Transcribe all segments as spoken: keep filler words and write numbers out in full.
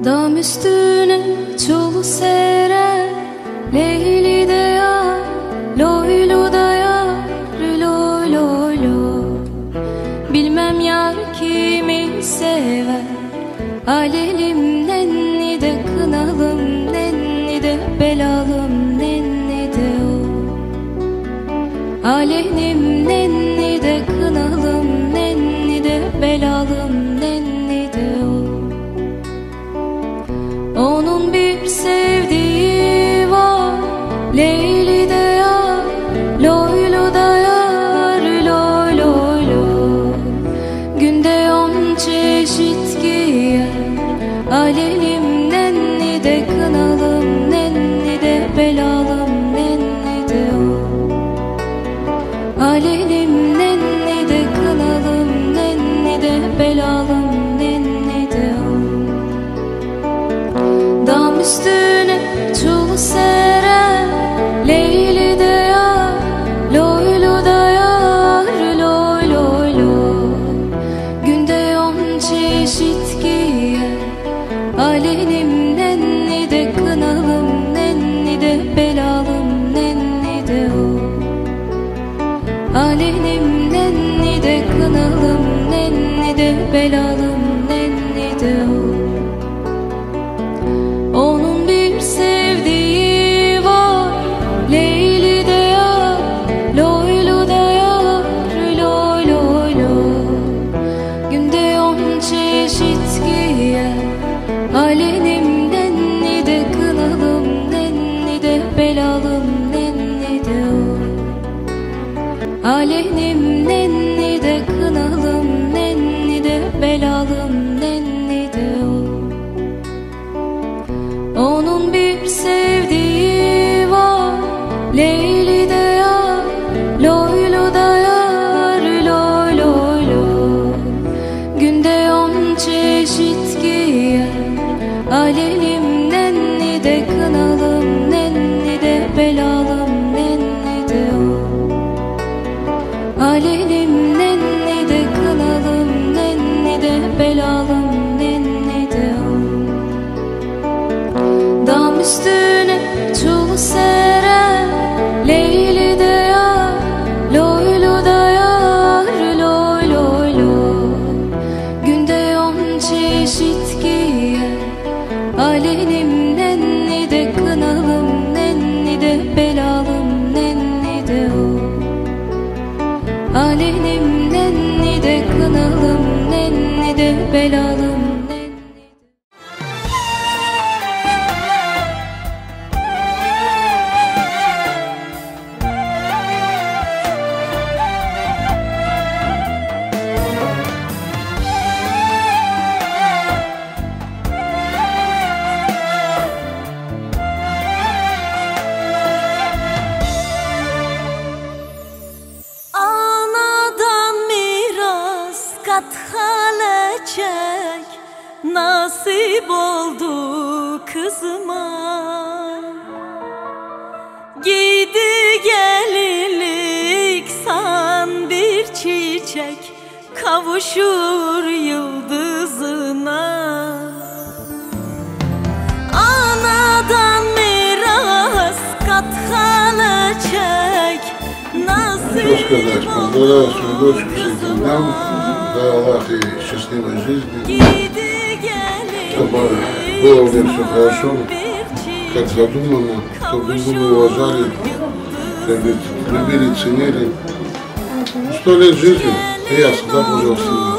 Dam üstüne çul sere, Leyli de yar, loy lo da yar, loy loy lo. Bilmem yar kimi sever, alelim nenni de kınalım nenni de belalım nenni de o. Alelim nenni de kınalım nenni de belalım nenni de o. Onun bir sevdiği var, Leyli de yar, loy lo da yar, loy loy lo. Günde on çeşit giyer, alelim nenni de kınalım nenni de belalım nenni de o. Alelim nenni de kınalım nenni de belalım nenni de o. Dam üstüne çul sere, Leyli de yar, loy lo da yar, loy loy lo. Günde on çeşit giyer, alelim nenni de kınalım nenni de belalım nenni de o. Alelim nenni de kınalım nenni de belalım nenni de o. Onun bir sevdiği var, Leyli de yar, loy lo da yar, loy loy lo. Günde on çeşit giyer, alelim nenni de kınalım nenni de belalım nenni de o. Alelim nenni de kınalım nenni de belalım nenni de o. Onun bir sevdiği var, Leyli de yar, loy lo da yar, loy loy lo. Günde on çeşit giyer, alelim nenni de kınalım nenni de belalım nenni de o. Alelim nenni de kınalım nenni de belalım nenni de o. Dam üstüne çul sere, Leyli de yar, loy lo da yar, loy loy lo. Günde on çeşit giyer, alelim nenni de kınalım nenni de belalım nenni de o. Alelim nenni de kınalım nenni de belalım nenni de. Anadan miras kat hale çek, nasip oldu kızıma. Giydi gelinlik san bir çiçek, kavuşur yıldızına. Anadan miras kat hale çek, nasip Что сказать? Поздравляю свою дочку с этим днём. Дай Аллах ей счастливой жизни. Чтобы было у них всё хорошо, как задумано, чтобы друг друга уважали, любили, ценили. Сто лет жизни, и я всегда буду с ними.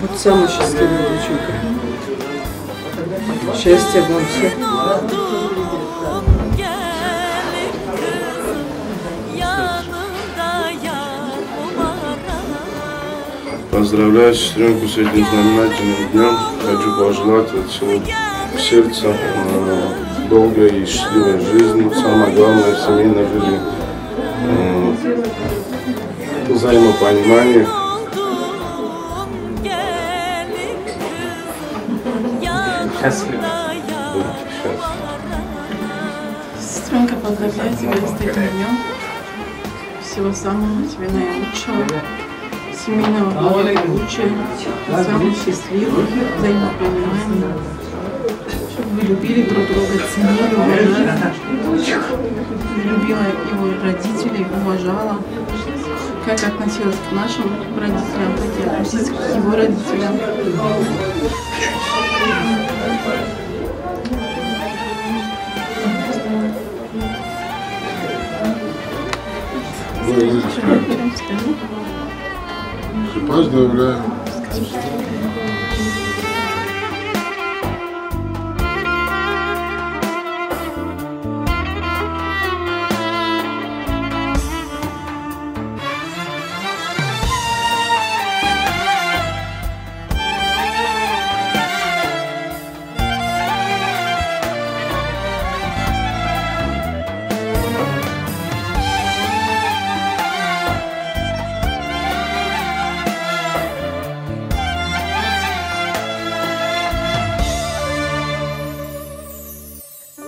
Вот самое счастливое, доченька. Счастья вам всем. Поздравляю сестрёнку с этим знаменательным днём. Хочу пожелать от всего сердца э, долгой и счастливой жизни. Самое главное в семейной жизни э, взаимопонимание. Счастливы. Будьте счастливы. Сестрёнка, поздравляю тебя с этим днём. Всего самого тебе наилучшего. С Семейного благополучия, самый счастливый, взаимопонимания, чтобы вы любили друг друга, ценили, уважали, любила его родителей, уважала, как относилась к нашим родителям, так и относиться к его родителям. Je sais pas, je devrais.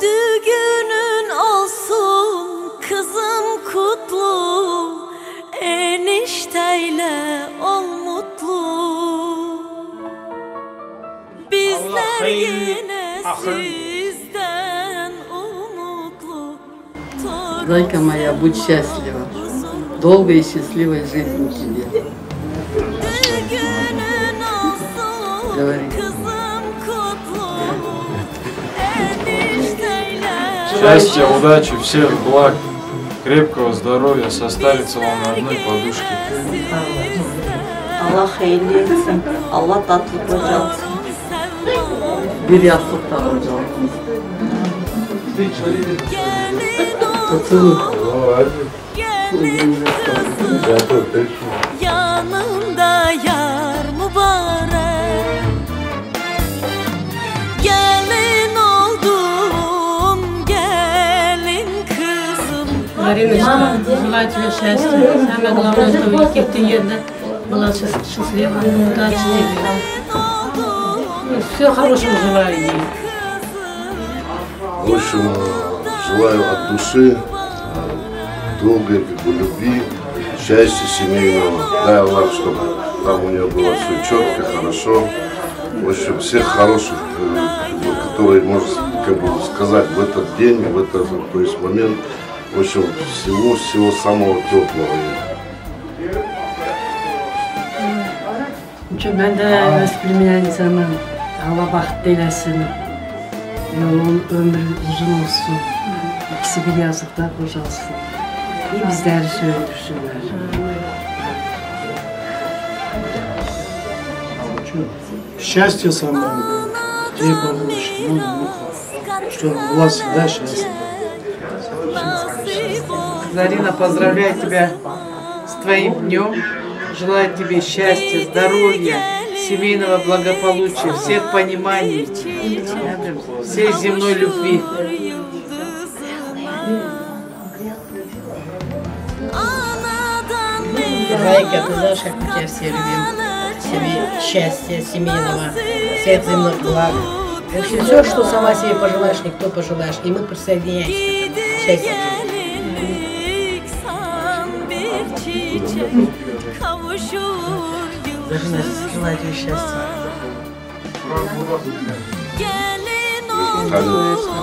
Düğünün olsun kızım kutlu, enişteyle ol mutlu. Bizler yine sizden umutlu. Зайка моя, будь счастлива. Долго и счастливо жить тебе. Говори. Счастья, удачи, всех благ, крепкого здоровья, состариться вам на одной подушке. Allah hayırlı etsin. Allah tatlı kocalsın. Bir yastıkta kocalsın. Tutun. Yanında yar mübarek. Gelin oldun, gelin kızım. Мариночка, желаю тебе счастья. Самое главное, что в Египте была счастлива, удачи тебе. Всё хорошего желаю ей. В общем, э, желаю от души, э, долгой, как бы, любви, счастья семейного. Дай Аллах, чтобы там у неё было всё чётко, хорошо. В общем, всех хороших, э, как бы, которые, можно, как бы, сказать, в этот день, в этот, то есть, момент. В общem, всего, всего самого тёплого. Çünkü ben de öz bilmeyen insanım. Allah bahtlı eylesin. Yolun ömrü uzun olsun. İkisi bir yastıkta kocalsın. İyi bizleri söndürsünler. Счастья самого, тебе побольше, ну, чтобы у вас всегда счастье. Зарина, поздравляю тебя с твоим днём. Желаю тебе счастья, здоровья, семейного благополучия, всех пониманий, всей земной любви. Зайка, ты знаешь, как мы тебя все любим. Тебе счастья семейного, всех земных благ. В общем, всё, что сама себе пожелаешь, никто пожелаешь. И мы присоединяемся. Счастья тебе. Зачем желаю тебе счастья?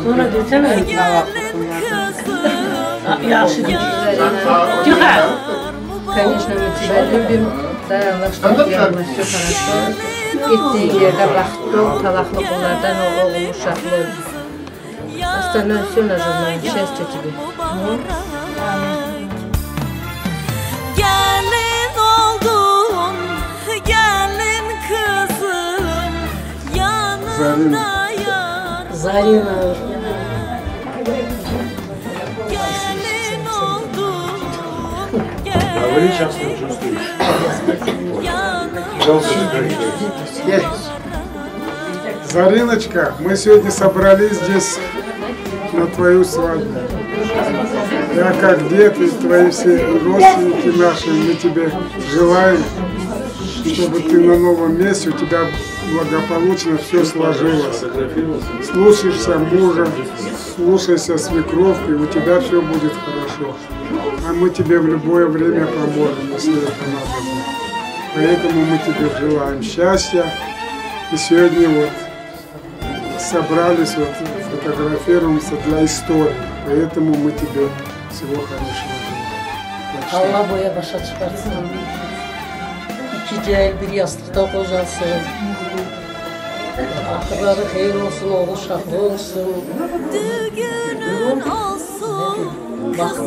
Sonra desene. Yaxşı. Конечно, мы тебя любим. Дай Аллах, чтобы у тебя было всё хорошо. Gittiğin yerde bahtlı ol, talaklı kullardan ol, oğlum uşaklı ol. Остальное всё нажимаем. Счастья тебе. Gelin oldun, gelin kızım, yanında yar. Zarina. Gelin oldun, gelin kızım. Yanında yar. Зариночка, мы сегодня собрались здесь на твою свадьбу. Я как дед и твои все родственники наши, мы тебе желаем, чтобы ты на новом месте, у тебя благополучно всё сложилось. Слушайся мужа, слушайся свекровки, у тебя всё будет хорошо. А мы тебе в любое время поможем, если это надо будет. Поэтому мы тебе желаем счастья. И сегодня вот собрались, вот, фотографируемся для истории. Поэтому мы тебе всего хорошего желаем. Başla. Allah boya başa çıkartsın. İki cahil bir yastıkta kocalsın. Akılları hayır olsun, oğul şahlı olsun. Düğünün olsun,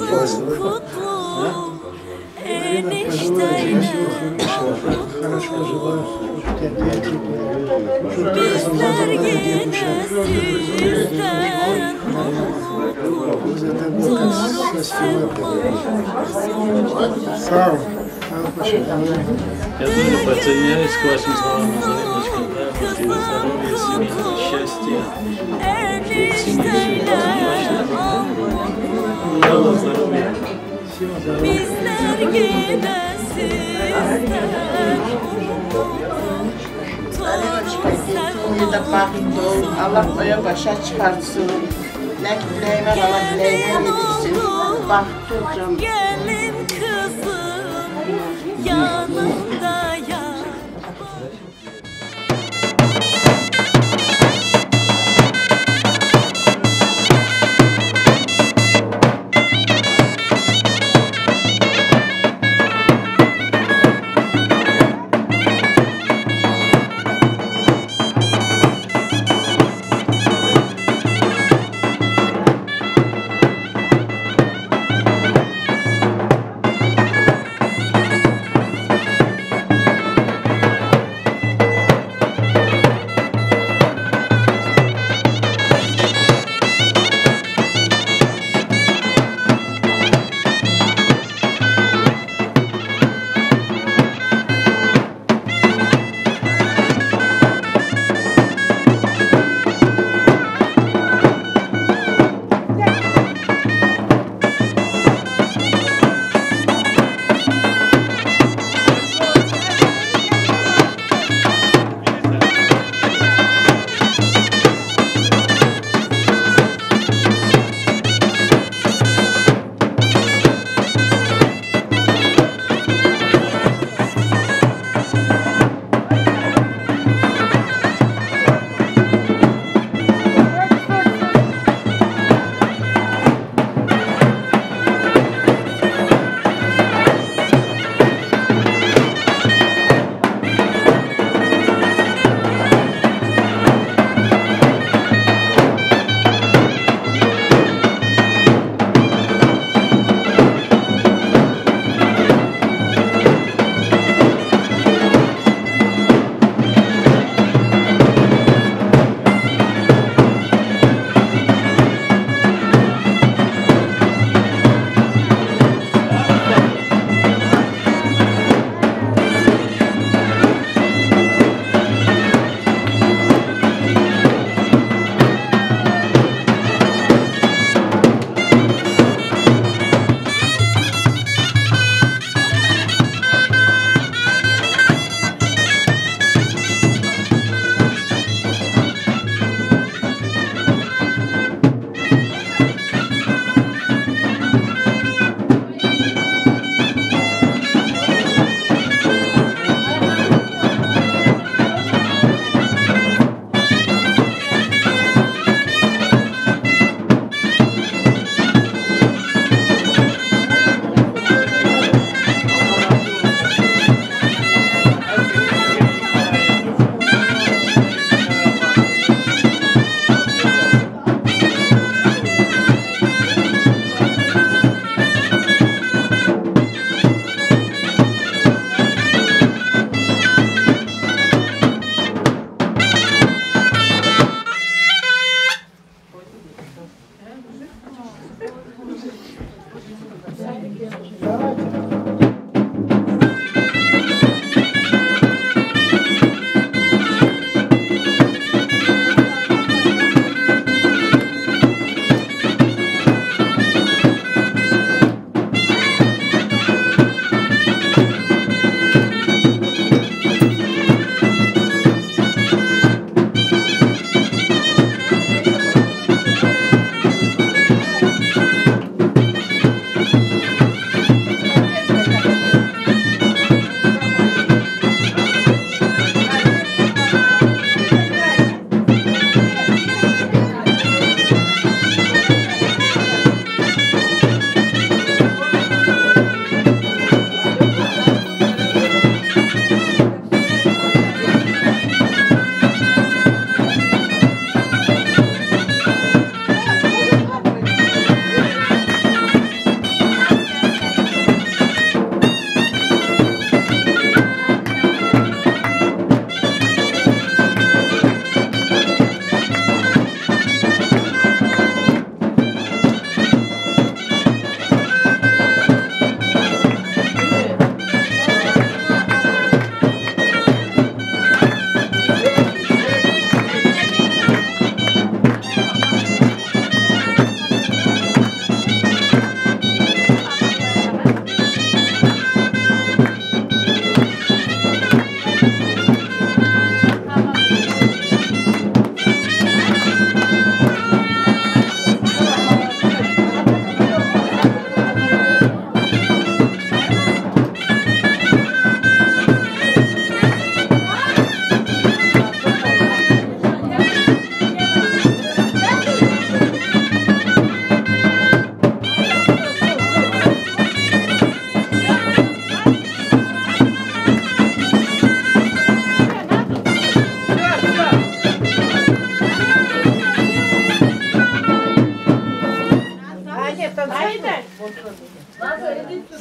kızın kutlu. Enişteyle bizler yine sizden mutlu. Torun sevmaz. Sağ ol. Я тоже подсоединяюсь к вашим словам. Здоровья, семьи, счастья. Enişteyle mutlu. Bizler yine sizden mutlu. Torun sevmaz. Allah boya başa çıkartsın. Ne bileyim, Allah bileyim, yedirsin. Bak, dur canım. Gelin kızım yanında ya.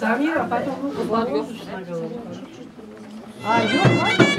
Samira, patron, kızlar yok. Aa, yok lan.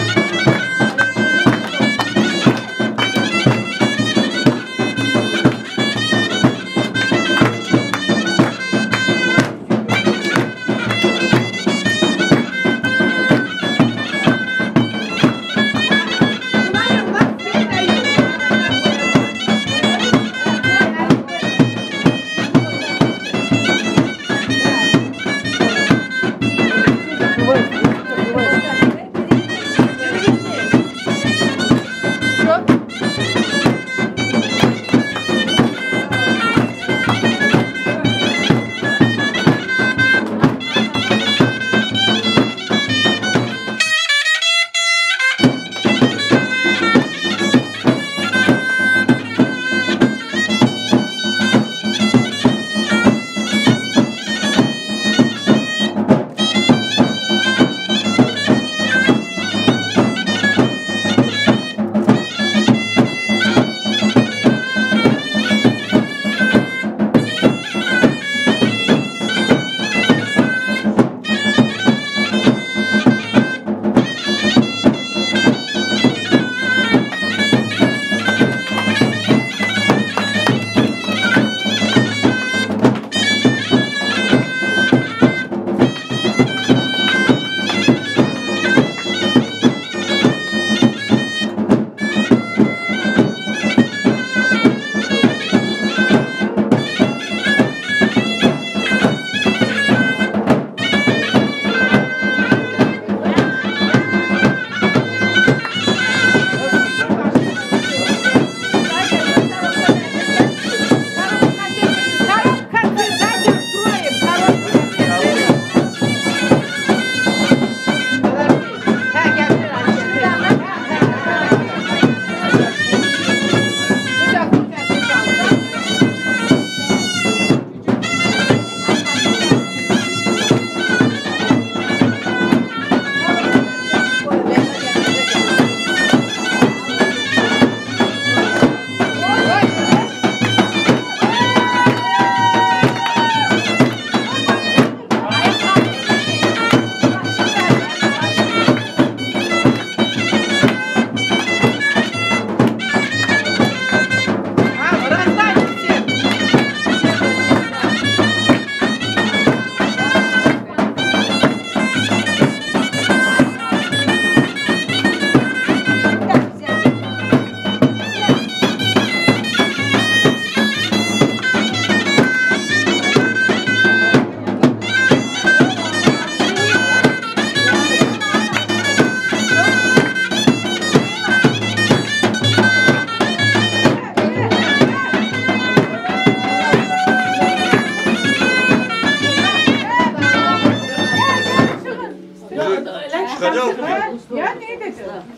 Çıkacak mı?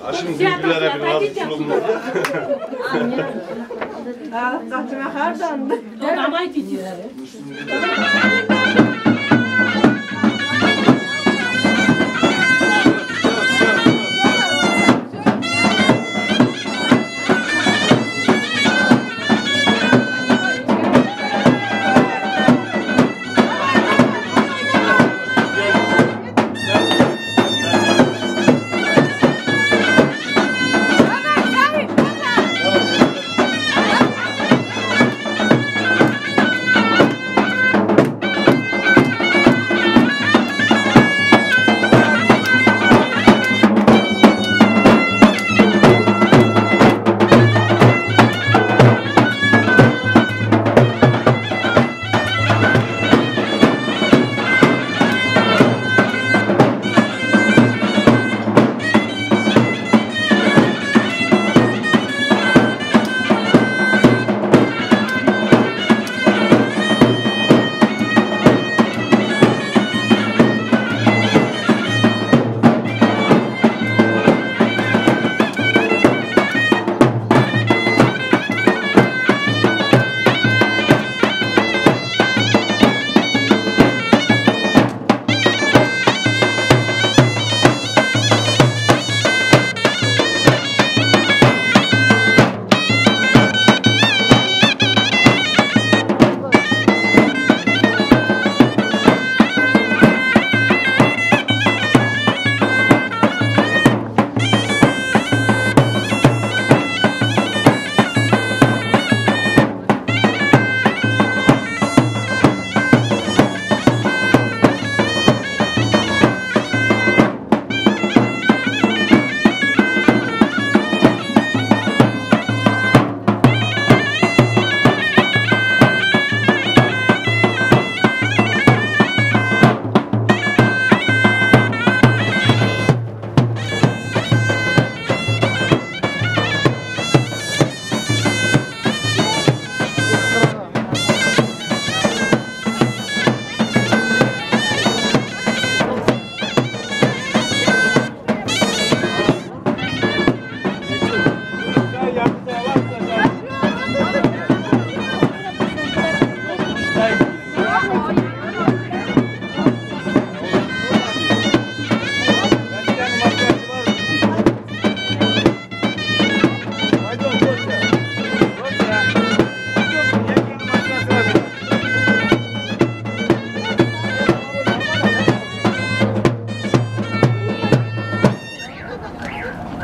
Ha, şimdi büyüklere bir rahatsızlık oldu. Aa, saçma hardandı.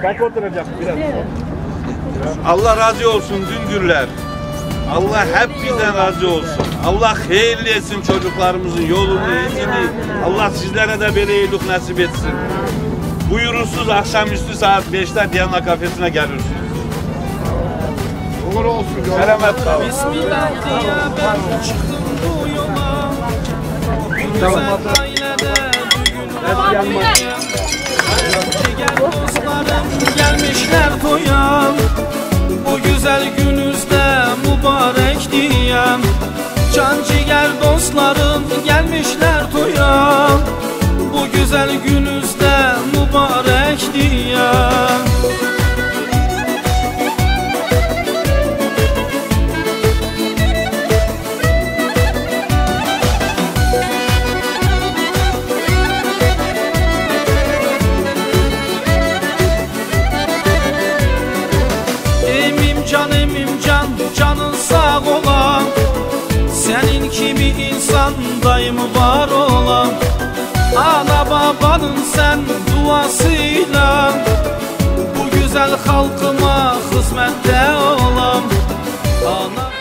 Kaç oturacak biraz? Allah razı olsun Güngörler. Allah hep bizden razı olsun. Allah hayırlı etsin çocuklarımızın yolunu, izini. Allah sizlere de böyle iyilik nasip etsin. Buyurursunuz, akşamüstü saat beşte Diana kafesine gelirsiniz. Uğur olsun. Selamet kalın. Bismillah diye ben çıktım bu yola. Bu güzel ailede düğün var diye. Diğer dostlarım gelmişler toya. Bu güzel günüzde mübarek diye. Can ciğer dostlarım gelmişler toya. Bu güzel günüzde mübarek diye. Emimcan, Emimcan, canın sağ ola. Senin kimi insan daim var ola. Ana babanın sen duasıyla bu güzel halkıma hizmette ola. Ana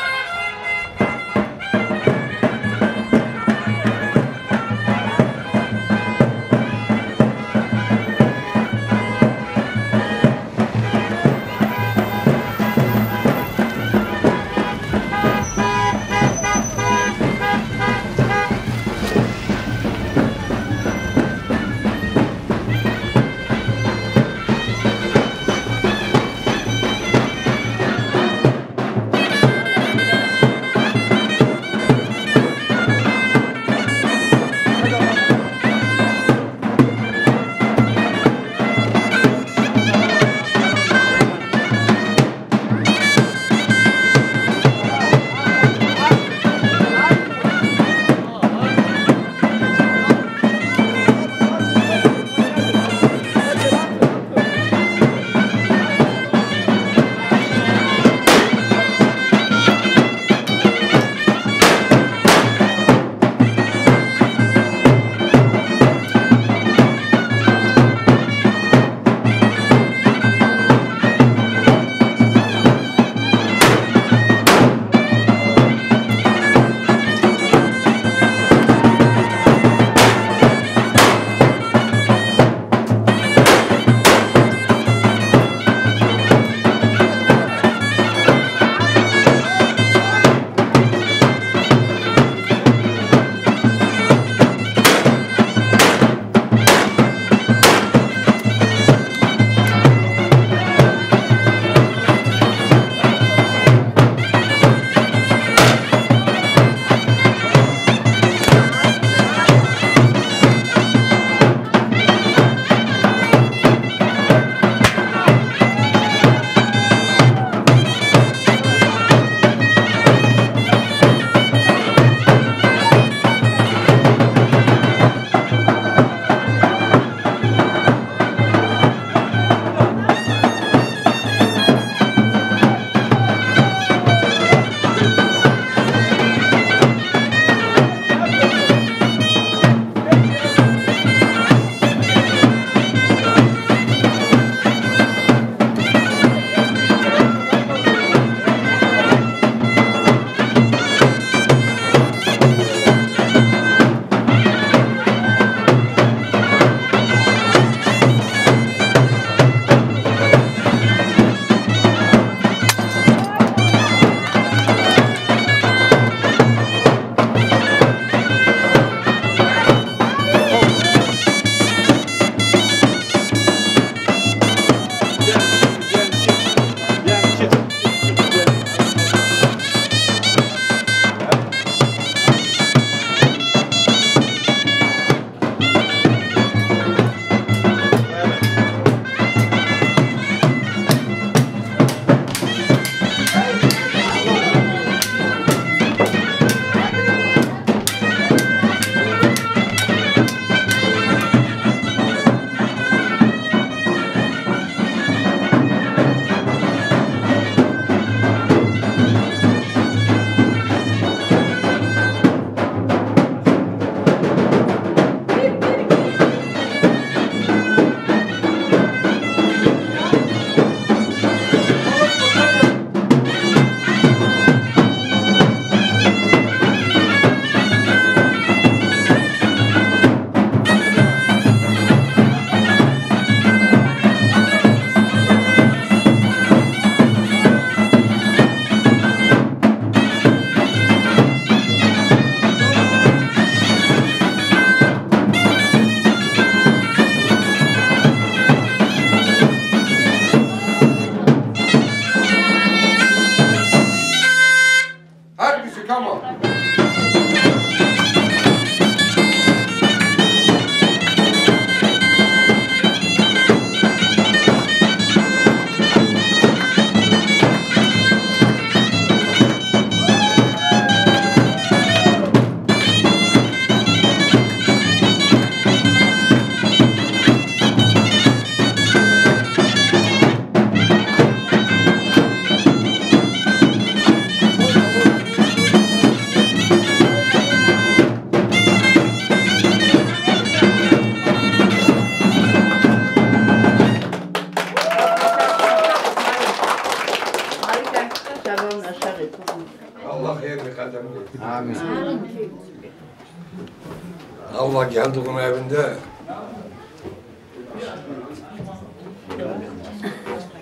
Doğum evinde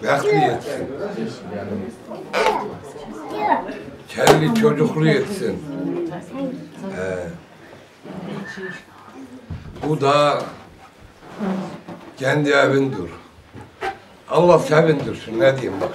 bekli yetsin. Kendi çocuklu yetsin. Ee, bu da kendi evindir. Allah sevindirsin, ne diyeyim bak.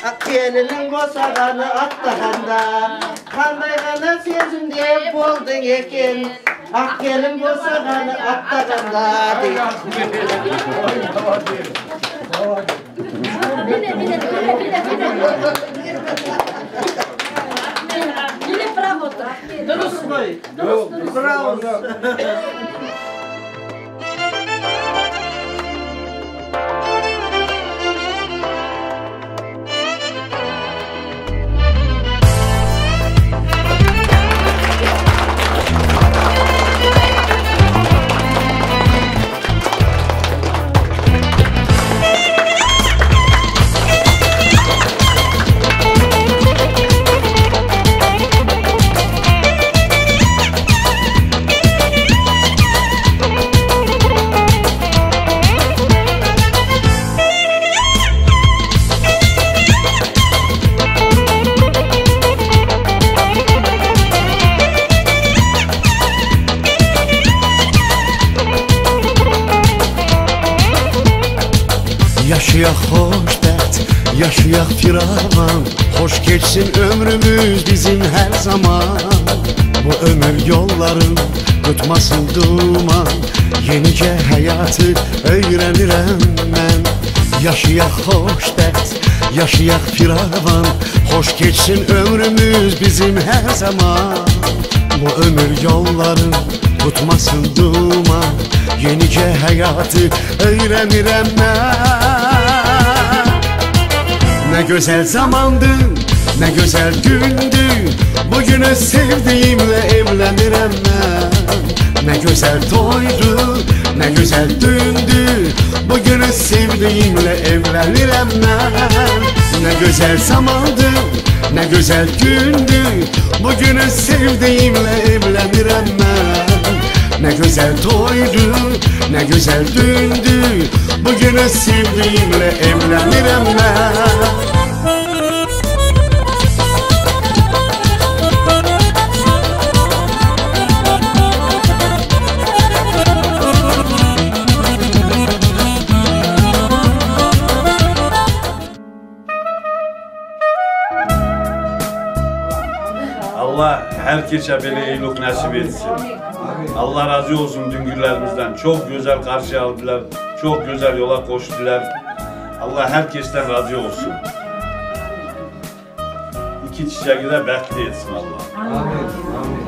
Ak gelinin bosaganı attığında, kandayğana sözümde boldun ekin. Ak gelin bosaganı attığında, de. Bravo. Yaşayak hoşbet, yaşayak firavan. Hoş geçsin ömrümüz bizim her zaman. Bu ömür yolların tutmasın duman. Yenice hayatı öğrenirim ben. Yaşayak hoşbet, yaşayak firavan. Hoş geçsin ömrümüz bizim her zaman. Bu ömür yolların tutmasın duman. Yenice hayatı öğrenirim ben. Ne güzel zamandı, ne güzel gündü. Bugünü sevdiğimle evlenirim ben. Ne güzel toydu, ne güzel dündü. Bugünü sevdiğimle evlenirim ben. Ne güzel zamandı, ne güzel gündü. Bugünü sevdiğimle evlenirim ben. Ne güzel toydu, ne güzel dündü. Bugünü sevdiğimle evlenirim ben. Allah herkese böyle iyilik nasip etsin. Allah razı olsun dünkülerimizden. Çok güzel karşı aldılar. Çok güzel yola koştular. Allah herkesten razı olsun. İki çiçeği de bekli etsin Allah. Amin. Amin.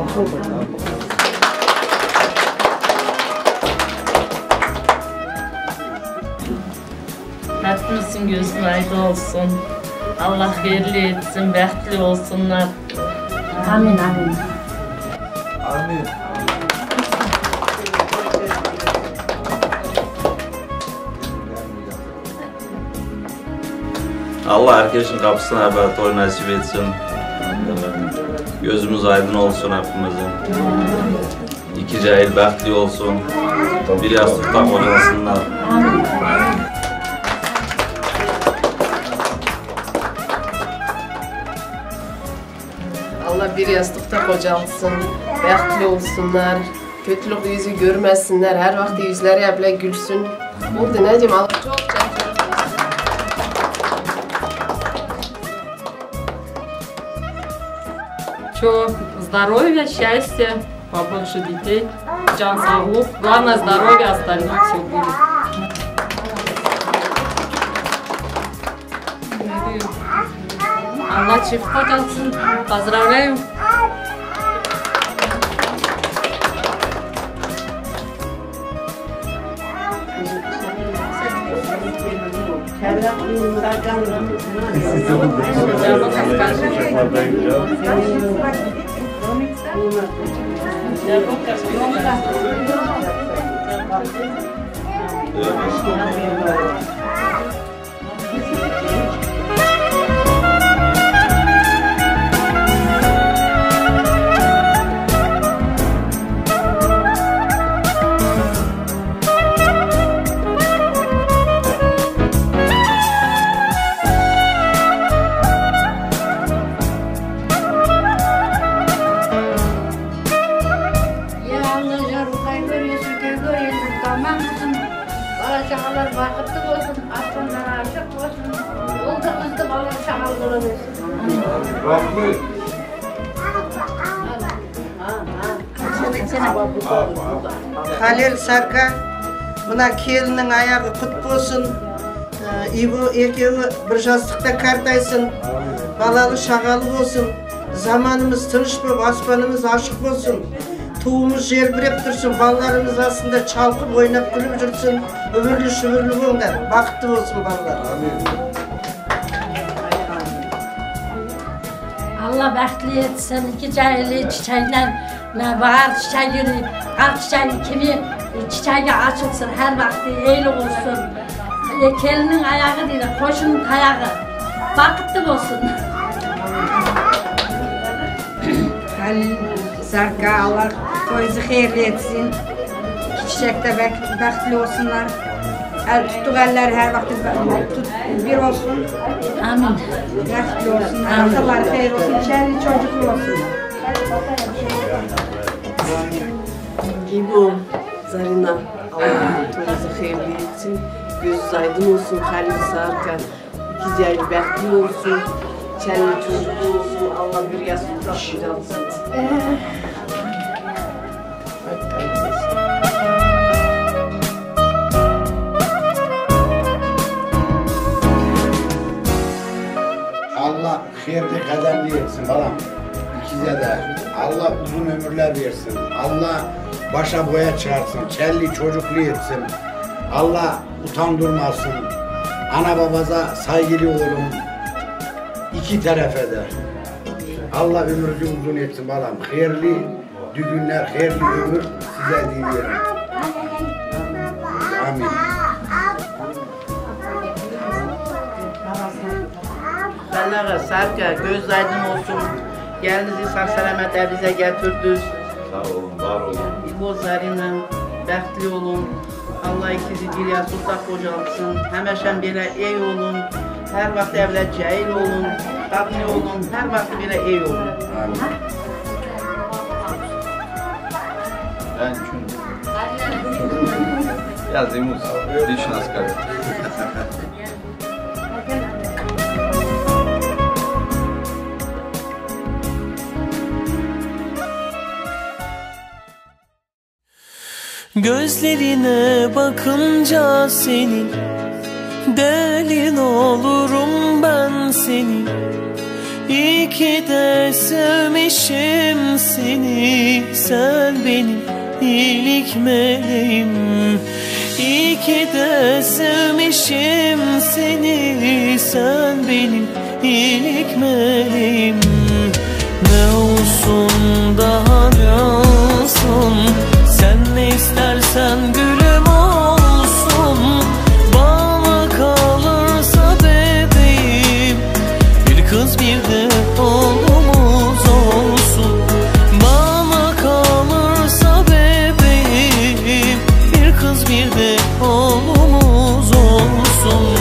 Hepimizin gözü aydın olsun. Allah hayırlı etsin, behtli olsunlar. Amin, amin. Amin. Allah herkesin kapısına haber toy nasip etsin. Gözümüz aydın olsun hepimizin. İki cahil behtli olsun. Bir yastıkta kocasınlar. Allah bir yastıkta kocalsın. Behtli olsunlar. Kötülük yüzü görmesinler. Her vakti yüzleri hep gülsün. Oldu Necim, Allah çok çok. Çok здоровья, счастья, побольше детей, can sağlık. Главное здоровье, остальное все будет. Allah çift kocatsın. Pozdravляю. Ya Allah, ya Ruhayı görüyorsun, köy görüyorsun, tamam mısın? Bala çağlar vakıtlı olsun, aslanlar aşık olsun. Oldu kızdı bala çağlar olsun. Rahmet. Halil Sarka, buna keliniň aýagy kutly bolsun. Ee, Iwo ekewi bir jastikde kartaýsyn. Balaly şagaly bolsun. Zamanymyz tynyş bolup, aspanymyz aşyk bolsun. Tuwumyz jelbirep dursun. Balalarymyz astynda çalkyp, oýnap, gülüp jürsün. Ömürli, şümürli bolňlar. Bagtly bolsun balalar. Allah bagtly etsin, iki çäýli çiçekler, bahar çiçegi, gar çiçegi kimi çiçegi açylsyn, her wagty eýle bolsun. Keliniň aýagy diýdi, goşunyň taýagy. Bagtly bolsun. Halil Sarka, Allah toýuňyzy heýirli etsin. Iki çiçek de bek-, bagtly olsunlar. El tuttuk, eller her vakit be-, tut-, bir olsun. Amin. Bagtly olsunlar. Amin. Atalar hayır olsun. Çenli çocuklu olsunlar. Gibo, Zarina, Allah toýuňyzy heýirli etsin. Gözüňiz aýdyň olsun, Halil Sarka. Güzel, bagtly olsun. Çenli çocuklu olsun. Allah bir yastık taşıyacak. Allah heýirli gademli etsin balam. İkize de. Allah uzun ömürler versin. Allah başa boya çıkarsın. Çenli çocuklu etsin. Allah utandırmasın. Ana babaza saygılı olun. İki terefe de. Allah ömrüňizi uzun etsin balam. Heýirli düýnler, heýirli ömür size dileýärin. Amin. Allaha Sarka, göz aydın olsun. Gelinizi sağ selamet evinize getirdiniz. Sağ olun, var olun. İbo, Zarina, bagtly olun. Allah ikinizi bir yastıkda kocalsın. Hemişe böyle iyi olun. Her vakit evde cahil olun. Tatlı olun. Her vakit böyle iyi olun. Amin. Ben çünkü yazımız dişnas kalır. Gözlerine bakınca senin, deli olurum ben senin. İyi ki de sevmişim seni, sen benim iyilik meleğim. İyi ki de sevmişim seni, sen benim iyilik meleğim. Ne olsun, daha ne olsun? Sen ne istersen gülüm olsun. Bana kalırsa bebeğim, bir kız bir de oğlumuz olsun. Bana kalırsa bebeğim, bir kız bir de oğlumuz olsun.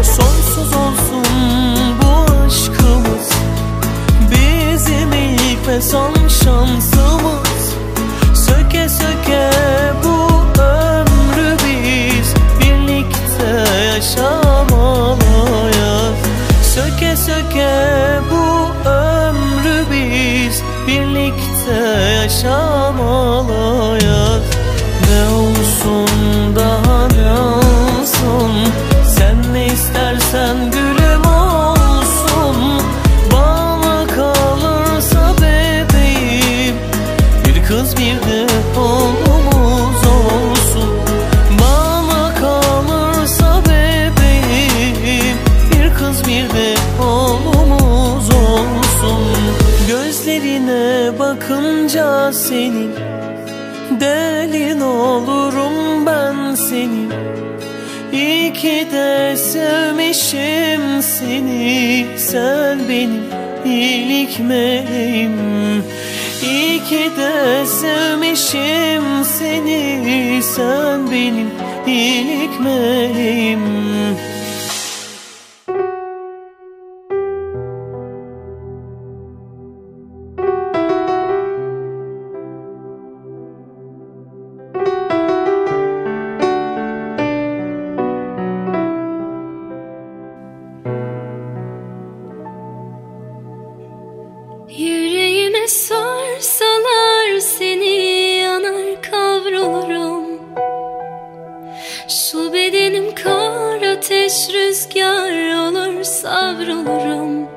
Sonsuz olsun bu aşkımız, bizim ilk ve son şansımız. Söke söke bu ömrü biz birlikte yaşamalıyız. Söke söke bu ömrü biz birlikte yaşamalıyız. Ne olsun, daha ne olsun? Sen ne istersen gülüm olsun. Bana kalırsa bebeğim, bir kız bir de oğlumuz olsun. Bana kalırsa bebeğim, bir kız bir de oğlumuz olsun. Gözlerine bakınca senin, delin olurum ben senin. İyi ki de sevmişim seni, sen benim iyilik meleğim. İyi ki de sevmişim seni, sen benim iyilik meleğim. Yüreğime sorsalar seni yanar kavrulurum. Şu bedenim kor ateş rüzgar olur savrulurum.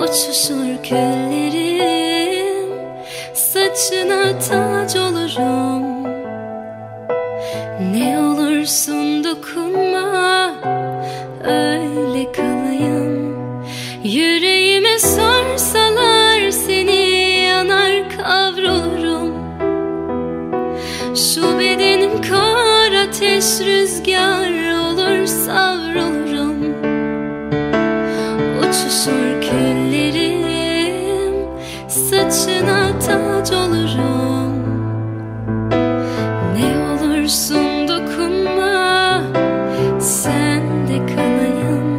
Uçuşur küllerim, saçına tac olurum. Ne olursun dokunma, öyle kalayım. Yüreğime sorsalar seni yanar kavrulurum. Şu bedenim kor ateş rüzgar olur savrulurum. Uçuşur küllerim, saçına tac olurum. Ne olursun dokunma, sen de kalayım.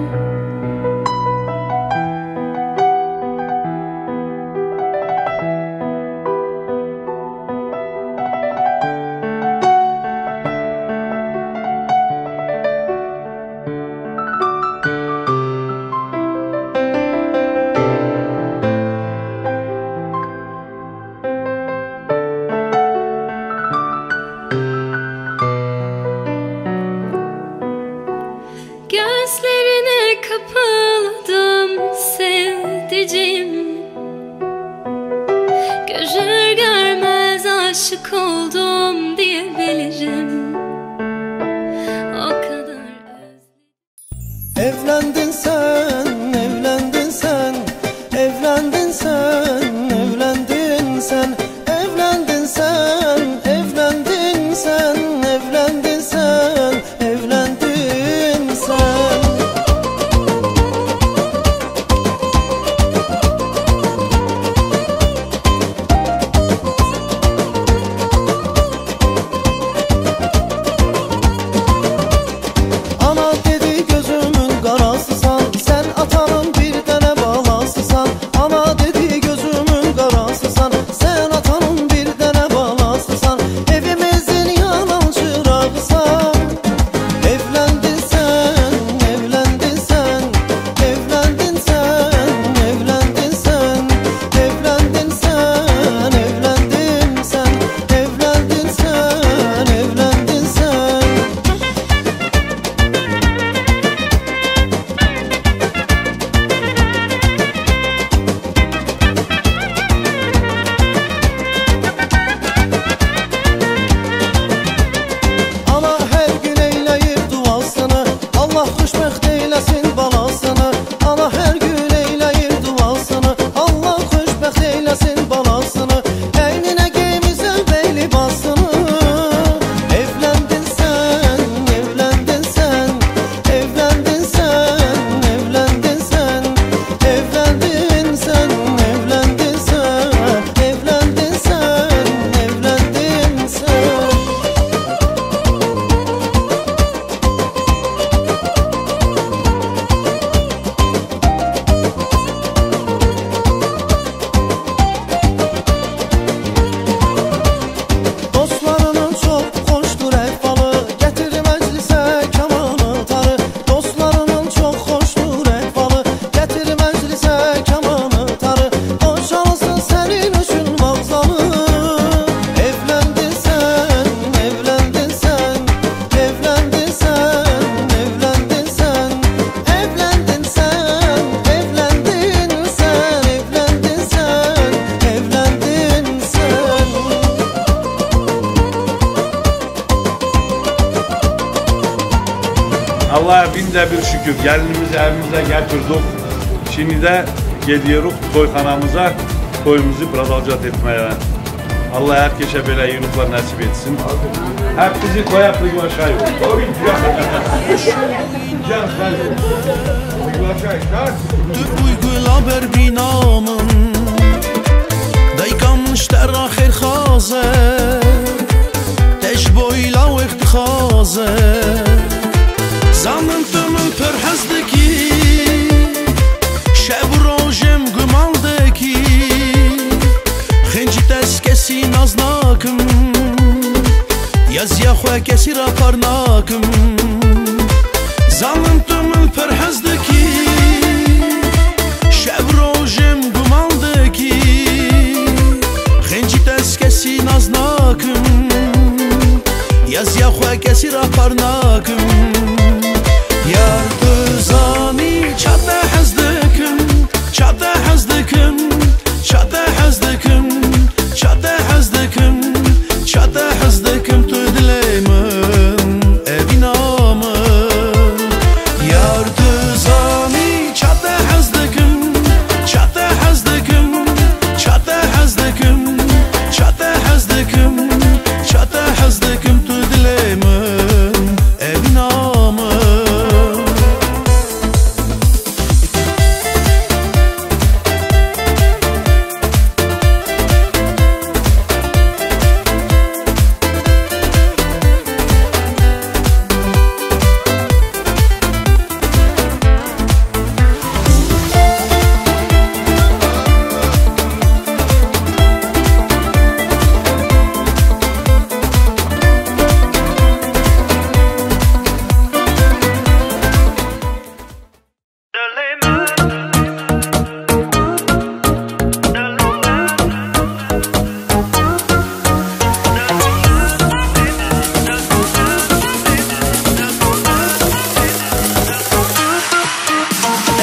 Gözlerine kapıldım sevdiceğim. Görür görmez aşık oldum diyebilirim. O kadar özledim. Evlendin sen, evlendin sen, evlendin sen, evlendin sen, evlendin sen, evlendin sen, evlendin sen, evlendin sen. Ana dedi gözümün karası Allah'a bin de bir şükür. Gelinimizi evimize getirdik. Şimdi de geliyoruz toyhanamıza, toyumuzu brazalcat etmeye. Allah herkese böyle iyilikler nasip etsin. Hep bizi koyaklı aşağı yok. Can sen. Tu bûy gula ber bîna min. Dayika min ji te re xêrxwaz e. Te ji bo îla wêx dixwaze. Zanim tu min pir hez dikî. Şev û rojê min guman dikî. Xêncî te ez kesî nas nakim. Ya ziya xwe kesî re par nakim. Zanim tu min pir hez dikî. Şev rojê min guman dikî. Xêncî te ez kesî nas nakim. Ya ziya xwe kesî re par nakim. Yar tu zanî ça te hez dikim. Ça te hez dikim, ça te hez dikim, ça te hez dikim, ça te hez dikim, tu dilê min, evîna min. Yar tu zanî ça te hez dikim, ça te hez dikim, ça te hez dikim, ça te hez dikim, ça te hez dikim, tu dilê min, evîna min.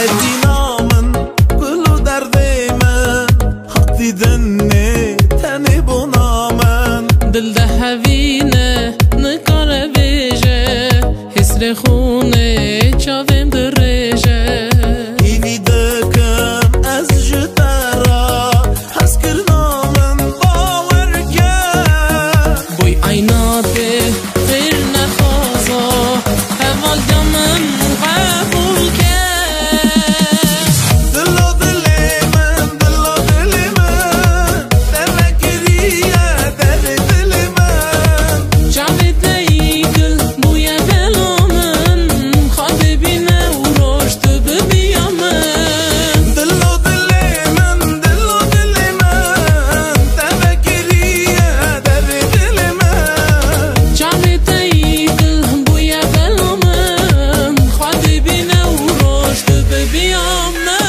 Evîna min, gul û derdê min, hatî dinê tenê bona min. Dil dihevîne, nikare bêje, hêsrê xûnê çavên dirêje. Hîvî dikim ez ji te re, hezkirina min bawer ke. Boy eyna te xêr nexwaza, hevalca min qebûl ke. Dilo dilê min, dilo dilê min, te vekiriye derê dilê min. Çavê te yî gul bûye bela min, Xwedê bîne û roj tu bibîya min. Dilo dilê min, dilo dilê min, te vekiriye derê dilê min. Çavê te yî dil bûye bela min, Xwedê bîne û roj tu bibîya min.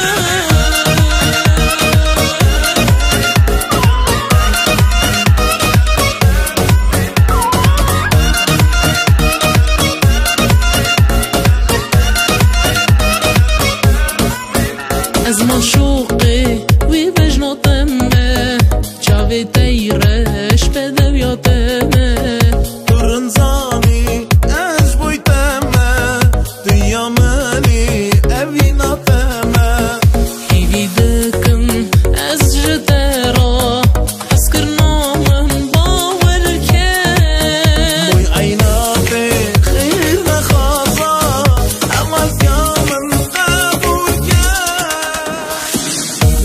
Ez maşoqê wî bejna te me, çavê te yî reş bedewiya te me. Tu rinzanî ez boy te me, diya min î evîna te me. Hîvî dikim ez ji te re, hezkirina min bawer ke. Boy eyna te xêr nexwaza, hevaltiya min qebûl ke.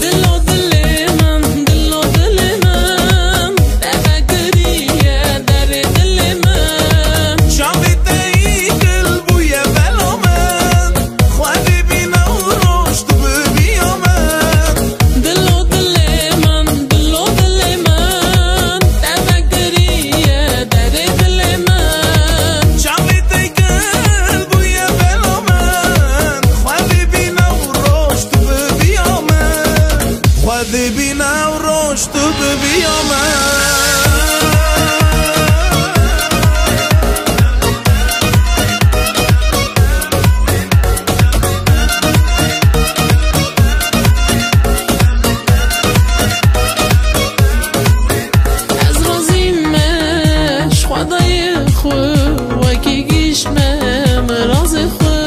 Dilo dilê min, dilo dilê min, te vekiriye derê dilê min. Çavê te yî dil bûye bela min. Xwedê bîne û roj tu bibîya min. Dilo dilê min, dilo dilê min, te vekiriye derê dilê min. Çavê te gel bûye bela min. Xwedê bîne û roj tu bibîya min. Xwedê bîne û roj tu bibîya min. Ez razî me ji Xwedayê xwe, wekî gîş me, me razê xwe.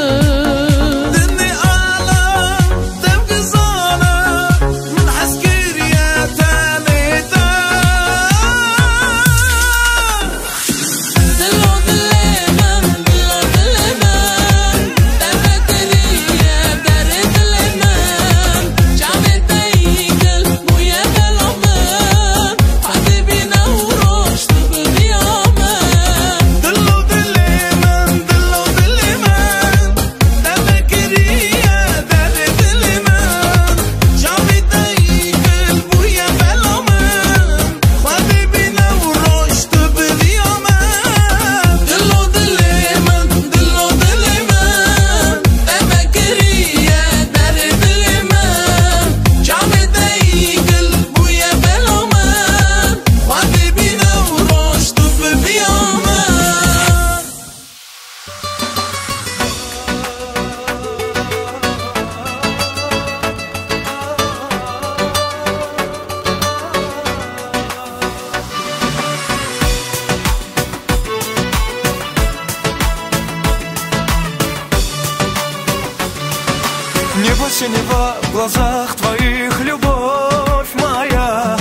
Синева в глазах твоих, любовь моя.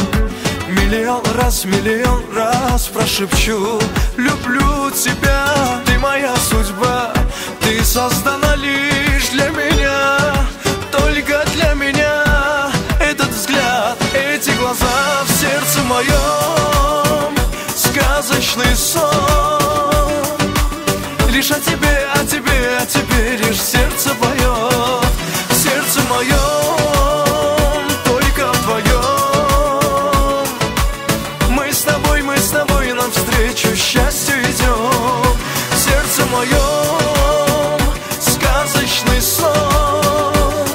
Миллион раз, миллион раз прошепчу: люблю тебя. Ты моя судьба, ты создана лишь для меня, только для меня. Этот взгляд, эти глаза, в сердце моем сказочный сон. Лишь о тебе, о тебе, о тебе лишь сердце поет. В сердце моем, только в твоем. Мы с тобой, мы с тобой навстречу счастью идем. В сердце моем сказочный сон.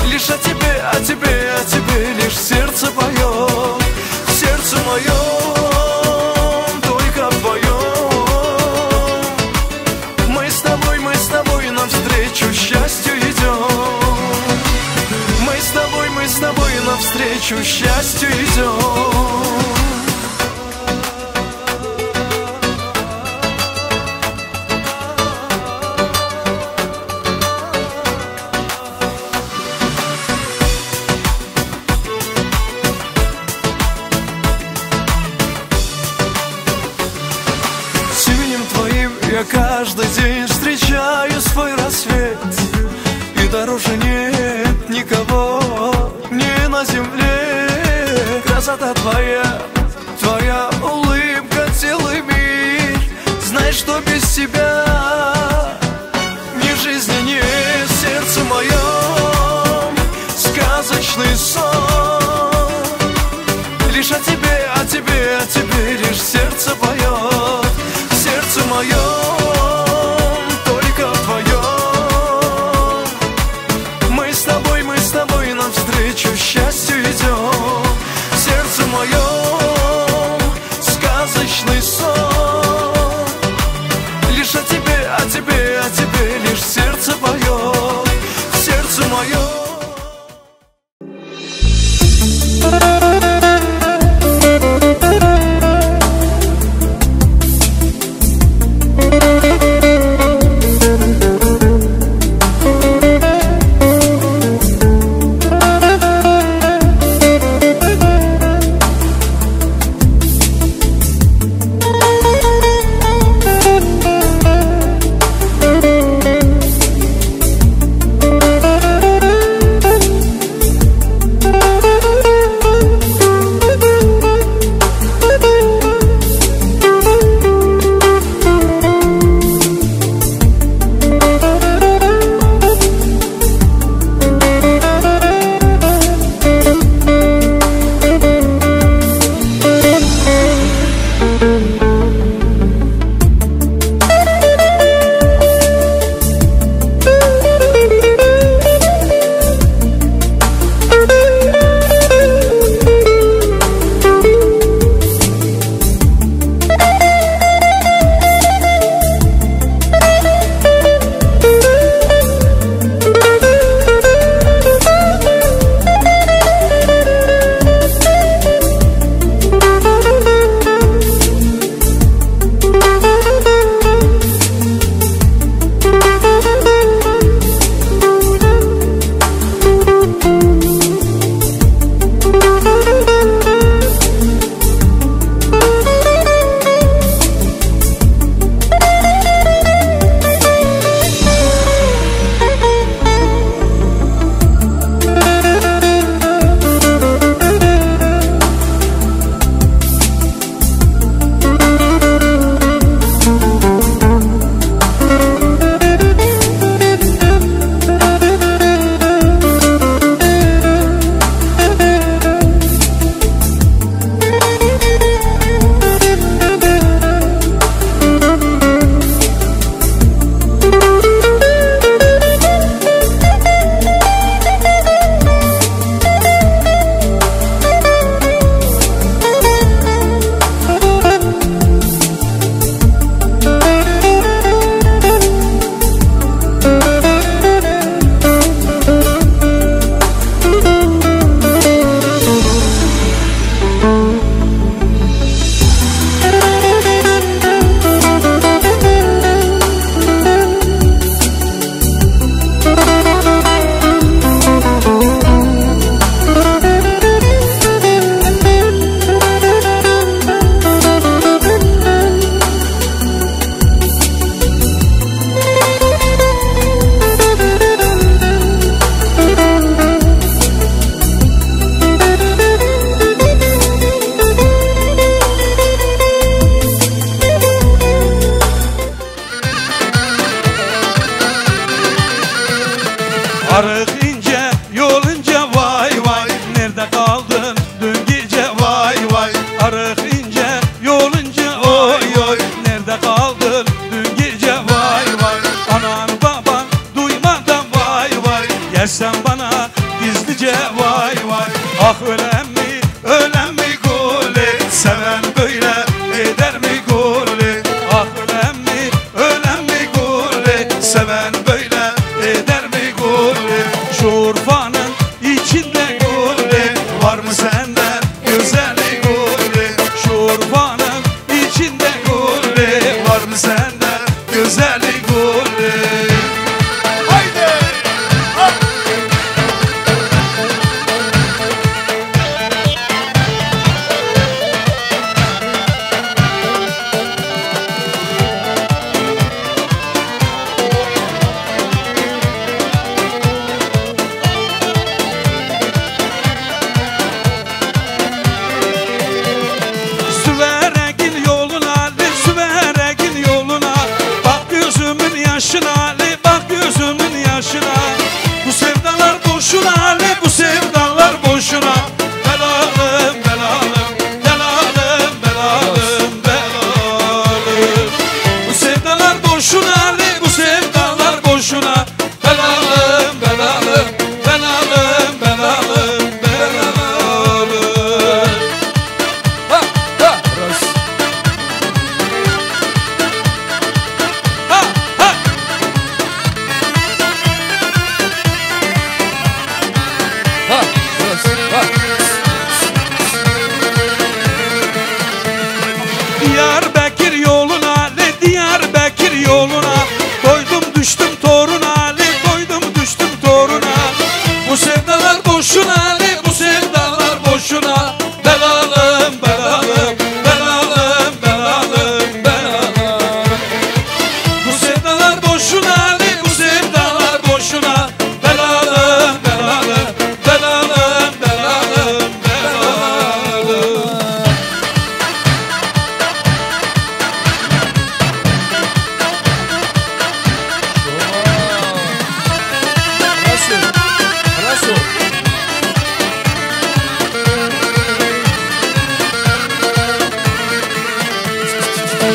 Лишь о тебе, о тебе, о тебе лишь сердце поет. В сердце моем, только в твоем. Мы с тобой, мы с тобой навстречу счастью идем. Мы с тобой, мы с тобой навстречу счастью идем. С именем твоим я каждый день встречаю свой рассвет. И дороже нет никого, ни на земле. Красота твоя, твоя улыбка, целый мир. Знай, что без тебя ни жизни, ни сердце моем сказочный сон. Лишь о тебе, о тебе, о тебе лишь сердце поет. В сердце моем, только в твоем. Мы с тобой, мы с тобой навстречу счастью идем. В сердце моем сказочный сон. Лишь о тебе, о тебе, о тебе лишь сердце поет. В сердце моем. Sen bana gizlice vay vay. Ah, öyle mi, öyle mi Gülü? Seven böyle eder mi Gülü? Ah, öyle mi, öyle mi Gülü? Seven böyle eder mi Gülü? Şu Urfa'nın içinde Gülü, var mı senden güzeli Gülü? Şu Urfa'nın içinde Gülü, var mı senden güzeli Gülü? Haydi! Süverek'in yoluna, süverek'in yoluna. Bak gözümün yaşına, bak gözümün yaşına. Bu sevdalar boşuna, bu sevdalar boşuna. Belalım, belalım, belalım, belalım, belalım. Bu sevdalar boşuna, bu sevdalar boşuna. Belalım, belalım, belalım, belalım, belalım. Ha, ha. Ha, ha. Ha, ha. Diyarbekir yoluna, le Diyarbekir yoluna. Koydum düştüm toruna, le koydum düştüm toruna. Bu sevdalar boşuna, le bu sevdalar boşuna. Belalım, belalım, belalım, belalım, belalım. Bu sevdalar boşuna, bu sevdalar boşuna. Belalım, belalım, belalım, belalım, belalım.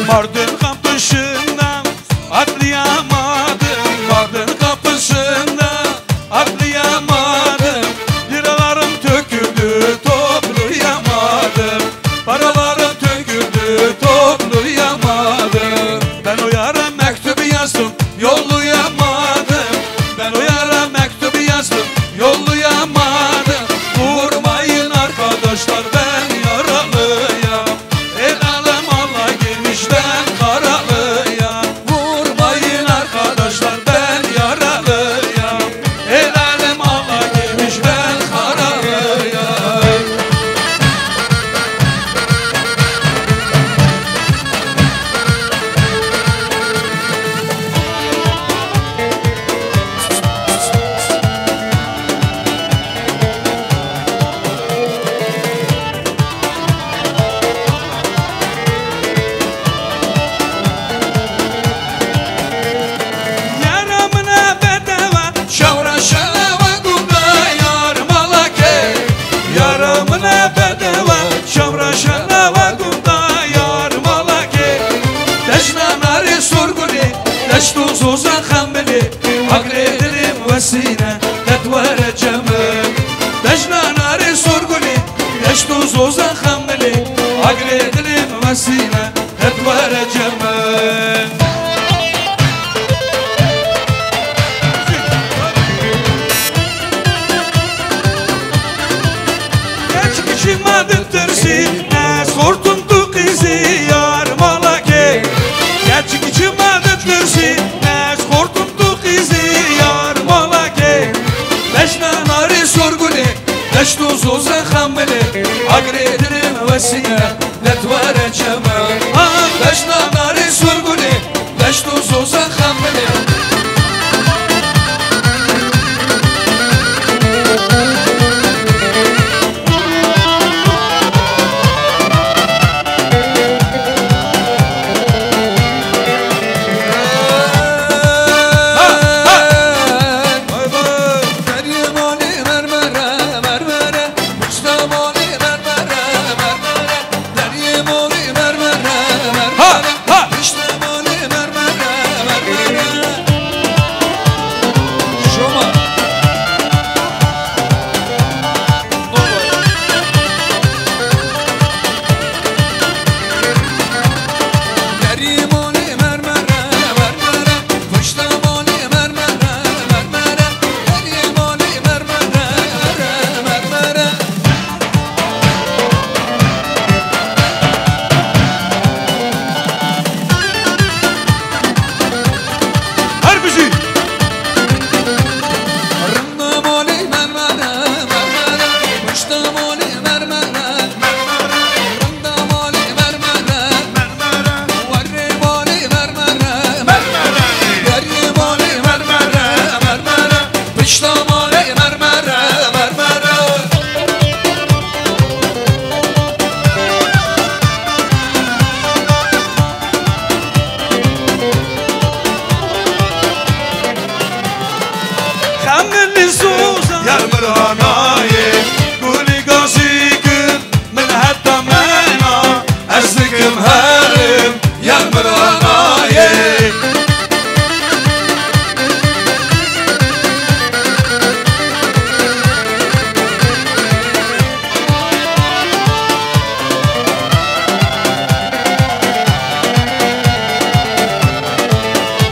Mardin kapısında atlayamadım, Mardin kapısında atlayamadım. Liralarım töküldü, toplayamadım. Paralarım töküldü, toplayamadım. Ben o yara mektubu yazdım, yollayamadım. Ben o yara mektubu yazdım, yollayamadım. Vurmayın arkadaşlar, ben yaralıyım. El alem Allah girmiş, ben karalıyım. Vurmayın arkadaşlar, ben yaralıyım. El alem Allah girmiş, ben karalıyım. Yara min e bedewa, şewra şewa gunda yar malake. Yara min e bedewa, şewra şewa gunda yar malake. Dejna narê sorgulê, deşt û zoza xemilê. Agirê dilê min wesîne, qet were cem min. Dejna narê sorgulê, deşt û zoza xemilê. Agirê dilê min wesîne, qet were cem min. Keçik çima ditirsî, ez xortum tu qîzî yar malakê. Keçik çima ditirsî, ez xortum tu qîzî yar malakê. Beşna narê sorgulê, deşt û zoza xemilê. Agirê dilê min wesîne, qet were cem min. Ha, beşna narê sorgulê, deşt û zoza xemilê. Deriyê malê mermere, mermere, pişta malê mermere, mermere, deriyê malê mermere. Yar Miranayê, gulî gazî gul, min heta mena, ez dikim herim, yar Miranayê.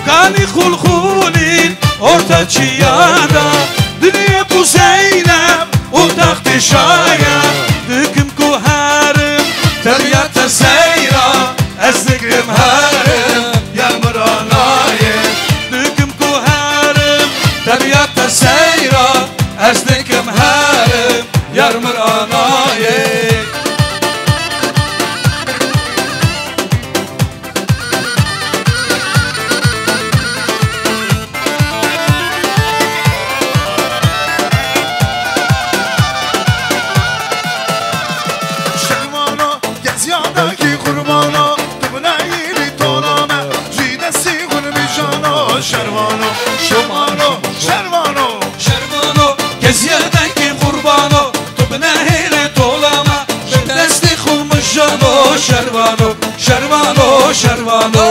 Kanî xulxulîn orta çiyada, dinyê bû Zeynep û taxtê şaya. Dikim ku herim, tebiya te seyra, ez dikim herim, yar Miranayê. Dikim ku herim, tebiya te seyra, ez dikim herim, yar Miranayê. Şervano, geziyadekî qurbano, tu bineyîrî tolame, jî destî xwe mijano. Şervano, şomano, şervano. Şervano, geziyadekî qurbano, tu binehêle tolame, ji destê xwe mijano. Şervano, şervano, şervano.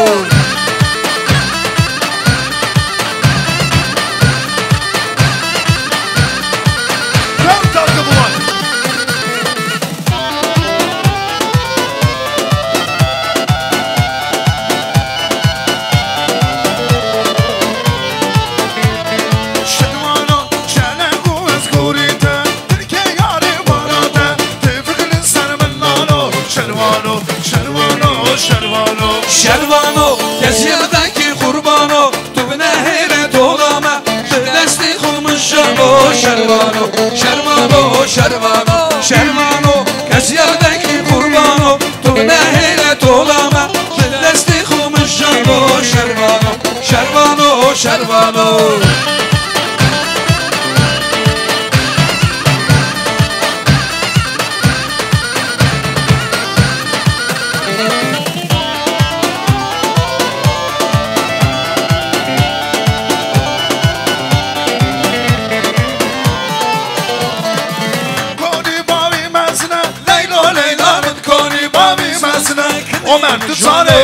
Tam takı bu var. Şervano, çene ku ez gorî te, Tirkê yarê bana te, tê fikrî ser min nano. Şervano, şervano, şervano. Şervano, kesiyadekî qurbano, tu binehêle tolame, ji destê xwe mijano. Şervano, şervano, şervano. Şervano, kesiyadekî qurbano, tu binehêle tolame, ji destê xwe mijano. Şervano, şervano, şervano. Konî bavî mezine, Leylo Leyla min konî bavî mezine. Omer tu zanê.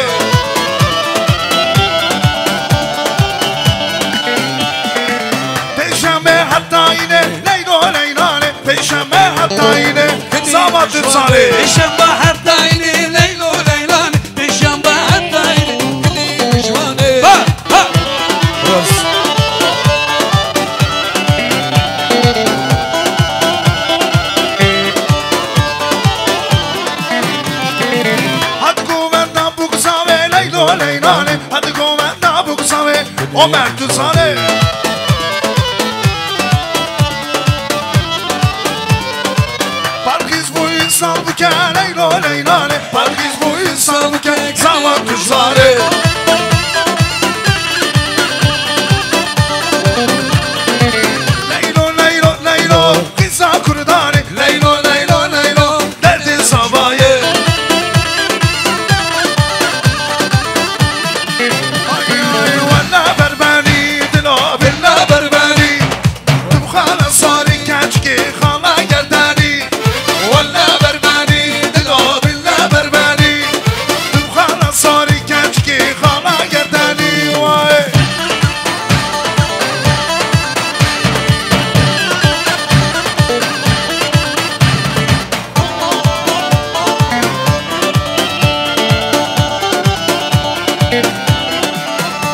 Pêşembe heta îne, Leylo Leyla ne. Pêşembe heta îne, zava tu zanê. Pêşembe heta îne, Leylo Leyla ne. Pêşembe heta îne, gilî mişvanê. Ha, ha. Rast. Hat govenda bûk zavê Leylo Leylane, hat govenda bûk zavê Omer tu zanê. Parqîz bû însan bike Leylo Leylane, parqîz bû însan bike zava tu zanê. Leylo, Leylo, Leylo, qîza kurdanê. Leylo, Leylo, Leylo, derdê zavayê. Ay, ay, wele berbenî, dilo bile berbenî. Tu bi xala sarî keçkê xala gerdenî. Wele berbenî, dilo bile berbenî. Tu bi xala sarî keçkê xala gerdenî. Way.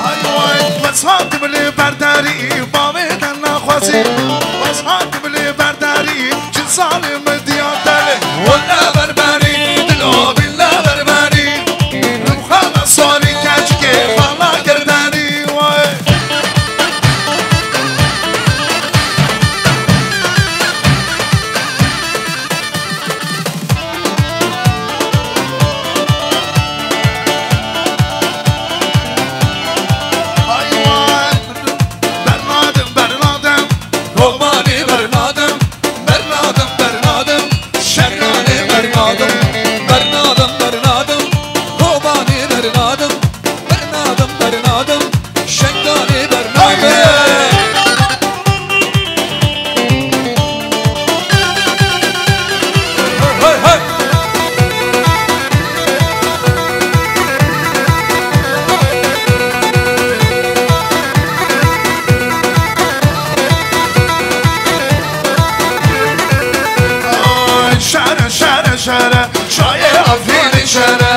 Hay way, bes hatim li berderî, bavê te naxwazî. Bes hatim li berderî, çi zalim diya te li. Wele berberî, dilo bile berberî. Xala sarî keçkê xala gerdenî way. Ay way. Bernadim, bernadim. Komanî bernadim. Bernadim, bernadim. Şere, çayê Efrînî şere.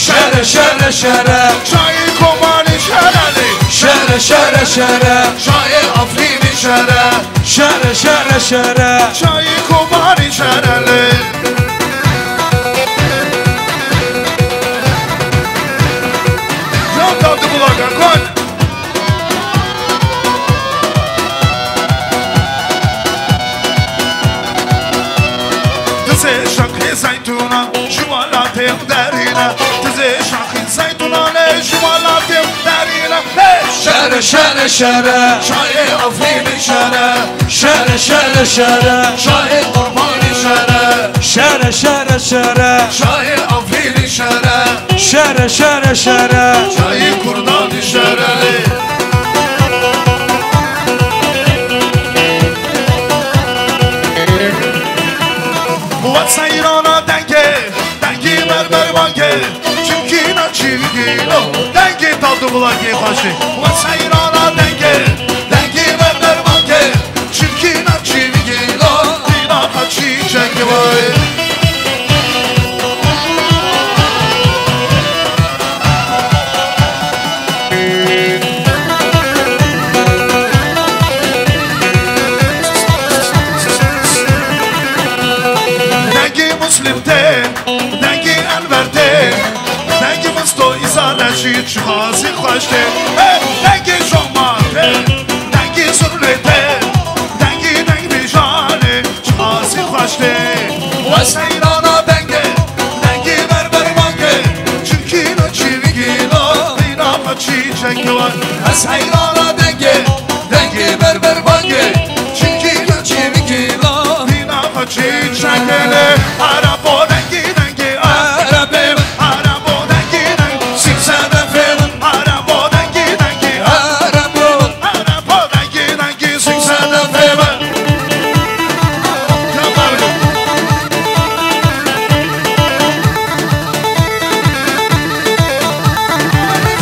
Şere, şere, şere. Çayê Kobanî şere lê. Şere, şere, şere. Çayê Efrînî şere. Şere, şere, şere. Çayê Kobanî şere lê. Can Davdi Bulagan, koç. Dizê şaxê zeytûnan ji welatê derîne. Dizê şaxê zeytûnan ê ji welatê derîne. Hey! Şere, şere, şere. Çayê Efrînê şere. Şere, şere, şere. Çayê Qurbanê şere. Şere, şere, şere. Çayê Efrînê şere. Şere, şere, şere. Çayê Kurdanê şere. Wet seyrana dengê, dengê berber bangê. Çimkî na çîvgî lo, dengê Davdi Bulakê xweşê. Wet seyrana dengê, dengê berber bangê. Çirkîna çîvgî la, dîna xwe çîçek vay. Dengê Muslim tê, dengê Enver tê, dengê Misto Îsa Reşîd çiqasî xweş tê. Hey, dengê Şoma tê, dengê Zurlê tê, dengê dengbêjanê çiqasî xweş tê. We seyrana dengê, dengê berber bangê, çimkîna çîvgî la, dîna xwe çîçek we. Ez seyrana dengê, dengê berber bangê, çimkîna çîvgî la, dîna xwe çîçek lê. Arabo dengê dengê Erebê min, arabo dengê deng, sîk sedefê min, arabo dengê dengê Erebê min, arabo dengê dengê sîk sedefê min.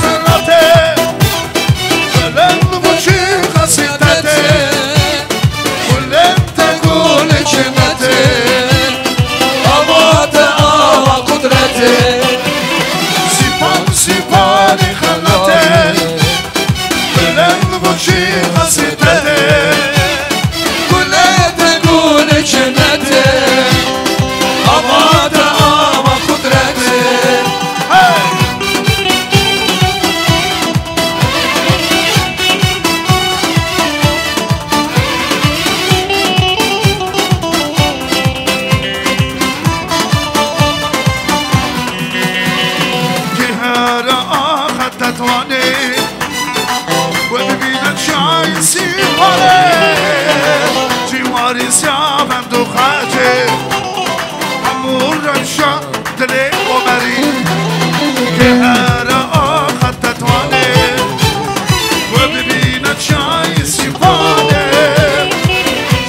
Xelatê, Belend bu çi xesîtetê, Bulend te gulê çinetê, ava te ava qudretê. Sîpan sîpanî xelatê, Belend bu çi xesîtetê, Gulê te gulê çinetê, ava te ava qudretê. Hey! Gihara axa Tetwanê, we bibîne çiyayê Sîpanê. Ciwarî Siyavend û Xecê, hemû rewşa dilê Omerî. Gihara axa Tetwanê, we bibîne çiyayê Sîpanê.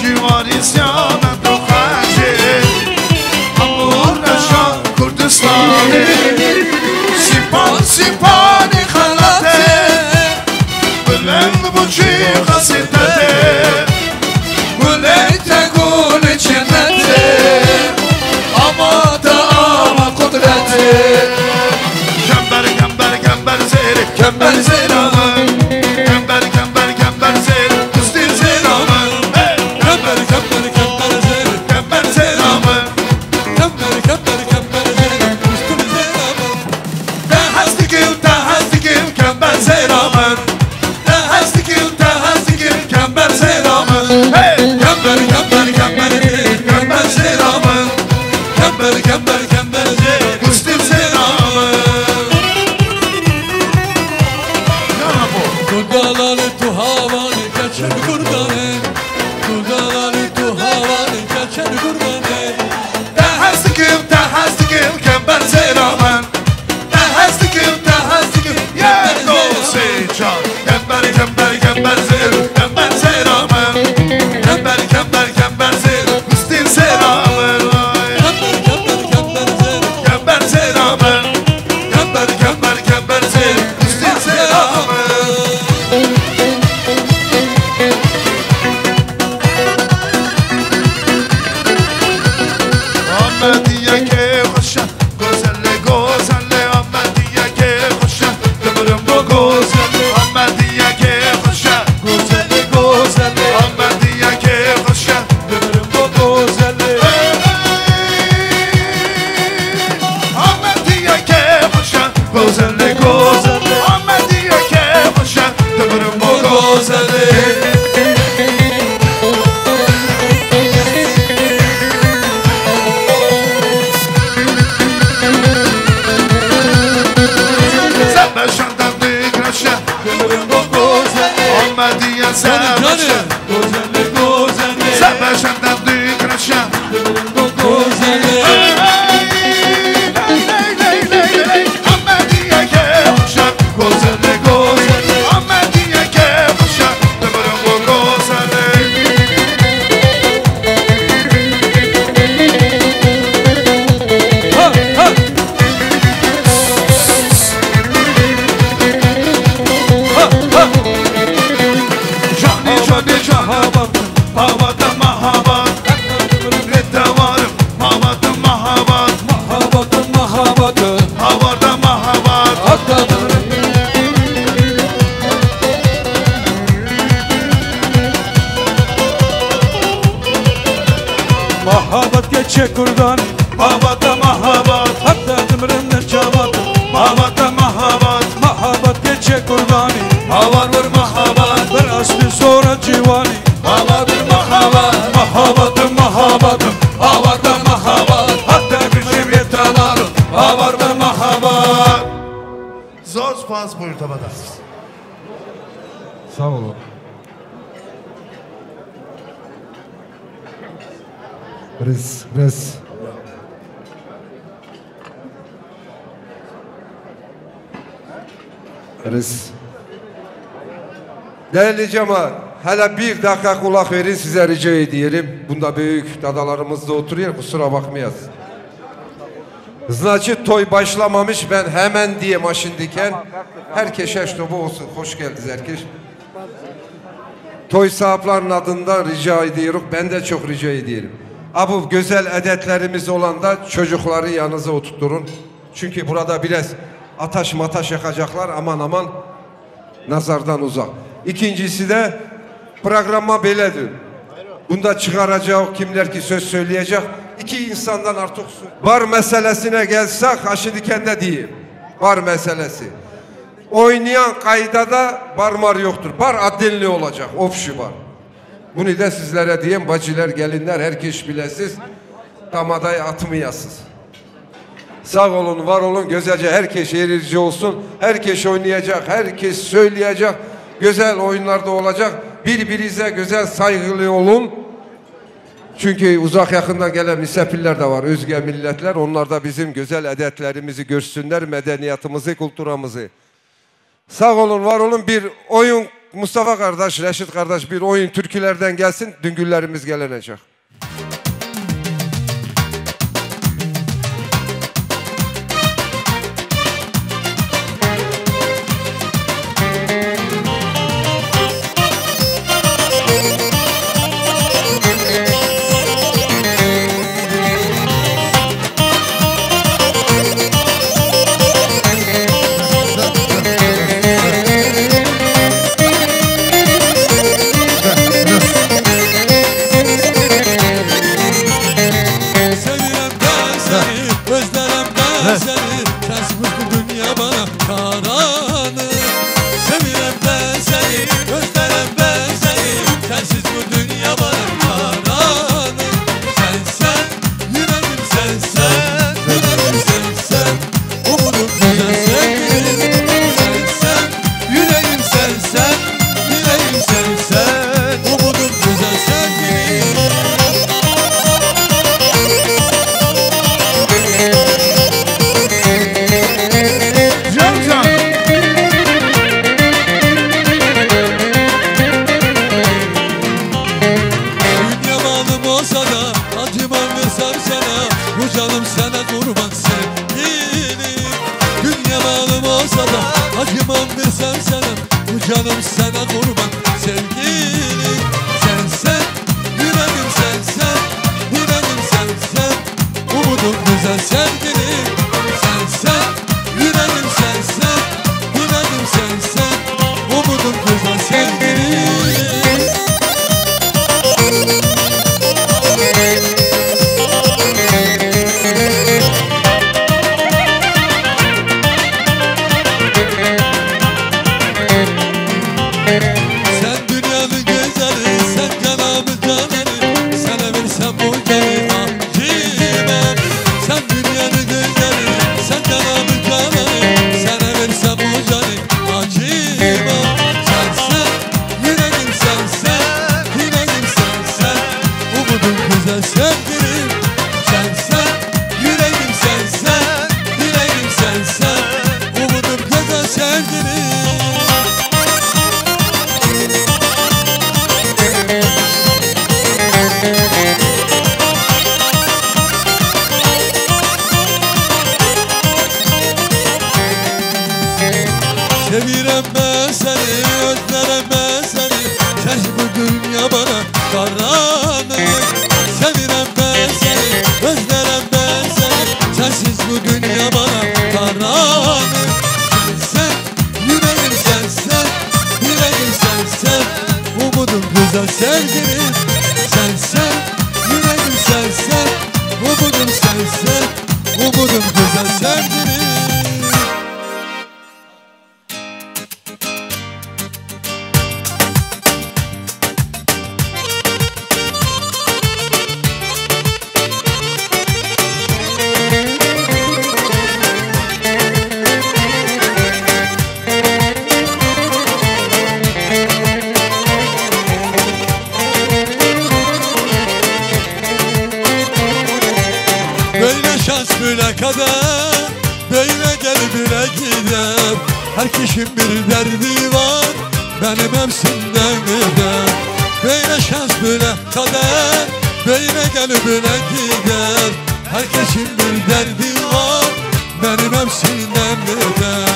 Ciwarî Siyavend û Xecê, hemû rewşa Kurdistanê. Sîpan sîpanî xelatê, Belend bu çi xesîtetê, Gulê te gulê çinetê, ava te ava qudretê. Kember, kember, kember zêrê, kember zêra min. Kember, kember, kember zêrê, kustî zêra min. Hey! Kember, kember, kember zêrê, kember zêra min. Kember, kember, kember zêrê, kustî zêra min. Te hez dikî û te hez dikî û kember zêra min. Te hez dikî û te hez dikî û kember zêra min. Hey! Kember, kember, kember zêrê, kember zêra min. Kember, kember, kember zêrê, kustî zêra min. Bravo. Tu dalalî, tu havalî, keçin kurdanê. Tu dalalî, tu havalî, keçin kurdanê. Te hez dikî û te hez dikî û kember zêra min. Te hez dikî û te hez dikî û yek, du, sê, çar. Kember, kember, kember zêr, kember zêra min. Kember, kember, kember zêr, kustî zêra min. Kember, kember, kember zêr, kember zêra min. Kember, kember, kember zêr, kustî zêra min. Amediye Sebeşe. Sebeşe de dikreşe. Amediye ke hoşe. Gozele, gozele. Amediye ke hoşe. Dibrin bu gozele. Ha, ha. Canî, canî, can. Mahabat, mahabat, mahabat. Lê te warim, mahabat, mahabat. Mahabat, mahabat. Hawarda mahabat. Hatta Mahabat keçe kurdanî. Mahabata mahabat. Hatta dimrin çabat. Mahabata mahabat. Mahabat keçe kurdanî. Havar bir mahabat. Bir asli sonra ciwanî. Havar bir mahabat. Mahabatım mahabatım. Havata mahabat. Hatta bizim yetalar. Havar bir mahabat. Zor spas buyur tabada. Sağ olun. Riz, riz. Riz. Değerli cemaat, hele bir dakika kulak verin, size rica ediyorum. Bunda büyük dadalarımız da oturuyor, kusura bakmayasın. Значит, toy başlamamış, ben hemen diye maşındiken herkese işte bu olsun. Hoş geldiniz herkes. Toy sahiplerinin adından rica ediyoruz. Ben de çok rica ediyorum. Ha, bu güzel adetlerimiz olan da çocukları yanınıza oturtturun. Çünkü burada biraz ataş mataş yakacaklar. Aman aman nazardan uzak. İkincisi de programma böyledir. Bunda çıkaracak kimler ki söz söyleyecek. İki insandan artık sö- Bar meselesine gelsek, ha şimdi kendi diyeyim. Bar meselesi. Oynayan kaydada bar mar yoktur. Bar adilli olacak. Ofşi bar. Bunu da sizlere diyeyim, bacılar, gelinler, herkes bilesiz. Tamadayı atmayasız. Sağ olun, var olun. Güzelce herkes eğlence olsun. Herkes oynayacak, herkes söyleyecek. Güzel oyunlar da olacak. Birbirinize güzel saygılı olun. Çünkü uzak yakından gelen misafirler de var, özge milletler. Onlar da bizim güzel adetlerimizi görsünler, medeniyetimizi, kulturamızı. Sağ olun, var olun. Bir oyun, Mustafa kardeş, Reşit kardeş, bir oyun türkülerden gelsin. Düngüllerimiz gelenecek. Sevirem ben seni, özlerim ben seni. Sensiz bu dünya bana karanlık. Sevirem ben seni, özlerim ben seni. Sensiz bu dünya bana karanlık. Sen, sen, yüreğim sen, sen, yüreğim sen, sen. Umudum güzel sevgilim. Sen, sen, yüreğim sen, sen, yüreğim sen, sen. Umudum güzel sevgilim. Can can. Dünya malım olsa da acımam versem sana. Bu canım sana kurban sevgilim. Dünya malım olsa da acımam versem sana. Bu canım sana kurban sevgilim. Sen sen, yüreğim sen sen, yüreğim sen sen. Umudum güzel sevgilim, sen sen, yüreğim sen sen, yüreğim sen sen, umudum güzel sevgilim. Sen dünyanın Sevgilim, sensen yüreğim, sensen umudum, sensen umudum, güzel sevgilim. Böyle şans, böyle kader, böyle gel, böyle gider. Her kişinin bir derdi var, benim hepsinden öte. Böyle şans, böyle kader, böyle gel, böyle gider. Herkesin bir derdi var, benim hepsinden beter.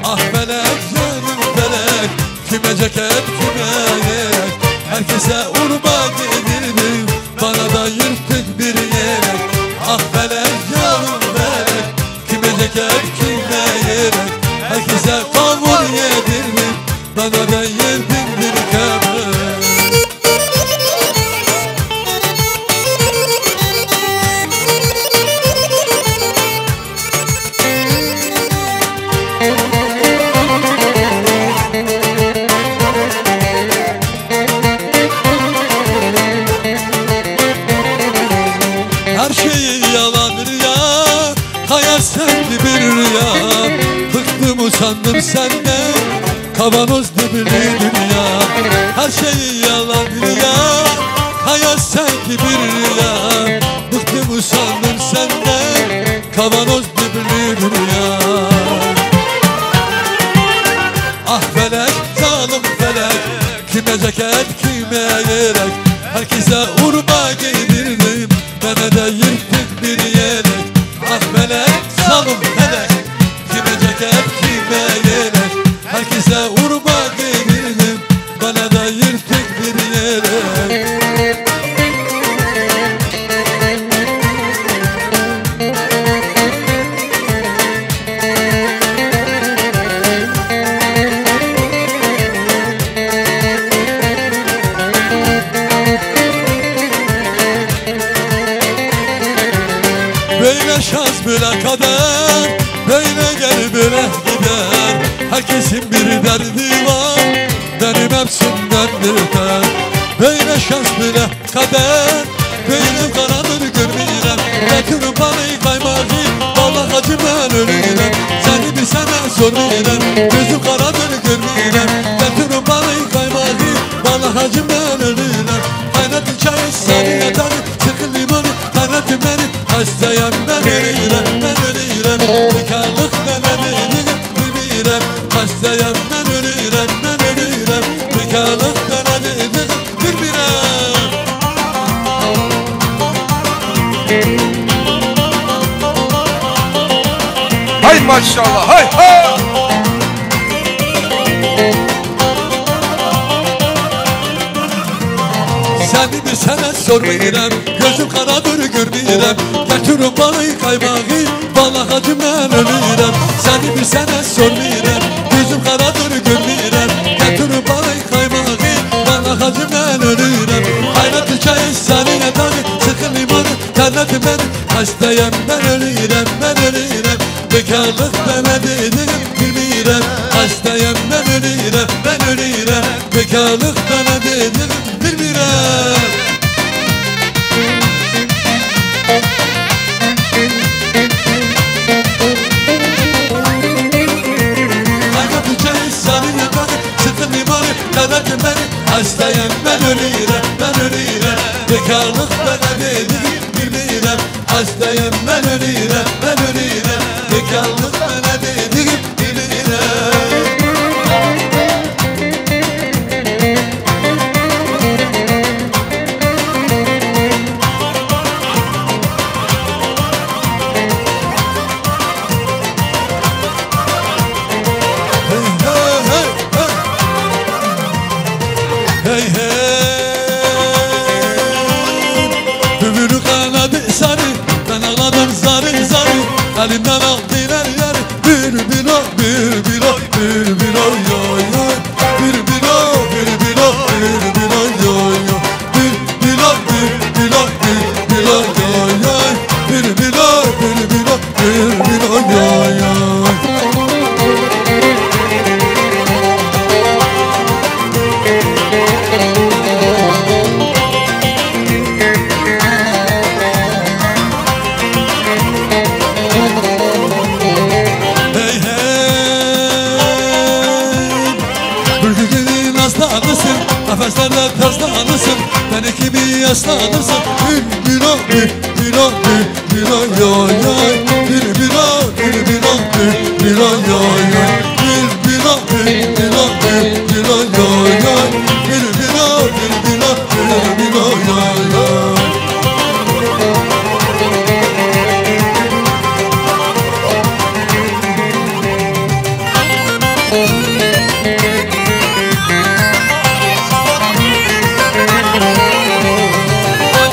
Ah felek, canım felek, kime ceket, kime yelek. Herkese urba giydirdim, bana da yırtık bir yelek. Ah felek, canım felek, kime ceket, kime yelek. Herkese kavun yedirdim, bana da yırtık bir kemer. Her şey yalan rüya, hayat sanki bir rüya. Bıktım, usandım senden, kavanoz dibli dünya. Her şey yalan rüya, hayat sanki bir rüya. Bıktım, usandım senden, kavanoz dibli dünya. Ah felek, zalim felek, kime ceket, kime yelek. Herkese urba giydirdim, bana da yırtık bir yelek. Ah felek, zalim felek, kime ceket, kime yelek. Herkese urba giydirdim, bana da yırtık bir yelek. Böyle şans, böyle kader, böyle gel, böyle gider. Herkesin bir derdi var, benim hepsimden beter. Böyle şans, böyle kader, gözüm karadır görmeyelim. Getir balayı kaymağı, vallahi acı ben ölüyüm. Seni bir sana sormayalım. Gözüm karadır görmeyelim. Getir balayı kaymağı, vallahi acı ben ölüyüm. Kaynatın çayı, sarı yatağı, sıkın limonı, kaynatın beni. Hastayım ben ölüyüm, ben ölüyüm. Bekarlık bana değil, bilmiyorum. Hastayım ben ölüyüm, ben ölüyüm. Bekarlık bana değil, bilmiyorum. Hay maşallah, hay ha! Seni bir sene sormayırım, gözüm karadır görmeyelim. Getir o balayı kaymağı, vallahi acı ben ölüyüm. Seni bir sene sormayırım, gözüm karadır görmeyelim. Getir o balayı kaymağı, vallahi acı ben ölüyüm. Kaynatın çayı, sarı yatağı, sıkın limonun, terletin beni. Hastayım ben ölüyüm, ben ölüyüm. Bekarlık bana dedim, bilmiyorum. Hastayım ben ölüyüm, ben ölüyüm. Bekarlık bana dedim, bilmiyorum. Kaynatın çayı, sarı yatağı, sıkın limonun, terletin beni. Hastayım ben ölüyüm, ben ölüyüm. Bekarlık bana dedim, bilmiyorum. Hastayım ben ölüyüm, ben ölüyüm. Bekarlık bana dedim, bilmiyorum. Hey, hey, hey, hey. Hey, hey. Bülbülü kanadı sarı, ben ağladım zarı zarı. Qefeslerle tez dandisim, tenê kîmî ez dandisim. Bülbülo, bülbülo, bülbülo, yoy, yoy. Bülbülo, bülbülo, bülbülo, yoy, yoy. Bülbülo, bülbülo, bülbülo, yoy, yoy. Bülbülo, bülbülo, bülbülo, yoy, yoy.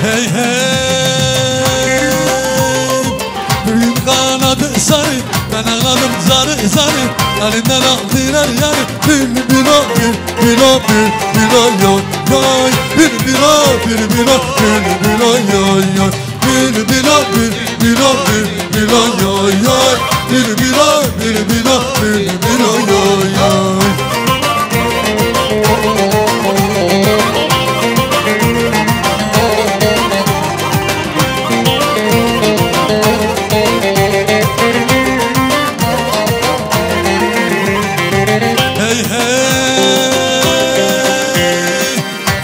Hey, hey. Bülbül kanadı sarı, ben ağladım zarı zarı. Elinden aldılar yarı. Bülbül o, bülbül o, bülbül o, yoy, yoy. Bülbül o, bülbül o, bülbül o, yoy, yoy. Bülbülo, bülbülo, bülbülo, yoy, yoy. Bülbülo, bülbülo, bülbülo, yoy, yoy. Hey, hey.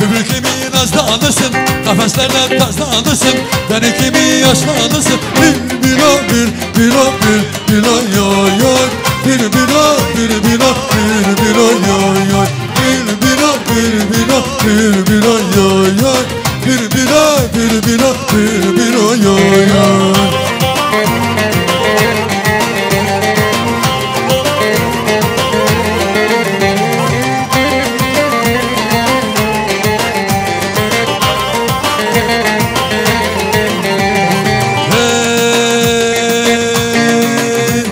Bülbül kimi nazlanırsın, kafeslerle tazlanırsın. Beni kimi yaşlanırsın. Bülbülo, bülbülo, bülbülo, yoy, yoy. Bülbülo, bülbülo, bülbülo, yoy, yoy. Bülbülo, bülbülo, bülbülo, yoy, yoy. Bülbülo, bülbülo, bülbülo, yoy, yoy. Hey,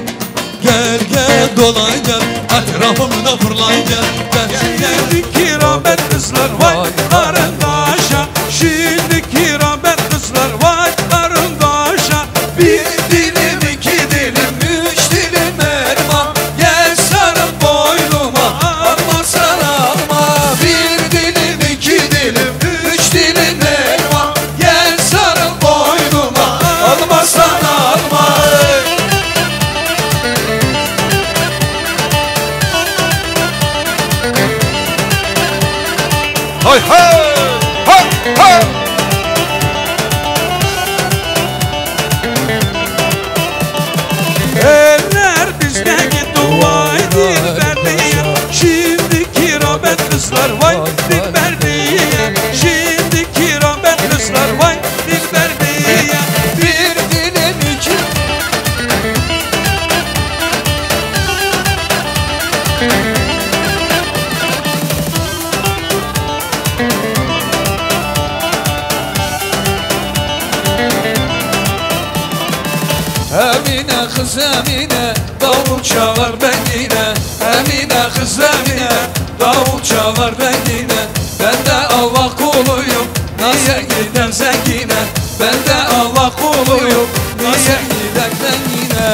gel gel dolay gel, etrafımda fırlay gel, gel. Geldi kiramet kızlar vay karındaşa, şimdi kiramet kızlar vay karındaşa. Bir dilim, iki dilim, üç dilim elma, gel sarıl boynuma, alma sarılma. Bir dilim, iki dilim, üç dilim elma, gel sarıl boynuma, alma sarılma. Hay hay! Hay hay! Eller bizdeki dua edin Berli'ye. Şimdiki rağbet kızlar vay Berli'ye. Şimdiki rağbet kızlar vay Berli'ye. Bir dilim iki. Emine kız Emine, davul çalar bendine. Emine kız Emine, davul çalar bendine. Ben de Allah kuluyum, nasıl giden zengine. Ben de Allah kuluyum, nasıl giden zengine.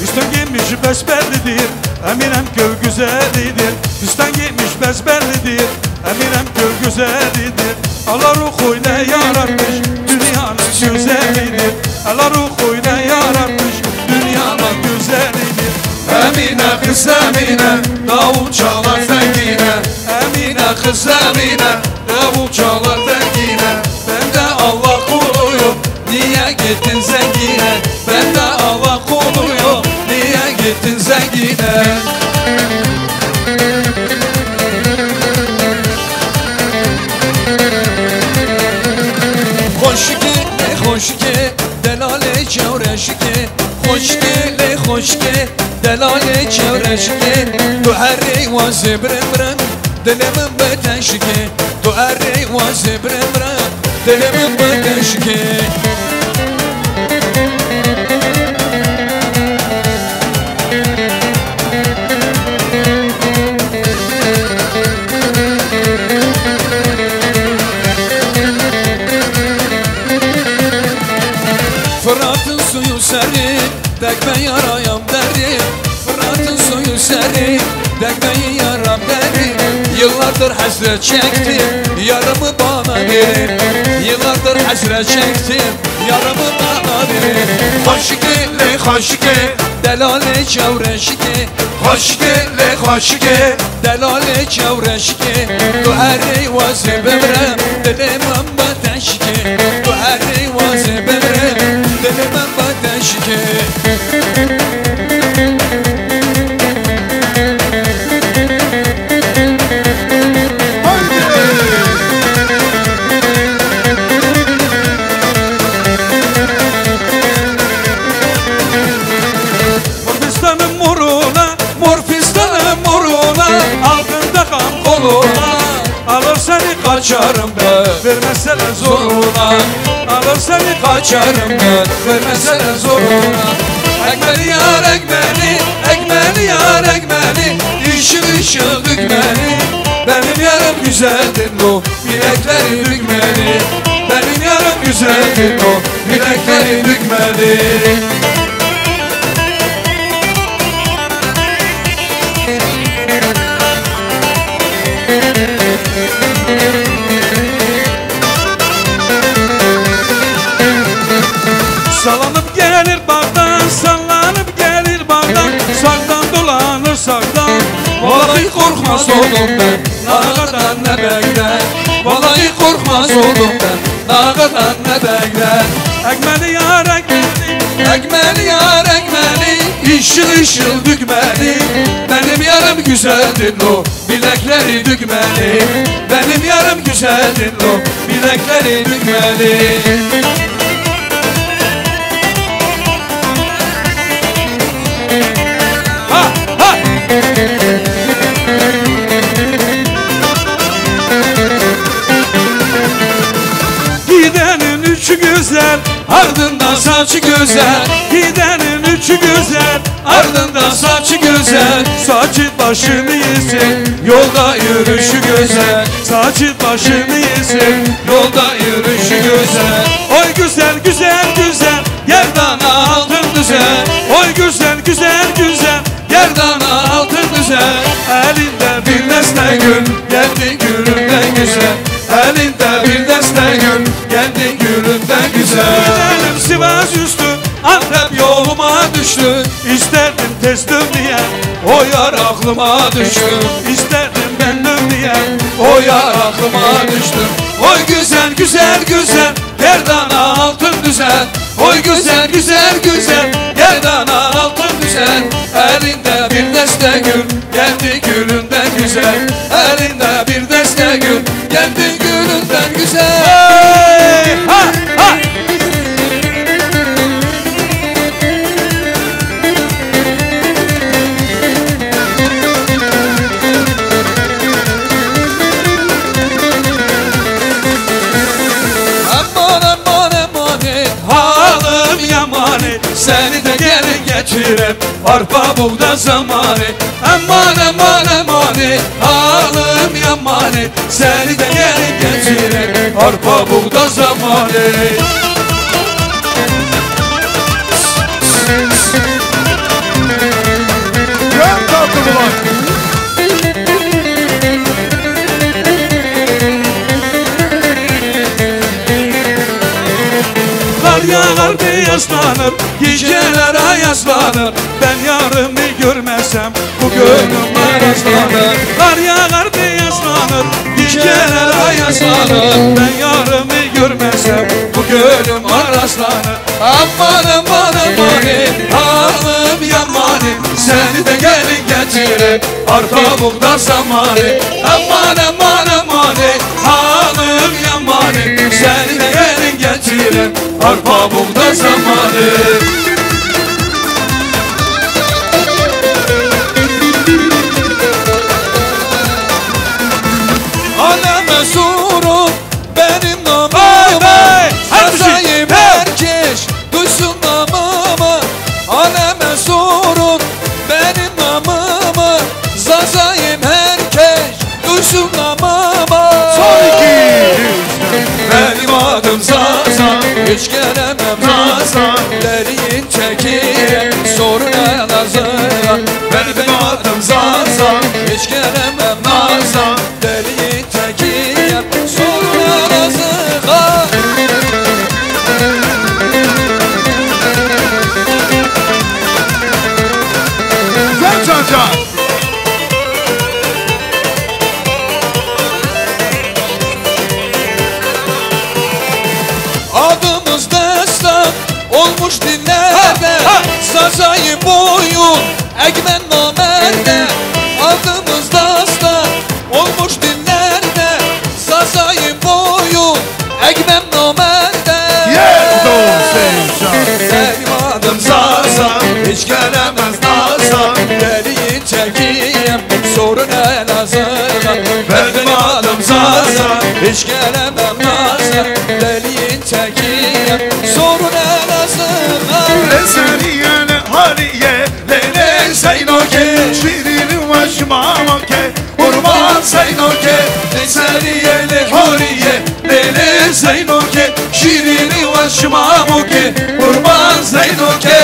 Üstün giymiş besbellidir, Eminem kül güzelidir. Üstten giymiş besbellidir, Eminem kül güzelidir. Allah ruhuyla yaratmış dünyanın gözelidir. Allah ruhuyla yaratmış dünyanın gözelidir. Emine kız Emine, davul çalar zengine. Emine kız Emine, davul çalar zengine. Ben de Allah kuluyum, niye gittin zengine? Ben de Allah kuluyum, niye gittin zengine? Xoşikê, lê xoşikê, delalê çewreşikê. Xoşikê, lê xoşikê, delalê çewreşikê. Tu herê wazê birim birim, dilê min bi te şikê. Tu herê wazê birim birim, dilê min bi te şikê. Fırat'ın suyu serin, degme yarayam derin. Fırat'ın suyu serin, degme yaram derin. Yıllardır hasret çektim, yarımı bana verin. Yıllardır hasret çektim, yarımı bana verin. Xweşikê lê xweşikê, delalê çewreşikê. Xweşikê lê xweşikê, delalê çewreşikê. Tu herî wazê bimre, dilê min bide şikê. Tu herî wazê bimre, dilê min bide şikê. Morfistanım moruna, morfistanım moruna, altında kan koluna. Alırsan kaçarım ben, vermezsen zoruna. Alırsan kaçarım ben, vermezsen zoruna. Ekmeli yar ekmeli, ekmeli yar ekmeli, ışıl ışıl dökmeli. Benim yarım güzeldir lo, bilekleri bükmeli. Benim yarım güzeldir lo, bilekleri bükmeli. Sallanıp gelir bağdan, sallanıp gelir bağdan, sağdan dolanır sağdan. Vallahi korkmaz oldum ben, dağdan ne bekler? Vallahi korkmaz oldum ben, dağdan ne bekler? Ekmeli yar ekmeli, ekmeli yar ekmeli, ışıl ışıl dökmeli. Benim yarım güzeldir lo, bilekleri bükmeli. Benim yarım güzeldir lo, bilekleri bükmeli. Ha, ha! Gidenin üçü güzel, ardında saçı güzel. Gidenin üçü güzel, ardında saçı güzel. Saçı başını yesin, yolda yürüyüşü güzel. Saçı başını yesin, yolda yürüyüşü güzel. Oy güzel, güzel, güzel, gerdana altın düzer. Oy güzel, güzel, güzel, gerdana altın düzer. Elinde bir deste gül, geldi gülünden güzel. Elinde bir deste gül, geldi gülünden güzel. Gidelim Sivas üstü, Antep yoluma düştü. İsterdim tez dön diye, o yar aklıma düştü. İsterdim ben dön diye, o yar aklıma düştü. Oy güzel, güzel, güzel, gerdana altın düzer. Oy güzel, güzel, güzel, gerdana altın düzer. Elinde bir deste gül, geldi gülünden güzel. Elinde bir deste gül, geldi gülünden güzel. Hey, ha, ha! Aman, aman, aman, e, halım yaman, e, seni de gelin getirem, arpa buğda zamanı. Aman, aman, aman, e, halım yaman, e, seni de gelin getirem, arpa buğda zamanı. Gel tatlı bulan. Kar yağar beyazlanır, geceler ayazlanır. Ben yarımı görmesem bu gönlüm marazlanır. Kar yağar beyazlanır, geceler ayazlanır. Ben yarımı görmesem bu gönlüm marazlanır. Aman, aman, aman, e, halım yaman, e, seni de gelin getirip arpa buğda zamanı. Aman, aman, aman, e, halım yaman, e, seni de gelin getirip arpa buğda zamanı. Aleme sorun benim namıma. Hey, hey, hey, Zazayım hey. Herkes duysun namıma. Aleme sorun benim namıma. Zazayım herkes duysun namıma. Son iki. Benim adım Zaza. Hiç gelemem Zaza. Derin çekirek sorun Elazığ'a. Benim adım Zaza. Hiç gelemem Zaza. Zazayı boyun, Egmen namerde, adımız dasta olmuş dillerde. Zazayı boyun, Egmen namerde. Benim adım Zaza, hiç gelemez naza. Deliyim, tekiyim, sorun Elazığ'a. Benim adım Zaza, hiç gelemem naza. Deliyim, tekiyim, sorun Elazığ'a. Lê seriyê lê horiye, lê lê Zeynoke, şîrîn û weş mamoke, qurban Zeynoke. Lê seriyê lê horiye, lê lê Zeynoke, şîrîn û weş mamoke, qurban Zeynoke.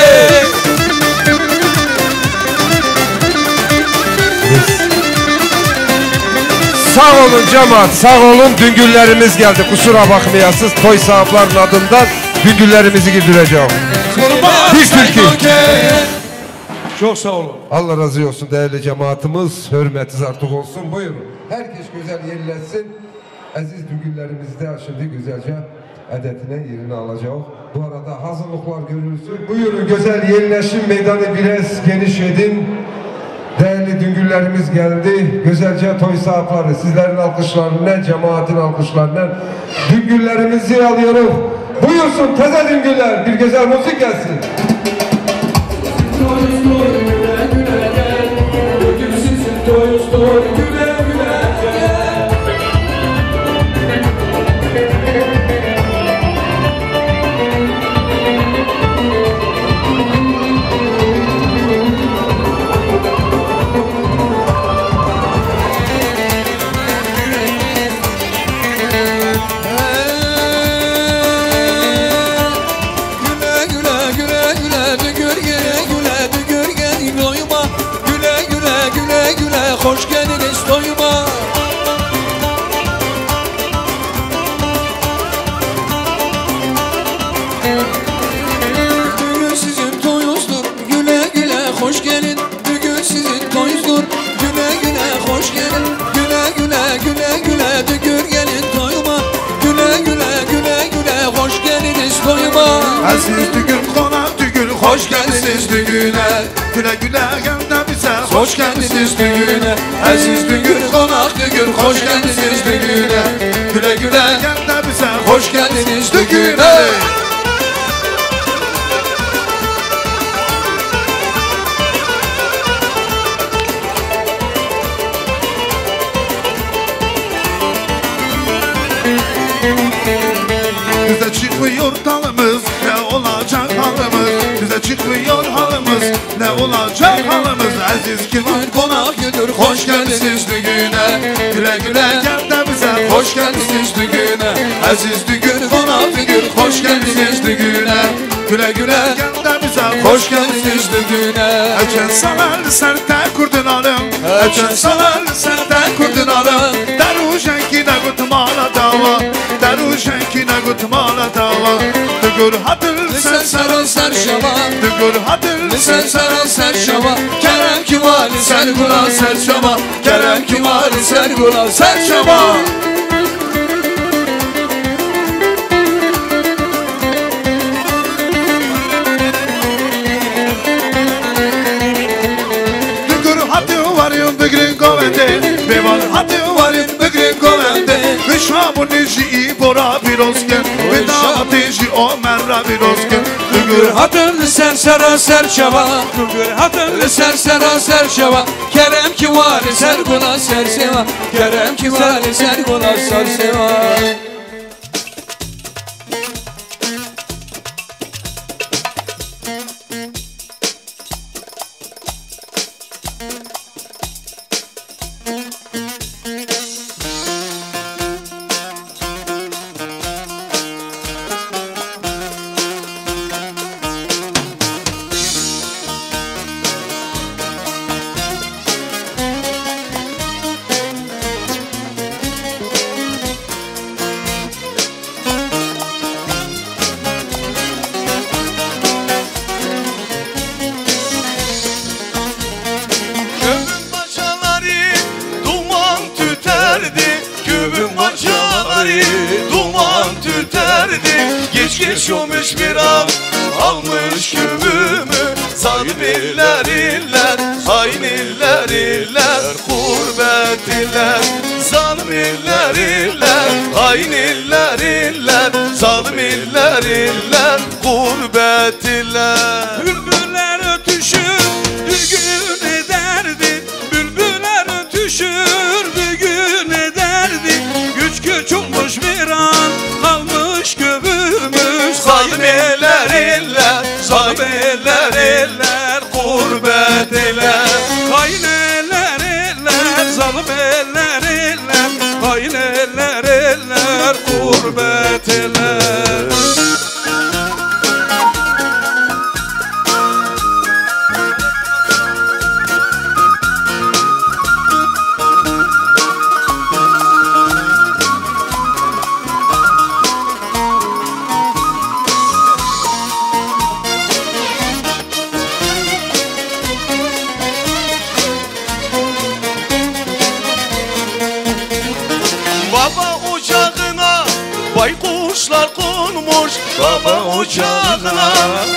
Sağ olun cemaat, sağ olun. Düngüllerimiz geldi. Kusura bakmayasınız. Toy sahiplerinin adından düngüllerimizi girdireceğim. Kurban Biz Türkiye. Zeynoke. Çok sağ olun. Allah razı olsun değerli cemaatimiz. Hürmetiniz artık olsun. Buyurun. Herkes güzel yerleşsin. Aziz düngüllerimiz de şimdi güzelce adetine yerini alacak. Bu arada hazırlıklar görülsün. Buyurun, güzel yerleşim meydanı biraz geniş edin. Değerli düngüllerimiz geldi. Güzelce toy sahipleri, sizlerin alkışlarıyla, cemaatin alkışlarıyla düngüllerimizi alıyoruz. Buyursun, taze düngüller, bir güzel müzik gelsin. Güle güle, güle güle, dügür gele güle, dügür gele doyma. Güle güle, güle güle, hoş geldiniz toyuma. Bugün sizin toyunuzdur, güle güle, hoş gelin. Bugün sizin toyunuzdur, güle güle, hoş gelin. Güle güle, güle güle, dügür gelin toyuma. Güle güle, güle güle, hoş geldiniz toyuma. Aziz dügür, konak dügür, hoş geldiniz dügüne. Güle güle gel de bize hoş geldiniz düğüne. Aziz dügür, konak dügür, hoş geldiniz düğüne. Güle güle gel de bize hoş geldiniz düğüne. Bize çıkmıyor dalımız, ne olacak halımız? Bize çıkmıyor halımız, ne olacak halımız? Aziz kimin konak güdür, hoş geldiniz düğüne. Güle güle gel de bize hoş geldiniz düğüne. Aziz dügür, konak dügür, hoş geldiniz düğüne. Güle güle gel de bize hoş geldiniz düğüne. Eçen salar serte kurdun alım. Eçen salar serte kurdun alım. Deru jenki ne gutmala dawa. Deru jenki ne gutmala dawa. Dügür hatır li ser sera ser şeva. Dügür hatır li ser sera ser şeva. Kerem ki var li ser gula ser şeva. Kerem ki var li ser gula ser şeva. Dügür hatı varın bigrin govende. Bevan hatı varın bigrin govende. Wî şabûnê jî îbora pîroz kin. Wî damatê jî Omer ra pîroz kin. Li gor hatin li ser sera ser çava. Li gor hatin li ser sera ser çava. Kerem ki wa li ser gula ser sewa. Kerem ki wa li ser gula ser sewa. Kömür bacaları duman tüterdi, kömür bacaları duman tüterdi. Geç geç olmuş bir av, almış kömrümü, zar Iller, iller, hain iller, iller, gurbet iller. Zalim iller, iller, hain iller, iller, zalim iller, iller, gurbet iller. Bülbüller ötüşür, düğün ederdi. Bülbüller ötüşür, düğün ederdi. Güç güç olmuş, viran kalmış köyümüz. Zalim eller, eller, zalim eller, eller, gurbet eller. Hain eller, eller, zalim eller, eller, hain eller, eller, gurbet eller. Baba ocağına baykuşlar konmuş, baba ocağına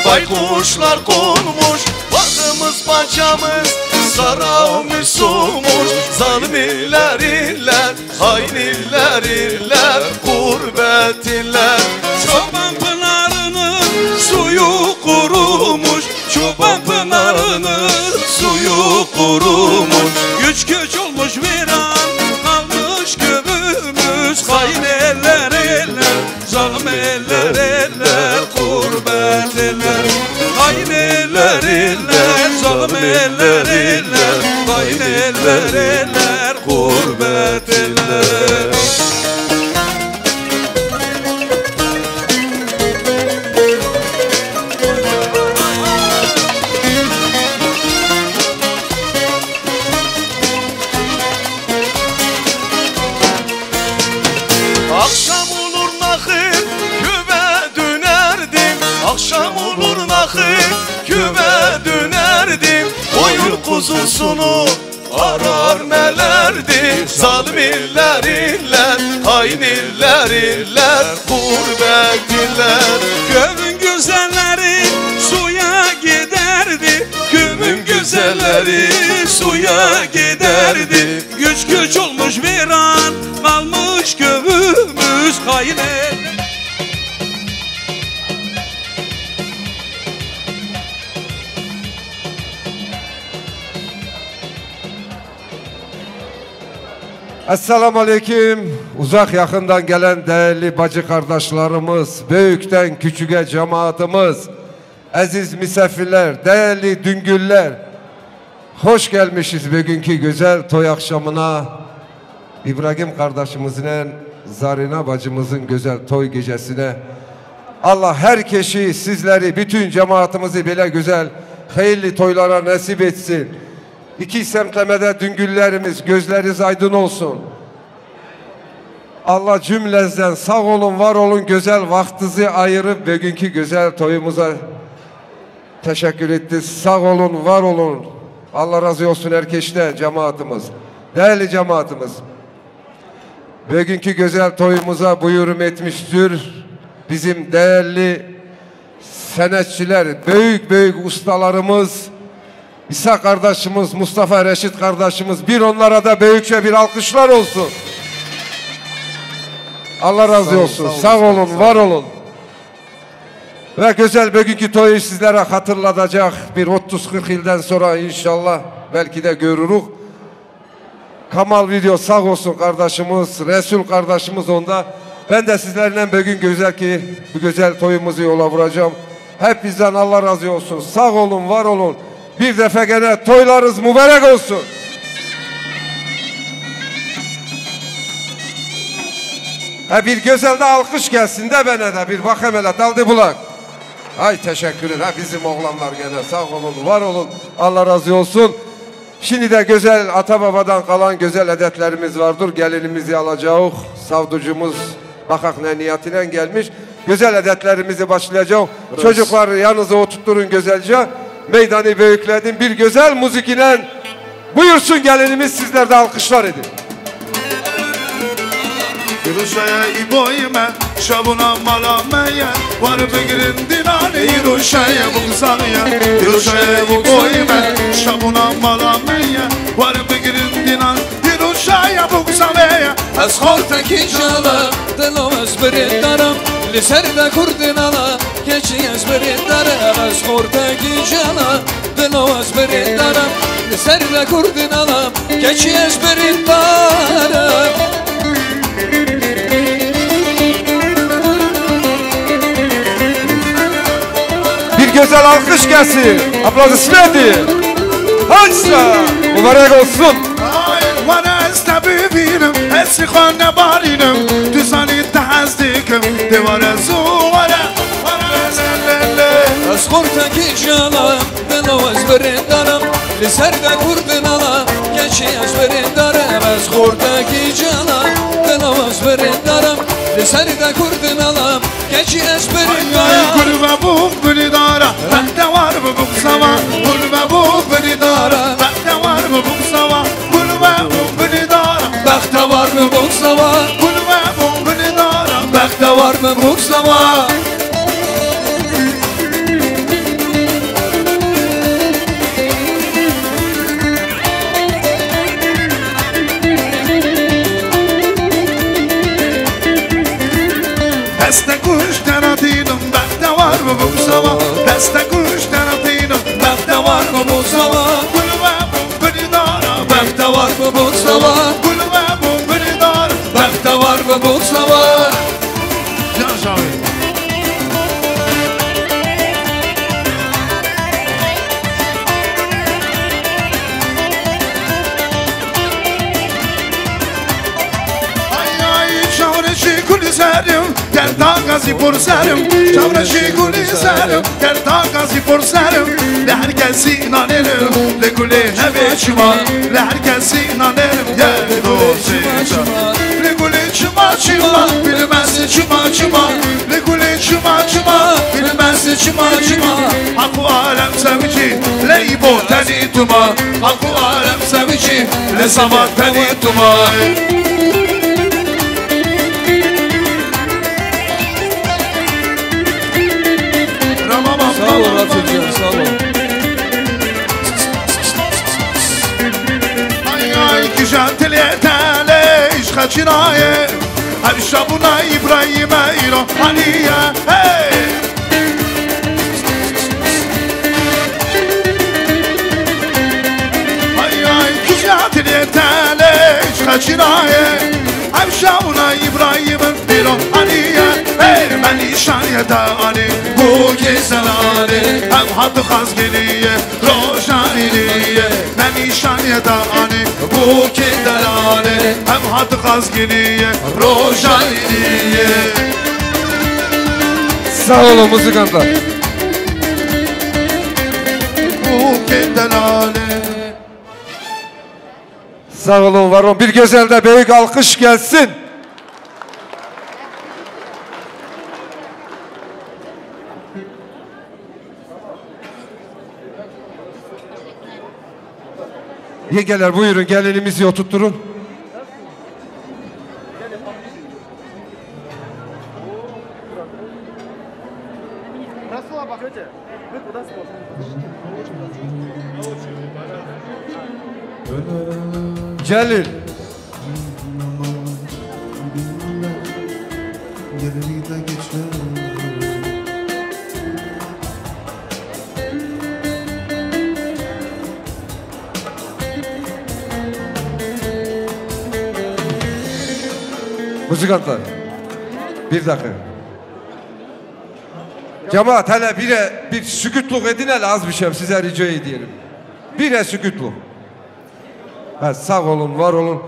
baykuşlar konmuş. Bağımız bacamız sararmış, solmuş. Zalim iller, iller, hain iller, iller, gurbet iller. Çoban pınarının suyu kurumuş, Çoban pınarının suyu kurumuş. Güç güç olmuş, viran kalmış köyümüz. Hain eller, eller, zalim eller, eller, gurbet eller. Hain eller, eller, zalim eller, eller, hain eller, eller, gurbet eller. Akşam olur nahir, köve dönerdim. Akşam olur nahir, köve dönerdim. Koyun kuzusunu arar nelerdi. Zalim iller, iller, hain iller, iller, gurbet iller. Köyün güzelleri suya giderdi. Köyün güzelleri suya giderdi. Güç güç olmuş, viran kalmış köyümüz. Hain eller. Esselamu Aleyküm. Uzak yakından gelen değerli bacı kardeşlerimiz, büyükten küçüğe cemaatimiz, aziz misafirler, değerli Düngüller, hoş gelmişiz bugünkü güzel toy akşamına. İbrahim kardeşimizle Zarina bacımızın güzel toy gecesine. Allah herkesi, sizleri, bütün cemaatimizi böyle güzel, hayırlı toylara nasip etsin. İki semtlemede Düngüllerimiz, gözleriniz aydın olsun. Allah cümlenizden sağ olun, var olun, güzel vaktinizi ayırıp bugünkü güzel toyumuza teşekkür etti. Sağ olun, var olun. Allah razı olsun herkesten, cemaatimiz. Değerli cemaatimiz, bugünkü güzel toyumuza buyurum etmiştir bizim değerli senetçiler, büyük büyük ustalarımız, İsa kardeşimiz, Mustafa Reşit kardeşimiz, bir onlara da büyükçe bir alkışlar olsun. Allah razı olsun. Sağ olun, var olun. Ve güzel bugünkü toyu sizlere hatırlatacak bir otuz kırk yıldan sonra inşallah belki de görürük. Kamal Video sağ olsun kardeşimiz, Resul kardeşimiz onda. Ben de sizlerle bugün güzel ki bu güzel toyumuzu yola vuracağım. Hepinizden Allah razı olsun. Sağ olun, var olun. Bir defa gene toylarınız mübarek olsun. Ha, bir güzel de alkış gelsin de bana da bir bak hele daldı bulak. Ay teşekkür ederim. Ha, bizim oğlanlar gene sağ olun, var olun. Allah razı olsun. Şimdi de güzel ata babadan kalan güzel adetlerimiz vardır. Gelinimizi alacağız. Savducumuz bakak ne niyetine gelmiş. Güzel adetlerimizi başlayacağız. Çocuklar yanınıza oturtturun güzelce. Meydanı büyükledin. Bir güzel müzik ile buyursun gelinimiz. Sizler de alkışlar edin. Ruşaya İbo'yim ben. Şabûna mala me ye, war bigirin dînan, îro şeye bûksa me ye, îro şeye bûkoyî me. Şabûna mala me ye, war bigirin dînan, îro şeye bûksa me ye. Ez xortekî cala, dilo ez birîndar im, li ser de kurdin ala, keçî ez birîndar im, ez xortekî cala. Dilo ez birîndar im, li ser de kurdin ala, keçî ez birîndar im. Bir güzel alkış gelsin. Aplodismenti. Haçsa. Mübarek olsun. Ay, were ez te bibînim, ez xwe nebarînim, tu zanî te hez dikim, dê were zû were. Ez xortekî cala, dilo ez birîndar im, li ser de kurdin ala, keçî ez birîndar im, ez xortekî cala, dilo ez birîndar im, li ser de kurdin ala, keçî ez birîndar im. Ay, gul ve bûk birîndara, bextewar bi bûk sava, gul ve bûk birîndara, bextewar bi bûk sava, gul ve bûk birîndara, bextewar bi bûk sava, gul ve bûk birîndara, bextewar bi bûk sava. Deste kuş teratînim, bextewar bibûm sava. Deste kuş teratînim, bextewar bibûm sava. Gul ve bûm binî dara, bextewar bibûm sava. Gul ve bûm binî dara, bextewar bibûm sava. Can Şahin. Ay, ay, çavreşî kulî serim, derda gazî por serim. Çavreşî kulî serim, derda gazî por serim. Li her kesî nanêrim, li kulê nebe çima. Li her kesî nanêrim, ye dostê. Li kulê çima çima, bilmez çima çima. Li kulê çima çima, bilmez çima çima. Hak û alem sevicî, ley bo tenî tuma. Hak û alem sevicî, li sava tenî tuma. Sağ ol Rafiq'cim, sağ ol. Ay, ay, kîja dilê te lê îşqa çînaye. Ev şabûna Îbrahîme îro haniye. Hey! Ay, ay, kîja dilê te lê îşqa çînaye. Ev şabûna Îbrahîme îro haniye. Hey, me nîşaniye te anî, bûkê zelale. Ev hat xazgiriye. Roja îniye, me nîşaniye te anî, bûkê delale, ev hat xazgiriye, roja îniye. Sağ olun muzikantlar. Bûkê delale. Sağ olun, var olun. Bir güzel de büyük alkış gelsin. Yengeler, buyurun, gelinimizi oturtturun. Celil. Muzikantlar, bir dakika. Cemaat, hele bir, bir sükütlük edin, hele az bir şey size rica ediyorum. Bir sükütlük. Ha, sağ olun, var olun.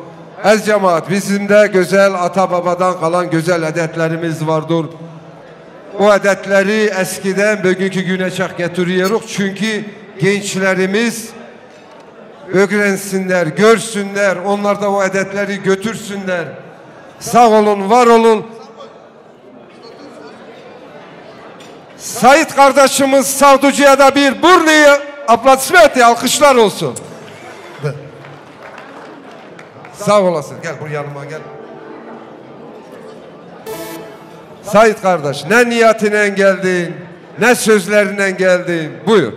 Ez cemaat, bizim de güzel ata babadan kalan güzel adetlerimiz vardır. O adetleri eskiden bugünkü güne çak getiriyoruz. Çünkü gençlerimiz öğrensinler, görsünler, onlar da o adetleri götürsünler. Sağ olun, var olun. Sait kardeşimiz Savducu'ya da bir burnu aplodismenti, alkışlar olsun. Sağ olasın. Gel bu yanıma gel. Sait kardeş, ne niyetinen geldin, ne sözlerinen geldin. Buyur.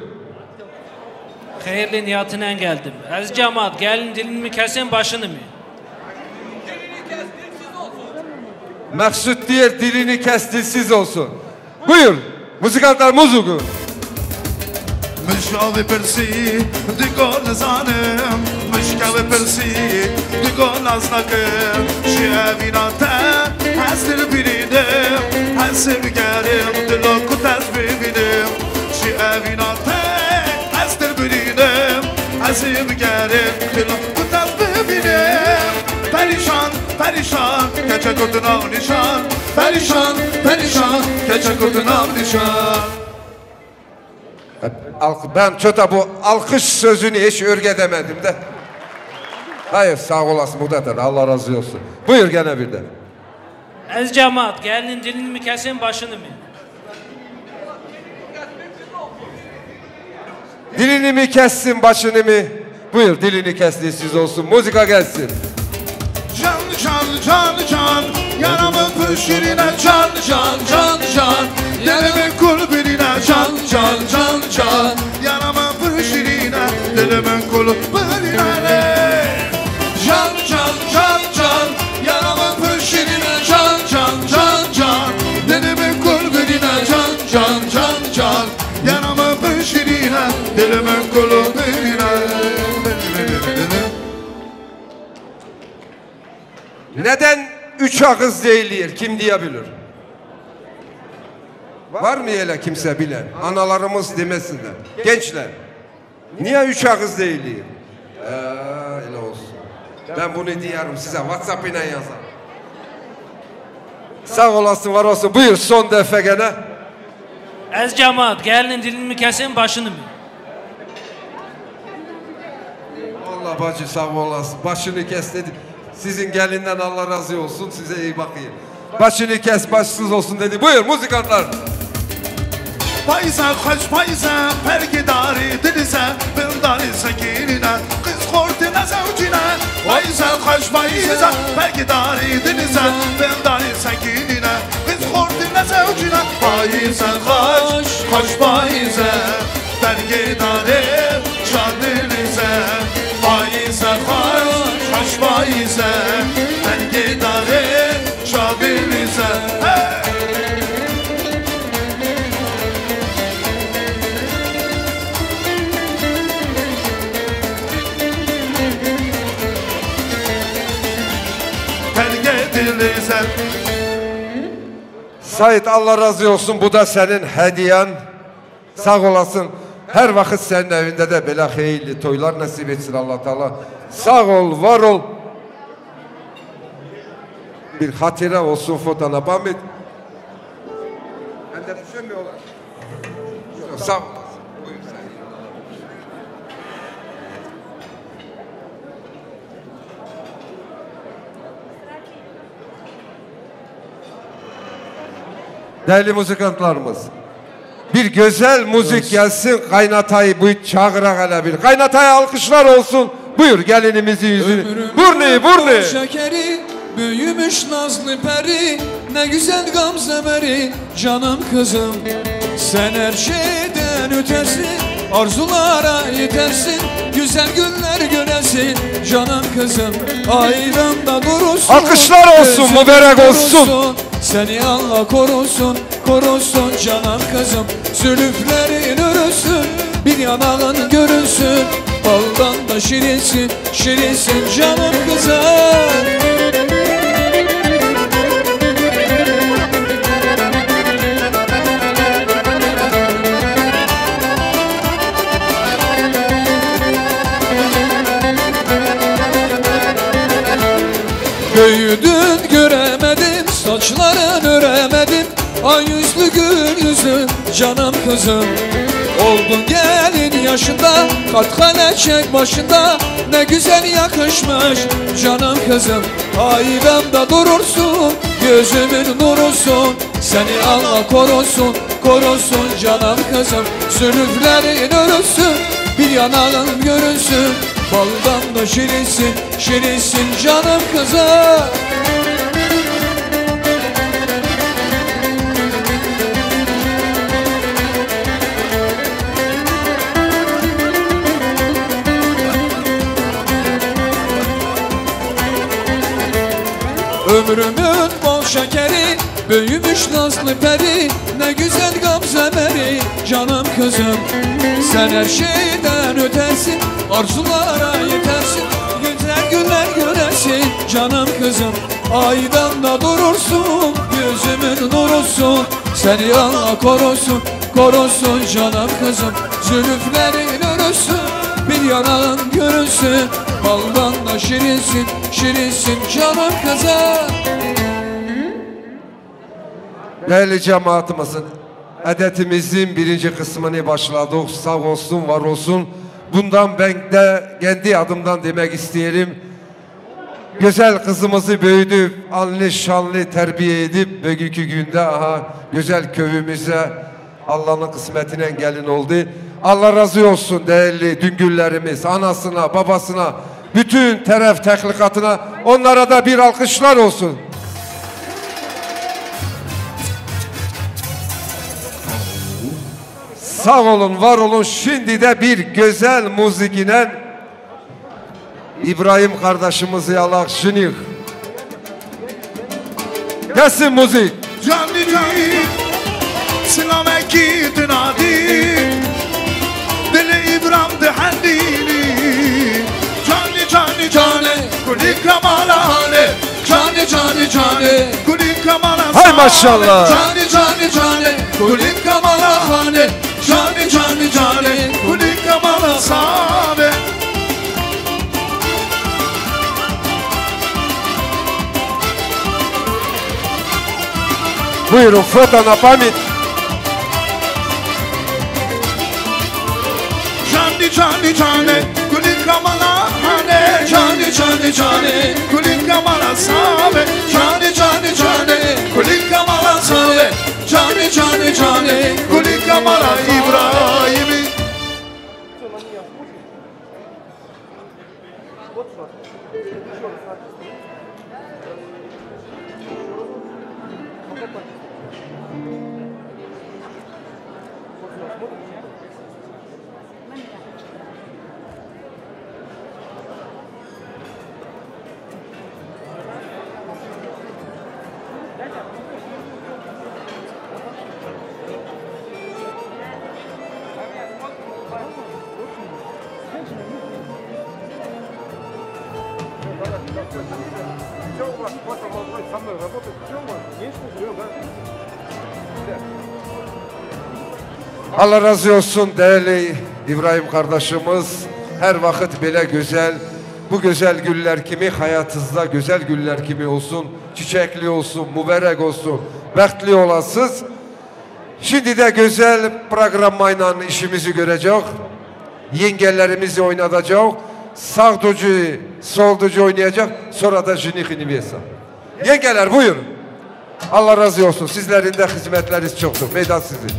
Hayırlı niyetinen geldim. Aziz cemaat, gelin dilini mi kesin, başını mı? Meksut diyor, dilini kes, dilsiz olsun. Buyur, muzikantlar, muzuku. Min ji avê pirsî, digo nizanim. Min ji kevê pirsî, digo nas nakim. Ji evîna te ez dilbirînim, ez ê bigerim, dilo ku te ez bibînim. Ji evîna te ez dilbirînim, ez ê bigerim, dilo ku te ez bibînim. Perîşan, perîşan, keçe kurdu nav nîşan. Perîşan, perîşan, keçe kurdu nav nîşan. Alk-, ben çöte bu alkış sözünü hiç örgedemedim de. Hayır, sağ olasın, bu da tabii. Allah razı olsun. Buyur gene bir de. Aziz cemaat, gelin dilini mi kesin, başını mı? Dilini mi kessin, başını mı? Buyur, dilini kes, dilsiz olsun. Muzika gelsin. Can, can, can, can, yaramın pişirine can, can, can, can. Dilimin kulbinine can, can, can, can. Yaramın pişirine, dilimin kulbinine. Can, can, can, can, yaramın pişirine can, can, can, can. Dilimin kulbinine can, can, can, can. Yaramın pişirine, dilimin kulbinine. Neden üç ağız deyiliyor? Kim diyebilir? Var mı öyle kimse bilen? Analarımız demesinler. Gençler, niye üç ağız deyiliyor? Ee, öyle olsun. Ben bunu diyerim size, WhatsApp ile yazın. Sağ olasın, var olsun. Buyur, son defa gene. Ez cemaat, gelinin dilini mi kesin, başını mı? Allah bacı, sağ olasın. Başını kes dedi. Sizin gelinden Allah razı olsun. Size iyi bakayım. Başını kes, başsız olsun dedi. Buyur, muzikantlar. Payîze xweş payîze, pergê darê dinize, bin darê sekînîne, qîz xortê nezewcîne. Payîze xweş payîze, pergê darê dinize, bin darê sekînîne, qîz xortê nezewcîne. Payîze xweş, xweş payîze, pergê darê şadinize. Payîze xweş, xweş payîze, pergê darê şadinize. Hey! Pergê dilize. Sait, Allah razı olsun. Bu da senin hediyen. Sağ olasın. Her vakit senin evinde de böyle hayırlı toylar nasip etsin Allah Teala. Sağ ol, var ol. Bir hatire olsun, fotoğraf. Ben de düşünmüyorlar. Sağ olasın. Buyur sen. Değerli muzikantlarımız, bir güzel müzik gelsin, kaynatayı bu çağıra hele bir. Kaynataya alkışlar olsun. Buyur gelinimizi yüzünü. Burnu, burnu. Şekeri, büyümüş nazlı peri, ne güzel gamze veri, canım kızım. Sen her şeyden ötesi, arzulara yetersin, güzel günler göresi, canım kızım. Aydın da durursun. Alkışlar olsun, mübarek olsun. Seni Allah korusun, korusun canım kızım. Zülüflerin örüsün, bir yanağın görünsün. Baldan da şirinsin, şirinsin canım kızım. Büyüdün göremedim, saçların öremedim. Ay yüzlü gül yüzlü canım kızım. Oldun gelin yaşında, kat kale çek başında. Ne güzel yakışmış canım kızım. Aydın da durursun, gözümün nurusun. Seni Allah korusun, korusun canım kızım. Zülüflerin örülsün, bir yanağın görünsün. Baldan da şirinsin, şirinsin canım kızım. Ömrümün bol şekeri, büyümüş nazlı peri, ne güzel gamzeleri, canım kızım. Sen her şeyden ötesin, arzulara yetersin, güzel günler göresin, canım kızım. Aydan da durursun, gözümün nurusun, seni Allah korusun, korusun, canım kızım. Zülüflerin örüsün, bir yanağın görünsün, baldan da şirinsin, şirinsin, canım kızım. Değerli cemaatimizin, edetimizin birinci kısmını başladık. Sağ olsun, var olsun. Bundan ben de kendi adımdan demek isteyelim. Güzel kızımızı büyüdüp, alnı şanlı terbiye edip, bugünkü günde aha güzel köyümüze Allah'ın kısmetine gelin oldu. Allah razı olsun değerli Düngüllerimiz, anasına, babasına, bütün teref tehlikatına, onlara da bir alkışlar olsun. Sağ olun, var olun. Şimdi de bir güzel müzik ile İbrahim kardeşimizi alak şinih. Gelsin müzik. Canî canî, silavekî dinadî, dilê Îbram dihendînî. Canî canî canê, kulîka mala hanê. Canî canî canê, kulîka mala. Hay maşallah. Canî canî canê, kulîka mala hanê. Canî canî canê, kulîka mala save. Buyurun, foto na pamît. Canî canî canê, kulîka mala hane. Canî canî canê, kulîka mala save. Canî canî canê, kulîka mala save. Canî canî canê, kulîka mala Îbrahîmî. Allah razı olsun değerli İbrahim kardeşimiz. Her vakit böyle güzel, bu güzel günler kimi hayatınızda güzel günler kimi olsun, çiçekli olsun, mübarek olsun, behtli olasınız. Şimdi de güzel programmayla işimizi görecek. Yengelerimizi oynatacak. Sağducu, solducu oynayacak. Sonra da jinih nivêsa. Yengeler, buyurun. Allah razı olsun. Sizlerin de hizmetleriniz çoktur. Meydan sizin.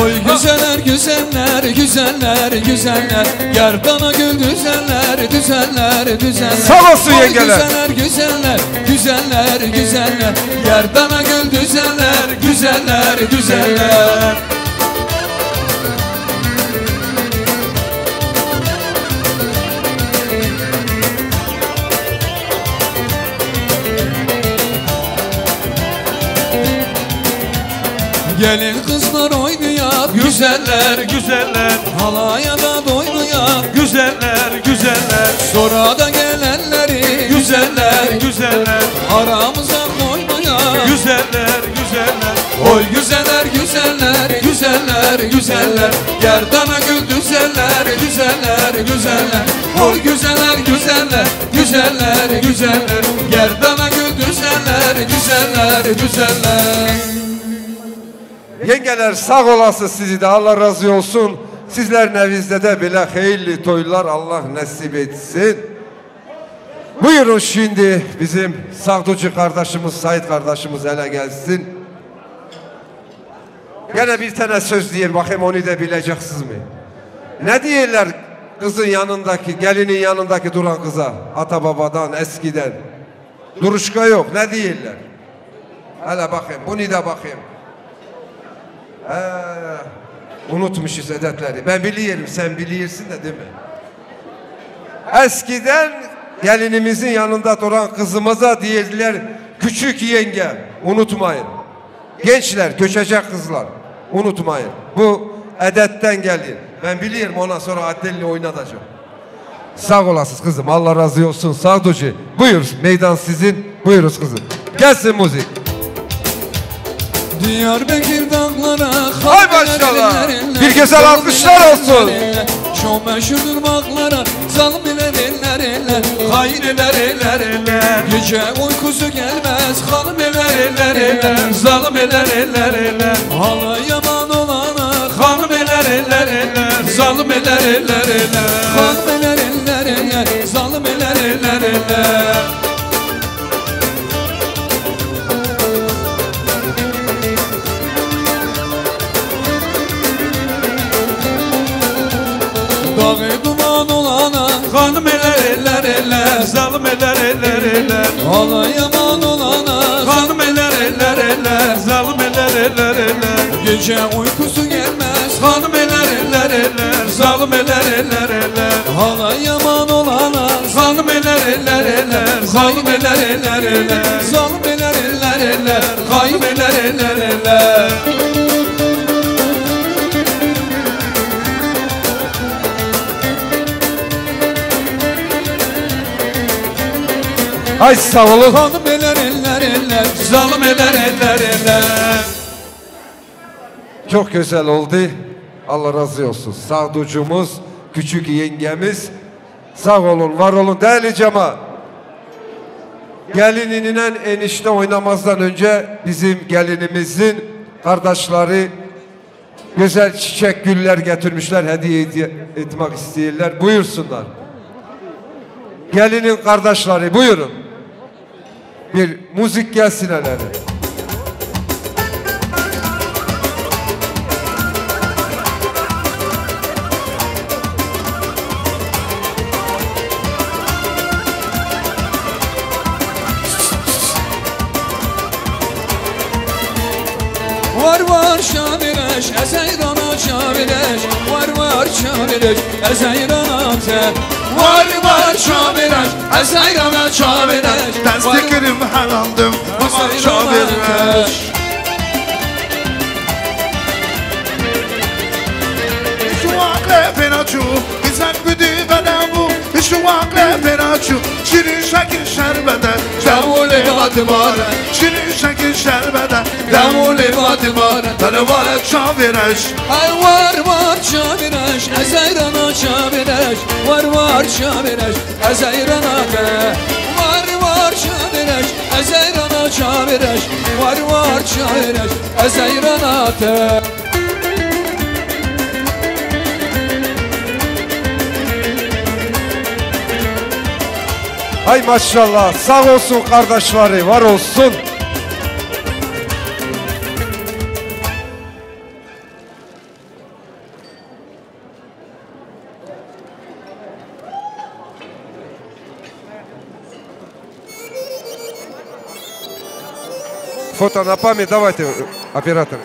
Oy güzeller, güzeller, güzeller, güzeller. Gerdana gül düzeller, düzeller, düzeller. Sağ olsun yengeler. Oy güzeller, güzeller, güzeller, güzeller. Gerdana gül düzeller, güzeller, güzeller. Gelin kızlar oynayak, güzeller, güzeller. Halaya da doymayak, güzeller, güzeller. Sonra da gelenleri, güzeller, güzeller. Aramıza koymayak, güzeller, güzeller. Oy güzeller, güzeller, güzeller, güzeller. Gerdana gül düzeller, güzeller, güzeller. Oy güzeller, güzeller, güzeller, güzeller. Gerdana gül düzeller, güzeller, güzeller. Yengeler, sağ olasın, sizi de Allah razı olsun. Sizlerin evinizde de böyle hayırlı toylar Allah nasip etsin. Buyurun şimdi bizim Sağducu kardeşimiz, Sait kardeşimiz hele gelsin. Gene bir tane söz diyin bakayım, onu da bileceksiniz mi? Ne diyorlar kızın yanındaki, gelinin yanındaki duran kıza, ata babadan, eskiden? Duruşka yok, ne diyorlar? Hele bakayım, bunu da bakayım. He. Unutmuşuz adetleri. Ben biliyorum, sen bilirsin de değil mi? Eskiden gelinimizin yanında duran kızımıza derdiler küçük yenge. Unutmayın. Gençler, göçecek kızlar. Unutmayın. Bu adetten geldi. Ben biliyorum, ondan sonra Adil'le oynatacağım. Sağ olasınız kızım. Allah razı olsun. Sağ ol. Buyur. Meydan sizin. Buyuruz kızım. Gelsin müzik. Diyarbekir dağlara. Hay maşallah. Bir güzel alkışlar olsun. Çok meşhurdur bağlara. Zalım eller eller eller. Hain eller eller eller. Gece uykusu gelmez. Hanım eller eller eller. Zalım eller eller eller. Halı yaman olana. Hanım eller eller eller. Zalım eller eller eller. Hanım eller eller eller. Zalım eller eller eller. Dağı duman olana. Hanım eller eller eller. Zalım eller eller eller. Halı yaman olana. Hanım eller eller eller. Zalım eller eller eller. Gece uykusu gelmez. Hanım eller eller eller. Zalım eller eller eller. Hala yaman olana. Hanım eller eller eller. Zalım eller eller eller. Zalım eller eller eller. Hanım eller eller eller. Ay sağ olun. Hanım eller eller eller. Zalım eller eller eller. Çok güzel oldu. Allah razı olsun. Sağducumuz, küçük yengemiz. Sağ olun, var olun. Değerli cemaat. Gelin inen enişte oynamazdan önce bizim gelinimizin kardeşleri güzel çiçek, güller getirmişler, hediye ed-, etmek isteyenler. Buyursunlar. Gelinin kardeşleri, buyurun. Bir müzik gelsin hele. War war şavireş, ez heyrana çavireş. War war çavireş, ez heyrana te. War war çavireş, ez heyrana çavireş. Dest dikirim helandim, war çavireş. Şu akle pênaçû, bizek bidî bedemû. Şu akle pênaçû, şirîşekî şerbete, demûlê vatibare. Şirîşekî şerbete, demûlê vatibare. Televare çavireş. Ay war war çavireş, ez heyrana çavireş. War war çavireş, ez heyrana te. War war çavireş, ez heyrana çavireş. War war çavireş, ez heyrana te. Hay maşallah, sağ olsun kardeşleri, var olsun. Фото на память, давайте, оператор.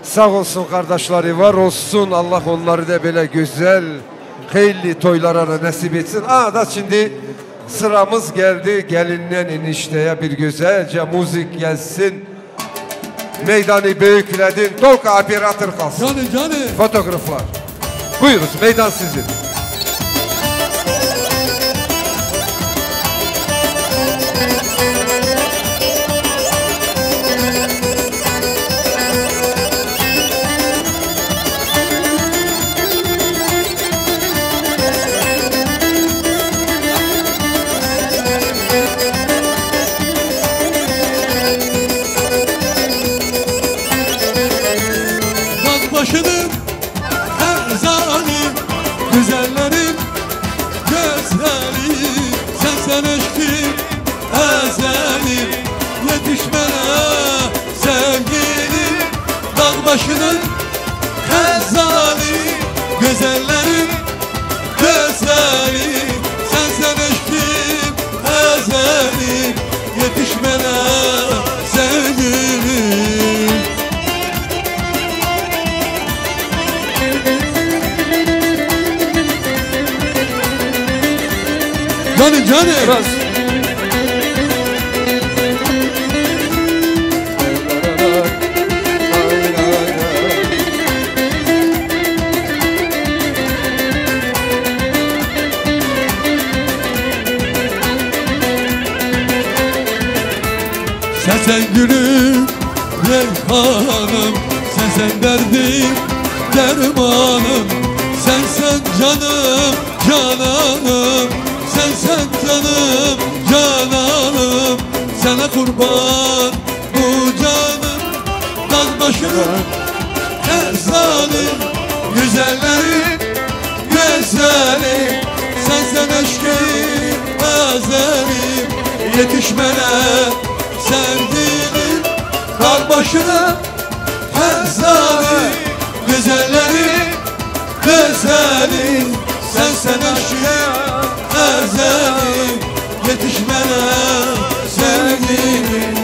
Sağ olsun kardeşleri, var olsun. Allah onları da böyle güzel, hayırlı toylara da nasip etsin. Aa, da şimdi sıramız geldi gelinden enişteye, bir güzelce müzik gelsin. Meydanı büyükledin. Только оператор kalsın. Canım, canım. Fotograflar. Buyurunuz, meydan sizin. Dağ başının erzanı, güzel Başının hezali, güzellerin güzeli, sensen eşkim ezeli, yetişmene sevgilim. Canım, canım. Sensen gülüm, reyhanım, sensen derdim, dermanım, sensen canım, cananım, sensen canım, cananım, sana kurban bu canım, dağ başına. Ezalim, güzellerin güzeli, sensen eşkim ezeli, yetişmene sevgilim, dağ başına. Ezalim, güzellerin güzeli, sensen eşkim ezeli, yetişmene sevgilim.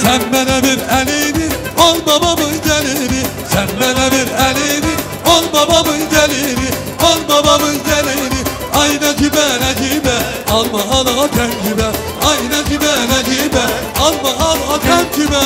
Sen bana bir elini, ol babamın gelini. Sen bana bir elini, ol babamın gelini, ol babamın gelini. Ay Necibe, Necibe, alma al o tencibe. Ay Necibe, Necibe, alma al o tencibe.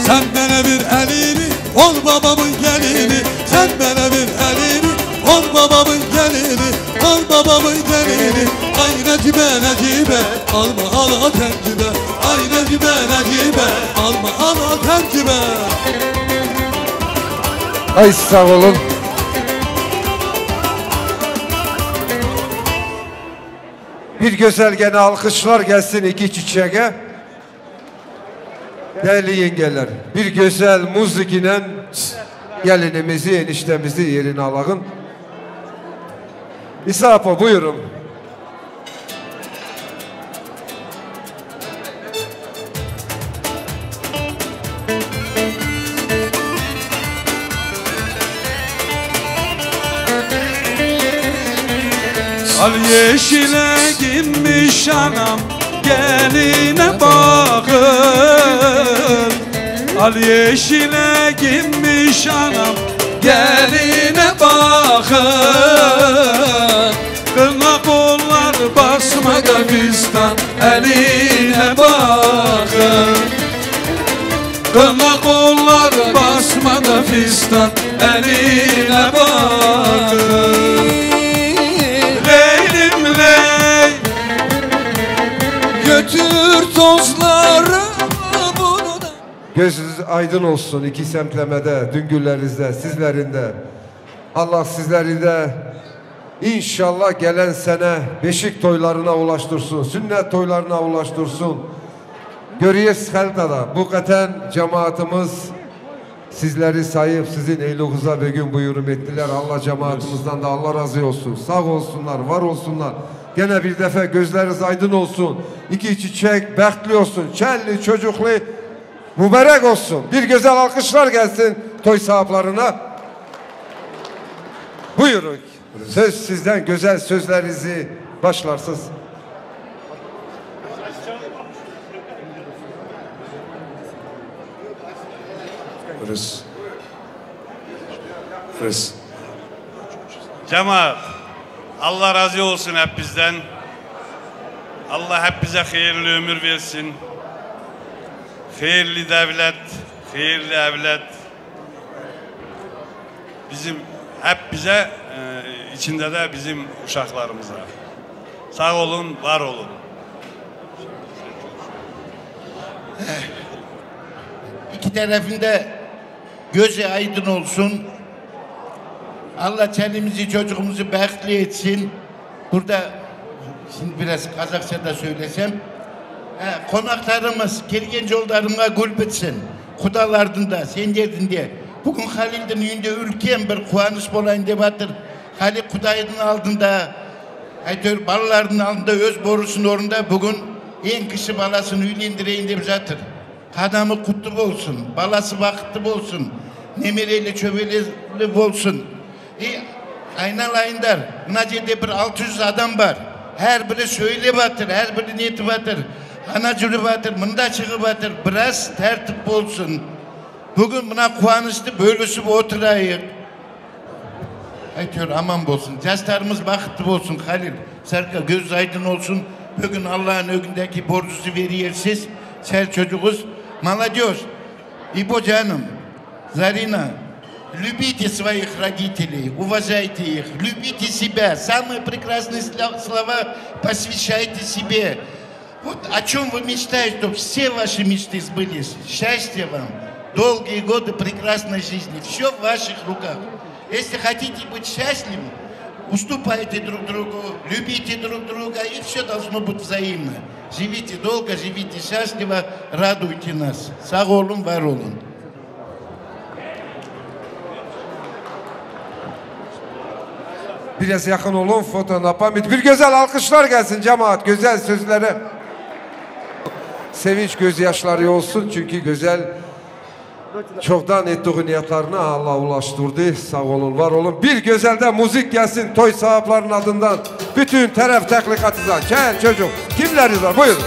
Sen bana bir elini, ol babamın gelini. Sen bana bir elini, ol babamın gelini, ol babamın gelini. Ay Necibe, Necibe, alma al o tencibe. Ay Necibe, Necibe, alma al o tencibe. Ay sağ olun. Bir güzel gene alkışlar gelsin iki çiçeğe. Değerli yengeler, bir güzel müzik ile gelinimizi, eniştemizi yerine alalım. İsa Apo, buyurun. Al yeşile giymiş anam, geline bakın. Al yeşile giymiş anam, geline bakın. Kına kollar basmada fistan, eline bakın. Kına kollar basmada fistan, eline bakın. Leylim ley. Götür tozları bunu da. Gözünüz aydın olsun iki semtlemede, düngüllerinizde, sizlerin de. Allah sizleri de inşallah gelen sene beşik toylarına ulaştırsın, sünnet toylarına ulaştırsın. Görüyoruz halkada, bu kadar cemaatimiz sizleri sayıp sizin eyluğunuza bir gün buyurum ettiler. Allah cemaatımızdan da Allah razı olsun. Sağ olsunlar, var olsunlar. Gene bir defa gözleriniz aydın olsun. İki çiçek, behtli olsun. Çelli, çocuklu, mübarek olsun. Bir güzel alkışlar gelsin toy sahiplerine. Buyurun. Söz sizden, güzel sözlerinizi başlarsınız. Rız. Rız. Cemaat, Allah razı olsun hepinizden. Allah hepinize hayırlı ömür versin. Hayırlı devlet, hayırlı evlat. Bizim Hep bize, e, içinde de bizim uşaklarımıza. Sağ olun, var olun. İki tarafında gözü aydın olsun. Allah çoluğumuzu, çocuğumuzu bahtlı etsin. Burada şimdi biraz Kazakça da söylesem. He, konaklarımız, gelgen yollarına gül bitsin. Kudalardında, sen derdinde. Bugün Halil'din yüzünde ülken bir kuanış bolayın debatır. Halil Kudayı'nın aldığında, aytör balalarının aldığında öz borusunu orunda bugün en kişi balasını üylendireyinde bizattır. Kadamı kutlu olsun, balası vakıtlı olsun, nemereyle çöbeli olsun. E, Aynal Ayındar, Naciye'de bir altı yüz adam var. Her biri söyle batır, her biri niyeti batır. Anacırı batır, mındaçığı batır. Biraz tertip olsun. Bugün buna kuanıştı, böylesi bu oturayık. Aytör aman bolsun. Caslarımız vakıtlı olsun Halil. Serka göz aydın olsun. Bugün Allah'ın ögündeki borcusu veriyorsunuz. Ser çocuğuz. Молодёжь. İbo canım. Zarina. Любите своих родителей, уважайте их, любите себя. Самые прекрасные слова посвящайте себе. Вот о чем вы мечтаете, чтобы все ваши мечты сбылись. Счастья вам, долгие годы прекрасной жизни. Все в ваших руках. Если хотите быть счастливы, уступайте друг другу, любите друг друга, и все должно быть взаимно. Живите долго, живите счастливо, радуйте нас. Sağ olun, var olun. Biraz yakın olun fotoğrafa. Bir güzel alkışlar gelsin cemaat. Güzel sözlere. Sevinç gözyaşları olsun çünkü güzel çoktan ettiği niyetlerine Allah ulaştırdı. Sağ olun, var olun. Bir güzel de müzik gelsin toy sahiplerinin adından. Bütün taraf teknik atizan. Kel çocuk. Kimleriz var? Buyurun.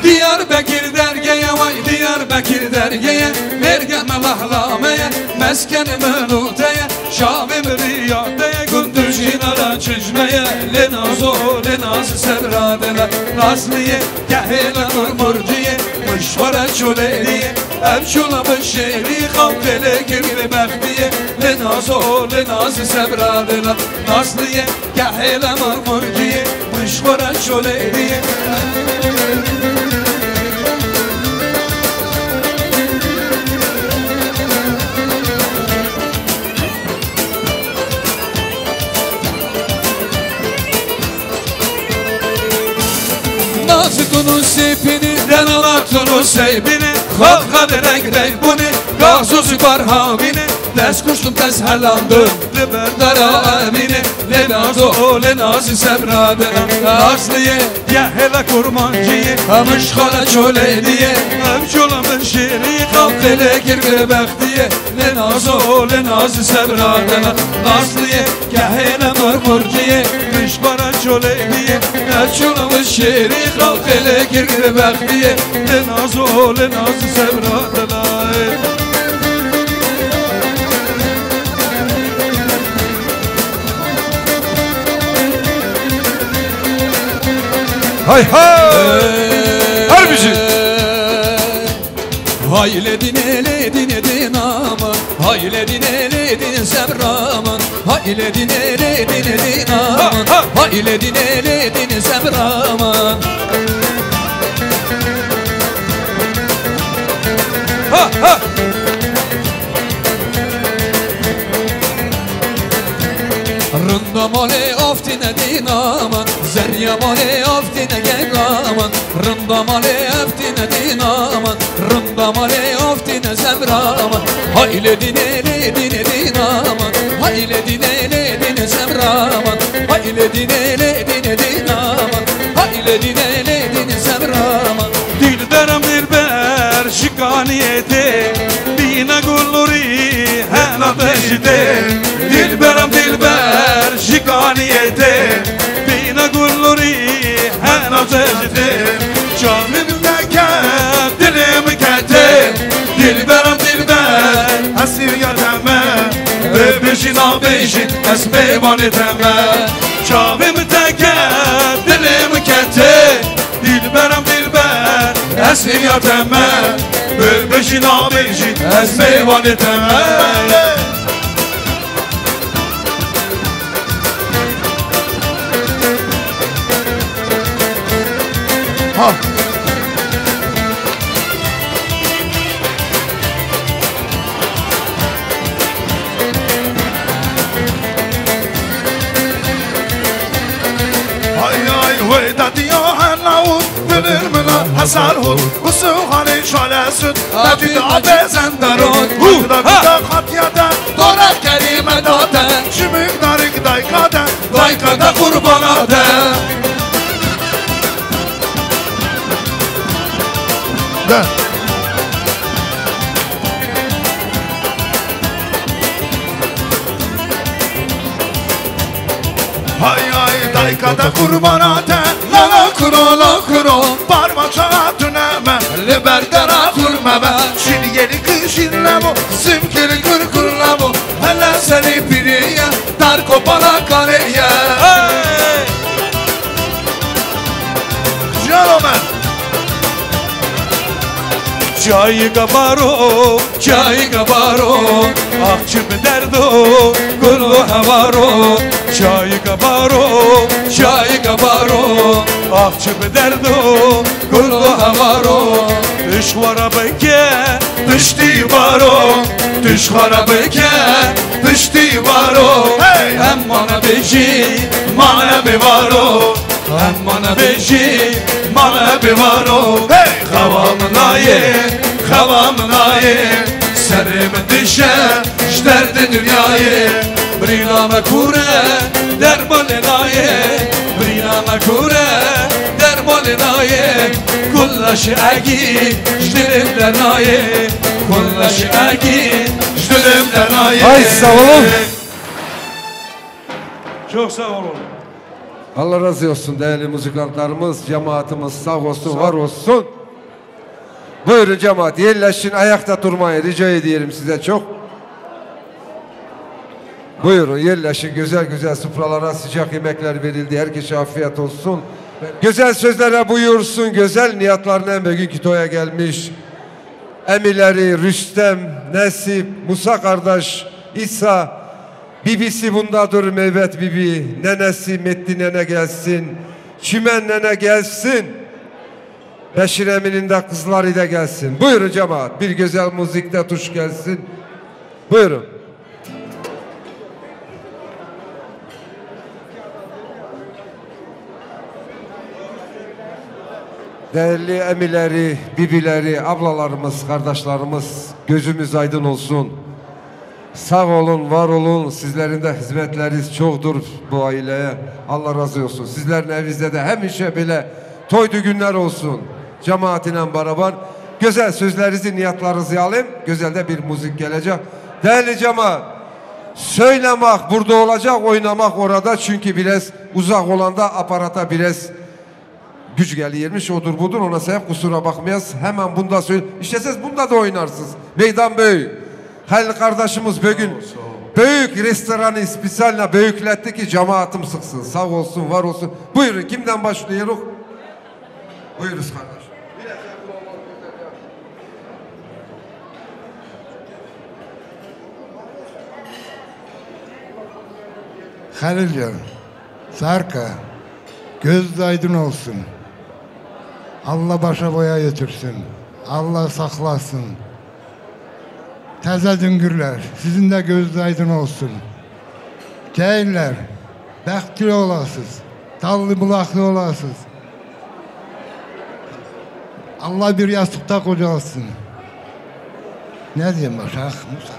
Diyarbekir dergeye vay Diyarbekir dergeye. Berge melahlameye. Mesken meluteye. Şavim riyadeye. Gündüz jinara çijmeye. Lê nazo lê naz sebra dela. Nazliye kehêla murmurciye. Mişwara çoleriye. Ev çola bi şêrî xalqê lê kir bi bextiye. Lê nazo lê naz sebra dela. Nazliye kehêla murmurciye. Mişwara çoleriye. Nazik û sêpînî, denala tun û seybînî, xalqa direk reybûnî, gazoz û barhavînî, dest kuştum dest helandim, li berdara emînî, lê nazo, lê nazî sebra dina, nazliyê, ya hêla kurmanciyê, em ji xala çolê diyê, em çola min şêrî, xalqê lê kir bi bextiyê, lê nazo, lê nazî sebra dina, nazliyê, Kehêne murmurciyê, mişbara çolê diyê, ne çolê min şêrî, xalqê lê kir bi bextiyê, lê nazo, lê naz sebra dilayê. Hay hay! Her bijî! Hay lê dînê, lê dînê dîna min. Hay lê dînê, lê dînê sebra min. Hay lê dînê, lê dînê dîna min. Hay lê dînê, lê dînê sebra min. Ha, ha. Rinda malê aftîne dîna min. Zerya malê aftîne genga min. Rinda malê eftîne dîna min, rinda malê aftîne sebra min. Hay lê dînê lê dînê dîna min, hay lê dînê lê dînê sebra min, hay lê dînê lê dînê dîna min, hay lê dînê lê dînê sebra min. Dilberim dilber şikaniyê tê, bîna gulurî hena te ji tê. Dilberim dilber şikaniyê tê, bîna gulurî hena te ji tê. Çavê min neke, dilê min kete, dilberim dilber, ez ya te me. Bibêjî nabêjî, ez mêvanê te me. Çavê min teke, dilê min kete, dilberim dilber, Sîya te me, bibêjî nabêjî, ez mêvanê te me. Ha. Hay hay, wê dadiya hena û binir mina hesar hût û suxanê şale sud. Tecîd abe zendaron, û da guda xatiya de, dora kerîme date, şimik darik dayka de, dayka de qurbana de. De. Hay hay, dayka de qurbana te, la la kuro, la kuro, parma çağa tuneme, li ber dera xurme be, şîn yelî kişîn lemo, simkili kir kir lemo, hele serî pîriye, dar kopala kariye. Hey! Jaro me. Çayika baro, çayika baro, ax çi bi derdo, gul û hewaro. Çayika baro, çayika baro, ax çi bi derdo, gul û hewaro. Tişt xwe re bike, tiştî baro, tişt xwe re bike, tiştî baro. Hey! Em mane bêjî, mane bêvaro. Em mane bêjî, mane bêvaro. Hey! Xewa min nayê, xewa min nayê. Serê min dişe, ji derdê dinyayê. Birîna me kûr e, dermanê nayê. Birîna me kûr e, dermanê nayê. Kulla şi egî, ji dilê min de nayê. Kulla şi egî, ji dilê min de nayê. Ay, sağ olun. Çok sağ olun. Allah razı olsun değerli muzikantlarımız, cemaatimiz sağ olsun, var olsun. Buyurun cemaat, yerleşin, ayakta durmayın, rica ediyorum size çok. Buyurun, yerleşin, güzel güzel sofralara sıcak yemekler verildi, herkese afiyet olsun. Güzel sözlere buyursun, güzel niyatlarla bugünkü toya gelmiş. Emileri, Rüstem, Nesip, Musa kardeş, İsa, bibisi bundadır, Meyvet bibi, nenesi, Metti nene gelsin, Çimen nene gelsin, Beşir Emin'in de kızları da gelsin. Buyurun cemaat, bir güzel müzik de tuş gelsin. Buyurun. Değerli emileri, bibileri, ablalarımız, kardeşlerimiz, gözümüz aydın olsun. Sağ olun, var olun. Sizlerin de hizmetleriniz çoktur bu aileye. Allah razı olsun. Sizlerin evinizde de hemişe böyle toydu günler olsun. Cemaatinen beraber. Güzel sözlerinizi, niyatlarınızı alayım. Güzel de bir müzik gelecek. Değerli cemaat, söylemek burada olacak, oynamak orada. Çünkü biraz uzak olanda aparata biraz güç gelirmiş, odur budur. Ona sebep kusura bakmayız. Hemen bunda söyle. İşte siz bunda da oynarsınız. Meydan büyük. Halil kardeşimiz bugün büyük restoranı spesialine büyükletti ki cemaatım sıksın. Sağ olsun, var olsun. Buyurun, kimden başlıyoruz? Buyuruz kardeşim. Halilcan, Sarka, göz aydın olsun. Allah başa boya götürsün. Allah saklasın. Taze düngürler, sizin de gözünüz aydın olsun. Cahiller, behtli olasız, tallı bulaklı olasız. Allah bir yastıkta kocalsın. Ne diyeyim başka? Musa.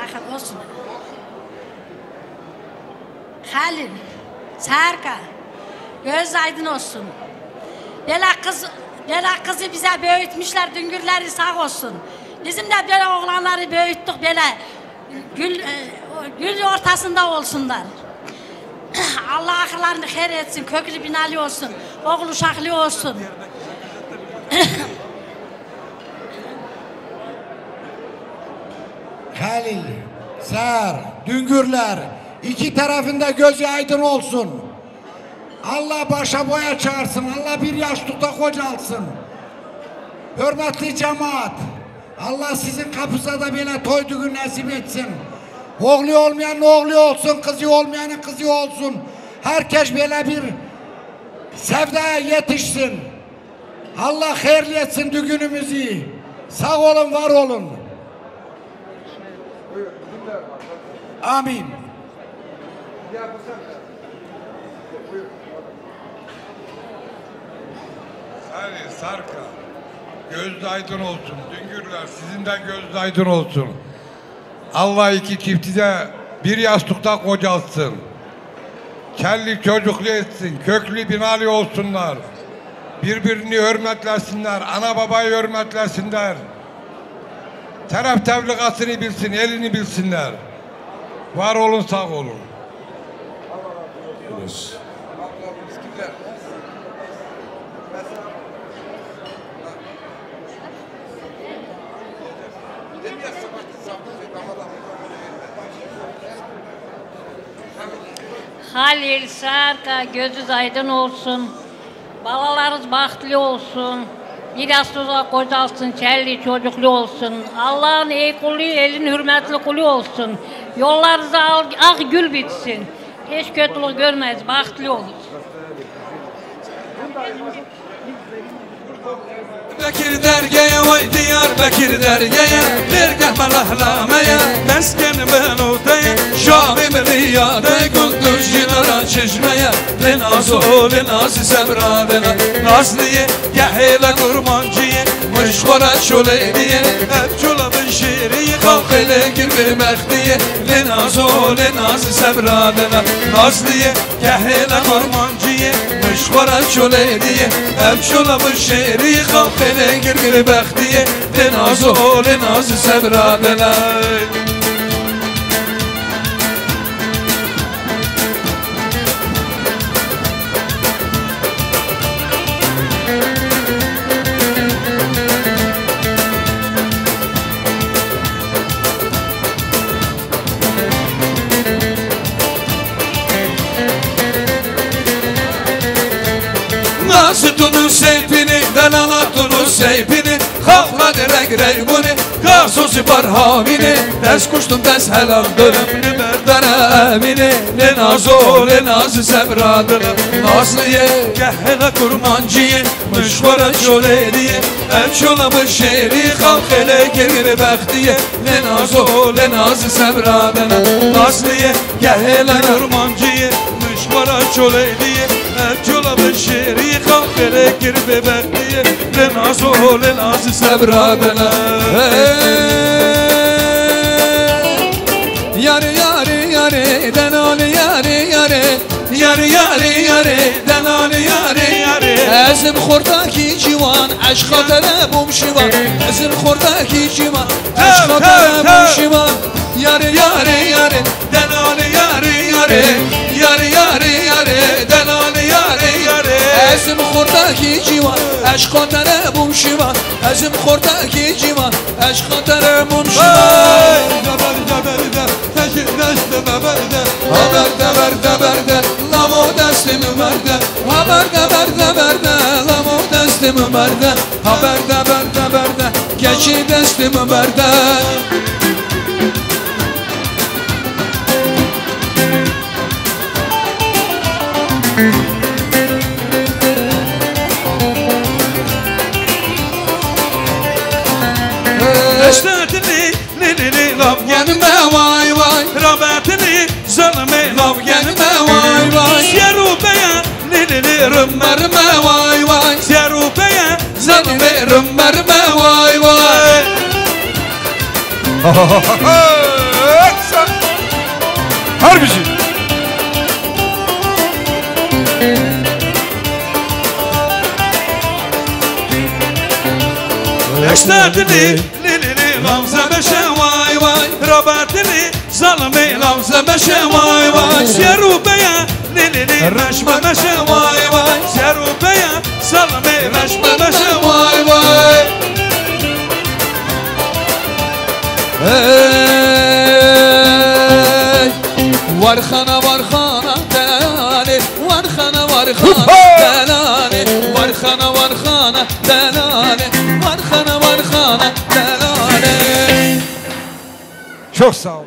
Yakın olsun. Halil, Serka, göz aydın olsun. Böyle kız, böyle kızı bize büyütmüşler, düngürleri sağ olsun. Bizim de böyle oğlanları büyüttük, böyle gül, e, o gül ortasında olsunlar. Allah ahırlarını hayır etsin, köklü binalı olsun, oğul uşaklı olsun. Halil, Ser, Düngürler, iki tarafında gözü aydın olsun. Allah başa boy açarsın, Allah bir yastıkta kocalsın. Hürmetli cemaat, Allah sizin kapıza da böyle toy düğün nasip etsin. Oğlu olmayanın oğlu olsun, kızı olmayanın kızı olsun. Herkes böyle bir sevdaya yetişsin. Allah hayırlı etsin düğünümüzü. Sağ olun, var olun. Amin. Sarı, Sarka, gözünüz aydın olsun. Düngürler, sizin de gözünüz aydın olsun. Allah iki çifti de bir yastıkta kocalsın. Kelli çocuklu etsin, köklü binalı olsunlar. Birbirini hürmetlesinler, ana babayı hürmetlesinler. Taraf tebligatını bilsin, elini bilsinler. Var olun, sağ olun. Halil, Serka, gözünüz aydın olsun. Balalarınız bahtlı olsun. Bir yastığa kocalsın, çelli çocuklu olsun. Allah'ın ey kulu, elin hürmetli kulu olsun. Yollarınızda al-, ak gül bitsin. Hiç kötülük görmeyiz, bahtlı olun. Bekir dergeye, vay Diyarbekir dergeye, dergeh melahlame ye, mesken ben odeye, şahim riyade, gündüz jinara çeşmeye, lê nazo, lê naz sebra dena, nazliye, gehêla kurmanciye, mişxora çolêdiye, ev çola bin şêriye, xalqê lê kir bê bextiye, lê nazo, lê naz sebra dena, nazliye, Kehêla kurmanciyê, mişxora çolêdiyê, ev çola bi şêrî xalqê lê girgir bextiyê, lê nazo, lê naz sebra delay. Nasitunu seypini, delalatunu seypini, xalqa direk reybuni, gasosi barhavini, des kuştum des helal dönüm, nimerdana emini, lê nazo, lê naz sebra dönüm, nazliye, kehela kurmanciye, mişxora çolêdiye, ev çola bi şêrî, xalqê lê kir bextiye, lê nazo, lê naz sebra dönüm, nazliye, Kehêla kurmanciyê, mişxora çolêdiyê, ev çola bi şêrî, xalqê lê kir bê bextiyê, lê nazo, lê naz sebra dena. Hey! Yarê, yarê, yarê, denalê, yarê, yarê. Yarê, yarê, yarê, denalê, yarê, yarê. Ez im xortakî ciwan, eşqa te re bûm şivan. Ez im xortakî ciwan, eşqa te re bûm şivan. Yarê, yarê, yarê. Delalê yarê yarê, yarê yarê yarê, delalê yarê yarê. Ez im xortakî ciwan, eşqa te re bûm şivan. Ez im xortakî ciwan, eşqa te re bûm şivan. Hey! Deber, deber, de, teşi dest de beber de. Haber de, ber de, ber de, lamo destê min berde. Haber de, ber de, ber de, lamo destê min berde. Haber de, ber de, ber de, keçê destê min berde. Deşta dilê, lê, lê, lê, lav gelme, vay, vay. Rabetilê, zalmê, lav gelme, vay, vay. Siyar û beya, lê, lê, lê, rime, rime, vay, vay. Siyar û beya, zalmê, rime, rime, vay, vay. Her bijî. Eşta dilê, lê, lê, lê, Gamze beşe, vay, vay. Rabatili, zalmê, Gamze beşe, vay, vay. Siyar û beya, lê, lê, lê, reşme meşe, vay, vay. Siyar û beya, zalmê, reşme meşe, vay, vay. Hey! Varxana, varxana, delale, varxana, varxana, Hupa! Delale, varxana, varxana, delale, varxana, varxana, delale. Çok sağ ol.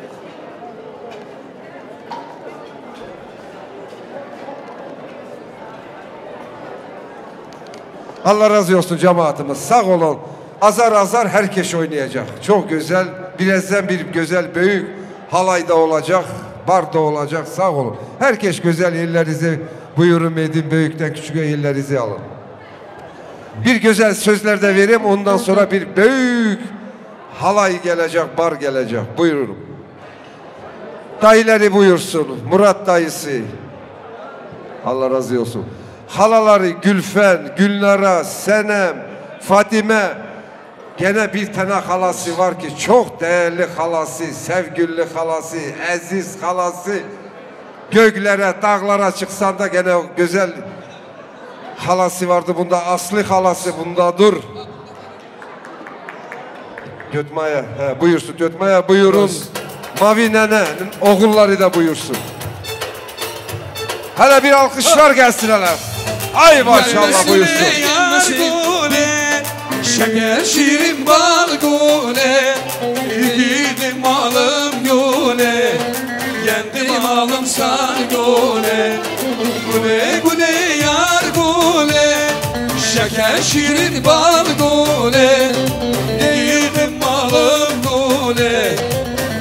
Allah razı olsun cemaatimiz. Sağ olun. Azar azar herkes oynayacak. Çok güzel. Birazdan bir güzel büyük halay da olacak. Bar da olacak. Sağ olun. Herkes güzel yerlerinize buyurun edin. Büyükten küçüğe yerlerinizi alın. Bir güzel sözler de vereyim. Ondan sonra bir büyük halay gelecek, bar gelecek. Buyurun. Dayıları buyursun. Murat dayısı. Allah razı olsun. Halaları Gülfen, Gülnara, Senem, Fatime. Gene bir tane halası var ki çok değerli halası, sevgili halası, aziz halası. Göklere, dağlara çıksan da gene o güzel halası vardı bunda. Aslı halası bunda dur. Götmaya, he, buyursun Götmaya, buyurun. Mavi Nene'nin oğulları da buyursun. Hele bir alkışlar gelsin hele. Ay maşallah, buyursun. Yar gole, şeker şirin bal gole, yiğidim alım gole, yendim alım sar gole. Gule gule yar gule, şeker şirin bal gule, yiğidim alım gule,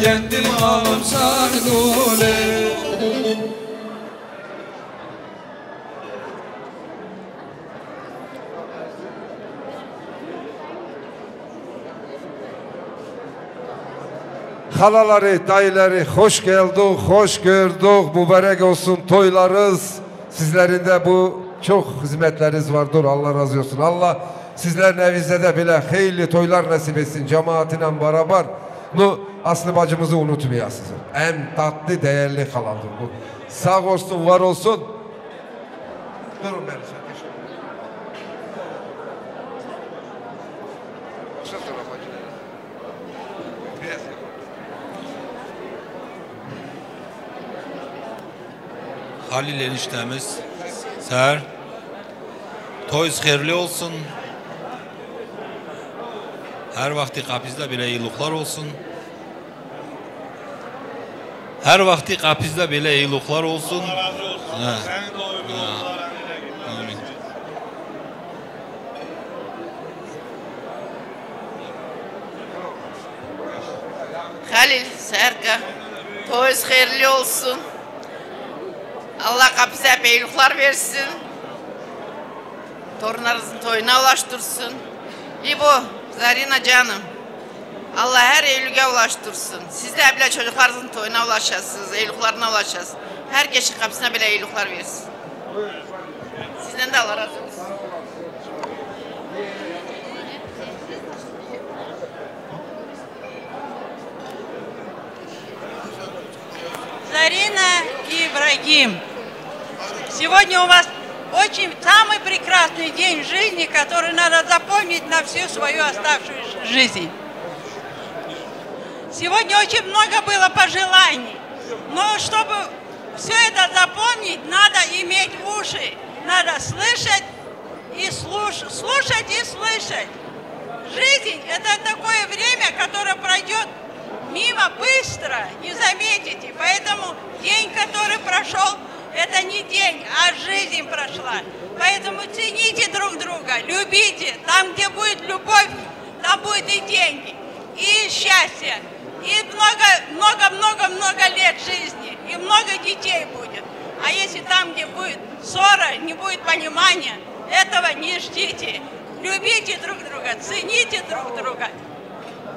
yendim alım sar gule. Halaları, dayıları, hoş geldik, hoş gördük. Mübarek olsun toylarınız. Sizlerin de bu çok hizmetleriniz vardır. Allah razı olsun. Allah sizlerin evinizde de böyle hayırlı toylar nasip etsin. Cemaatine beraber. Bu Aslı bacımızı unutmayasınız. En tatlı, değerli haladır bu. Sağ olsun, var olsun. Durun ben. Halil eniştemiz, ser. Toyuz hayırlı olsun. Her vakti kapısı da bile iyilikler olsun. Her vakti kapısı da bile iyilikler olsun. Allah razı olsun. He. Senin de o yollara. Amin. Halil, Serka, toyuz hayırlı olsun. Allah kapısı hep iyilikler versin. Torunlarınızın toyuna ulaştırsın. İbo, Zarina canım, Allah her evliliğe ulaştırsın. Siz de bile çocuklarınızın toyuna ulaşasınız, evliliklerine ulaşasınız. Herkesin kapısına bile evlilikler versin. Sizden de Allah razı olsun. Зарина и Ибрагим, сегодня у вас очень самый прекрасный день в жизни, который надо запомнить на всю свою оставшуюся жизнь. Сегодня очень много было пожеланий, но чтобы все это запомнить, надо иметь уши, надо слышать и слуш-, слушать и слышать. Жизнь — это такое время, которое пройдет мимо быстро, не заметите. Поэтому день, который прошел, это не день, а жизнь прошла. Поэтому цените друг друга, любите. Там, где будет любовь, там будет и деньги, и счастье, и много, много, много, много лет жизни, и много детей будет. А если там, где будет ссора, не будет понимания, этого не ждите. Любите друг друга, цените друг друга.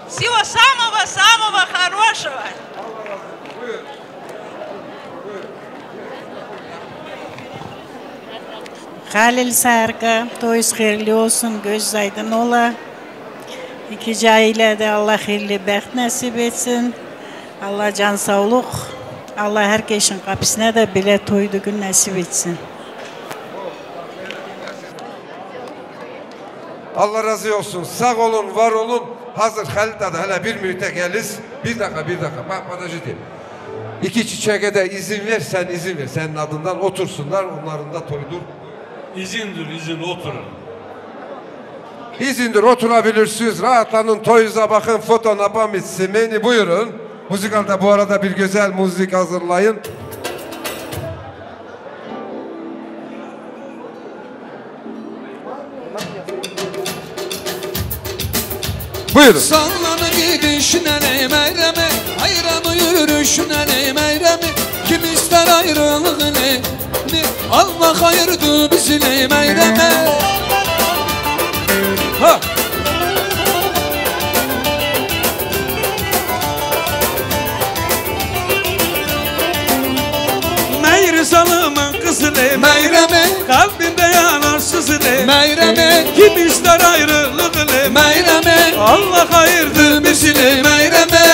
Всего самого-самого хорошего. Halil Serka, toyuz hayırlı olsun, göz aydın ola. İki aile de Allah hayırlı baht nasip etsin. Allah can sağlık. Allah herkesin kapısına da bile toy düğün nasip etsin. Allah razı olsun. Sağ olun, var olun. Hazır Halil Dada hele bir minute geliz. Bir dakika, bir dakika. Bak, bana ciddi. İki çiçeğe de izin ver, sen izin ver. Senin adından otursunlar, onların da toydur. İzindir, izin, oturun. İzindir, oturabilirsiniz. Rahatlanın, toyunuza bakın. Foto napamit semeni, buyurun. Müzikal da bu arada bir güzel müzik hazırlayın. Buyurun. Sallanıp gidişine ne meyreme, hayranı yürüyüşüne ne meyreme, kim ister ayrılığını, ne Allah ayırdı bizi ne meyreme. Ha! Meyri zalımın kızı ne meyreme, kalbinde yanar sızı ne meyreme, kim ister ayrılığını meyreme, Allah ayırdı bizi ne meyreme.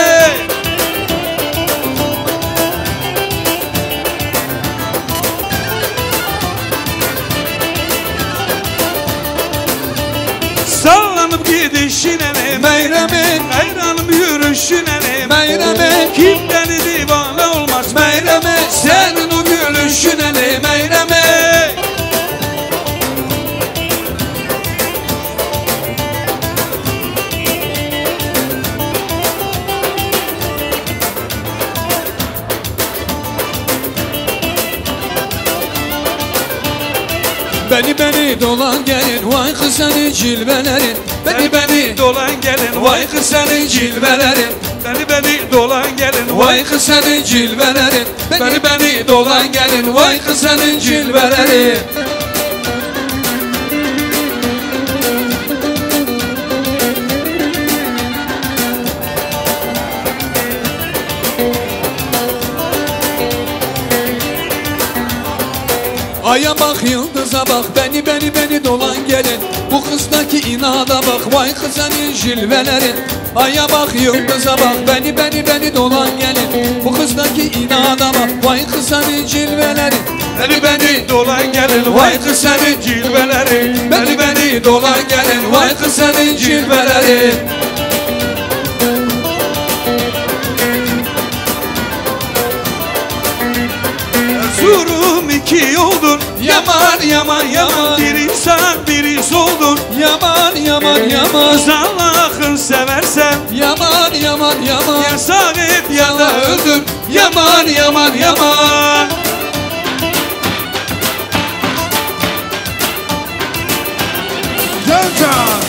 Sallanıp gidişine ne meyreme, hayranım yürüyüşüne ne meyreme, kimden divane olmaz meyreme, senin o gülüşüne ne meyreme. Beni beni dolan gelin, vay kız senin cilvelerin. Beni beni dolan gelin, vay kız senin cilvelerin. Beni beni dolan gelin, vay kız senin cilvelerin. Beni beni dolan gelin, vay kız senin cilvelerin. Aya bak, yıldıza bak, beni beni beni dolan gelin. Bu kızdaki inada bak, vay kız senin cilvelerin. Aya bak, yıldıza bak, beni beni beni dolan gelin. Bu kızdaki inada bak, vay kız senin cilvelerin. Beni beni dolan gelin, vay kız senin cilvelerin. Beni beni dolan gelin, vay kız senin cilvelerin. Erzurum iki oldun, yaman yaman yaman. Biri sağ biri soldun, yaman yaman yaman. Kız Allah'ın seversen, yaman yaman yaman. Ya sağ et ya da öldür, yaman yaman yaman. Can can.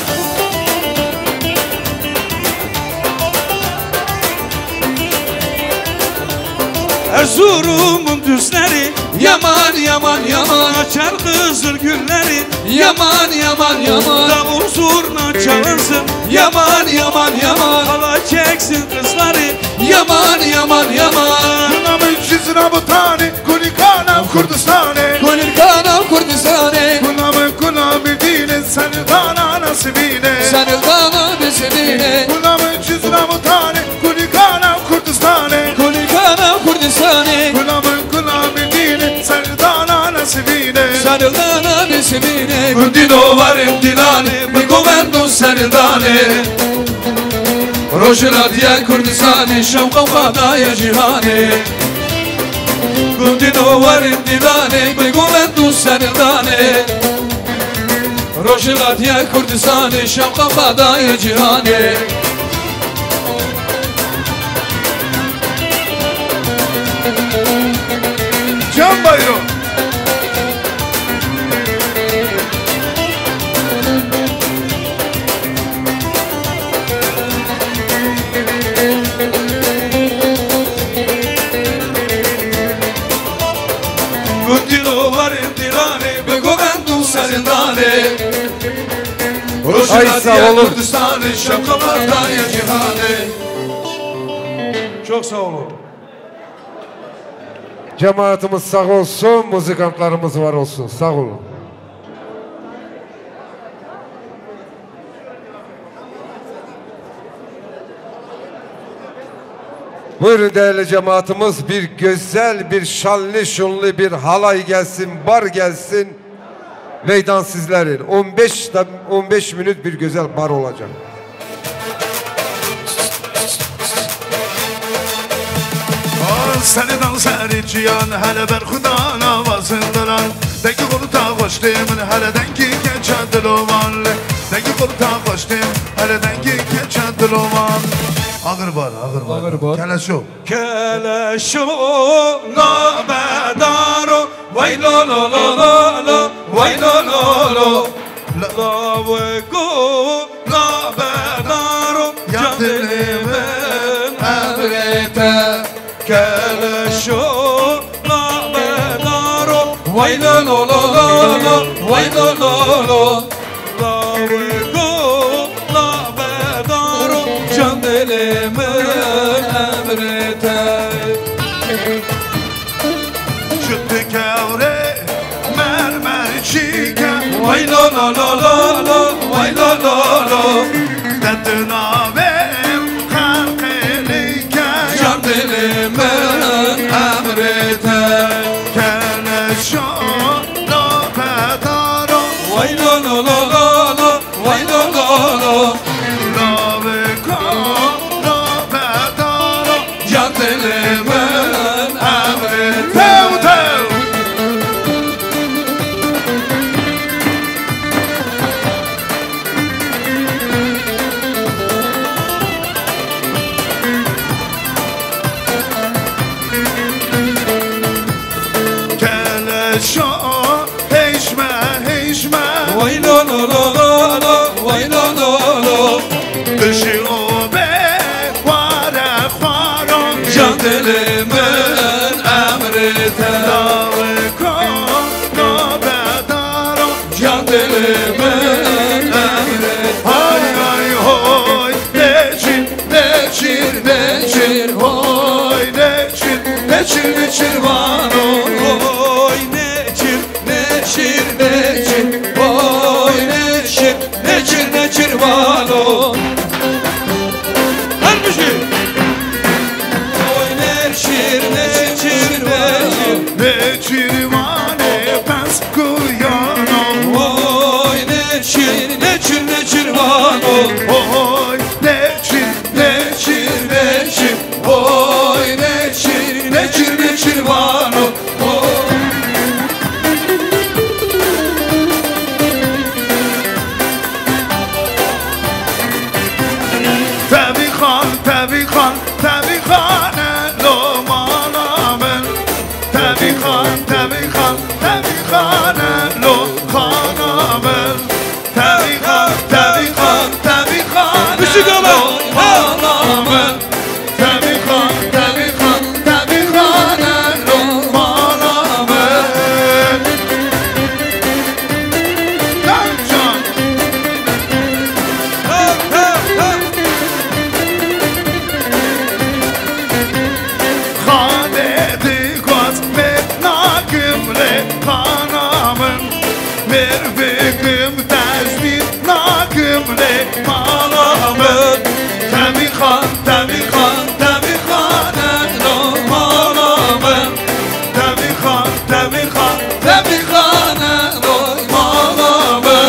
Erzurum'un düzleri, yaman yaman yaman. Açar Hızır gülleri, yaman yaman yaman. Davul zurna çalınsın, yaman yaman yaman. Halay çeksin kızları, yaman yaman yaman. Buna meclis Rabutanı, Kulikana Kürdistan'ı. Kulikana Kürdistan'ı. Buna mı kula bildiğini, sen dana nasibine. Sen dana nasibine. Buna meclis Rabutanı, Kulikana Kürdistan'ı. Kulikana Kürdistan'ı. Buna mı kula bildiğini, sen dana nasibine. Sen dana nasibine. Gundino varim dilane, mi govendo sen dane. Rojina diye Kürdistan'ı, şevqa xwe daye cîhanê. Gundîno werin dîlanê, bi govend û serdanê. Rojhilatiya Kurdistanê, şewqa xwe daye cîhanê. Can Bayro. Gundîno werin dîlanê, bi govend û serdanê. Ay, sağ olun. Kurdistanê, şewqa xwe daye cîhanê. Çok sağ olun. Cemaatimiz sağ olsun, muzikantlarımız var olsun. Sağ olun. Buyurun değerli cemaatimiz, bir güzel, bir şanlı şunlu bir halay gelsin, bar gelsin. Meydan sizlerin. On beş da-, on beş minut bir güzel bar olacak. Serê dan serê çiyan hele ber xudan avazin dilan. Dengî xurta xweştê min hele dengî keça dilovan le. Dengî xurta xweştê min hele dengî keça dilovan. Agir bar, agir bar. Agir bar. Keleşo. Keleşo nabedaro, vay lo lo lo lo lo, vay lo lo lo. Lawiko nabedaro, can dilê min emrê te. Keleşo nabedaro, vay lo lo lo lo lo, vay lo lo lo. Lawiko nabedaro, can dilê min emrê te. Şuti kewrê mermer çîke, vay lo lo lo lo lo, vay lo lo lo. Te tu navê xelqê lîke, can dilê min emrê te. Keleşo nabedaro, vay lo lo lo lo lo, vay lo lo lo. Navê ka nabedaro, can dilê min emrê tew tew. Keleşo hêşme, hêşme. Vay lo lo lo lo lo, vay lo lo lo. Dişi o be xware xwaro. Can dilê min emrê te. Lawê ko nabedaro. Can dilê min emrê te. Hay hay hoy, neçir, neçir, neçir, hoy, neçir, neçir, neçir vano. Hoy, neçir, neçir, neçir, hoy, neçir, neçir, neçir vano. Her bir şey. Oy neçir, neçir, neçir. Neçir vane pes kuyano. Oy neçir, neçir, neçir vano. Oy neçir, neçir, neçir. Oy neçir, neçir, neçir vano. Tevî xan, tevî xan, tevî xane lo mala min. Tevî xan, tevî xan, tevî xane lo xana min. Tevî xan, tevî xan, tevî xane lo mala min. Tevî xan, tevî xan, tevî xane lo mala min. Can can. Xanê dixwaz mêr nakim lê xana min. Mêr bikim tejmîr nakim lê mala min. Tevî xan, tevî xan, tevî xane lo mala min. Tevî xan, tevî xan, tevî xane lo mala min.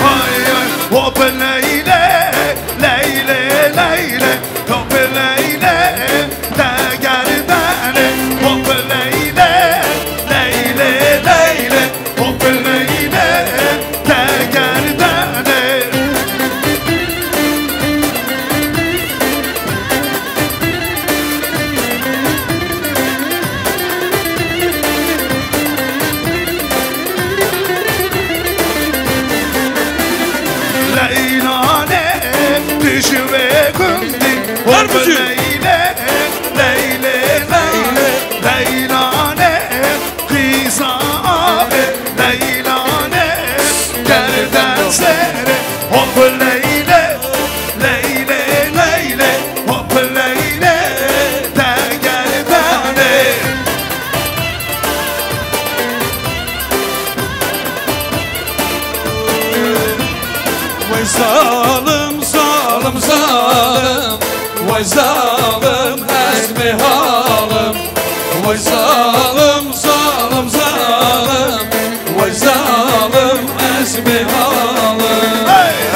Hay hay, hop Leyle, Leyle, Leyle, hop Leyle, degerdane, hop Leyle, Leyle, Leyle, hop Leyle, degerdane. Leylane dijî wê gundî. Her biçî. Leyle, Leyle, Leyle, Leylane qîza avê. Leylane gerden zêrê. Hop Leyle, Leyle, Leyle, hop Leyle, degerdane. Vay zalim, zalim, zalim. Vay zalim, ez bêhalim. Vay zalim, zalim, zalim. Vay zalim.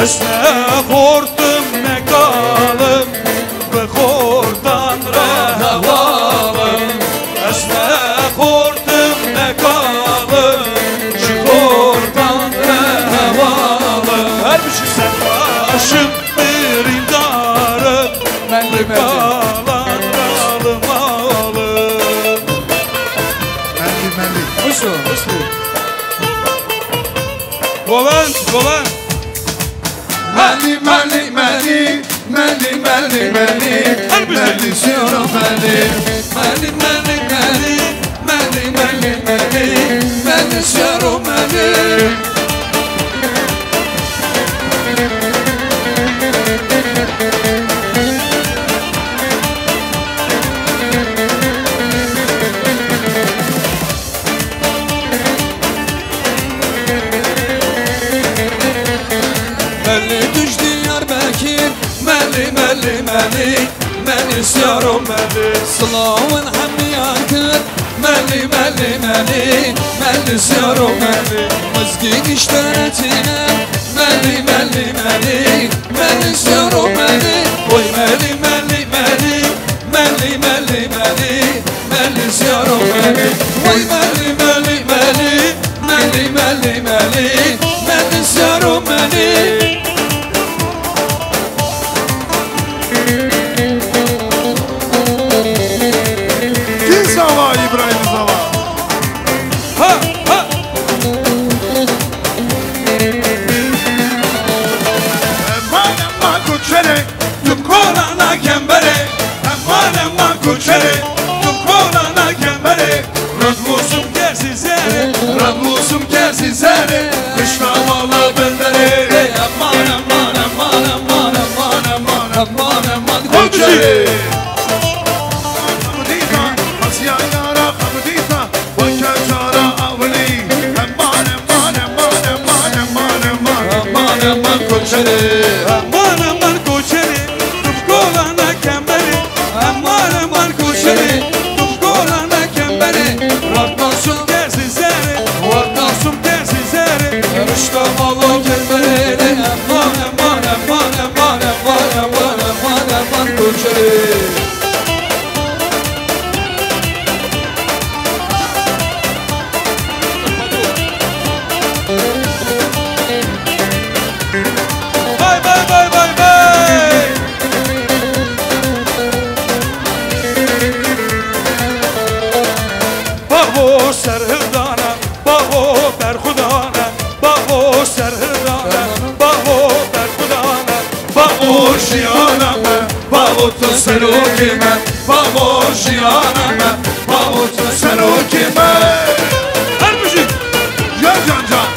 Ez ne xortim ne kalim, bi xortan re hewalim. Ez ne xortim ne kalim, ji xortan re hewalim. Her bişî. Serbaşim birîndarim, bi kalan ralim alim. Melî, melî. Wisa, wisa. Govend, govend. Melî, melî, melî, melî, melî, melî, melî, siyoro melî. Melî, melî, melî, melî, melî, melî, melî, siyoro melî. Melî tu ji Diyarbekir, melî, melî, melî, melî siyaro melî. Silawên hemiyan kir, melî, melî, melî, melî siyaro melî. Mizgîn îşteretîne, melî, melî, melî, melî siyaro melî. Oy melî, melî, melî, melî, melî, melî. Melî siyaro melî, vay melî, melî, melî, melî, melî, melî, melî siyaro melî. Kî zava, Îbrahîm zava? Ha, ha. Eman, eman, koçerê. Tu kolana kemberê, eman, eman, koçerê. Tu kolana kemberê, radmûsum kersî zerê, radmûsum kersî zerê. Kışla mala benderê, eman, eman, eman, koçerê. Xebdîta, hesiya yara, xebdîta. Weke cara ewilî. Eman, eman, eman, eman, eman, eman. Eman, eman, koçerê. Eman, eman, koçerê. Tu bi kolana kemberê. Eman, eman, koçerê. Tu bi kolana kemberê. Wexta sum kersî zerê. Wexta sum kersî zerê. Rişta mala kemberê. Eman, eman, eman, koçerê. Vay, vay, vay, vay, vay! Bavo serhildana, bavo berxudana, bavo serhildana, bavo berxudana. Bavo jiyana me, bavo tu serokê me, bavo jiyana me, bavo tu serokê me. Her bijî. Ya can can.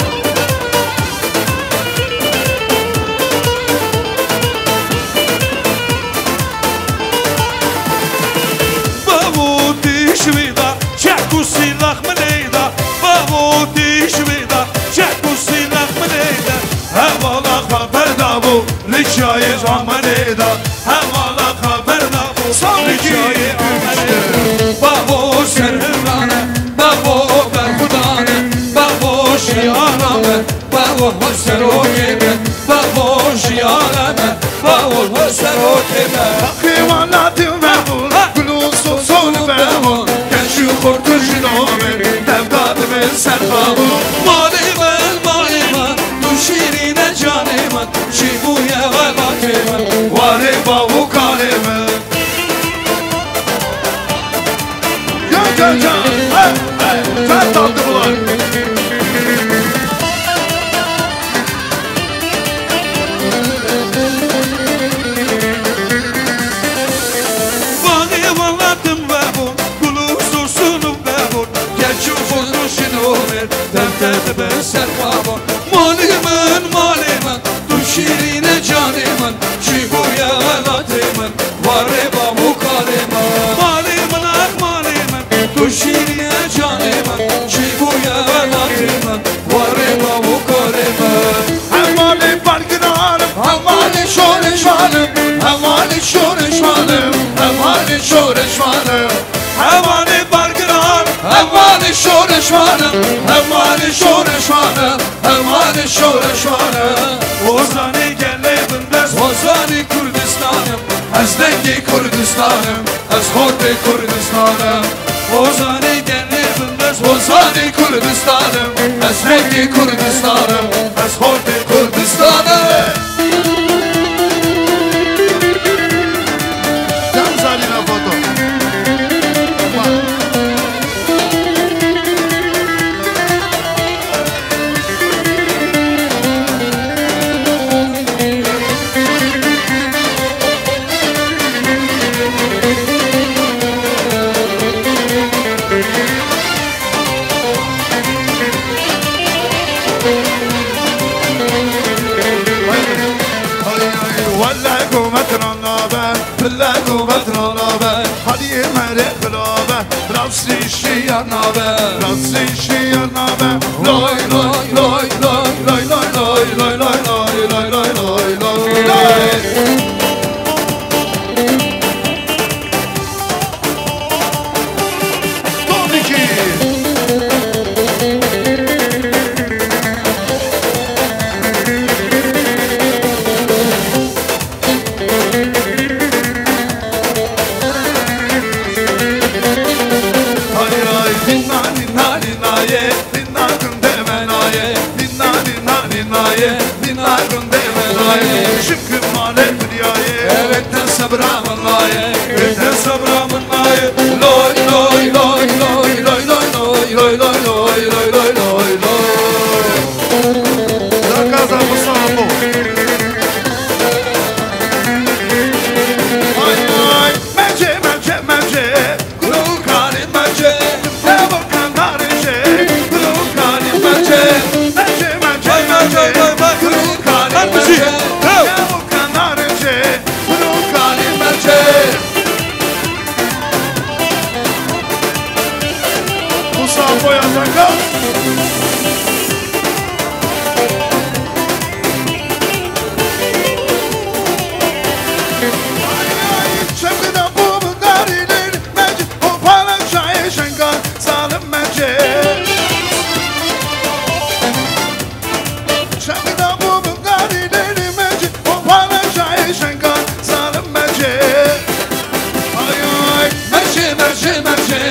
Bavo tîş wî da, çek û sîlax min ê da. Bavo tîş wî da, çek û sîlax min ê da. Hevala xwe berdabû, li çiyayê Amanê de. Hevala xwe berdabû, li çiyayê Amanê de. Bavo serhildane, bavo berxudane, bavo jiyana me, bavo her serokê me, bavo jiyana me, bavo her serokê me. Heqê welatê me bû, gul û soson me bû, keç û xort û jino me, dev dadibin ser xwe bû. Malê min, malê min, tu şîrîn e canê min, çi bûye welatê min, warê bav û kalê min. Ya, ya, ya, hey, hey, sen tatlı bulan. Vanê welatim vebûn, gul û sosunum vebûn, keç û xort û jino me, dev te dibe ser xwe bûn. Malê min, malê min, tu şîrîn e canê min, çi bûye welatê min, warê bav û kalê min. Malê min, ax malê min, tu şîrîn e canê min, çi bûye welatê min, warê bav û kalê min. Hevalê bergiranim, hevalê şoreşvanim, hevalê şoreşvanim, hevalê şoreşvanim. Hevalê bergiran, hevalê şoreşvanim, hevalê şoreşvanim, hevalê şoreşvanim. Ozanê Kurdistanim, ez xortê Kurdistanim. Ozanê genê binbez, ozanê Kurdistanim. Ez rengê Kurdistanim, ez xortê Kurdistanim. Dem zarîna foto. Welle ku metrana be, pille ku metrana be, hadiyê merê xila be, rastî şiyana be, rastî şiyana be. Lay lay lay lay lay lay lay lay lay lay lay lay lay lay lay. Tabii ki. Ay ay, dinna, dinna, dinna ye, dinna, gundê me naye, dinna, dinna, dinna ye, dinna, gundê me naye. Şükür male dinyayê, evet, te sebra min naye, evet, te sebra min naye. Loy, loy, loy. Zakaza Musa Apo. Ay, ay, mece, mece, mece. Gurûkarê mece, devo kandarê ce. Gurûkarê mece, mece, mece, mece. Gurûkarê mece, devo kandarê ce. Gurûkarê mece. Musa Apo ya Zaka. Çemkî de bû bi darî lêlî mecî, û pala çayê şengan zalim mecê. Çemkî de bû bi darî lêlî mecî, û pala çayê şengan zalim mecê. Ay, ay, mercê, mercê, mercê,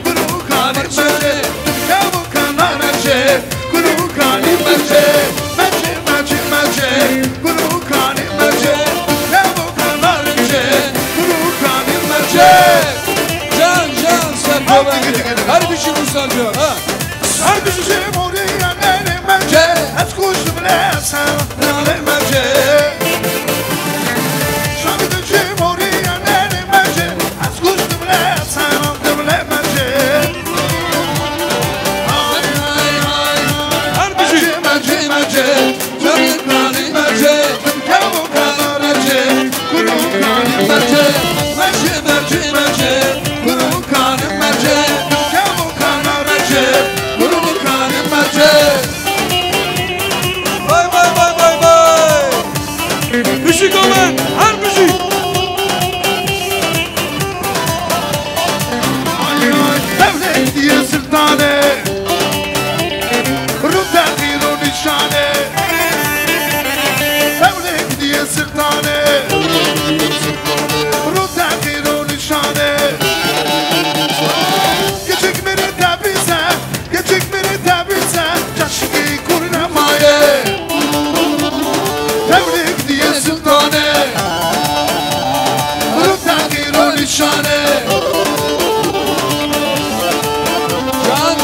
gurûkanî mercê, gurûkanî mercê, gurûkanî mercê, mercê, mercê, mercê, gurûkanî mercê, gurûkanî mercê, gurûkanî mercê. Can, can, sen. Her bir şey Ruslarca, ha. Her bir şey. Cumhuriye nene mercê, ez kuştum le sen, nene mercê. Şamide Cumhuriye nene mercê, ez kuştum le sen, aldım le mercê. Ay, ay, ay, ay. Her bir şey. Mercê, mercê, mercê. Gurûkanî mercê, gurûkanî mercê, gurûkanî mercê, mercê, mercê, mercê, gurûkanî mercê, gurûkanî mercê, gurûkanî mercê. Vay, vay, vay, vay, vay. Bijî Gomen, her bijî. Ay, ay, dewletiye sultane. Rû teqîr û nîşanê. Hewlêk diye sirtanê. Rû teqîr û nîşanê. Kiçik mirî tebîse, kiçik mirî tebîse, çeşikî kûr nemaye. Hewlêk diye sirtanê. Rû teqîr û nîşanê. Can,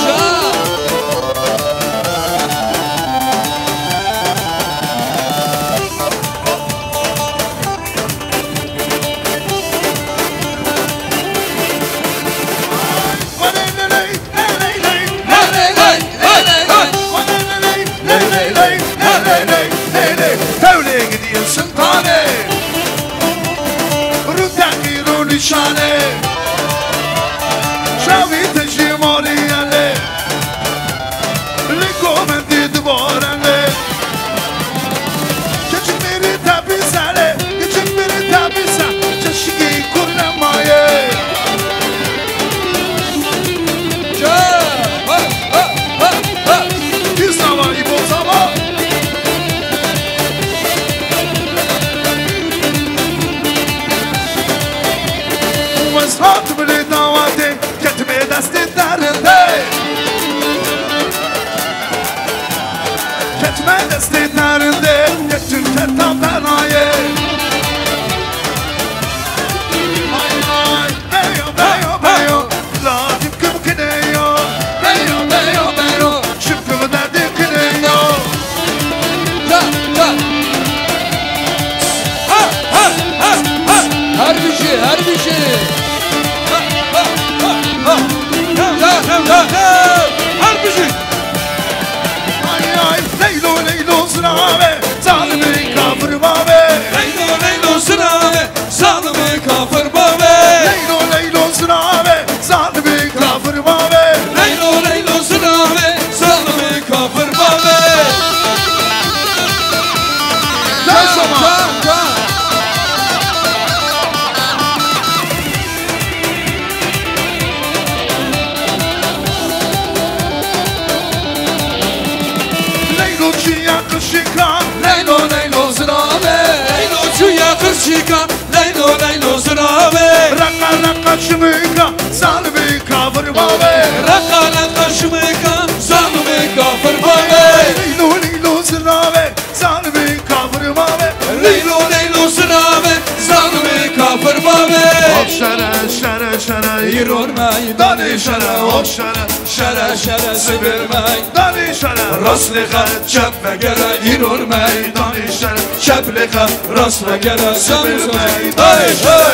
Çika, leylo, leylo, zirave. Leylo, çûye qirçika, leylo, leylo, zirave. Reqa, reqa, çimika, zalimi kafir mave. Reqa, reqa, çimika, zalimi kafir mave. Leylo, leylo, zirave, zalimi kafir mave. Leylo, leylo, zirave, zalimi kafir mave. Hop şere, şere, şere, îron meydanê şere, hop şere. Şere, şere, sibê meydanê şere. Rastê xwe çep vegere, îron meydanê şere. Çep lê xwe rast vegere, sibê meydanê şere.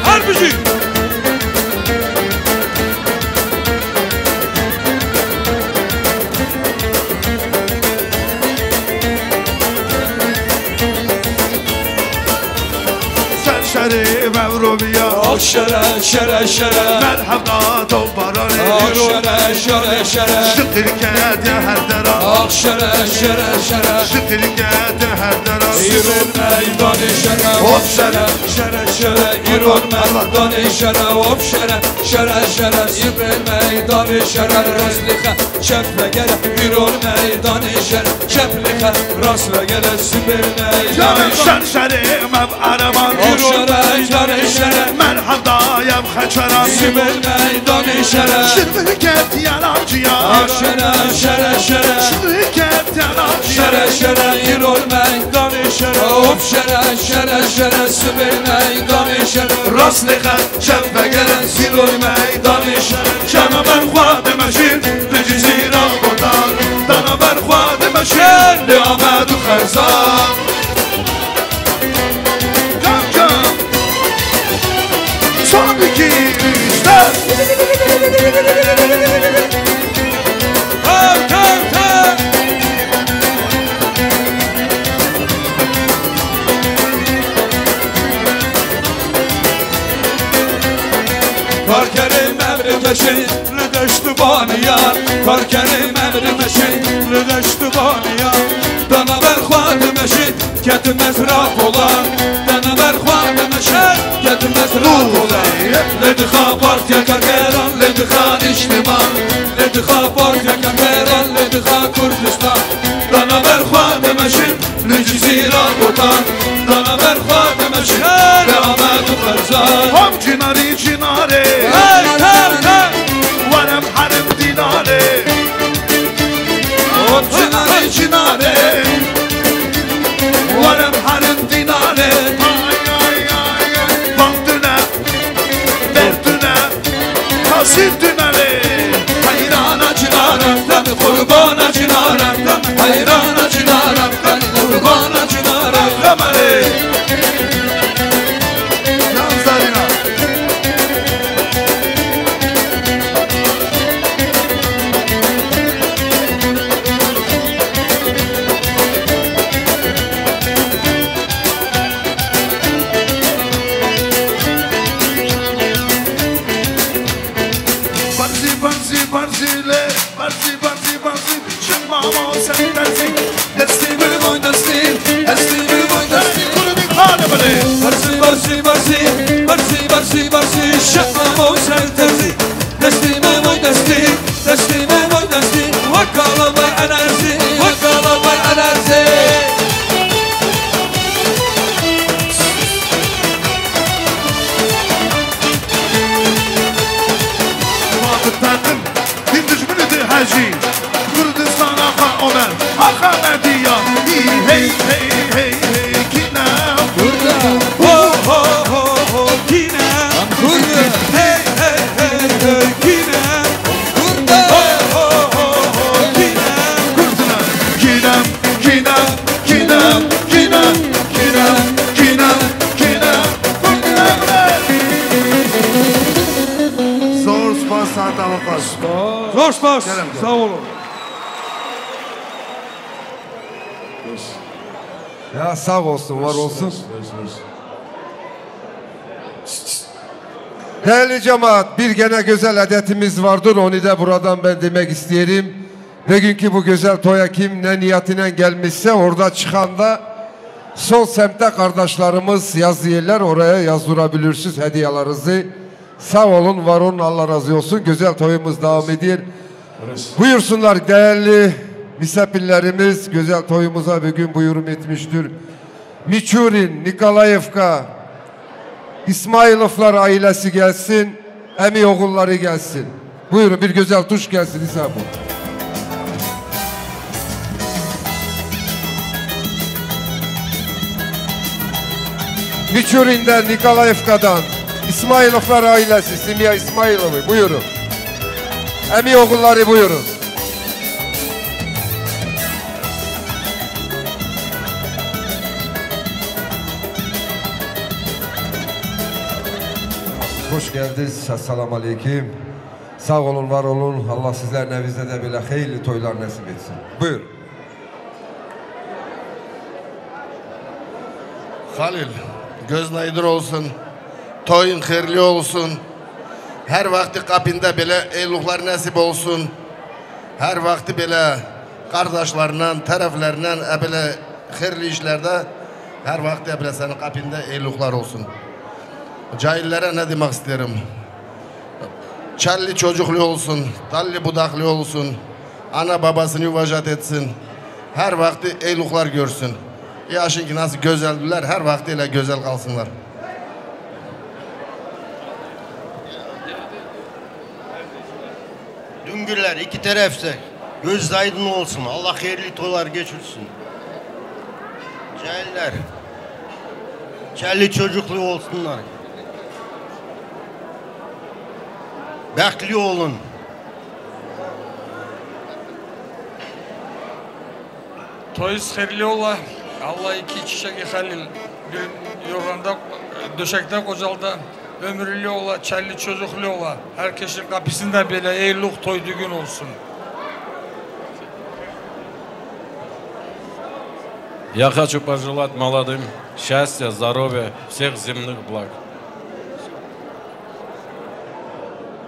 Her bijî. Ser şerê vevroviya. Ax şere, şere, şere. Merheba to baranê. Ax şere, şere, şere. Şiqil kediye her dera. Ax şere, şere, şere. Şiqil kediye her dera. Îron meydanê şere. Hop şere, şere, şere. Îron meydanê şere. Hop şere, şere, şere. Îron meydanê şere. Rastê xwe çep vegere. Îron meydanê şere. Çep lê xwe rast vegere. Sibê meydanê şere. Şer şerê mev Ereban îro meydanê şere. Merheba yev xeçeran. Sibê meydanê şere. Şirveket yalanciya. Şere, şere, şere. Şirveket yalanciya. Şere, şere, îro meydanê şere. Hop şere, şere, şere. Sibê meydanê şere. Rastê xwe çep vegere. Îro meydanê şere. Çema ber xwe dimeşîn. Li Cizîra Botan. Dana ber xwe dimeşîn. Li Amed û Xerzan. Cam, cam. Son iki, üç, dört. Tav, tav, tav. Karkerê memrê peşê li deşt baniyan. Karkerê memrê peşê li deşt baniyan. Dana ber xwe dimeşê. Ketim ez rapolan, dana ber xwe dimeşe, ketim ez rapolan. Lê dixa partiya karkeran, lê dixa niştiman, lê dixa partiya karkeran, lê dixa Kurdistan. Dana ber xwe dimeşin, li Cizîra Botan. Dana ber xwe dimeşin, li Amed û Xerzan. Hop cinarî cinarê. Hey, hey, hey. Werem herim dînarê. Hop cinarê cinarê. Werem herin dînanê. Ay, ay, ay, ay. Bak dune, ber dune, hazir dünelê. Heyrana cinarê, ben qurbana cinarê, ben heyrana cinarê, ben qurbana cinarê. Demelê. Yan zarina. Barzî, barzî, barzî lê, barzî, barzî, barzî, çima ma ser terzî, destî bi moy destî, destî bi moy destî. Kurdî xane bile. Barzî, barzî, barzî, barzî, barzî, barzî, çima ma ser terzî. Destî me moy destî, destî me moy destî, wek kala me enerjî, wek kala me enerjî. Ma bi teqim, din dijminî di hejî. Kurdistan axa Omer, axa Mehdiya. Hey, hey, hey, hey, hey, kîne. Kurda. Ho, ho, ho, ho, kîne. Kurda. Hey, hey, hey, hey, kîne. Kurda. Ho, ho, ho, ho, kîne. Kurdine. Kîne, kîne, kîne, kîne, kîne, kîne. Zor spas, saeta we xweş. Zor spas. Kerem, kerem. Sağ olun. Ya sağ olsun, var olsun. Değerli cemaat, bir gene güzel adetimiz vardır, onu da buradan ben demek isterim. Bugünkü bu güzel toya kim ne niyetine gelmişse orada çıkan da sol semtte kardeşlerimiz yazıyorlar, oraya yazdırabilirsiniz hediyelerinizi. Sağ olun, var olun, Allah razı olsun. Güzel toyumuz devam ediyor. Buyursunlar değerli Misafirlerimiz güzel toyumuza bugün buyurun etmiştir. Miçurin, Nikolayevka, İsmailovlar ailesi gelsin, Emi oğulları gelsin. Buyurun, bir güzel tuş gelsin İstanbul. Miçurin'den, Nikolayevka'dan İsmailovlar ailesi, Simya İsmailovu, buyurun. Emi oğulları, buyurun. Hoş geldiniz. Esselamu aleyküm. Sağ olun, var olun. Allah sizlerin evinizde de böyle hayırlı toylar nasip etsin. Buyur. Halil, gözün aydın olsun. Toyun hayırlı olsun. Her vakti kapında böyle eyluqlar nasip olsun. Her vakti böyle kardeşlerinden, taraflarından, e, böyle hayırlı işlerde her vakti e, böyle senin kapında eyluqlar olsun. Cahillere ne demek isterim? Çallı çocuklu olsun, tallı budaklı olsun, ana babasını yuvacat etsin. Her vakti eyluqlar görsün. Yaşın ki nasıl gözeldüler, her vakti öyle gözel kalsınlar. Dungiller iki tarafta göz aydın olsun. Allah hayırlı toylar geçirsin. Cahiller. Çallı çocuklu olsunlar. Bekli olun. Toyuz hayırlı ola. Allah iki çiçek Halil. Dün yorganda, döşekte kocaldı. Ömürlü ola, çallı çocuklu ola. Herkesin kapısında böyle eyluq toy düğün olsun. Я хочу пожелать молодым счастья, здоровья, всех земных благ.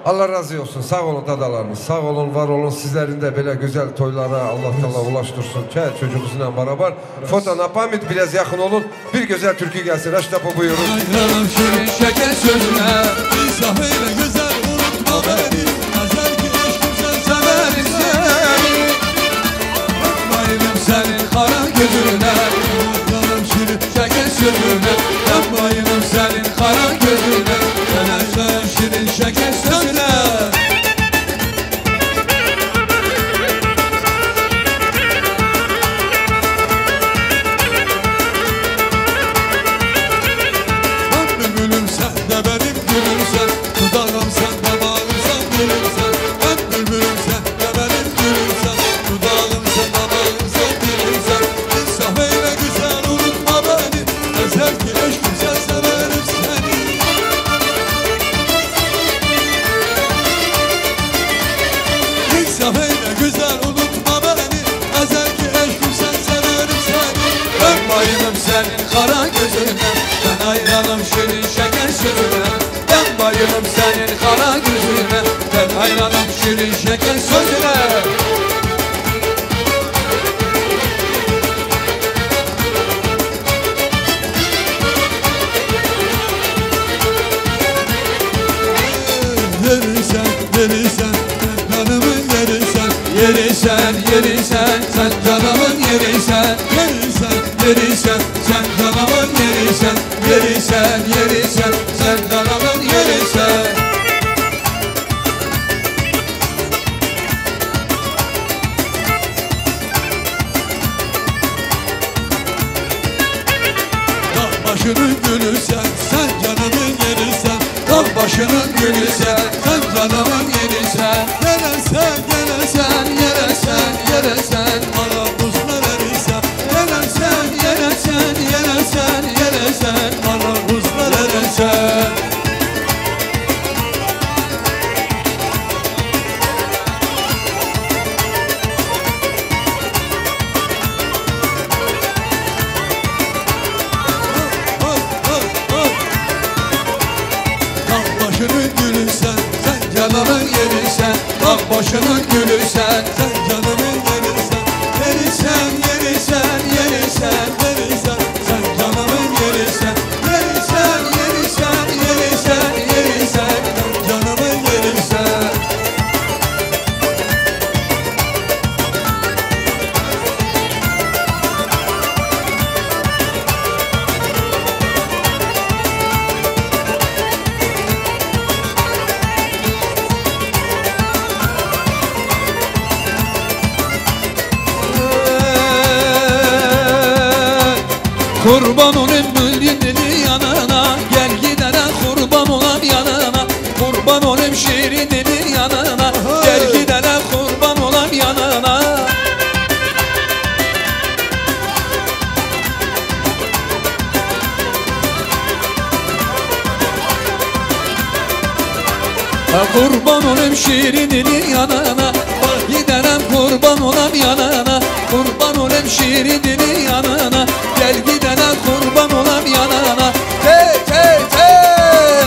Allah razı olsun. Sağ olun dadalarımız. Sağ olun, var olun. Sizlerin de böyle güzel toylara Allah Teala ulaştırsın. Çay çocuğunuzla beraber. Foto на память, biraz yakın olun. Bir güzel türkü gelsin. Reştepo, buyurun. Hayranım şirin şeker sözüne. İnsaf eyle güzel, unutma beni. Ezel ki eşkim, sen severim seni. Bayılım senin kara gözüne. Hayranım şirin şeker sözüne. Ben bayılım senin kara gözüne. Sen şirin şeker sözüne. Sen bülbülüm, sen de benim gülüm sen. Dudağım sen, damağım sen, dilim sen. Ben bülbülüm, sen de benim gülüm sen. Dudağım sen, damağım sen, dilim sen. İnsaf eyle güzel, unutma beni. Ezel ki eşkim, sen severim seni. İnsaf eyle güzel, unutma beni. Ezel ki eşkim, sen severim seni. Ben bayılım senin kara gözüne. Ben hayranım şirin şeker sözüne. Ben bayılım senin kara gözüne. Ben hayranım şirin şeker sözüne. Yeri sen, yeri sen, sen canımın yeri sen. Yeri sen, yeri sen, sen canımın yeri sen. Yeri sen, yeri sen, sen canımın yeri sen. Yeri sen, yeri sen, sen canımın yeri sen. Dağ başının gülü sen, sen canımın yeri sen. Dağ başının gülü sen, sen canımın yeri sen. Yere sen, yere sen, yere sen, yere sen. Bana buzlar eriyse. Yere sen, yere sen, yere sen, yere sen. Bana buzlar eriyse. Dağ başının gülü sen, sen canımın yeri sen. Dağ başının gülü sen, sen canımın yeri sen. Yeri sen, yeri sen, yeri sen, yeri sen. Sen canımın yeri sen. Yeri sen, yeri sen, yeri sen, yeri sen. Sen canımın yeri sen. Kurban olayım gül yüzlü yanına, gel gidene kurban olam yanına. Kurban olayım şirin dili yanına, gel gidene kurban olam yanına. Ha, kurban olayım şirin dili yanına, bak gidene kurban olam yanına. Kurban olayım şirin dili yanına, gel gidene kurban olam yanına. Hey, hey, hey!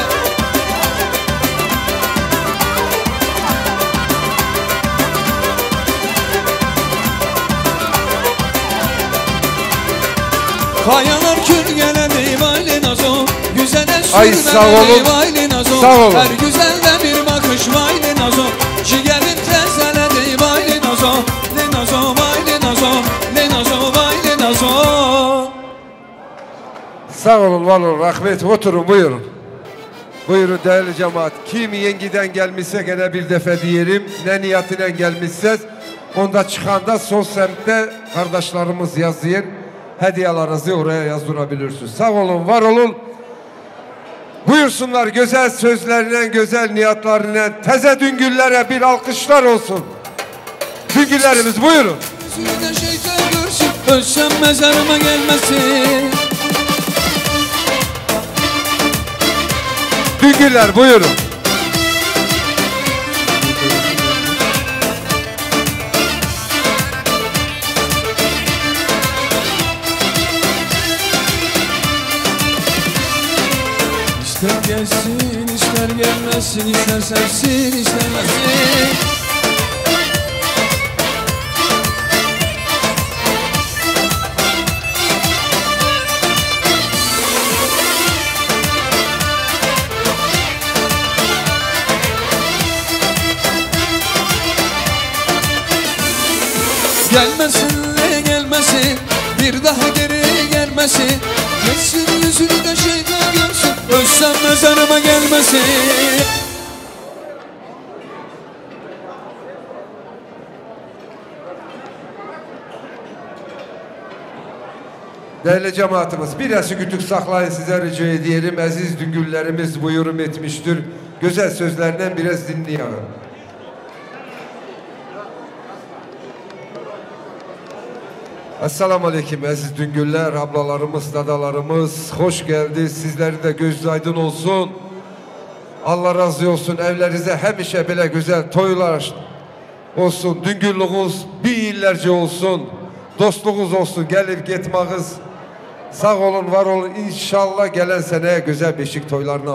Kayalar kül gelen ey vay le nazo. Güzele Ay, sürünen sağ olun. Ey vay le nazo. Sağ olun. Her güzelde bir bakış vay le nazo. Cigerim tezele dey vay le nazo. Le nazo vay le nazo. Le nazo vay le nazo. Sağ olun, var olun. Rahmet, oturun, buyurun. Buyurun değerli cemaat. Kim yengiden gelmişse gene bir defa diyelim. Ne niyetinden gelmişseniz, onda çıkanda sol semtte kardeşlerimiz yazıyor. Hediyelerinizi oraya yazdırabilirsiniz. Sağ olun, var olun. Buyursunlar, güzel sözlerine, güzel niyetlerine, teze Düngüllere bir alkışlar olsun. Düngüllerimiz, buyurun. Yüzünü de şeytan görsün, ölsem mezarıma gelmesin. Düngüller, buyurun. İster gelsin, ister gelmesin, ister sevsin, istemezsin. Gelmesin, gelmesin, bir daha geri gelmesin. Geçsin yüzünü de şeytan görsün, ölsem mezarıma gelmesin. Değerli cemaatimiz, biraz sükûtük saklayın, size rica ederim. Aziz Düngüllerimiz bu yorum etmiştir. Güzel sözlerinden biraz dinleyelim. Esselamu Aleyküm, aziz Düngüller, ablalarımız, dadalarımız, hoş geldiniz. Sizlerin de gözü aydın olsun. Allah razı olsun. Evlerinize hemişe böyle güzel toylar olsun, düngüllüğünüz bin yıllarca olsun, dostluğunuz olsun, gelip gitmeniz. Sağ olun, var olun. İnşallah gelen seneye güzel beşik toylarına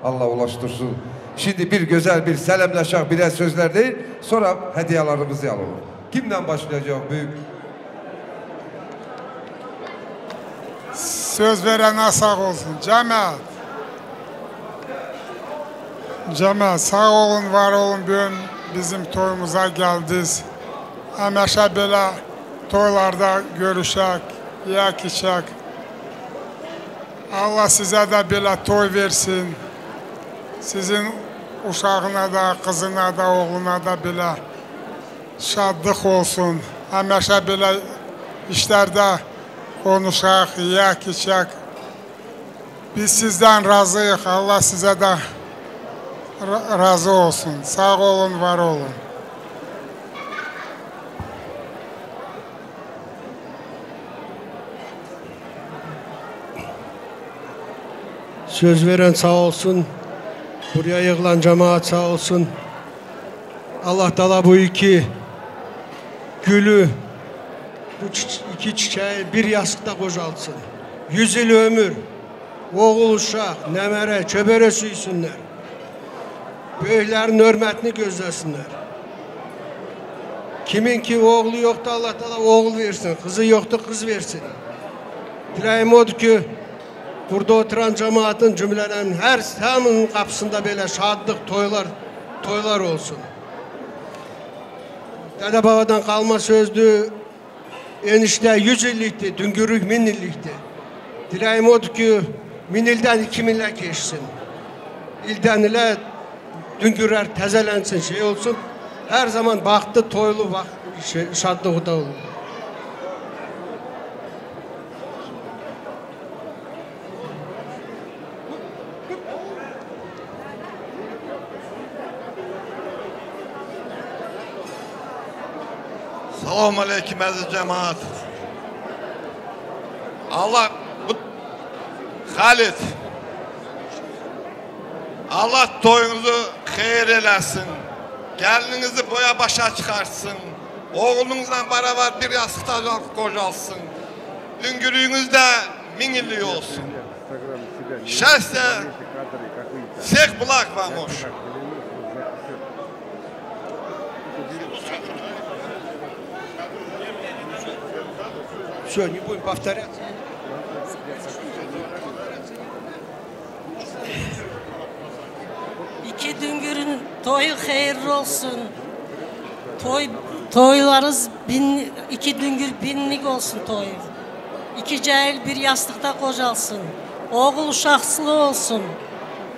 Allah ulaştırsın. Şimdi bir güzel bir selamlaşak, birer sözler değil, sonra hediyelerimizi alalım. Kimden başlayacak büyük? Söz verene sağ olsun. Cemaat. Cemaat, sağ olun, var olun, bugün bizim toyumuza geldiniz. Hemişe böyle toylarda görüşek, yek içek. Allah size de böyle toy versin. Sizin uşağına da, kızına da, oğluna da böyle şadlık olsun. Hemişe böyle işlerde konuşak, yek içek. Biz sizden razıyız. Allah size de ra- razı olsun. Sağ olun, var olun. Söz veren sağ olsun. Buraya yığılan cemaat sağ olsun. Allah Teala bu iki gülü, bu çiç- iki çiçeği bir yastıkta kocaltsın. Yüz yıl ömür, oğul uşak, nemere, çöbere süysünler. Büyüklerin hürmetini gözlesinler. Kimin ki oğlu yoktu, Allah Teala oğul versin. Kızı yoktu, kız versin. Dileğim odur ki, burada oturan cemaatin cümlelerin her samının kapısında böyle şadlık, toylar, toylar olsun. Dede babadan kalma sözdü, enişte yüz illikti, düngürük min illikti. Dileğim odur ki, min ilden iki mille geçsin. İlden ile düngürer tezelensin, şey olsun. Her zaman bahtlı, toylu, bak, şey, şadlıkta olun. Selamun aleyküm aziz cemaat. Allah bu Halit. Allah toyunuzu hayır eylesin. Gelinizi boya başa çıkarsın. Oğlunuzla beraber bir yastıkta kocalsın. Düngürüğünüz de min illi olsun. Счастья всех благ вам, Ош. Все, не будем повторяться. İki Düngür'ün toyu hayırlı olsun. Toy, toylarınız bin, iki Düngür binlik olsun toyu. İki cahil bir yastıkta kocalsın. Oğul şanslı olsun.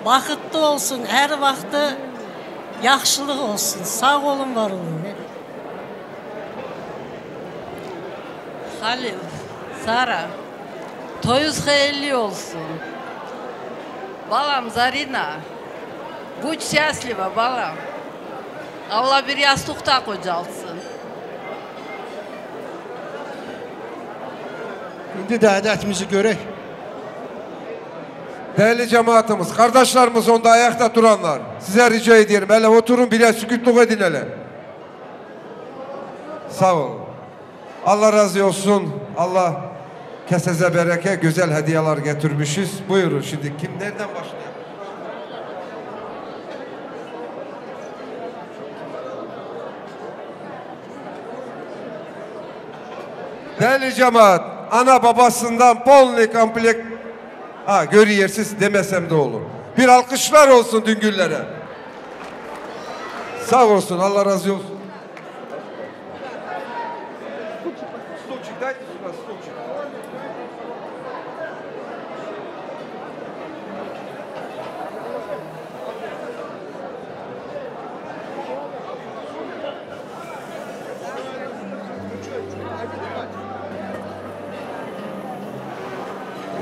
Bakıtlı olsun. Her vakti yaxşılık olsun. Sağ olun, var olun. Halil, Sara, toyuz hayırlı olsun. Balam Zarina, bu счастливо, balam. Allah bir yastıkta kocalsın. Şimdi de adetimizi görek. Değerli cemaatimiz, kardeşlerimiz onda ayakta duranlar, size rica ediyorum, hele oturun, biraz sükütlük edin hele. Sağ olun. Allah razı olsun. Allah keseze bereket, güzel hediyeler getirmişiz. Buyurun şimdi, kim nereden başlayalım? Değerli cemaat, ana babasından полный комплект, ha, görüyorsunuz demesem de olur. Bir alkışlar olsun Düngürlere. Sağ olsun, Allah razı olsun.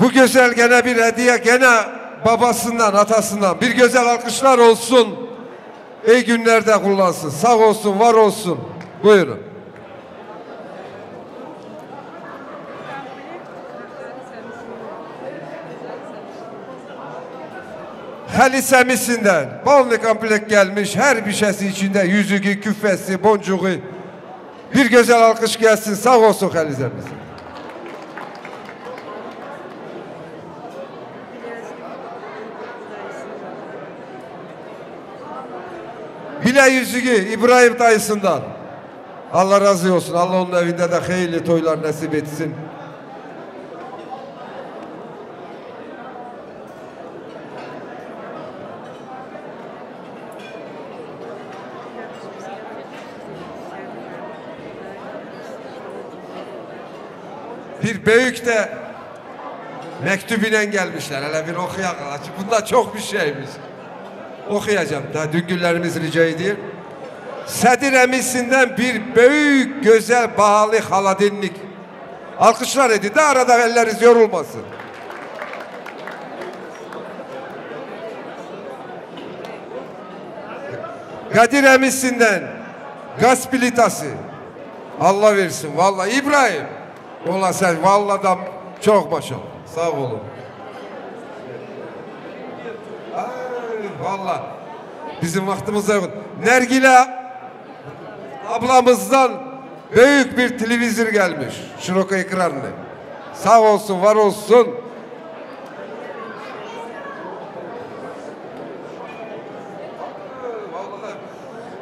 Bu güzel gene bir hediye, gene babasından, atasından. Bir güzel alkışlar olsun. İyi günlerde kullansın. Sağ olsun, var olsun. Buyurun. Halil Semisinden полный комплект gelmiş. Her bir şeysi içinde, yüzüğü, küfesi, boncuğu. Bir güzel alkış gelsin. Sağ olsun Halil Semisi. Bile yüzüğü İbrahim dayısından. Allah razı olsun. Allah onun evinde de hayırlı toylar nasip etsin. Bir büyük de mektubuyla gelmişler. Hele bir okuyak. Bunda çok bir şeymiş. Okuyacağım. Daha düngürlerimiz rica ediyor. Sedir Emisinden bir büyük, güzel, bahalı haladinlik. Alkışlar edin de arada elleriniz yorulmasın. Kadir Emisinden gaz plitası. Allah versin. Vallahi İbrahim. Ola sen vallahi da çok maşallah. Sağ olun. Ay, vallahi bizim vaktimiz de yok. Nergile ablamızdan büyük bir televizör gelmiş. Şirok ekranlı. Sağ olsun, var olsun.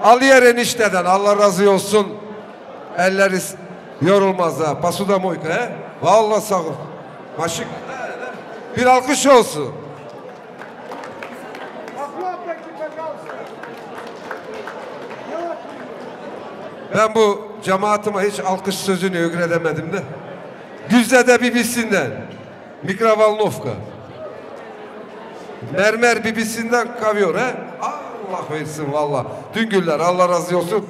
Aliyer enişteden Allah razı olsun. Elleri s- yorulmaz ha. Pasuda mojka, he? Vallahi sağ ol. Maşık. Bir alkış olsun. Ben bu cemaatıma hiç alkış sözünü ögredemedim de. Güzde de bibisinden. Mikrovolnovka. Mermer bibisinden kaviyor, he? Allah versin valla. Düngürler, Allah razı olsun.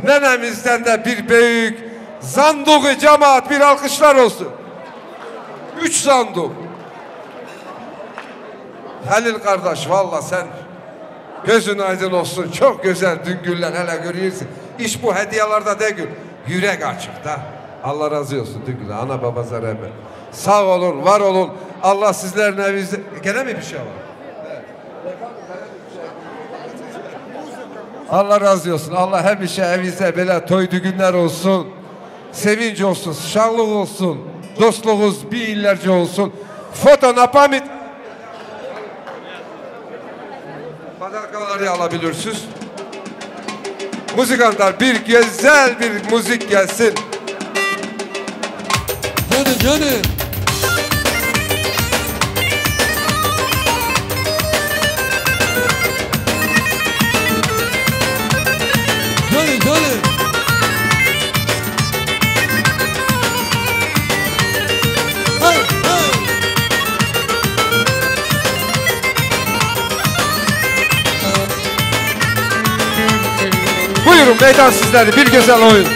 Nenemizden de bir büyük sanduğu cemaat, bir alkışlar olsun. Üç sanduk. Halil kardeş, valla sen Gözün aydın olsun. Çok güzel düngüller hele görüyorsun. İş bu hediyelerde değil. Yürek açık da. Allah razı olsun düngüller. Ana babanıza rahmet. Sağ olun, var olun. Allah sizlerin evinizde. Gene mi bir şey var? Allah razı olsun. Allah hemişe evinizde böyle toy düğünler olsun. Sevinç olsun, şanlık olsun. Dostluğunuz binlerce olsun. Foto na pamit. Madalyaları alabilirsiniz. Müzikanlar, bir güzel bir müzik gelsin. Canım, canım. Canım, canım. Hey, hey. Buyurun, meydan sizlerin. Bir güzel oyun.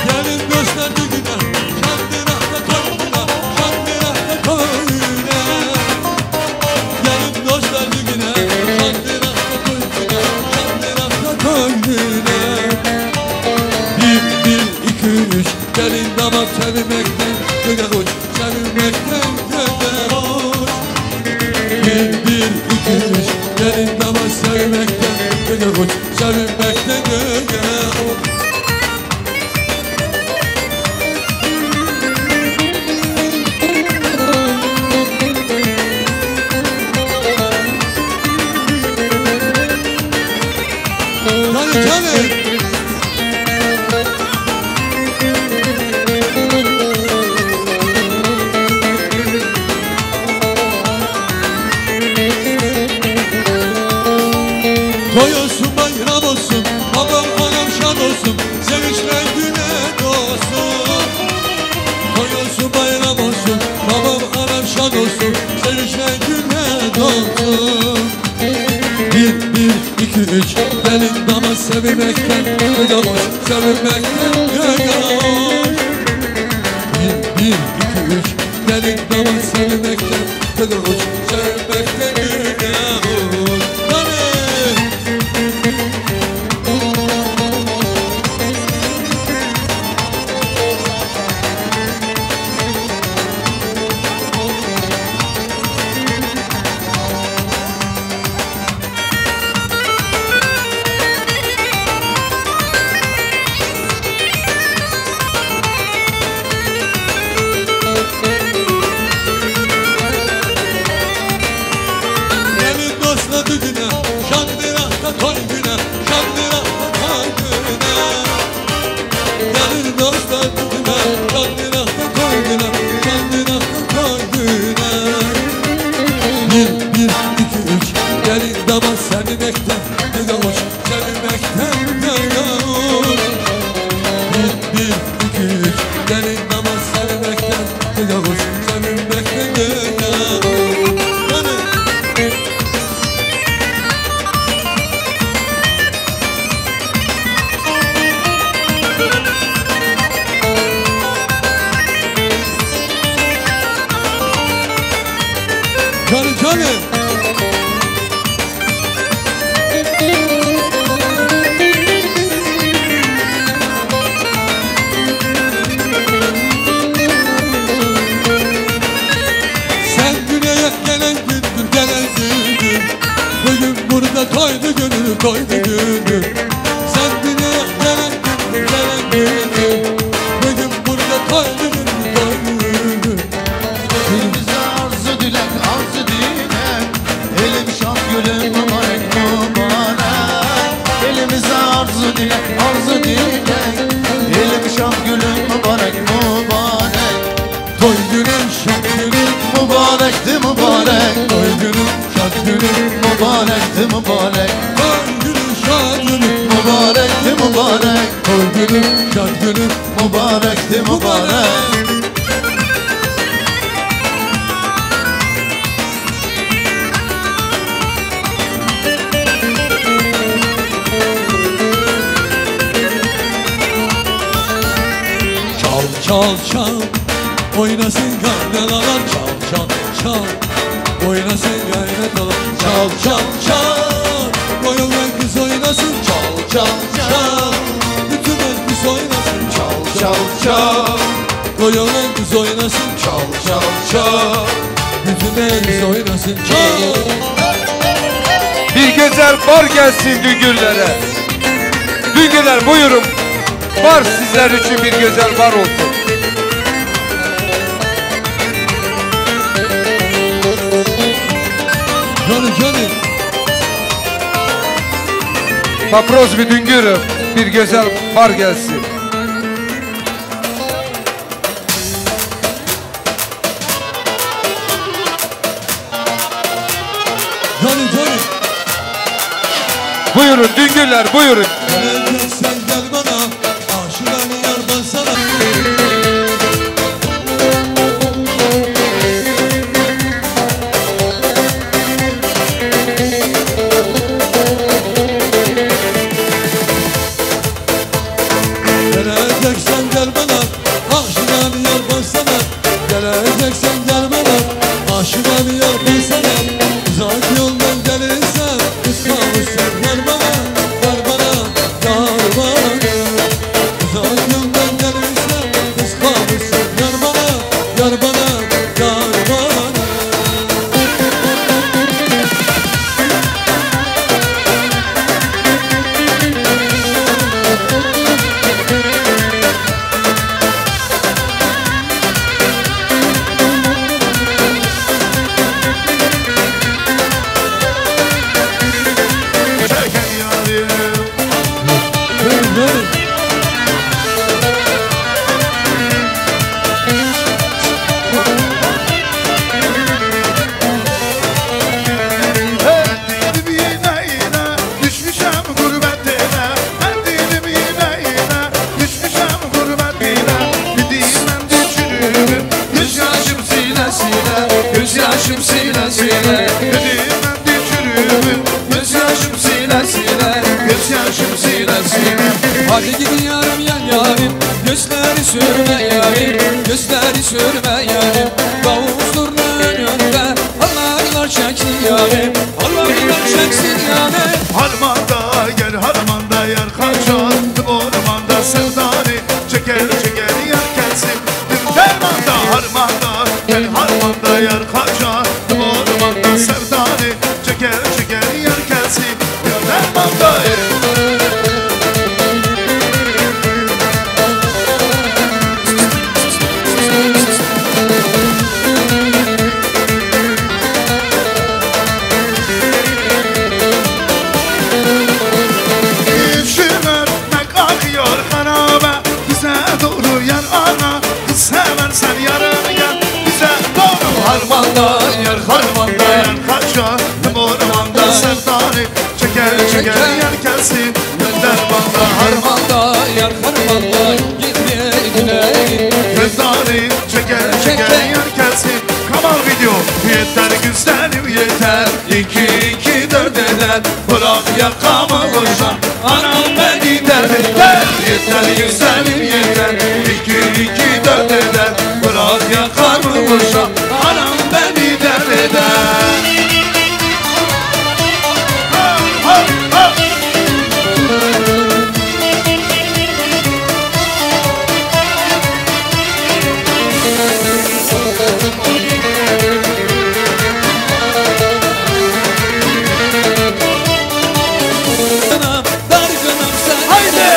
Gelin dostlar düğüne, şandırakta toyuna, şandırakta toyuna. Gelin dostlar düğüne, şandırakta toyuna, şandırakta toyuna. Bir, bir, iki, üç, gelin damat çevirmekten, göge uç. Sevilmekten göze hoş. Bir, bir, iki, üç. Gelin damat sevilmekten göze hoş. Sevilmekten göze hoş. Hadi canım. Toy olsun, bayram olsun, babam anam şad olsun, sevinçle güne dolsun. Toy olsun, bayram olsun, babam anam şad olsun, sevinçle güne dolsun. Bir, bir, iki, üç, gelin damat sevilmekten, göze hoş, sevilmekten göze hoş. Bir, bir, iki, üç, gelin damat sevilmekten, göze hoş, sevilmekten göze hoş. Hadi! Gelin dostlar düğüne, şandırakta toy güne, şandırakta toy güne. Gelin dostlar düğüne, şandırakta toy güne, şandırakta toy güne. Bir, bir, iki, üç, gelin damat sevinmekten, göze hoş. Sevinmekten geliyor. Bir, bir, iki, üç. Gelin damat sevinmekten geliyor. Sevinmekten geliyor. Hadi. Canım, canım. Sen güneye gelen gündür, gelen gündür. Bugün burada toydu günü, toydu günü. Sen güneye gelen gündür, gelen gündür. Bugün burada toydu günü, toydu günü. Dilimize arzu dilek, arzu dilek. Elim şad gülüm mübarek, mübarek. Elimize arzu dilek, arzu dilek. Elim şad gülüm mübarek, mübarek. Toy günüm, şad günüm, mübarekti mübarek. Toy günüm, şad günüm, mübarekti mübarek. Toy günüm, şad günüm, mübarekti mübarek. Toy günüm, şad günüm, mübarekti mübarek. Çal, çal, çal, oynasın kaynalar, çal, çal, çal, oynasın kaynalar, çal. Çal, çal, çal. Koyun kız oynasın. Çal, çal, çal. Bütün herkes oynasın. Çal, çal, çal. Koyun kız oynasın. Çal, çal, çal. Bütün herkes oynasın. Çal. Bir güzel bar gelsin Düngürlere. Düngürler, buyurun. Bar sizler için bir güzel bar olsun. Canım, canım. Paproz bir Düngür, bir güzel bar gelsin. Canım, canım. Buyurun Düngürler, buyurun. Geleceksen gel bana, aşığım yar ben sana. Geleceksen gel bana, aşığım yar ben sana. Geleceksen gel bana, aşığım yar ben sana. Uzak yoldan gelirsen, kız kalmışsın yar bana, yar bana, yar bana. Uzak yoldan gelirsen, kız kalmışsın yar bana, yar bana, yar bana. Düşmüşem gurbet ele, her dilim yine yine. Düşmüşem gurbet ele, bir dilim düşürürüm. Gözyaşım sile sile, gözyaşım sile sile. Bir dilim düşürürüm. Gözyaşım sile sile, gözyaşım sile sile. Hadi gidiyorum yan yarim, gözleri sürme yarim, gözleri sürme yarim. Davul zurna önünde, hallar çeksin yarim, hallar çeksin yarim. Harmanda gel, harmanda yar kaçar, ormanda sevdanı çeker çeker yar gelsin. Dermanda harmanda gel, harmanda yar kaçar, ormanda sevdanı çeker çeker yar gelsin. Dermanda. Şiver mek akıyor harabe, bize doğru yar ana, kız hemen sen yarına gel, bize doğru. Harmanda yar, harmanda yar, kaçar ormanda sevdanı çeker çeker yar gelsin. Dermanda harmanda yar, harmanda gitmeye güney. Sevdanı çeker çeker yar gelsin. Kamal Video. Yeter güzelim yeter, iki iki dört eder. Bırak yakamı boşa, anam beni dert eder. Yeter güzelim yeter, iki iki dört eder. Bırak yakamı boşa, anam beni dert eder. Ha, ha, ha. Haydi!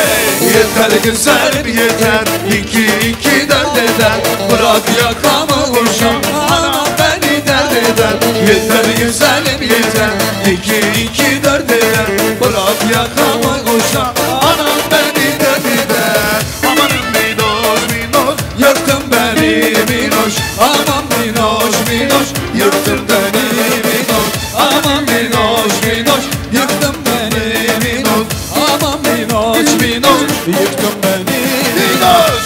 Yeter güzelim yeter, iki iki dört eder. Bırak yakamı boşa, anam beni dert eder. Yeter güzelim yeter, iki iki dört eder. Bırak yakamı boşa, anam beni dert eder. Amanın minoş minoş, yaktın beni minoş. Aman minoş minoş, yaktın beni minoş. Aman minoş minoş, yaktın beni minoş. Aman minoş minoş, yaktın beni minoş.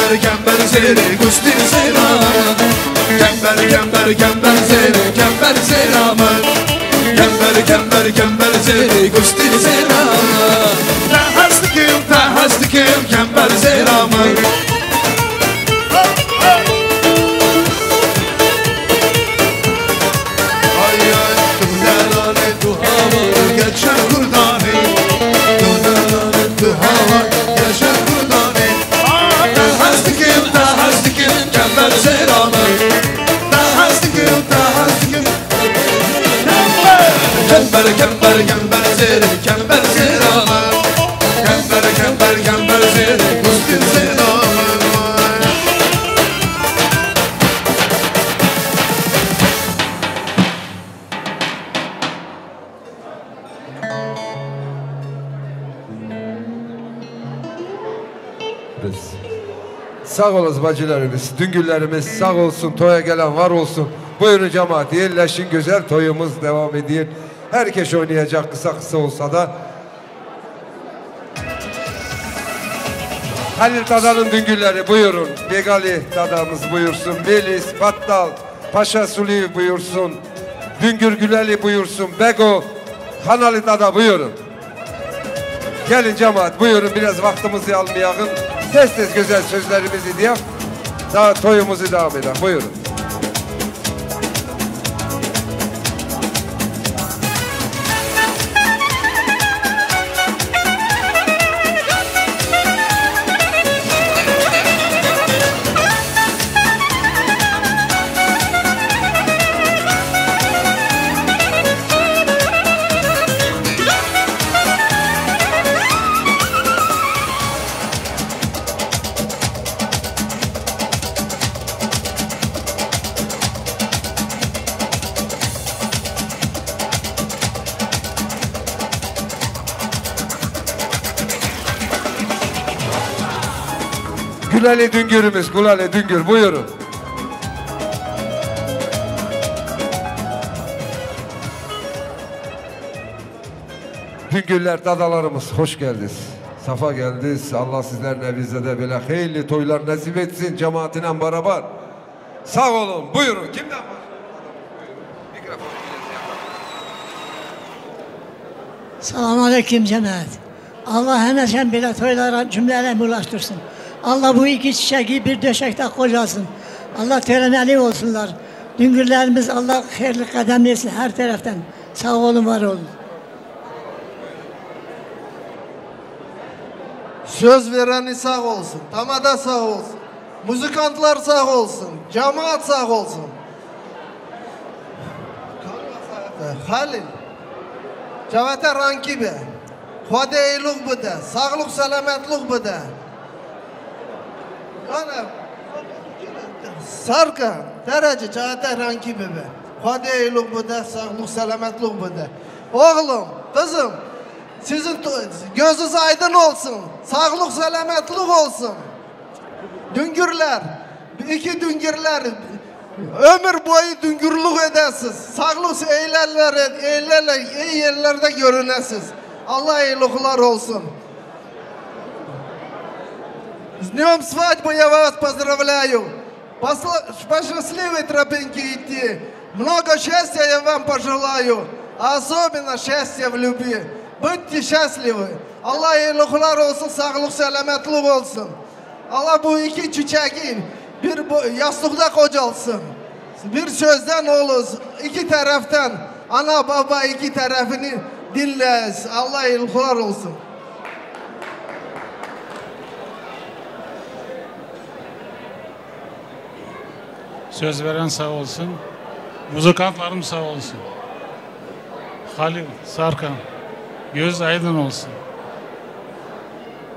Kember zêrê gustî zêra min. Kember, kember, kember zêrê, kember zêra min. Kember, kember, kember zêrê gustî zêra min. Te hez dikim, te hez dikim, kember zêra min. Ay, ay, tu delalê, tu hava, geçen kurdanê. Tu delalê, tu hava, geçen kurdanê. Ah, te hez dikim, te hez dikim, kember zêra min. Te hez dikim, te hez dikim. Kember, kember, kember zêrê, kember zêra min. Kember, kember, kember zêrê, gustî zêra min. Biz. Sağ olun bacılarımız, Düngürlerimiz sağ olsun, toya gelen var olsun. Buyurun cemaat, yerleşin, güzel toyumuz devam ediyor. Herkes oynayacak kısa kısa olsa da. Halil Dada'nın Düngürleri buyurun. Begali Dada'mız buyursun. Melis, Battal, Paşa Suli buyursun. Düngür Güleli buyursun. Bego, Hanali Dada buyurun. Gelin cemaat, buyurun, biraz vaktimizi almayalım. Tez tez güzel sözlerimizi diyelim. Daha toyumuzu devam edelim. Buyurun. Gülali Düngür'ümüz, Gülali Düngür, buyurun. Düngürler, dadalarımız, hoş geldiniz. Safa geldiniz. Allah sizlerle bize de böyle hayırlı toylar nasip etsin, cemaatinen beraber. Sağ olun. Buyurun. Kimden başlayalım? Mikrofon biraz yakın. Selamun aleyküm cemaat. Allah hemen sen bile toylara cümleyle ulaştırsın. Allah bu iki çiçeği bir döşekte kocasın. Allah töreneli olsunlar. Düngürlerimiz Allah hayırlı kadem etsin her taraftan. Sağ olun, var olun. Söz vereni sağ olsun, tamada sağ olsun, muzikantlar sağ olsun, cemaat sağ olsun. Halil, cevete rankî be, Xwedê êlûk bide, saxlûk selametlûk bide. Yani, Sarka, derece cevete rankî bibe. Xwedê êlûk bide, saxlûk selametlûk bide. Oğlum, kızım, sizin to-, gözünüz aydın olsun, sağlık selametlik olsun. Düngürler, iki Düngürler, ömür boyu Düngürlük edesiz. Sağlık eylerler, eylerle iyi yerlerde görünesiz. Allah iyilikler olsun. С днём свадьбы я вас поздравляю. По сла-, по счастливой тропинке идти. Много счастья я вам пожелаю. А особенно счастья в любви. Будьте счастливы. Allah iyilikler olsun, sağlık, selametlik olsun. Allah bu iki çiçeği bir bo-, yastıkta kocalsın. Bir sözden olur, iki taraftan, ana baba iki tarafını dinleyiz. Allah iyilikler olsun. Söz veren sağ olsun. Muzikantlarım sağ olsun. Halil Sarkan, göz aydın olsun.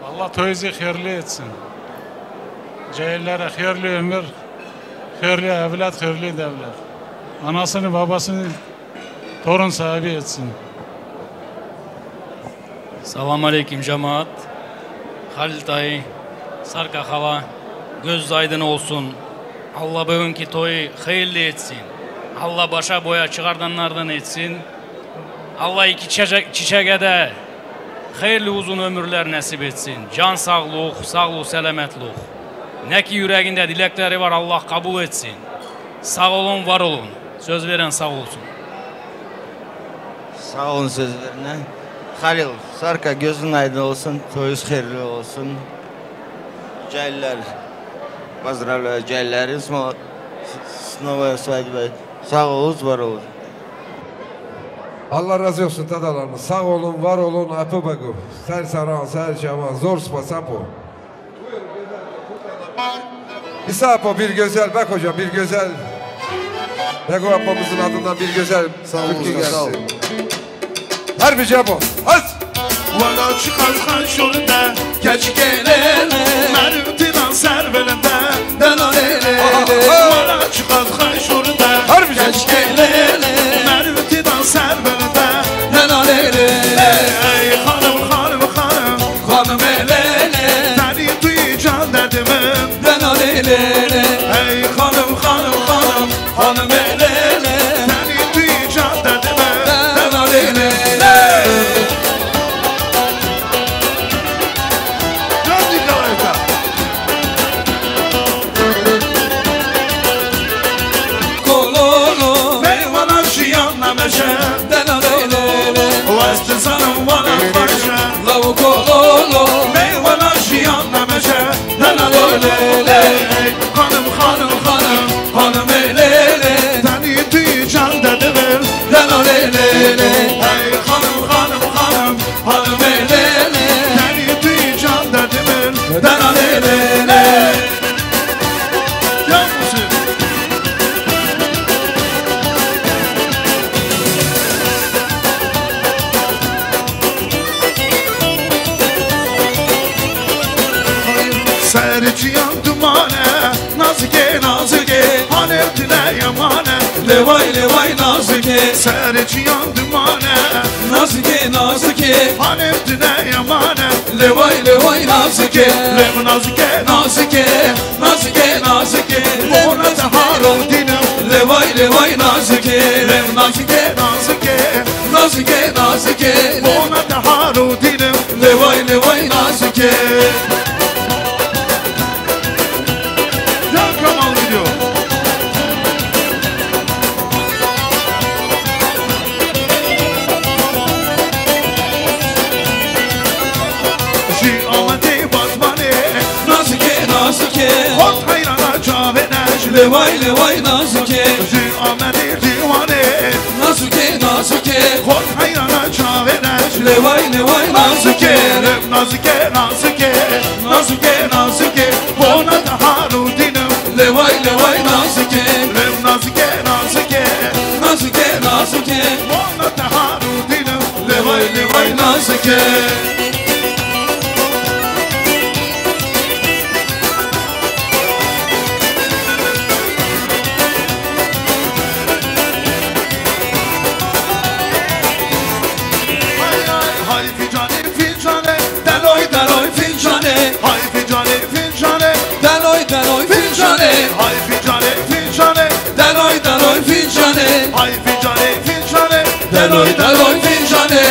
Allah toyuzu hayırlı etsin. Cahillere hayırlı ömür, hayırlı evlat, hayırlı devlet. Anasını babasını torun sahibi etsin. Salam aleyküm cemaat. Halil dayı, Sarka hala, göz aydın olsun. Allah bugünkü toyu hayırlı etsin. Allah başa boya çıkardanlardan etsin. Allah iki çiçek, çiçeğe de hayırlı uzun ömürler nasip etsin. Can sağlık, sağlık, selametlik. Ne ki yüreğinde dilekleri var, Allah kabul etsin. Sağ olun, var olun. Söz veren sağ olsun. Sağ olun sözlerine. Halil, Sarka, gözün aydın olsun, toyuz hayırlı olsun. Cahiller, поздравляю, Cahilleri, снова, снова свадьба. Sağ olun, var olun. Allah razı olsun tadalarımız. Sağ olun, var olun, Apo Bego. Ser saran, ser çavan, zor spas Apo. İsa Apo, bir güzel, bak hocam, bir güzel. Bego Apo'muzun adından bir güzel Sağ olun türkü usta, gelsin. Sağ olun. Her bir cevap o. Hadi. Wala çiqas xweş şûr de, keçikê lê lê, merûtî dan ser vilinde, dena lê lê lê. Aha, aha. Wala çiqas xweş şûr de, her bir cevap. Keçikê lê lê, merûtî dan ser vilinde, dena lê lê lê. Ey xanim, xanim, xanim, xanimê lê lê. Tenî tu yî can derdê min, dena lê lê lê. Ey xanim, xanim, xanim, xanimê lê lê. Tenî tu yî can derdê min, dena lê lê lê. Can dî kawayka. Kololo. Meywana jiyan nemeşe. Dena lê lê lê. West zanim wana xweşe. Law kololo. Meywana jiyan nemeşe. Dena lê lê lê. Xanim, xanim, xanim, xanimê lê lê. Tenî tu yî can de divir. Dena lê lê lê. Hey xanim, xanim, xanim, xanimê lê lê. Tenî tu yî can de divir. Dena lê lê lê. Ya Muslim. Ser çiyan dumane, nazikê, nazikê, halê tu ne yamane. Lê way, lê way nazikê. Ser çiyan dumane, nazikê, nazikê, halê tu ne yamane. Lê way, lê way nazikê. Lê nazikê, nazikê, nazikê, nazikê. Bona te haro dînim. Lê way, lê way nazikê. Lê nazikê, nazikê, nazikê, nazikê. Bona te haro dînim. Lê way, lê way nazikê. Ya Kemal gidiyor. Ji Amedê Batmanê. Nazikê, nazikê. Hot heyrana çavê neş. Lê way, lê way nazikê. Ji Amedê Ciwanê. Nazikê, nazikê. Hot heyrana çavê neş. Lê way, lê way nazikê. Lê nazikê, nazikê. Nazikê, nazikê. Bona te haro dînim. Lê way, lê way nazikê. Lê nazikê, nazikê. Nazikê, nazikê. Bona te haro dînim. Lê way, lê way nazikê. Hay, hay, hay, fincanê, fincanê, deloy, deloy, fincanê. Hay, fincanê, fincanê, deloy, deloy, fincanê. Hay, fincanê, fincanê, deloy, deloy, fincanê. Hay, fincanê, fincanê, deloy, deloy, fincanê.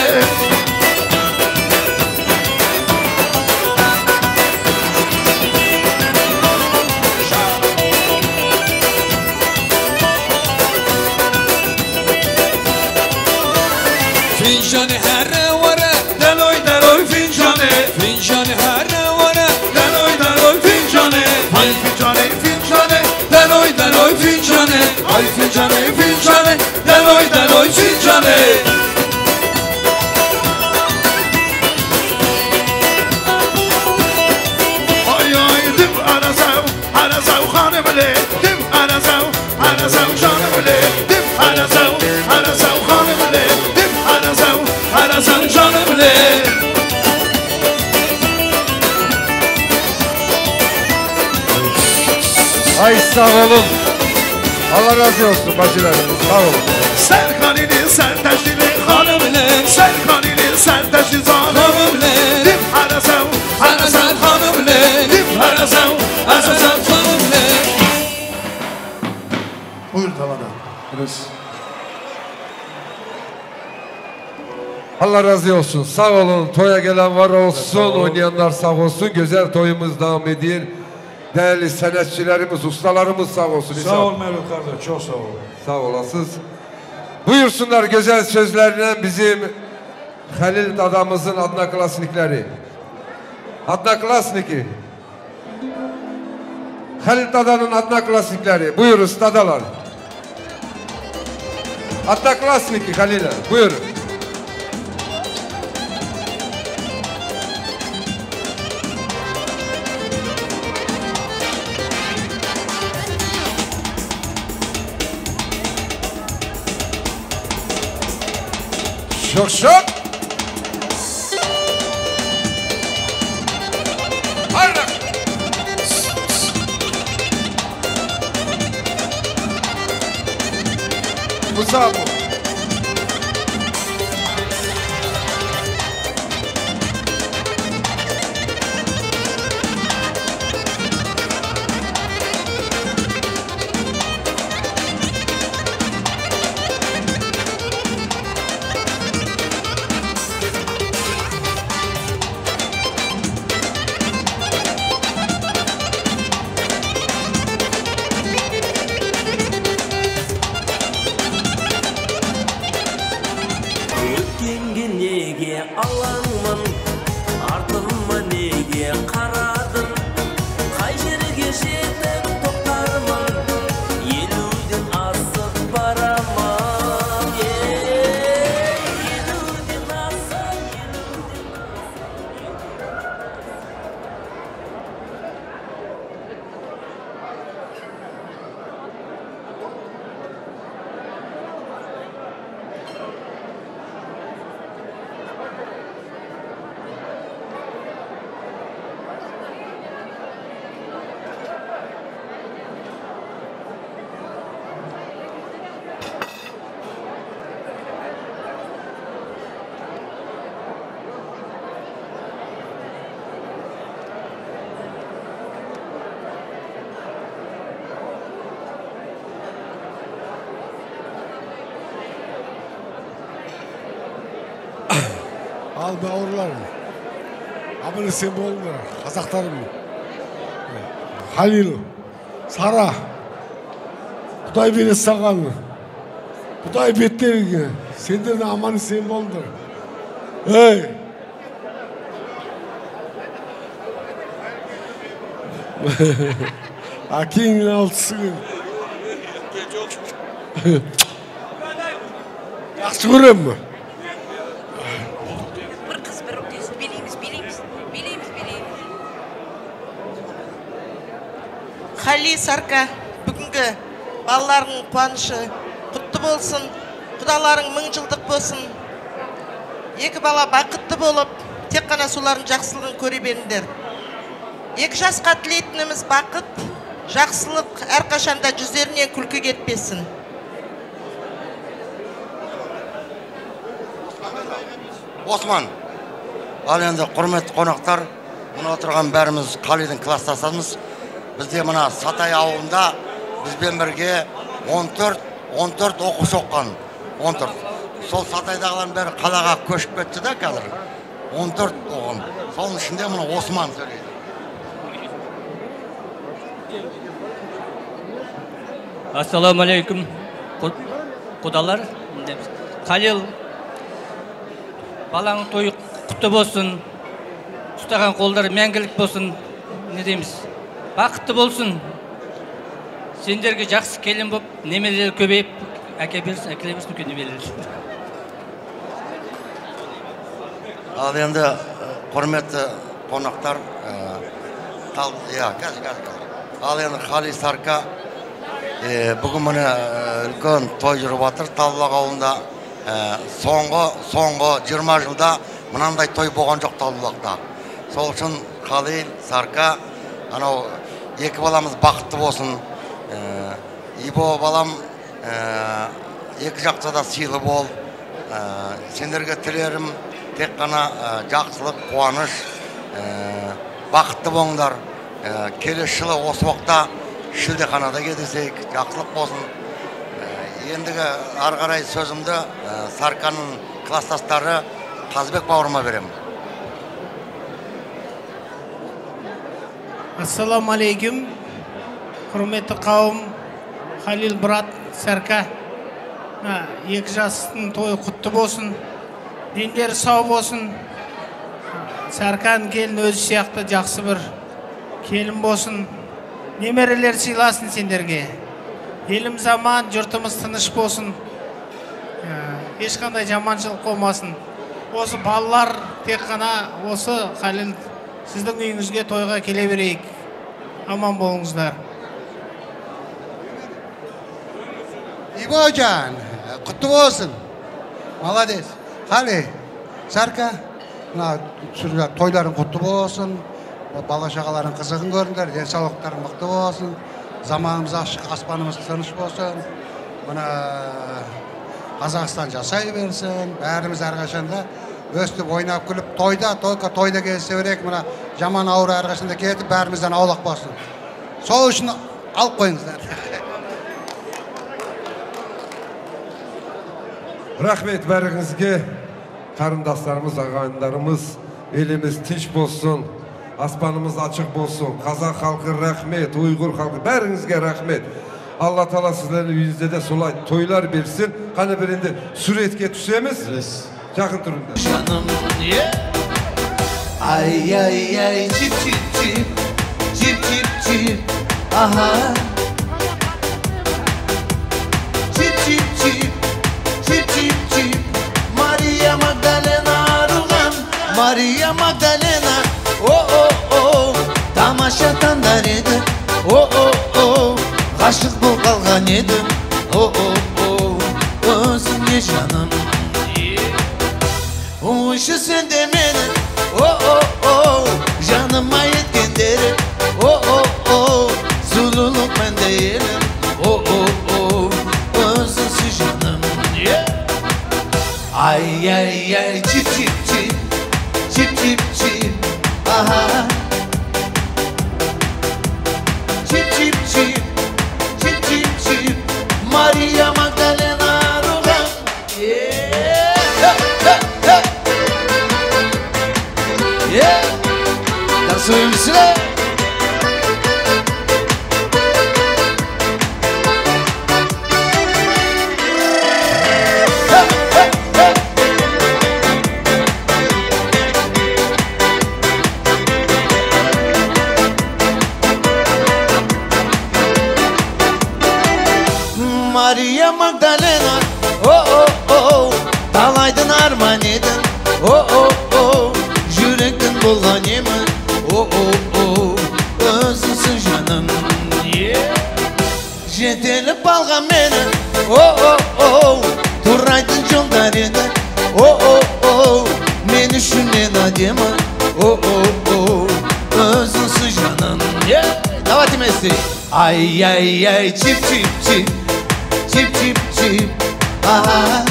Fincanê here were. Deloy, deloy, fincanê. Fincanê here were. Deloy, deloy, fincanê. Hay fincanê, fincanê. Deloy, deloy, fincanê. Hay fincanê, fincanê. Deloy, deloy, fincanê. Ay, ay, dim, ara, sew. Erezew xanim lê, dim erezew, erezew canım lê, dim erezew, erezew xanim lê, dim erezew, erezew canım lê. Ay sağ olun. Allah razı olsun bacılarım. Sağ olun. Serkanî lê, serdeşî lê xanim lê, Serkanî lê, serdeşî zanim lê, dim erezew, erezew xanim lê, dim erezew, erezew xanim lê. Buyur Tavada. Allah razı olsun. Sağ olun. Toya gelen var olsun. Sağ olun. Oynayanlar sağ olsun. Güzel toyumuz devam ediyor. Değerli senetçilerimiz, ustalarımız sağ olsun. Sağ ol Mevlüt kardeş, çok sağ ol. Sağ olasınız. Buyursunlar güzel sözlerine bizim Halil dadamızın Adna klasnikleri. Adna klasniki. Halil dadanın Adna klasnikleri. Buyuruz dadalar. Adna klasniki Halil'e. Buyurun. Şok şok. Haydi. Bu sağ bu. Ötkengi nege alanman, ardınma nege qaradın? Qayşırge jetip toqtarman, yeludin asıp baraman. Ey, yeludin asıp, yeludin asıp. Al bavurlarım. Abone sen boldur. Kazaklarım. Halil. Sara. Kuday beni sakan. Kuday beter. Senden aman sen boldur. Hey. Akin altısı. Yaxşı görünmü? Bir kız, bir kız. Bileyimiz, bileyimiz. Bileyimiz, bileyimiz. Halil Sarka, bugünkü balalarıň guwanşy gutly bolsun. Gudalaryň müň ýyldyk bolsun. Ýeke bala bakytly bolup, tek gana şolaryň jagsylygyny görüp ender. Ýeke jas gatly etnimiz bakyt, jagsylyk her kaşanda jüzlerinden külki getmesin. Osman. Al endi, hormetli konaklar, mına oturgan bärimiz Haliliň klasdaşymyz. Bizde mına Satay awulynda biz bilen birge on dört, on dört okuş okgan. On dört. Sol Sataýdagylar bäri galaga köçüp gitdi-de häzir. On dört ogun. Şonuň içinde muna Osman söleýär. Assalamu aleýkum. Gu-, gudalar. Halil, balaň toýy gutly bolsun. Tutagan gollary mäňgilik bolsun. Ne diýmis? Bagtly bolsun. Senderge jagşy gelin bolup, nemeleri köbeýip, äke bersin, äkele bersin, könemeleri. Al endi, e, hormetli konaklar, e, tal-, ýa, gel, gel, gel. Al endi Haly Sarka, e, bu gün muny, e, ulkan toý jüräp atyr, Talbulak awlunda, e, soňky, soňky ýigrimi ýylda munandaý toý bolanjak Talbulakda. Şol üçin Haly Sarka, anaw ýeke balamyz bagtly bolsun. E, Ibo balam, e, ýeke jakda-da syly bol. E, senlerge tilerim tek gana, e, jagşylyk, guwanyş, e, bagtly boňlar. E, keleş ýyl Oswakda şildehanada gezesek, jagşylyk bolsun. E, endigi argaraý sözümde, e, Sarkanyň klasdaşlary Kazybek bawruma berem. Esselamu Aleyküm. Hürmetli kavim, Halil Brat, Serka. Ha, yekjasının toyu kutlu olsun. Dinler sağ olsun. Serkan gelin öz siyakta cahsı bir kelin olsun. Nemereler silasın senderge. Elim zaman, cürtümüz tınış olsun. Ya, hiç kanday camançılık olmasın. Olsun ballar tek kana, olsun Halil. Sizin üyüňizge toýga kelebereyik. Aman boluňyzlar. İbocan, kutlu olsun. Malades. Hali, Serka, na, sürüler, toyların kutlu olsun. Bala şakaların kızığın göründüler. Densallıkların mutlu olsun. Zamanımız açık, asmanımız tınış olsun. Buna Kazakistan casayı versin. Bärimiz arkadaşında Östüp oýnap gülüp toýda, toýka toýda gezsewerek mına jaman awra argaşynda ketip bärimizden awlak bolsun. Sow üçin alyp goýuňyzlar. Rahmet bäriňizge, karyndaşlarymyz, agaýynlarymyz, elimiz tinç bolsun, aspanymyz açyk bolsun. Kazak halky rahmet, uýgur halky, bäriňizge rahmet. Allah Taala sizleriň üýüňizde de şolaý toýlar bersin. Hany bir indi suretke düşemiz. Ýakyn turunda. Canım ye. Ay ay ay çip çip çip. Çip çip çip. Aha. Çip çip çip. Çip çip çip. Maria Magdalena rugan. Maria Magdalena. O o o. Tamaşa tandarede. O o o. Aşık bu kalgan yedim. O o o. Özüm ye canım. Uşu sen de meni. O o o. Canıma yetken derim. O o o. Zululuk ben değilim. O o o. Özünsüz canım. Yeah. Ay ay ay çip çip çip. Çip çip çip. Aha. Çip çip çip. Çip çip çip. Maria Magdalena rugan. Yeah. Hey, hey, hey. Yeah. Dansı ömsüle. Maria Magdalena, o o o, talaydın armanidin, o o o, yürekten bulganimın, o o o, özünsün canım. Yeah. Jetelip algan beni. O o o. Duraydın çöllerinde. O o o. Beni düşünen adamı. O o o. Özünsüz canım. Yeah. Давайте вместе. Ay ay ay çip çip çip. Çip çip çip. Aha.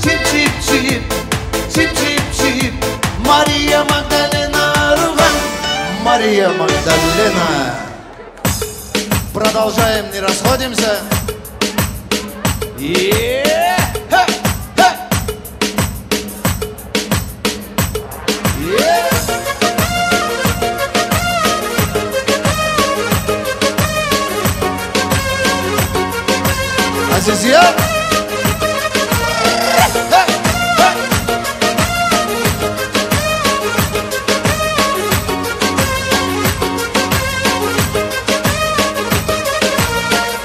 Çip çip çip, çip çip çip. Maria Magdalena rugan. Maria Magdalena. Продолжаем, не расходимся. Yeah. Hey, hey. Aziziye.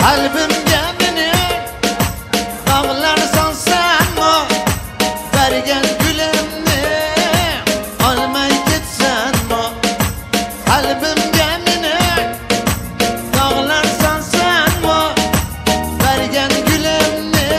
Kalbim gemini bağlarsan sen mi? Bergen gülümni almay gitsen mi? Kalbim gemini bağlarsan sen mi? Bergen gülümni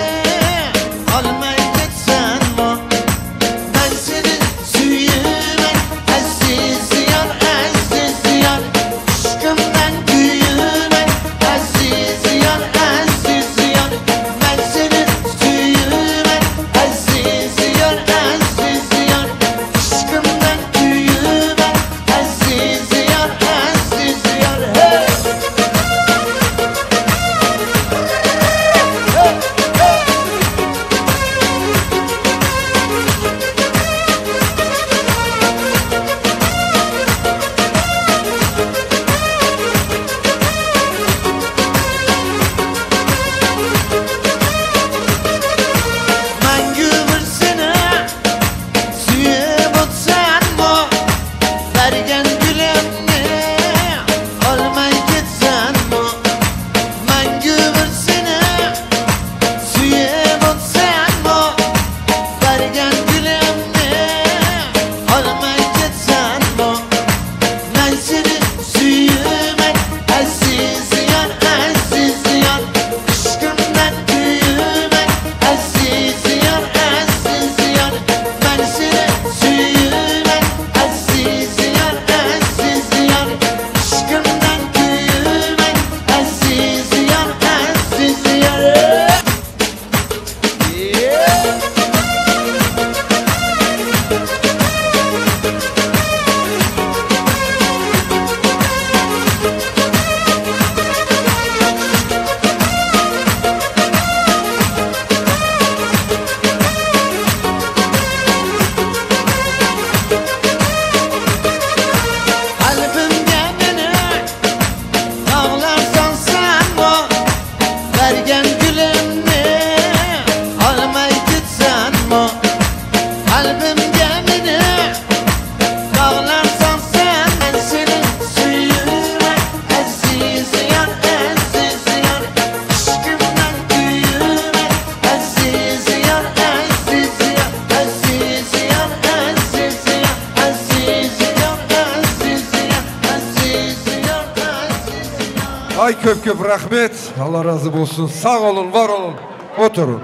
Ay köp köp rahmet. Allah razı olsun. Sağ olun, var olun. Oturun.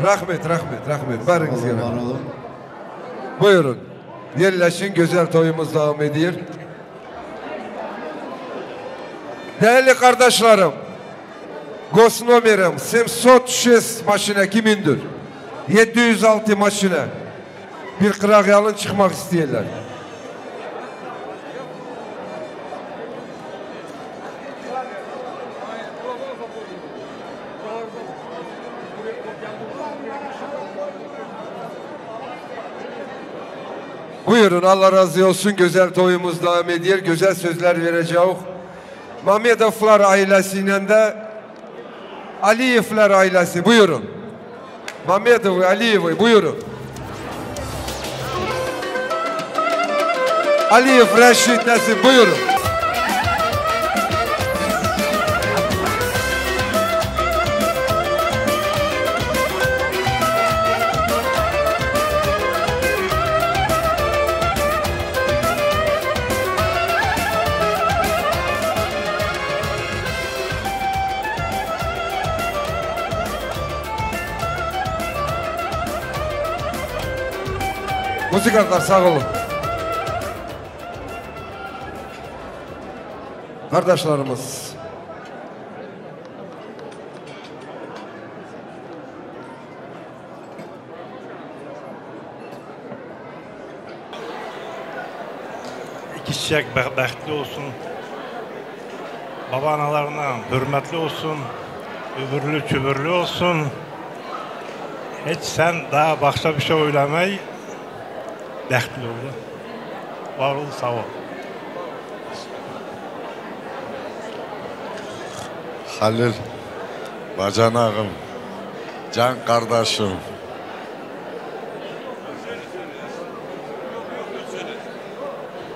Rahmet, rahmet, rahmet. Verin. Sağ olun, var olun. Buyurun. Yerleşin, güzel toyumuz devam ediyor. Değerli kardeşlerim, gosnomerim, semsot şes maşine kimindir? Yedi yüz altı maşine. Bir kırak yalın çıkmak isteyenler. Buyurun, Allah razı olsun. Güzel toyumuz devam ediyor. Güzel sözler vereceğiz. Mamedovlar ailesiyle de Aliyevler ailesi. Buyurun. Mamedov, Aliyev, buyurun. Aliyev Reşit Nesim, buyurun. Müzik arkadaşlar, sağ olun. Kardeşlerimiz. İki çiçek be-, behtli olsun. Baba analarına hürmetli olsun. Öbürlü çöbürlü olsun. Hiç sen daha başka bir şey oylamayı behtli oldu. Var ol, sağ ol. Halil, bacanağım, can kardeşim.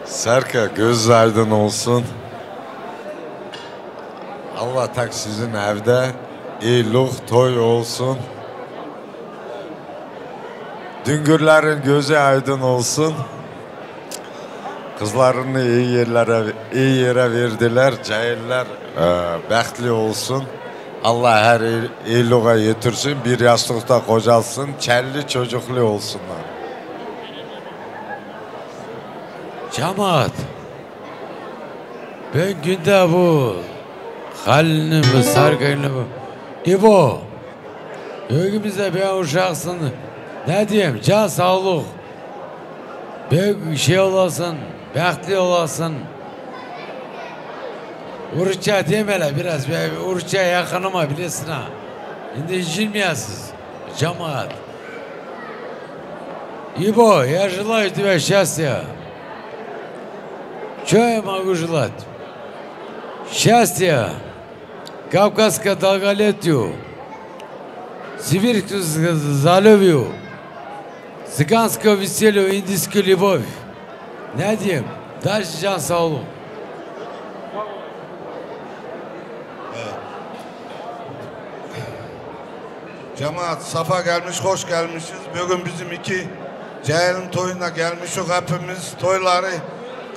Serke, göz aydın olsun. Allah tak sizin evde iyilik, toy olsun. Düngürlerin gözü aydın olsun. Kızlarını iyi yerlere, iyi yere verdiler. Cahiller, e, behtli olsun. Allah her iyi-, iyiliğe yetirsin. Bir yastıkta kocalsın. Çelli çocuklu olsunlar. Cemaat. Ben günde bu Halil'ini bu, Sergen'ini bu. İbo. Ögümüzde bir uşaksın. Ne diyeyim? Can sağlık. Büyük şey olasın. Behtli olasın. Urusça demele biraz. Ben Urusça yakınıma bilesin ha. Şimdi jilmeyesiz. Cemaat. İbo, yaşlılar ve şahsiya. Чуем, могу желать. Счастья, кавказское долголетие, сибирское здоровье, цыганское веселье, индийская любовь. Ne diyeyim? Daş can sağ olun. Cemaat, safa gelmiş, hoş gelmişiz. Bugün bizim iki Cahil'in toyuna gelmişiz hepimiz. Toyları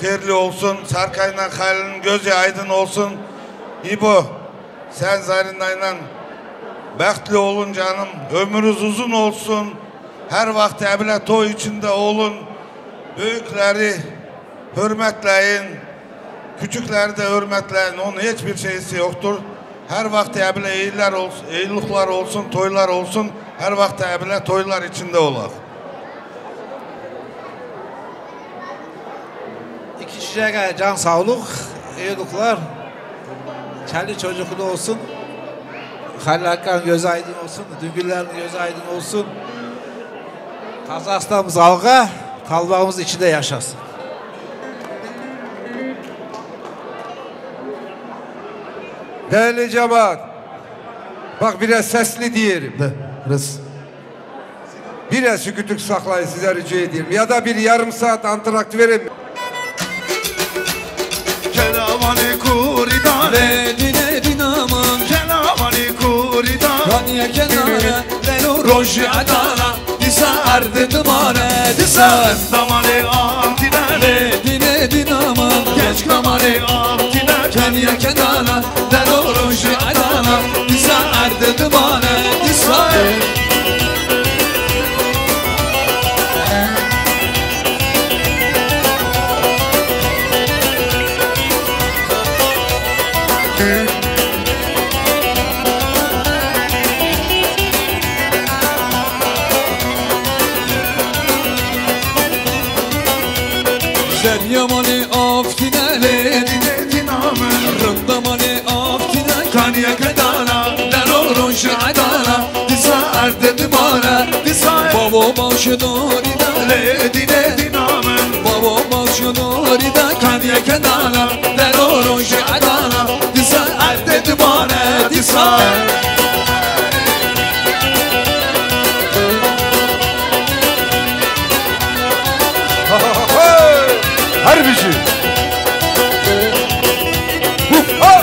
hayırlı olsun. Serkay'la Halil'in gözü aydın olsun. İbo, sen Zarina'yla behtli olun canım. Ömrünüz uzun olsun. Her vakti ebile toy içinde olun. Büyükleri hürmetleyin. Küçükleri de hürmetleyin. Onun hiçbir şeysi yoktur. Her vakti ebile iyiler olsun, iyilikler olsun, toylar olsun. Her vakti ebile toylar içinde olak. İki çiçeğe can sağlık, iyilikler. Kendi çocuklu olsun. Halil Hakan gözü aydın olsun. Düngüllerin gözü aydın olsun. Kazakistan'ımız alga, kalbağımız içinde yaşasın. Değerli cemaat, bak biraz sesli diyelim. De, rız. Biraz sükütük saklayın, size rica ediyorum. Ya da bir yarım saat antrakt verin. Kelamanê kurî dane. Lê dîne dînaman. Kelamanê kurî dane. Raniye kenare. Lelo rojî edana. Dîsa erdê dimane. Dîsa damanê amtîne. Lê dîne dînaman. Keç damanê amtîne. Ken Yeke dana, dero rojî edana, dîsa erdê dimane, dîsa. Deryamanê aftîne lê dîne dîna min. Rindamanê aftîne kaniyeke dana, dero rojî edana, dîsa erdê dimane, dîsa. Bavo baş dorî de lê dîne dîna min. Bavo baş dorî de kaniyeke dana, dero rojî edana, dîsa erdê dimane, dîsa. Her bijî. Huf, ha!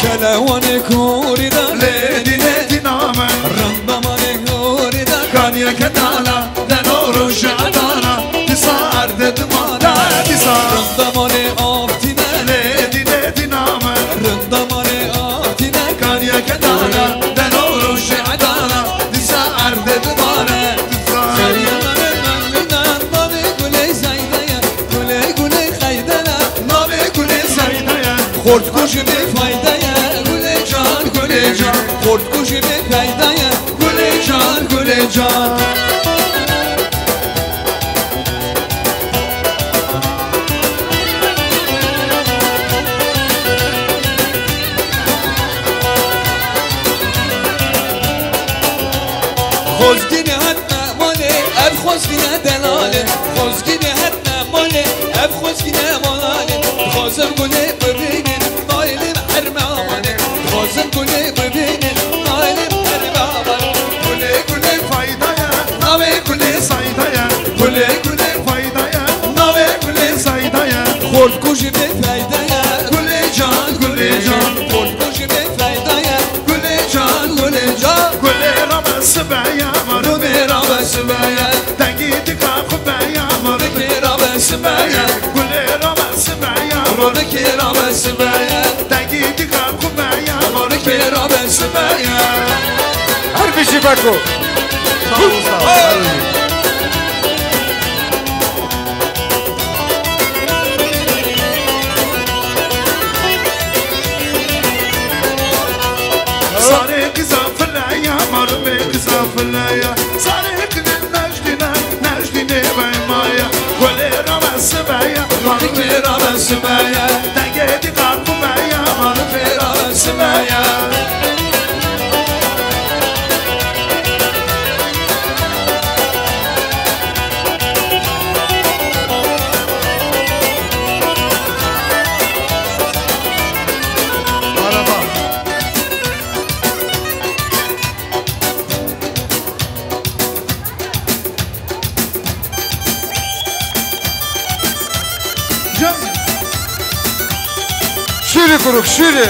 Kelewanê korî de lê dîne dîna min. Rindamanê korî de kaniyeke dana, dero rojî edana, dîsa erdê dimane, dîsa. Rindamanê aftîne lê dîne dîna min. Rindamanê aftîne kaniyeke dana, dero rojî edana, dîsa erdê dimane, dîsa. Xerî navê Memnûn e, navê gulê zeyde ye, gulê gulê xeyde ye, navê gulê zeyde ye. Xort ku jî bê feyde ye, gulê can, gulê can. Xort ku jî bê feyde ye, gulê can, gulê can. Xozgînê hatne malê, ev xozgîne delalê. Xozgînê hatne malê, ev xozgîne malalê. Dixwazim gulê bibînin, nayê lê herme amanê. Dixwazim gulê bibînin, nayê lê herme amanê. Gulê gulê fayda ye, navê gulê zayda ye. Gulê gulê fayda ye, navê gulê zayda ye. Xort ku jî bê feyde ye, gulê can, gulê can. Xort ku jî bê feyde ye, gulê can, gulê can. Gulê rabe sibe ye, rûnê rabe sibe ye. Dengî dika xwe be ye, rûnê rabe sibe ye. Gulê rabe sibe ye, rûnê rabe sibe ye. Dengî dika xwe be ye, rûnê rabe sibe ye. Her bijî Beko. Sağ ol, sağ ol. Her bijî. Sarê qîza file ya, marmê qîza file ya. Sarê qîza nejdîne, nejdîne veyma ya. Gulê rabe sibe ya, marmê rabe sibe ya. Dengê dî qarqûme ya, marmê rabe sibe ya. Merhaba. Şîrî kuruk, şîrî.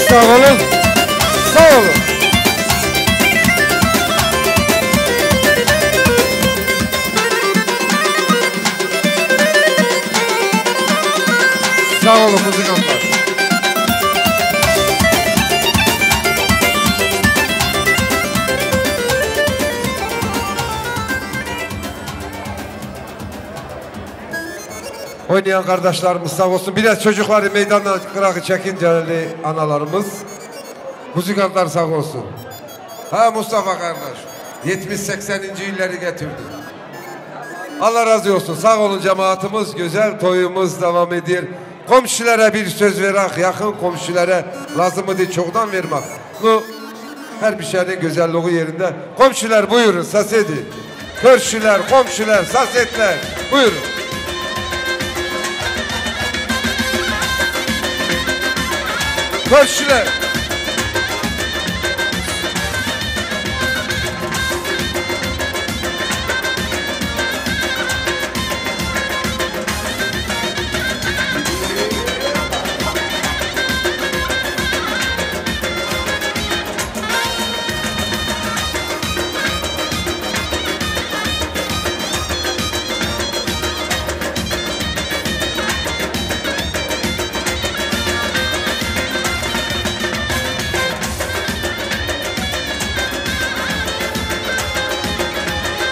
Sağ olun. Sağ olun. Sağ olun muzikantlar. Oynayan kardeşlerimiz sağ olsun. Biraz çocukları meydandan kırağı çekin değerli analarımız. Muzikantlar sağ olsun. Ha Mustafa kardeş, yetmiş sekseninci yılları getirdi. Allah razı olsun. Sağ olun cemaatimiz. Güzel toyumuz devam ediyor. Komşulara bir söz verak, yakın komşulara lazım idi çoktan vermek. Bu her bir şeyin güzelliği yerinde. Komşular buyurun, ses edin. Körşüler, komşular, ses etler. Buyurun. Körşüler.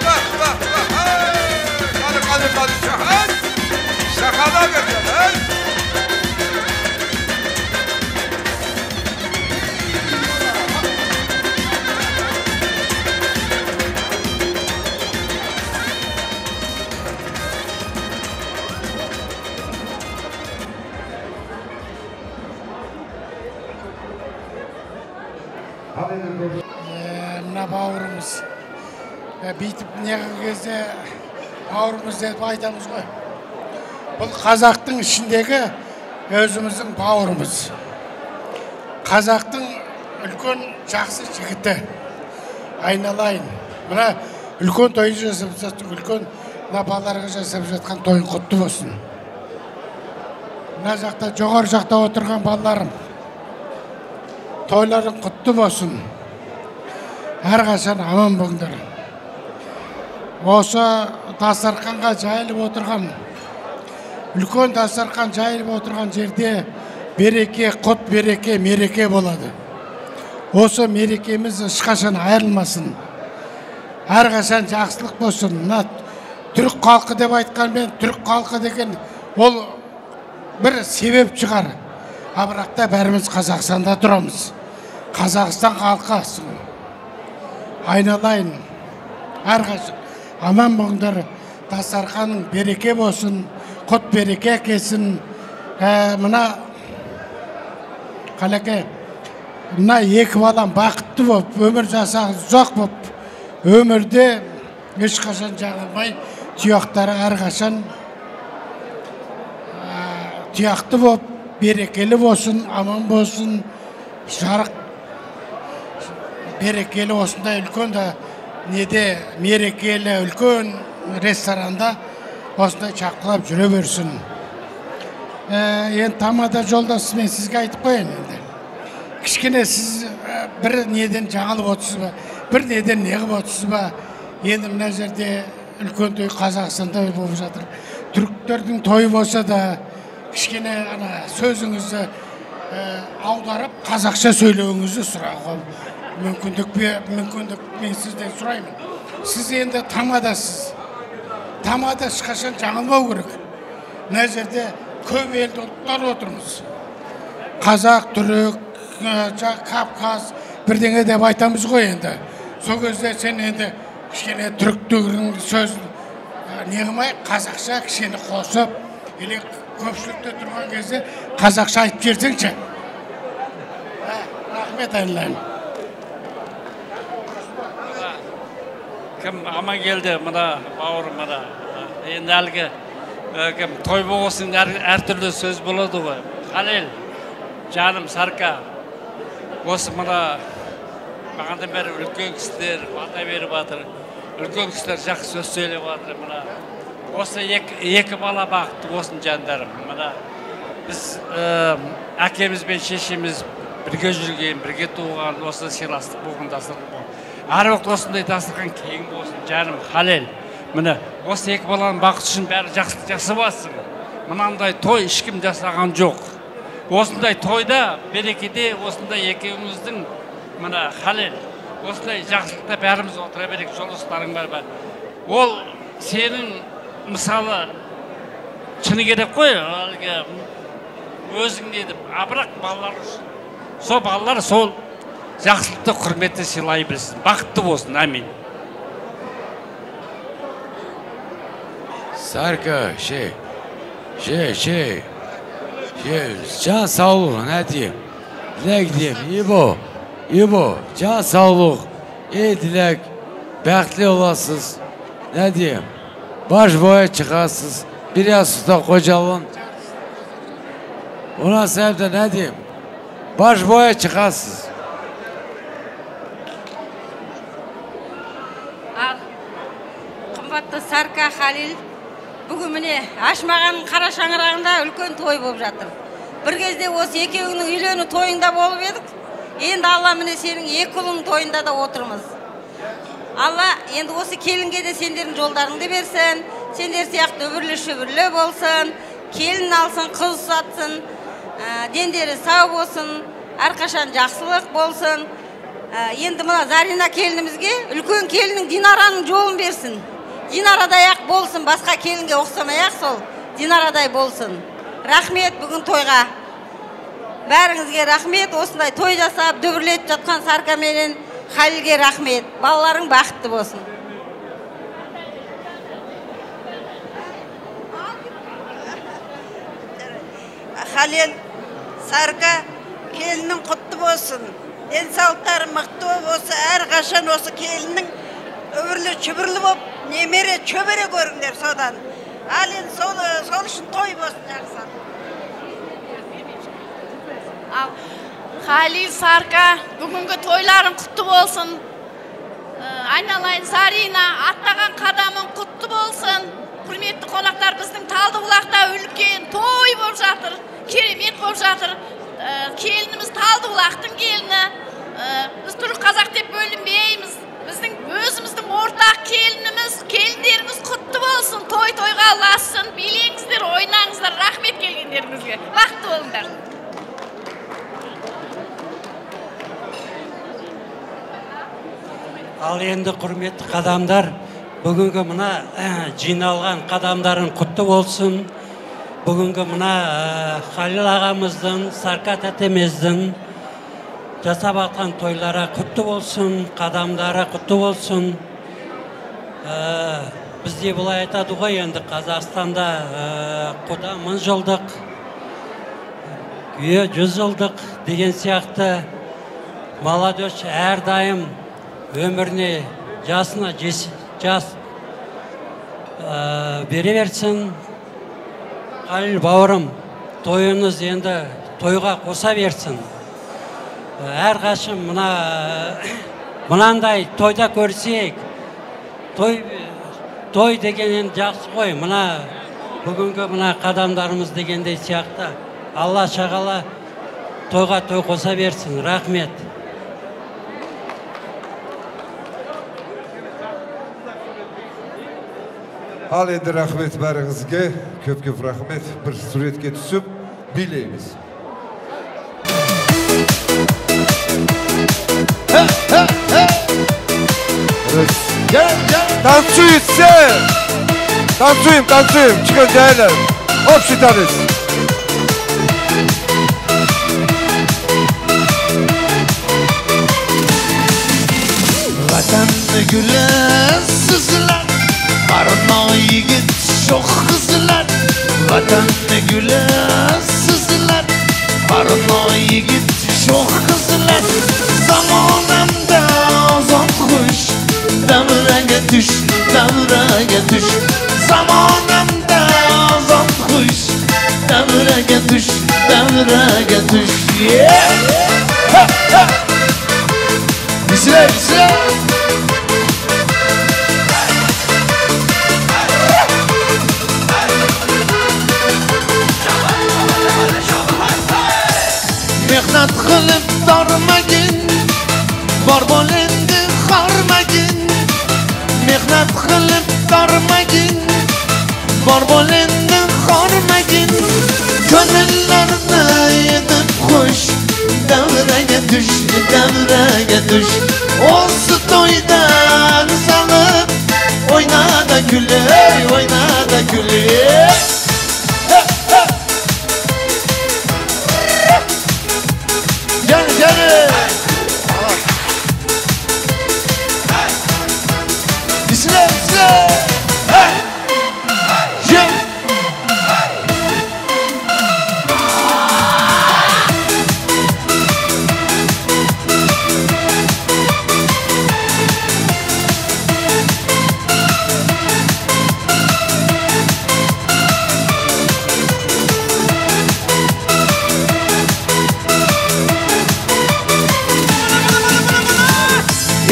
Bak, bak, bak, hey! Kaldır, kaldır, kaldır. Şahan! Şakada götür, hey! Ee, mına bawurumuz. Ee, bitip ne geze bawurumuz de baytamız koy. Bu Kazak'ın içindeki özümüzün bawurumuz. Kazak'ın ülkün çaksı çıktı. Aynalayın. Buna ülkün toyucu, ülkün napalarıcı sebzetkan toyun kutlu olsun. Nazakda, Cogar Ocak'ta oturgan ballarım. Toyların kutlu olsun. Her kaçan aman bıngdır. Olsa dastarkanğa cahil oturgan, ülkün dastarkan cahil oturgan yerde bereke, kut bereke, mereke boladı. Olsa merekemiz hiç kaçan ayrılmasın. Her kaçan cahsızlık olsun. Na, Türk halkı dep aytkan ben, Türk halkı degen ol bir sebep çıkar. Abrakta berimiz Kazakstan'da duramız. Kazakistan halkı olsun. Aynalayın. Her kaç. Aman bundur. Dastarkanın bereke olsun. Kut bereke kesin. Ee, mına kaleke. Mına yek valan baktı bu. Ömür casa uzak bu. Ömürde hiç kaçan cagılmay, tüyakları her kaçan, e, tüyaktı bu, berekeli olsun, aman olsun, şark berekeli olsun da ülkün de ne de merekeli ülkün restoranda olsun da çaklıp cüre versin. E, yen tamada yolda siz, siz gayet koyun elde. Kişkine siz, e, bir neden canlı otusu ba, bir neden ne otusu ba, yedim nezerde ülkün toyu Kazakistan'da bu uzadır. Türklerin toyu olsa da kişkine ana sözünüzü, e, avdarıp Kazakça söylüğünüzü sıra. Mümkünlük bir, mümkünlük bir siz de sorayım. Siz yerinde tamadasız. Tamada çıkaşan canlı olur. Nezerde köy elde oturmuş. Kazak, Türk, e, Kafkas, bir denge de baytamız koy ende. So gözde sen ende kişine Türk Türk'ün söz, e, neyime Kazakça kişini kosup, hele komşulukta durman gezde Kazakça ayıp girdiğince. Ha, rahmet eyleyin. Kim aman geldi, mına bawur mına. Ê, nelge, e, kim toy boğusun, her, her türlü söz buladı bu. Halil, canım Sarka, olsun mına, bana da bir ülkün kişiler, bana bir batır. Ülkün kişiler çok söz söyle batır mına. Olsun yek, yek bala bak, olsun candarım mına. Biz, e, akemiz ben şişimiz, Birge jürgen, birge doğan, olsun siyastık bulgun, dastık bulgun. Her vakit olsun da dastıkın keyim olsun, canım Halil. Mine, o sek balan bak için ber caks-, cası bassın. Mınan da toy işkim de sağan yok. Olsun da toyda bereketi, olsun da yekevimizin, mine Halil. Olsun da caksılıkta berimiz otura berek, yol ustaların beraber. Ol senin misalı çını gerek koy, özün dedim, abrak ballar, so ballar sol, yaxşılıkta hürmeti silayı bilsin, baktı olsun, amin. Sarka, şey, şey, şey, şey, can sağlığı, ne diyeyim? Dilek diyeyim, İbo, İbo, can sağlığı, iyi dilek, bekli olasınız, ne diyeyim? Baş boya çıkarsınız, biraz usta kocalın. Ona sebep de ne diyeyim? Baş boya çıkarsınız. Al. Qımbatlı Sarka Halil, bugün mine Aşmağan'ın Kara Şangırağında ülken toy bolup jatır. Bir gezde o ekeviniň üýleni toýunda bolup edik. Endi Allah mine seniň eki uluň toýunda da oturmyz. Allah endi osu kelinge de senleriň joldaryňy da bersin. Senler syýakda öbürli-şöbürli bolsun. Kelin alsyn, kyz uzatsyn. Eee, denderi sag bolsun. Her kaşan jagsylyk bolsun. Eee, endi mına Zarina kelinimizge, ülken keliniň Dinaranyň joluny bersin. Dinara daýak bolsun, başga kelinge oksamaýak sol. Dinara daýy bolsun. Rahmet bugün toýga. Bäriňizge rahmet, osundaý toý jasap, döwürli etip ýatgan Sarka menen Halilge rahmet. Balalaryň bagtly bolsun. Halil, Sarka, gelniň gutly bolsun. Densaglyklary mykty bolup, osu her gaşan osu gelniň öwürli-çübürli bolup, nemere-çöbere görüňler sodan. Halil, sol, sol şun toý bolsun, ýagşy. Al, Halil, Sarka, bugünki toýlaryň gutly bolsun. Ee, Aýnalaýyn Zarina, atlagan kadamyň gutly bolsun. Hürmetli konaklar, bizdiň Taldy bulakda ülken toý boljadyr. Keremet boljadyr. Ee, kelinimiz Taldy bulakdyň gelni. Ee, biz türk kazak dep bölünmeýäýmiz. Bizdiň özümizdiň ortak kelinimiz, kelinleriňiz gutly bolsun, toý toýga ulaşsyn, bileňizler, oýnaňyzlar, rahmet gelgenleriňizge. Bagtly boluňlar. Al endi, gurmetli kadamdar, bugünki mına jynalan kadamdaryň gutly bolsun. Bugünki mına, e, Halil agamyzdan, Sarka tätemizden jasap atgan toýlara gutly bolsun, kadamlara gutly bolsun. E, biz diýip bulaý aýtadyk goý, endi Gazagystanda, e, gudam müň ýyldyk, güýe ýüz ýyldyk diýen syýakda, molodeç her daýym ömrüni jasyna jes-, jas, e, beribersin. Halil bawrym, toýuňyz endi toýga goşabersin. E, her gaşym mına, mınandaý toýda görsek, toý, toý degen endi ýagşy goý. Mına, bugünki mına kadamdarymyz degendeý syýakda. Allah şagala toýga toý goşabersin. Rahmet. Hal endi rahmet bäriňizge, köp-köp rahmet. Bir suretke düşüp, bileýiňiz. He, he, he. Gel, gel. Танцуют все. Танцуем, танцуем. Чыгар, gel. Общий танец. Watan güle süzüler, barma ýigit şoh gyzlar. Watan güle süzüler, barma ýigit şoh gyzlar. Zamanam da zat hoş, davrage düş, davrage düş. Zamanam da zat hoş, davrage düş, davrage düş. Yeah! Ha, ha! Bizler, bizler. Mexnet xilip dar megin, barbolên di xar megin. Mexnet xilip dar megin, barbolên di xar megin. Gönüller de yedip kuş, devrege düş, devrege düş. O stoydan salıp, oyna da gül, ey, oyna da gül, ey. Gel, gel. Bismillah, bismillah. Hey. Gel.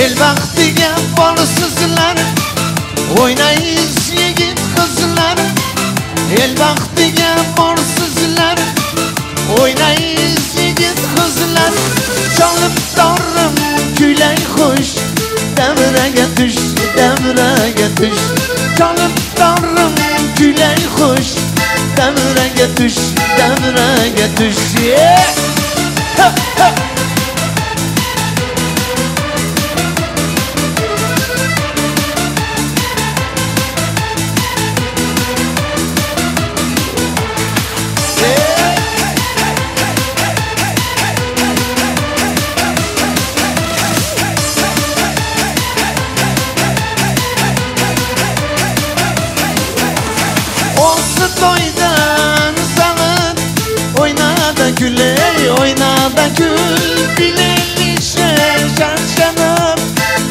Elbextî ye barsizler, oynayız yiğit kızlar. Elbextî ye barsizler, oynayız yiğit kızlar. Çalıp darım küley kuş, devrege düş, devrege düş. Çalıp darım küley kuş, devrege düş, devrege düş. Yeah. Ha, ha. Olsun toydan salın, oyna da gül, ey, oyna da gül. Bileli şen şen şanım,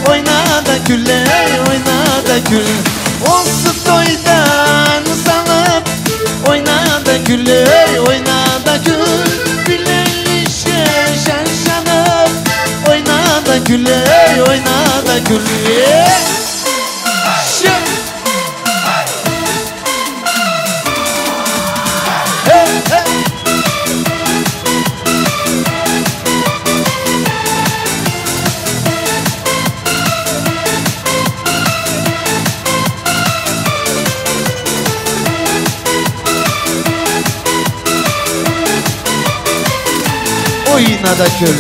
oyna da gül, ey, oyna da gül. Olsun toydan salın, oyna da gül, ey, oyna da gül. Bileli şen şen şanım, oyna da gül, ey, oyna da gül. Şen. Oyna da gül.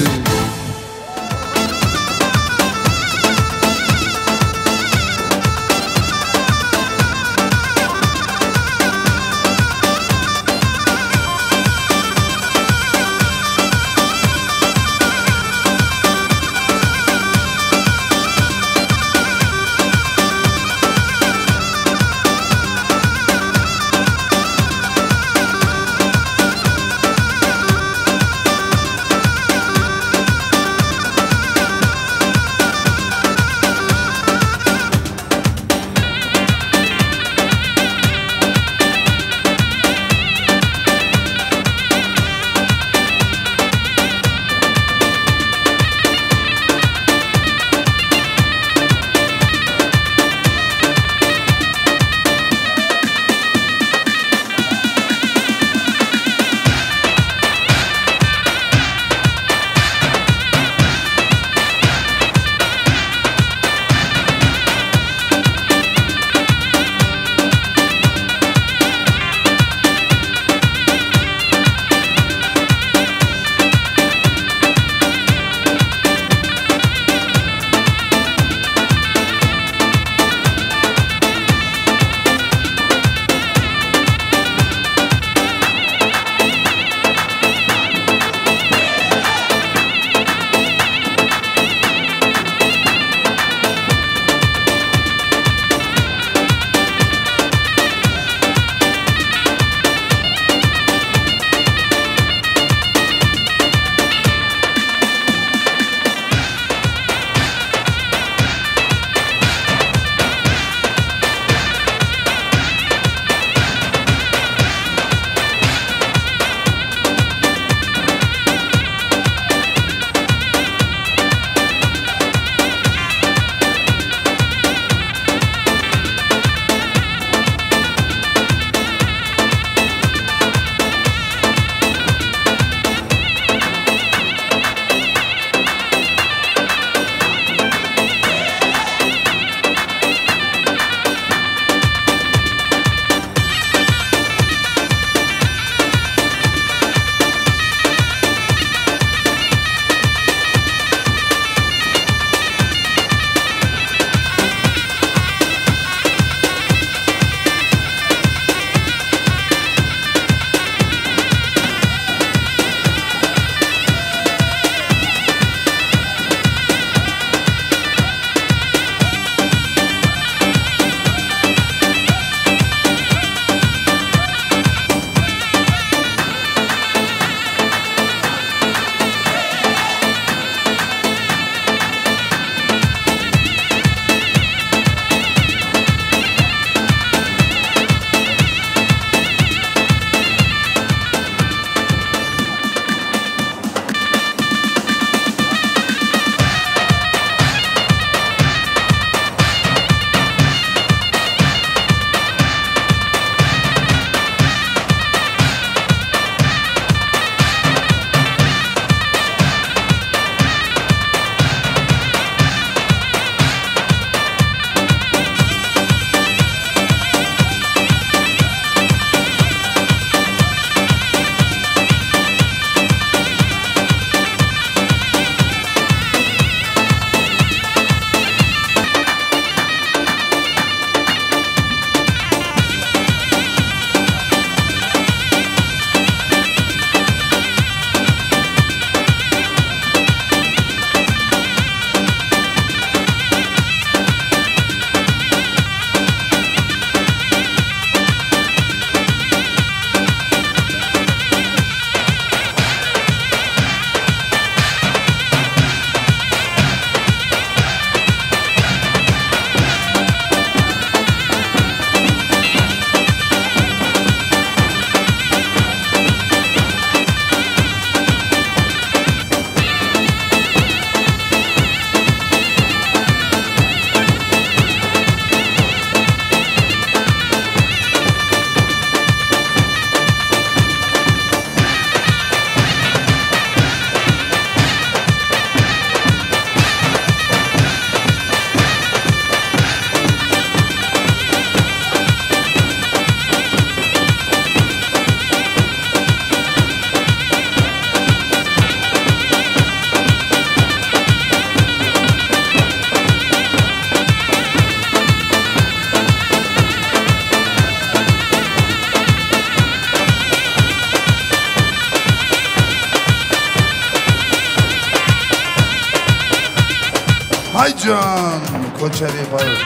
Hay can, koçerê Bayro.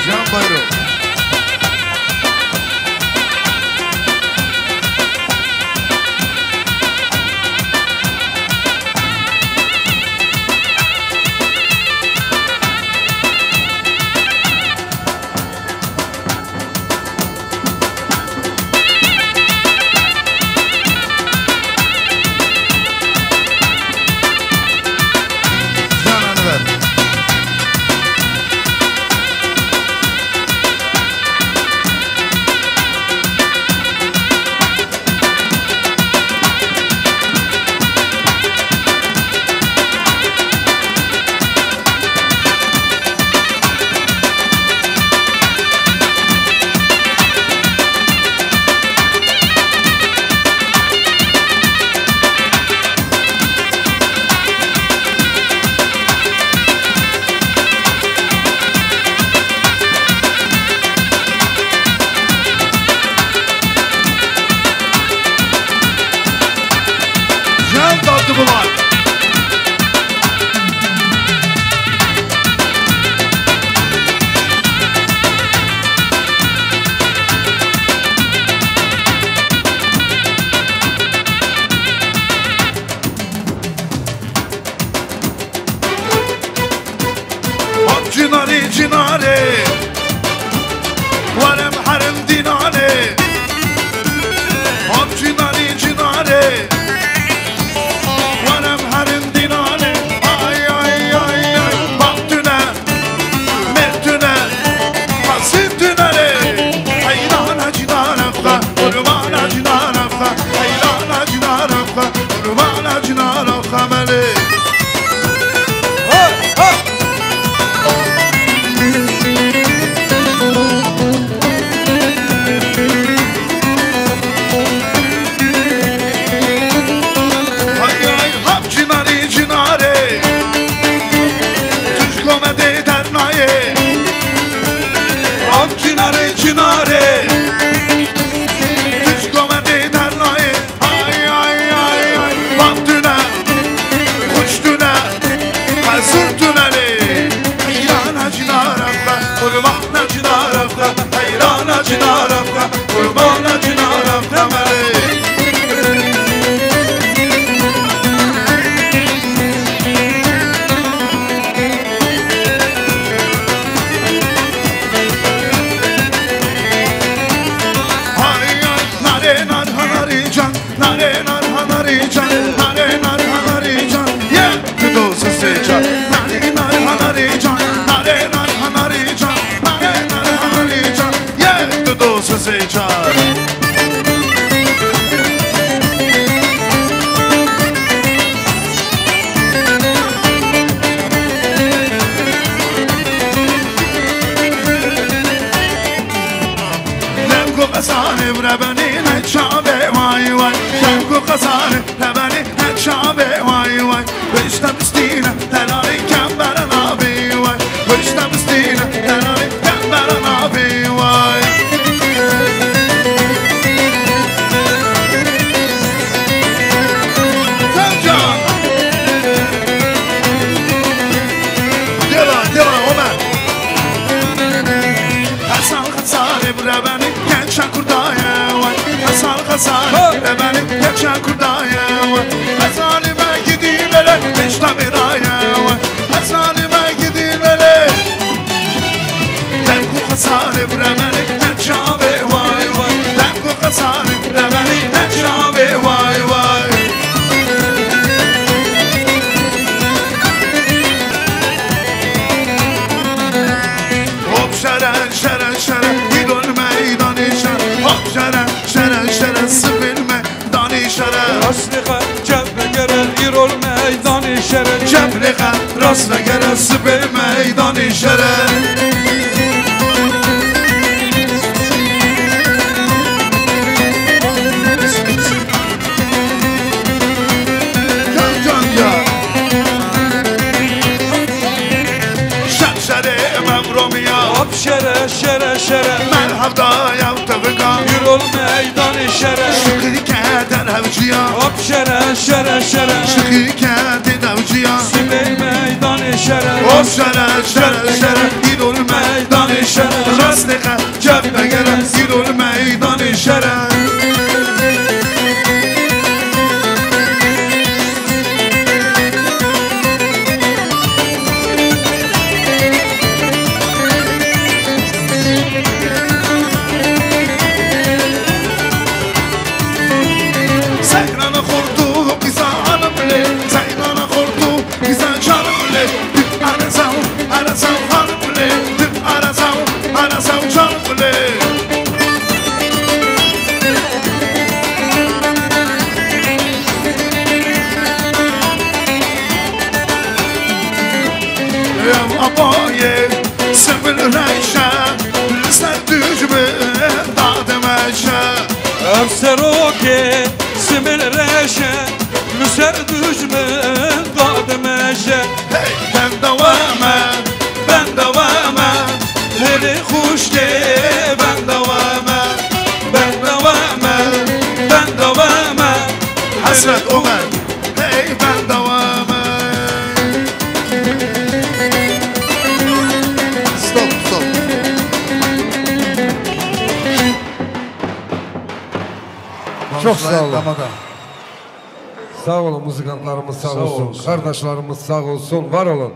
Can Bayro. Can tatlı bular. Hop cinarê, cinarê, werem herim dînanê. Hop cinarê, cinarê, werem herim dînanê. Ay, ay, ay, ay, bak tüne, mêr tüne, hasî tüne rê. Heyrana cinara xwe, qurbana cinara xwe, heyrana cinara xwe, qurbana cinara xwe melê. Hay hay hap cinarî cinarê, tu ji komedê dernayê. Hap cinarê cinarê, tu ji komedê dernayê. Ay, ay, ay, ay, bak tüne, kuş tüne, hazır tüneli. Heyrana cinara xwe, qurbana cinara xwe, heyrana cinara xwe, qurbana cinara xwe melê. Hay, ay, narê, nar, hanarî can. Nare nar hanari can, nare nar hanari can. Ye, tu dost se can. Nare nar hanari can, nare nar hanari can, nare nar hanari can. Ye, tu dost se can. Dem ku qesanê bi rebenî ne çavê way way. Dem ku qesanê rebenî ne çavê way way. Pişte bistîne tenarî kembere nabî way. Pişte bistîne tenarî kembere nabî way. Can can. Dela, dela, Omer. Hasan Sarê bi rebenî gença kurdaye way. Xesar xesar rebenî gença kurdaye way. Xesarî me gidî lele pişta vêraye way. Xesarî me gidî lele. Dem ku xesarê bi rebenî gença vê way way. Dem ku xesarê bi rebenî gença vê way way. Hop şere şere şere, îro li meydanê şere. Hop şere şere şere, sibê li meydanê şere. Rast lêxe, çep vegere, îro li meydanê şere. Çep lêxe, rast vegere, sibê li meydanê şere. Can can ya. Şer şerê Emromî ya. Hop şere, şere, şere. Merhab daya û tevika. Yürol meydanê şere. Şiqî kerdin hewciya. Hop şere, şere, şere. Şiqî kerdin hewciya. Sibê meydanê şere. Hop şere, şere, şere. Yürol meydanê şere. Rastê qe cep vegere. Yürol meydanê şere. Zeynana xortu qîza alim lê, zeynana xortu qîza canim lê, dip ara zaw, ara zaw halim lê, dip ara zaw, ara zaw canim lê. Ev abayê simil reşe, li ser dijmin dadimeşe. Ev serokê simil reşe, li ser dijmin dadimeşe. Hey, benda we me, benda we me, holê xuşkê benda we me, benda we me, benda we me, Hesret Omer. Hey, ben dawame. Stop, stop. Çok sağ olun. Sağ olun, muzikantlarımız sağ olsun. Sağ olsun. Kardeşlerimiz sağ olsun, var olun.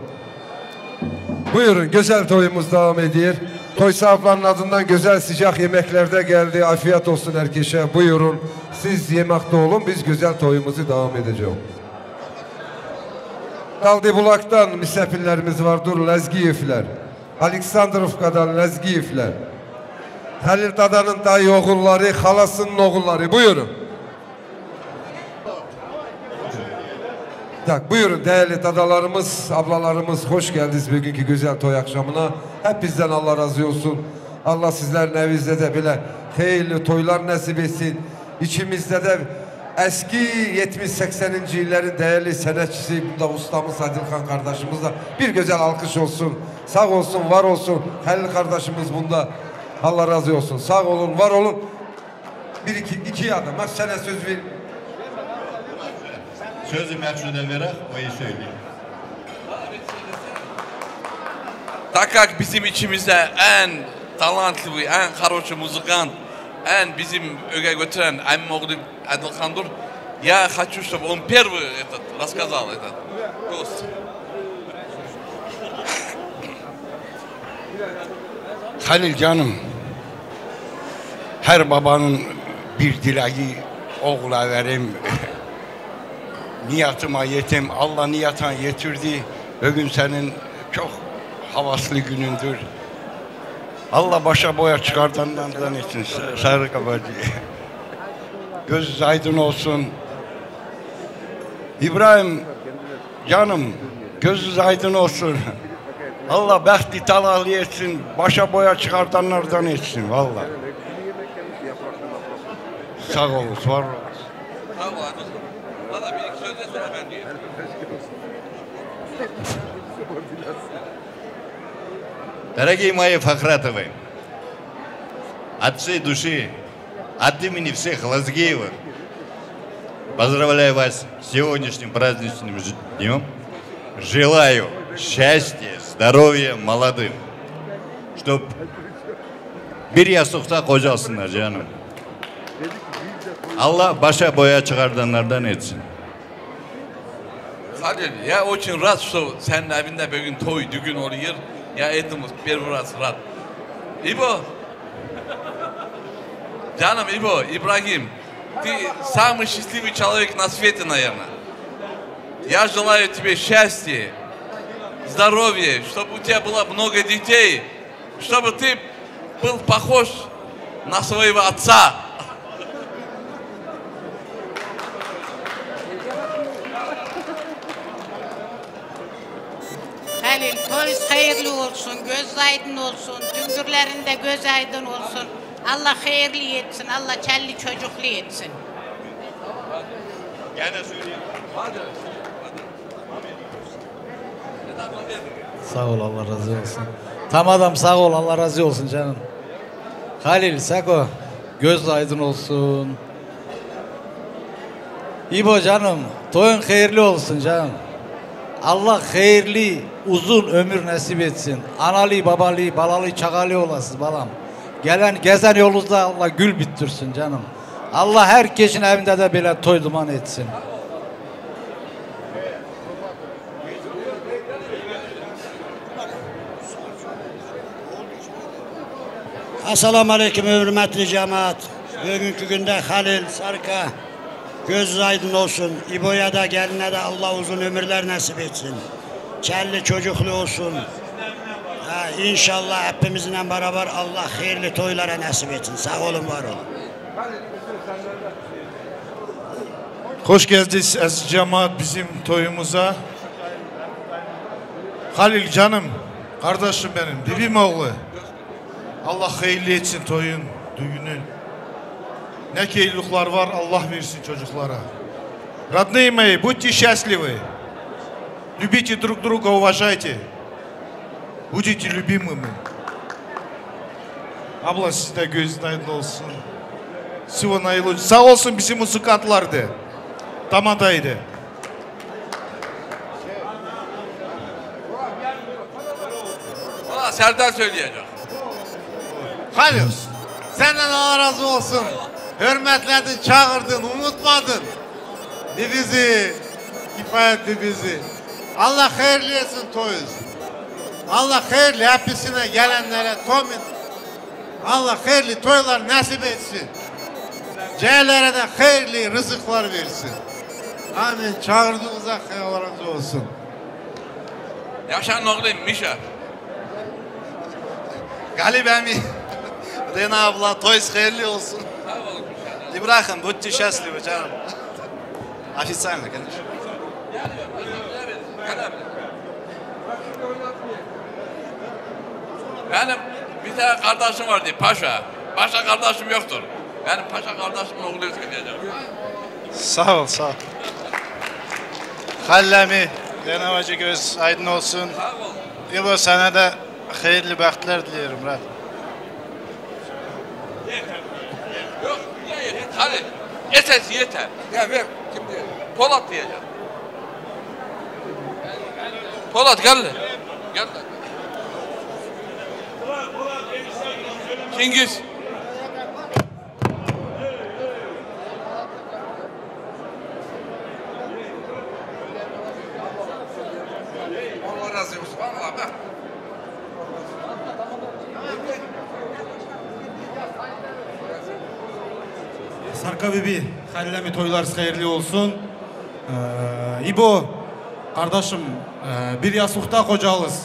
Buyurun, güzel toyumuz devam ediyor. Toy sahiplerinin adından güzel sıcak yemekler de geldi. Afiyet olsun herkese. Buyurun, siz yemekte olun, biz güzel toyumuzu devam edeceğiz. Daldi Bulak'tan misafirlerimiz var, dur, Lezgiyevler. Aleksandrovka'dan Lezgiyevler. Halil Dada'nın dayı oğulları, halasının oğulları. Buyurun. Tak, buyurun değerli dadalarımız, ablalarımız, hoş geldiniz bugünkü güzel toy akşamına. Hepinizden Allah razı olsun. Allah sizlerin evinizde de böyle hayırlı toylar nasip etsin. İçimizde de eski yetmiş sekseninci yılların değerli sanatçısı, bunda ustamız Adil Khan kardeşimiz de bir güzel alkış olsun. Sağ olsun, var olsun. Halil kardeşimiz bunda. Allah razı olsun. Sağ olun, var olun. Bir iki, iki adım. Bak sana söz ver. Sözü Mersu'da vererek o iyi söylüyor. Так как bizim içimizde en talantlı, en хороший muzikant, en bizim öge götüren en mogli Adil Khan'dur. Я хочу, чтобы он первый этот рассказал этот тост. Halil canım, her babanın bir dileği oğla verim. Niyatıma yetim, Allah niyatan yetirdi. Bugün senin çok havaslı günündür. Allah başa boya çıkartanlardan etsin, Sa- Sarı Kapacı. Gözünüz aydın olsun. İbrahim canım, gözünüz aydın olsun. Allah bexti talahlı etsin, başa boya çıkartanlardan etsin valla. Sağ olun, var olun. Sağ ol abi. Valla bir iki söz de sonra ben diyeyim. Дорогие мои Фахратовы, от всей души, от имени всех Лазгиевых, поздравляю вас с сегодняшним праздничным ж- днём. Желаю счастья, здоровья молодым, чтоб bir yastıkta kocasınlar canım. Allah başa boya çıkartanlardan etsin. Halil, я очень рад, что senin evinde bugün toy, düğün oluyor. Я этому первый раз рад. İbo, canım İbo, İbrahim, ты самый счастливый человек на свете, наверное. Я желаю тебе счастья, здоровья, чтобы у тебя было много детей, чтобы ты был похож на своего отца. Halil, toyuz hayırlı olsun, göz aydın olsun, düngürlerinde göz aydın olsun. Allah hayırlı etsin, Allah çelli çocuklu etsin. Gene söyleyeyim. Sağ ol, Allah razı olsun. Tamam, sağ ol, Allah razı olsun canım. Halil, Seko, göz aydın olsun. İbo canım, toyun hayırlı olsun canım. Allah hayırlı, uzun ömür nasip etsin. Analı, babalı, balalı, çakalı olasın balam. Gelen, gezen yolunuzda Allah gül bittirsin canım. Allah herkesin evinde de böyle toy duman etsin. Esselamu Aleyküm, hürmetli cemaat. Bugünkü günde Halil Sarka gözünüz aydın olsun. İbo'ya da geline de Allah uzun ömürler nasip etsin. Çelli çocuklu olsun. Ha, inşallah hepimizle beraber Allah hayırlı toylara nasip etsin. Sağ olun, var olun. Hoş geldiniz aziz cemaat bizim toyumuza. Halil canım, kardeşim benim, bibim oğlu. Allah hayırlı etsin toyun, düğünün. Ne ki evlilikler var, Allah versin çocuklara. Родные мои, будьте счастливы. Любите друг друга, уважайте. Будете любимыми. Abla, siz de gözünüz aydın olsun. Всего наилучшего. Sağ olsun bizim muzikantlar da. Tamadaydı. Valla Serdar söyleyecek. Halil, senden Allah razı olsun. Hürmetledin, çağırdın, unutmadın. Bizi, kifayet bizi. Allah hayırlı etsin toyuz. Allah hayırlı hepsine gelenlere tomin. Allah hayırlı toylar nasip etsin. C'lere de hayırlı rızıklar versin. Amin. Çağırdığınıza Allah razı olsun. Yaşa oğlum, Mişa. Galip Emi. Rena abla, toyuz hayırlı olsun. İbrahim, будьте счастливы, canım. Официально, конечно. Benim bir tane kardeşim vardı, Paşa. Başka kardeşim yoktur. Benim Paşa kardeşimin oğlu söyleyeceğim. Sağ ol, sağ ol. Halil Emi, denevacı göz aydın olsun. Sağ ol. İbo, sana da hayırlı bahtlar dilerim, Murat. Yok, niye yeter? Hadi, yeter, yeter. Ya ver, kim diyor? Polat diyeceğim. Polat, gel lan. Gel lan. Cengiz. Allah razı olsun. Vallahi bak. Sarka Bibi, Halil Emi, toylarınız hayırlı olsun. Ee, İbo, kardeşim, e, bir yastıkta kocalız.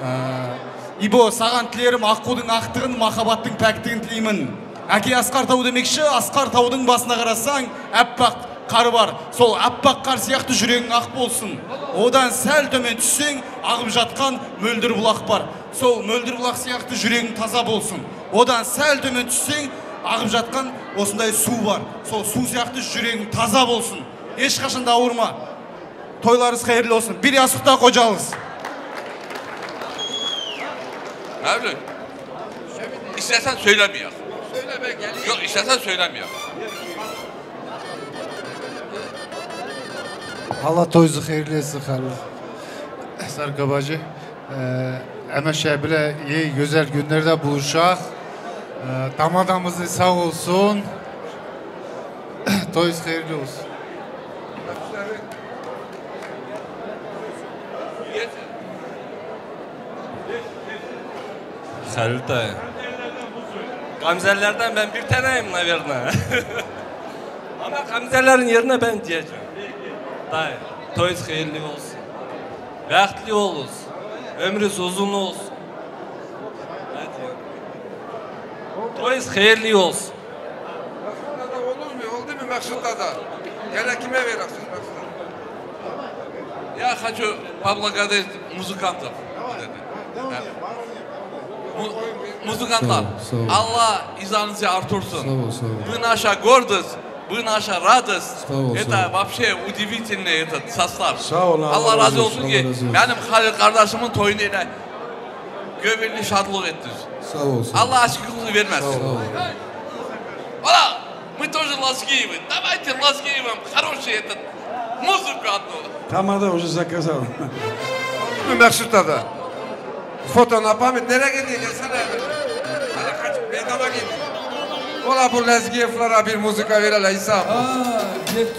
Ee, İbo, sagan dilerim, akkudun aktığın, mahabatın pektiğin dileyimin. Eki Askar Tavudun ekşi, Askar Tavudun basına karasan, eppek kar var. Sol, eppek kar siyahtı yüreğin ak olsun. Odan sel tömen tüsün, ağıp jatkan möldür bulak var. Sol, möldür bulak siyahtı yüreğin taza bolsun. Odan sel tömen tüsün, ağıp jatkan osunda su var. Sol, su siyahtı yüreğin taza bolsun. Hiç kaşın da vurma. Toylarınız hayırlı olsun. Bir yastıkta kocalız. Mevlüt. İstersen söylemeyek. Yok, istersen söylemeyek. Allah toyuzu hayırlı etsin Halil. Sarka bacı. Ee, Eme şebile iyi güzel günlerde buluşak. Ee, damadımız sağ olsun. Toyuz hayırlı olsun. Halil dayı. Gamzelerden ben bir taneyim, наверное. Ama gamzelerin yerine ben diyeceğim. Dayı, toyuz hayırlı olsun. Behtli olsun. Ömrüz uzun olsun. Hadi. Toyuz hayırlı olsun. Olur mu? Oldu mu Maksut'ta da? Gene kime verirsin Maksut'ta? Я хочу поблагодарить музыкантов. Mu- Музыкантlar, sağ ol, sağ ol. Allah izanızı artırsın. Sağ ol, sağ ol. Вы наша гордость, вы наша радость. Sağ ol, sağ ol. Это вообще удивительный этот состав. Sağ ol, Allah razı olsun ki benim Halil kardeşimin toyunu ile Gönlünü şadlık ettir. Sağ olsun. Allah aşkınızı vermesin. Sağ ol. Valla, mı to ji Laskî bi. Davaytî Laskî bi. Xeroşê te. Muzika to. Tamam da hoca zakasa. Meqsud da. Foto napamê derek edî, gelsene. Hala kaç, meydana gel. Ola bu Lezgiye Flora bir muzika vere la insan. Aa,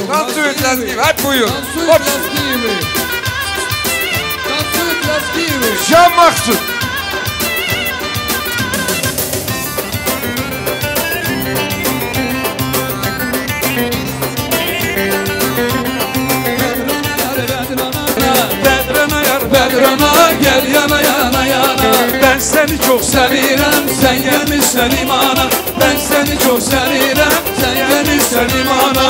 Tansuit Lezgi, hep buyur. Tansuit Lezgi. Tansuit Lezgi. Can Maksut. Bedrana yar, bedrana, gel yana, yana, yana. Ben seni çok sevirem, sen gelmişsen imana. Ben seni çok sevirem, sen gelmişsen imana.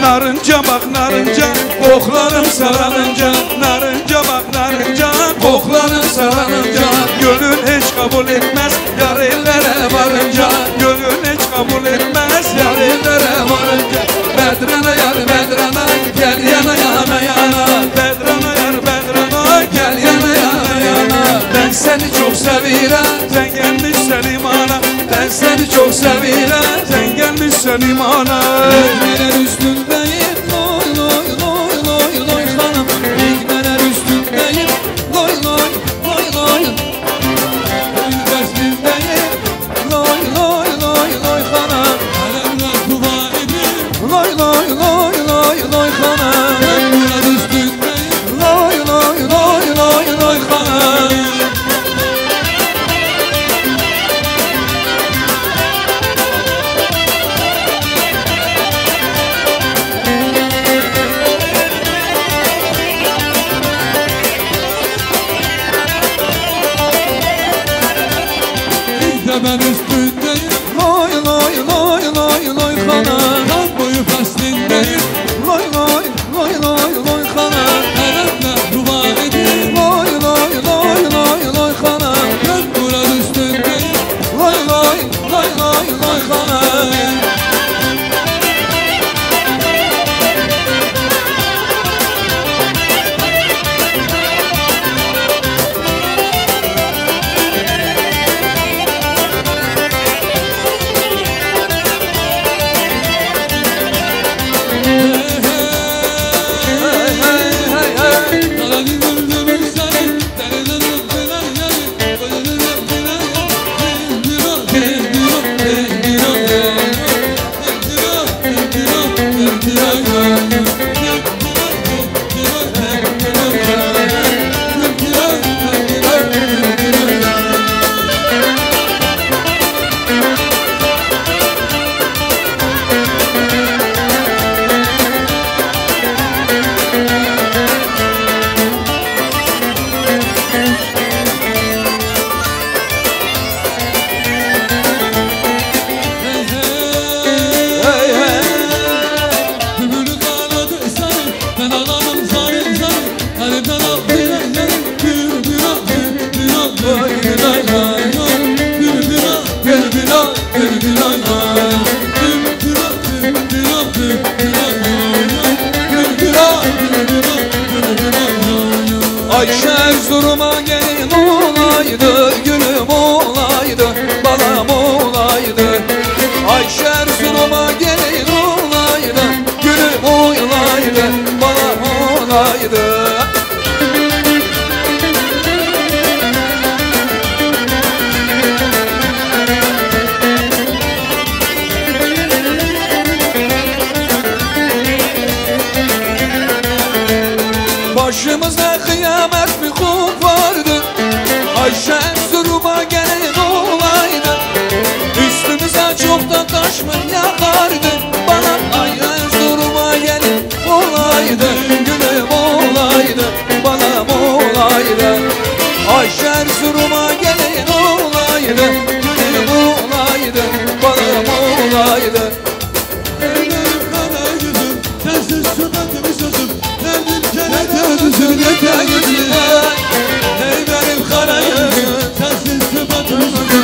Narınca bak narınca, koklarım sararınca. Narınca bak narınca, koklarım sararınca. Gönül hiç kabul etmez, yar ellere varınca. Gönül hiç kabul etmez, yar ellere varınca. Bedrana yar bedrana, gel yana yana yana. Bedrana yar bedrana, gel yana yana yana. Ben seni çok sevirem, sen gelmişsen imana. Ben seni çok sevirem, sen gelmişsen imana. Rükmeler üstündeyim, loy loy loy loy loy hanım. Rükmeler üstündeyim, loy loy loy loy. Gül resmindeyim, loy loy loy loy hanım. Alemler dua edeyim. Loy loy loy loy loy hanım. Ben Murat üstündeyim. Loy loy loy loy loy hanım. İşte ben üstündeyim. Loy loy loy loy loy hanım. Kan boyu faslindeyim. Loy loy loy loy loy hanım. Herhalde dua edeyim. Loy loy loy loy loy hanım. Ben Murat üstündeyim. Loy loy loy loy loy hanım. Ayşe Erzurum'a gelin olaydı, gülüm olaydı, balam olaydı. Ayşe Erzurum'a gelin olaydı, gülüm olaydı, balam olaydı. Başımıza kıyamet mi kopardı? Ayşe Erzurum'a gelin olaydı. Üstümüze çok da taş mı yağardı? Bana ay Erzurum'a gelin olaydı. Gülüm olaydı, balam olaydı. Ayşe Erzurum'a gelin olaydı. Gülüm olaydı, balam olaydı. Ey benim kara yüzüm, sensiz sıfatım sözüm, verdim kere dönüşüm yeke yüzüm. Ey benim kara yüzüm, sensiz sıfatım sözüm.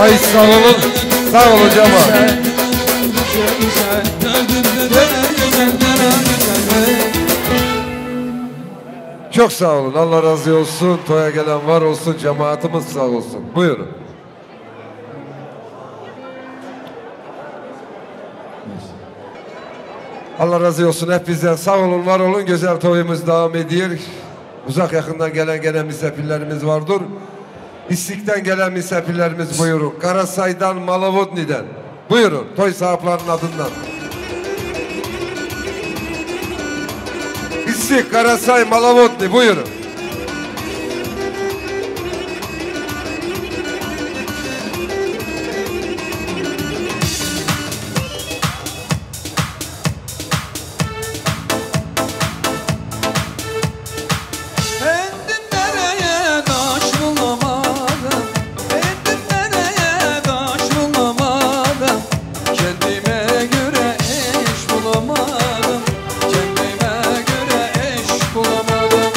Ay, sağ olun. Sağ olun cemaat. Çok sağ olun. Allah razı olsun. Toya gelen var olsun. Cemaatimiz sağ olsun. Buyurun. Allah razı olsun hepinizden. Sağ olun, var olun. Güzel toyumuz devam ediyor. Uzak yakından gelen gene misafirlerimiz vardır. İstik'ten gelen misafirlerimiz buyurun. Karasay'dan, Malavodni'den. Buyurun, toy sahiplerinin adından. İstik, Karasay, Malavodni, buyurun. Kendim nereye taş bulamadım, kendim nereye taş bulamadım. Kendime göre eş bulamadım, kendime göre eş bulamadım.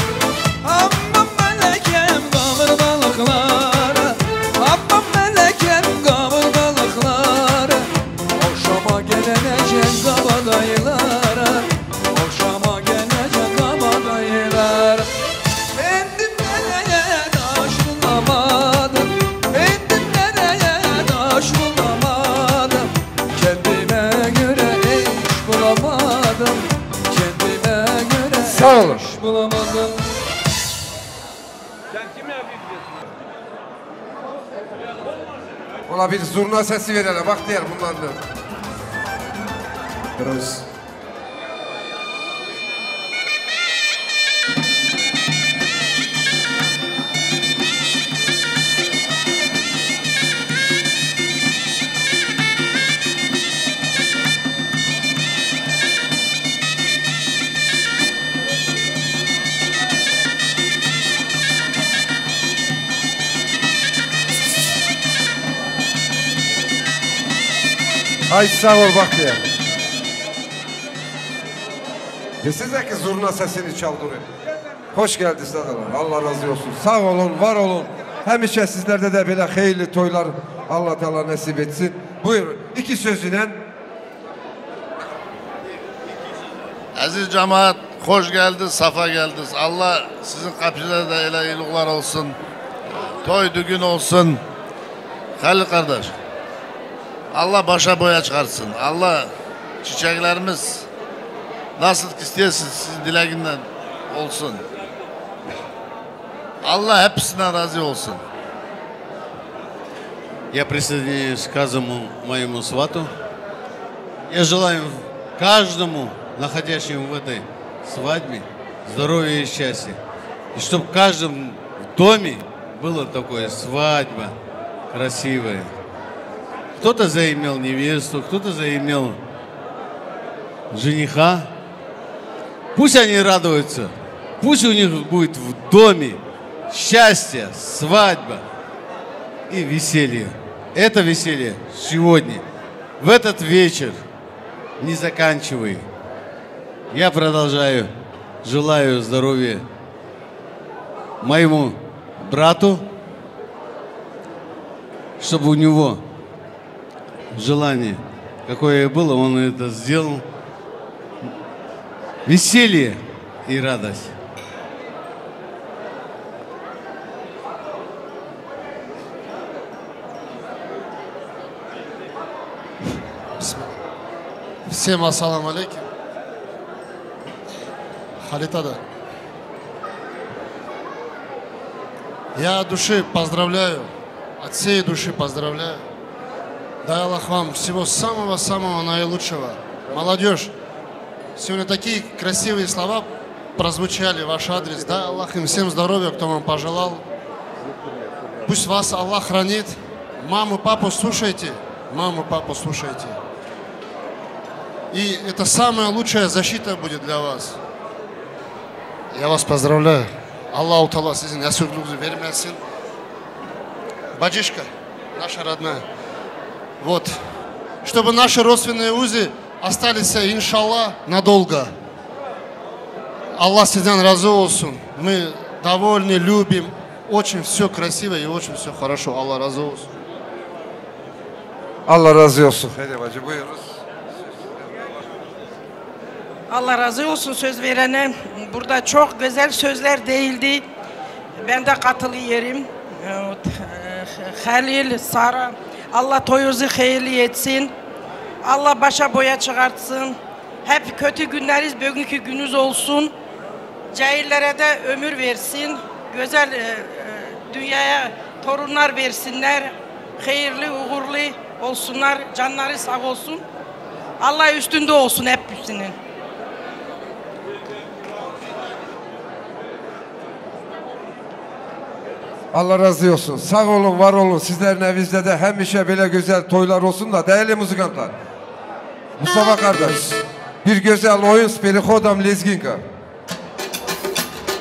Aman melekem, kalır balıkları, aman melekem, kalır balıkları. Akşama gelecek kabadayılara, akşama gelecek kabadayılara. Kendim nereye taş bulamadım, kendim nereye taş bulamadım. Kendime göre eş bulamadım, kendime göre Sağ olun. eş bulamadım. Valla bir zurna sesi ver hele, bak diğer bunlar da. Biraz. Ay sağ ol Bahtiyar. Desenize ki zurna sesini çaldırın. Hoş geldiniz, sağ olun. Allah razı olsun. Sağ olun, var olun. Hemişe sizlerde de böyle hayırlı toylar Allah Teala nasip etsin. Buyurun, iki sözüyle. Eziz cemaat, hoş geldiniz, safa geldiniz. Allah sizin kapıda da öyle iyilikler olsun. Toy düğün olsun. Halil kardeş, Allah başa boya çıkarsın. Allah çiçeklerimiz nasıl istiyorsunuz sizin dileğinden olsun. Allah hepsinden razı olsun. Я присоединяюсь к каждому моему свату. Я желаю каждому, находящему в этой свадьбе, здоровья и счастья. И чтоб в каждом доме была такая свадьба красивая. Кто-то заимел невесту, кто-то заимел жениха. Пусть они радуются. Пусть у них будет в доме счастье, свадьба и веселье. Это веселье сегодня, в этот вечер, не заканчивай. Я продолжаю. Желаю здоровья моему брату, чтобы у него желание, какое и было, он это сделал. Веселье и радость. Всем ассаламу алейкум. Халита да. Я от души поздравляю, от всей души поздравляю. Дай Аллах вам всего самого-самого наилучшего. Молодежь, сегодня такие красивые слова прозвучали в ваш адрес. Дай Аллах им всем здоровья, кто вам пожелал. Пусть вас Аллах хранит. Маму, папу слушайте. Маму, папу слушайте. И это самая лучшая защита будет для вас. Я вас поздравляю. Аллаху Таала сизин ясуглугу вермесин. Баджишка, наша родная. Вот. Чтобы наши родственные узы остались, иншаллах, надолго. Аллах сизден разы olsun. Мы довольны, любим. Очень всё красиво и очень всё хорошо. Allah razı olsun. Allah razı olsun. Hadi bacı, buyuruz. Allah razı olsun söz verene. Burada çok güzel sözler değildi. Ben de katılıyorum. Halil, Sara, Allah toyunuzu hayırlı etsin. Allah başa boya çıkartsın. Hep kötü günleriz bugünkü gününüz olsun. Cahillere de ömür versin. Güzel, e, e, dünyaya torunlar versinler. Hayırlı, uğurlu olsunlar. Canları sağ olsun. Allah üstünde olsun hepsinin. Allah razı olsun. Sağ olun, var olun. Sizlerin evinizde de hemişe böyle güzel toylar olsun da, değerli muzikantlar. Mustafa kardeş, bir güzel oyun speli Hodam Lezginka.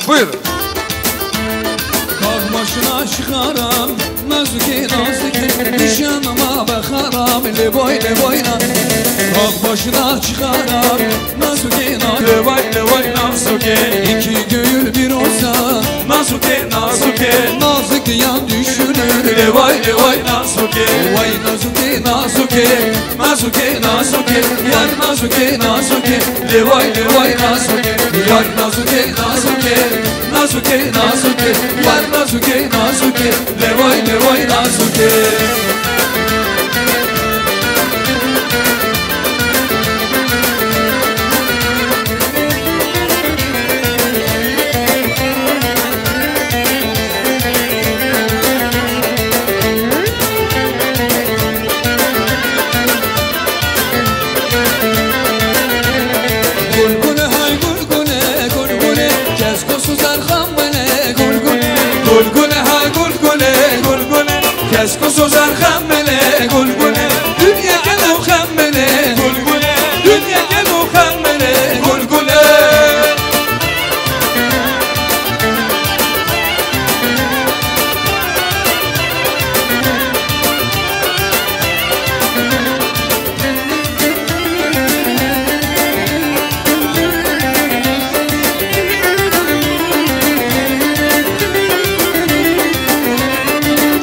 Buyurun. Dağ başına çıkaram, nazuke nazuke, nişanıma bakarım, le boy le boyna. Dağ başına çıkaram, nazuke nazuke, le boy le boy nazuke. İki gönül bir olsa, nazuke nazuke, nazik yan düşünür, le boy le boy nazuke. Vay nazuke nazuke, nazuke nazuke, yar nazuke nazuke, le boy le boy nazuke, yar nazuke nazuke, nazuke nazuke, yar nazuke nazuke, le boy le boy nazuke. Gulgule hay gulgule, gulgule, kes ku suzar xemine, gulgule. Gulgule hay gulgule, gulgule, kes ku suzar xemine, gulgule. Dünya gelo xemine, gulgule. Dünya gelo xemine, gulgule.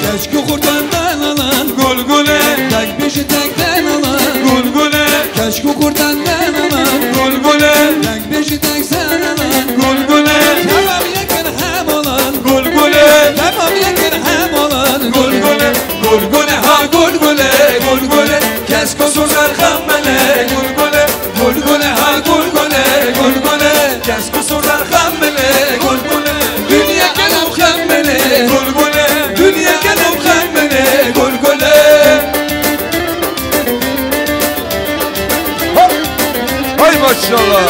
Keşku kurtandan alan gulgule, tek bir şey tekten alan gulgule. Keşku kurtandan alan gulgule, tek bir şey teksen alan gulgule. Tamam yakın hem olan gulgule, tamam yakın hem olan gulgule. Gulgule ha gulgule, gulgule, kes ku suzar xemine, gulgule. Gulgule ha gulgule, gulgule, kes ku suzar xemine, gulgule. Dünya gelo xemine, gulgule. Dünya gelo xemine, gulgule. Hop! Hay maşallah.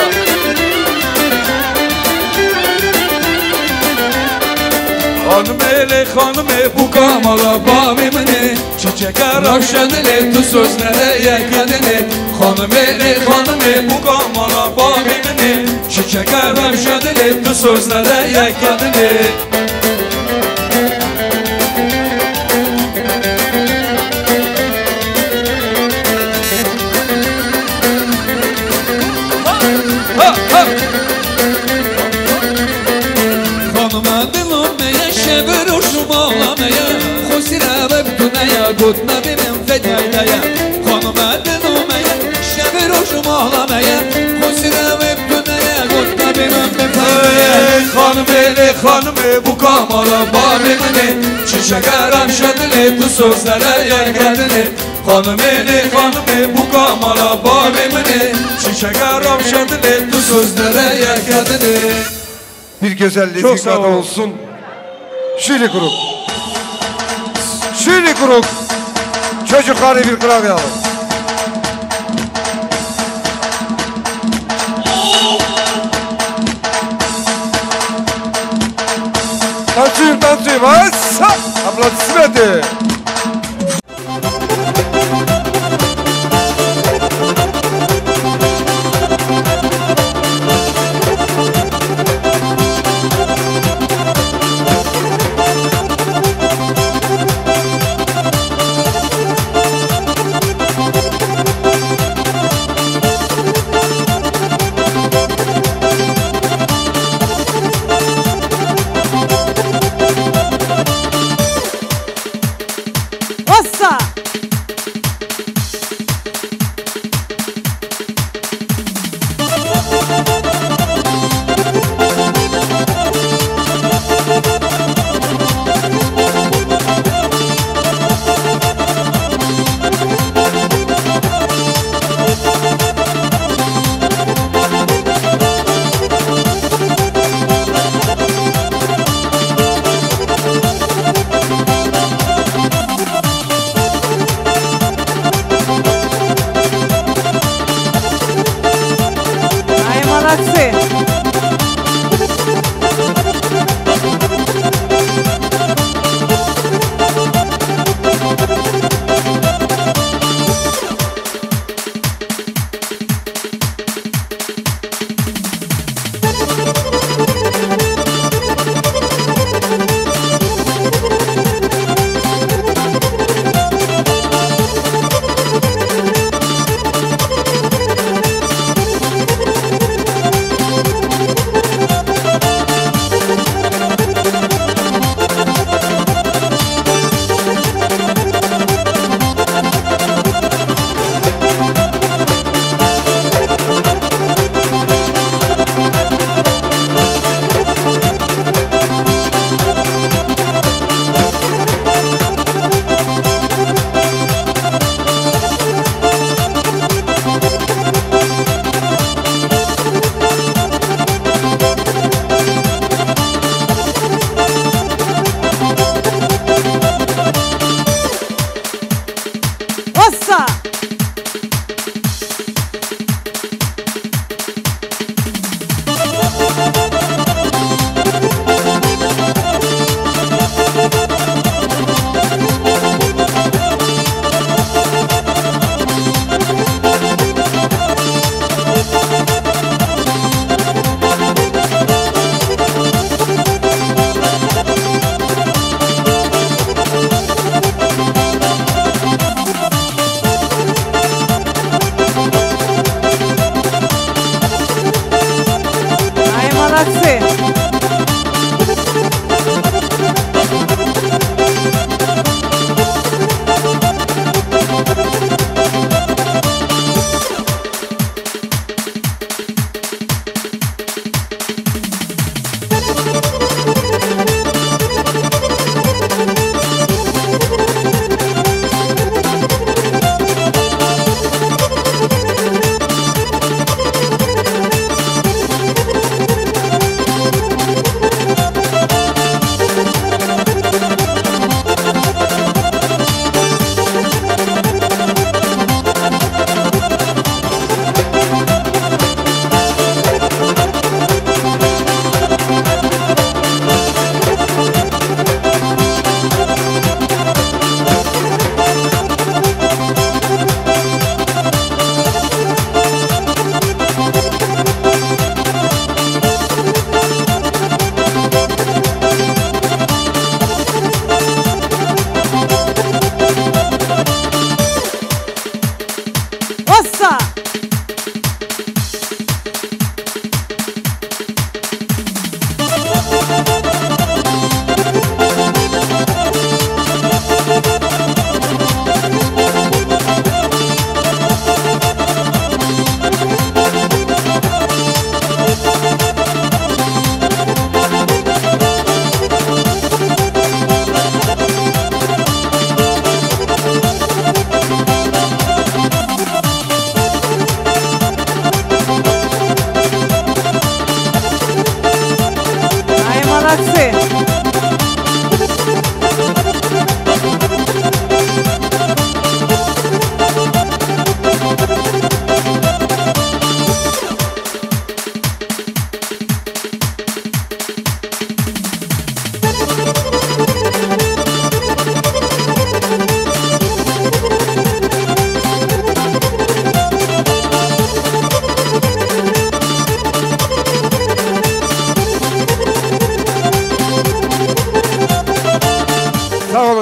Xanimê lê xanimê, bûka mala bavê min e. Çiçeka rewşa dilê, tu soznere yeka dinê. Xanimê lê xanimê, bûka mala bavê min e. Çiçeka rewşa dilê, tu soznere yeka dinê. Ha, ha! Xanime dilo me ye, şev û roj û mala me ye. Xwesî re ve bi tu ne ye, got navê min Fedî Ayda ye. Xanime dilo me ye, şev û roj û mala me ye. Xwesî re ve bi tu ne ye, got navê min Fedî ye. Ey xanimê lê xanimê, bûka mala bavê min e. Çiçeka rewşa dilê, tu soznere yeka dinê. Xanimê lê xanimê, bûka mala bavê min e. Çiçeka rewşa dilê, tu soznere yeka dinê. Bir güzel lezgin kadın olsun. Şirin Kuruk. Şirin Kuruk. Çocukları bir klavye alın. Танцуем, танцуем, а? Са! Аплодисменты!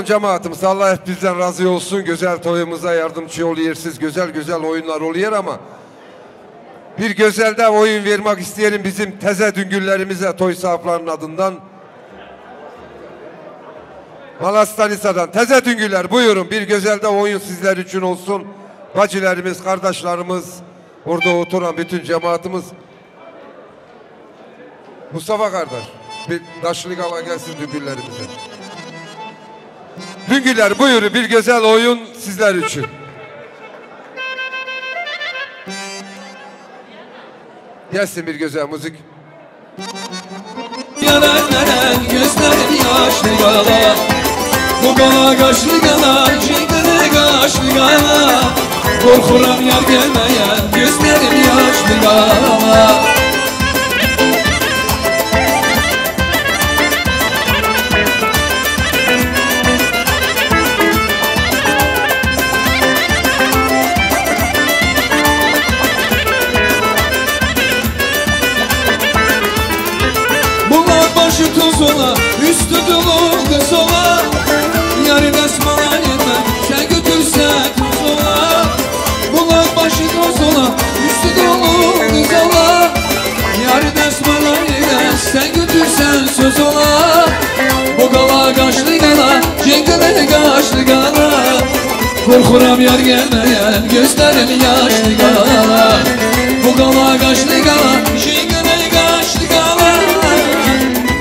Cemaatimiz, Allah hep bizden razı olsun. Güzel toyumuza yardımcı oluyor. Siz güzel güzel oyunlar oluyor ama bir güzel de oyun vermek isteyelim bizim teze düngüllerimize toy sahiplerinin adından. Malastanisa'dan teze düngüller, buyurun, bir güzel de oyun sizler için olsun. Bacılarımız, kardeşlerimiz, burada oturan bütün cemaatimiz. Mustafa kardeş, bir daşlık ala gelsin düngüllerimize. Düngüller, buyurun, bir güzel oyun sizler için. Gelsin bir güzel müzik. Yanan gözlerim yaşlı gala. Bu gala kaşlı gala, cingili kaşlı gala. Korkuram yar gelmeyen gözlerim yaşlı gala. Bunlar başı toz ola, üstü dolu kız ola. Yarı desmala yetmez, sen götürsen toz ola. Bunlar başı toz ola, üstü dolu kız ola. Yarı desmala yetmez, sen götürsen söz ola. Bu gala kaşlı gala, cengele kaşlı gala. Korkuram yar gelmeyen gözlerim yaşlı gala. Bu gala kaşlı gala, cengele kaşlı gala.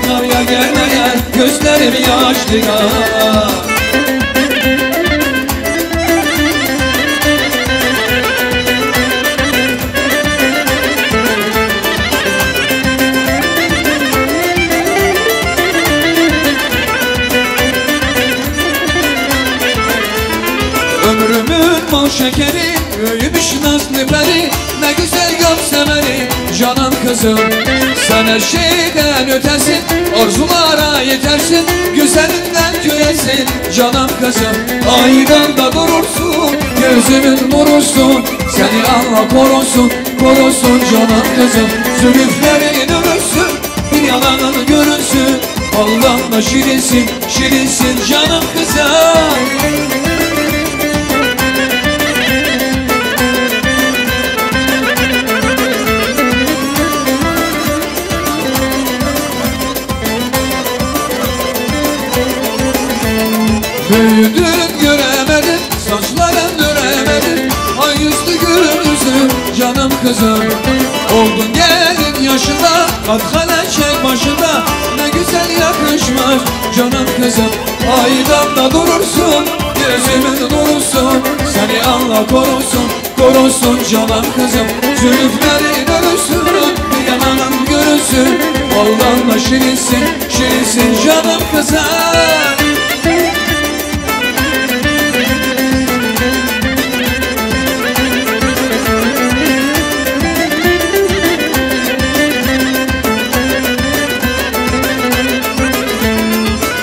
Yar yar gelmeyen gözlerim yaşlı gala. Ömrümün bal şekeri, büyümüş nazlı peri, ne güzel gamze veri, canım kızım. Sen her şeyden ötesin, arzulara yetersin, güzelinden köyesin, canım kızım. Aydan da durursun, gözümün nurusun, seni Allah korusun, korusun, canım kızım. Zülüflerin ömürsün, bir yalanın görünsün, baldan da şirinsin, şirinsin, canım kızım. Büyüdün göremedim, saçların dönemedim, ay yüzlü gül yüzlü, canım kızım. Oldun gelin yaşında, kalk hele çek başında, ne güzel yakışmış, canım kızım. Aydan da durursun, gözümün nurusun, seni Allah korusun, korusun, canım kızım. Zülüflerin ömürsün, bir yalanın görünsün, baldan da şirinsin, şirinsin, canım kızım.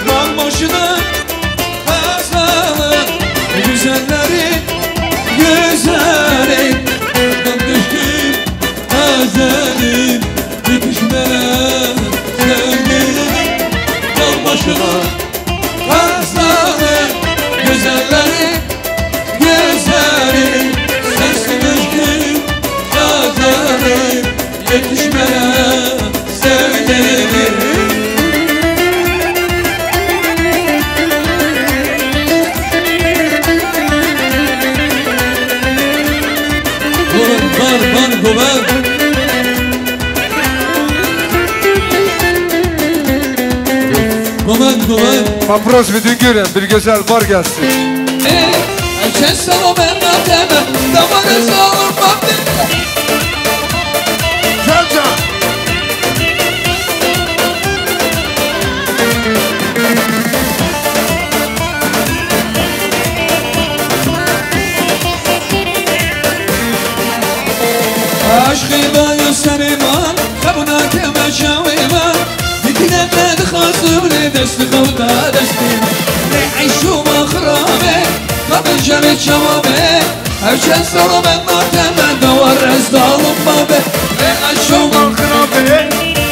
Dağ başına Hazalın güzelleri, güzeli. Ben düştüm ezelim, yetişmez sevgilim. Dağ başına Hazalın güzelleri, güzeli. Sensin aşkım, Hazalım. Yetişmeye sevdiğim. Goven, van, van, goven. Goven, goven. Papros bir düngüren, bir güzel bar gelsin. Ey, sen sana ben madem, damarı sağlam madem. Sercan. Aşkı da yo serê man, xebûna keme çawê man. Dikine te dixwazim lê dest xew da destê man. Lê eyşû ma xirabe, xebin şevê çawa be. Her çend sala ben mateme dawar ez zalim babe. Ê eşo mal xirabe,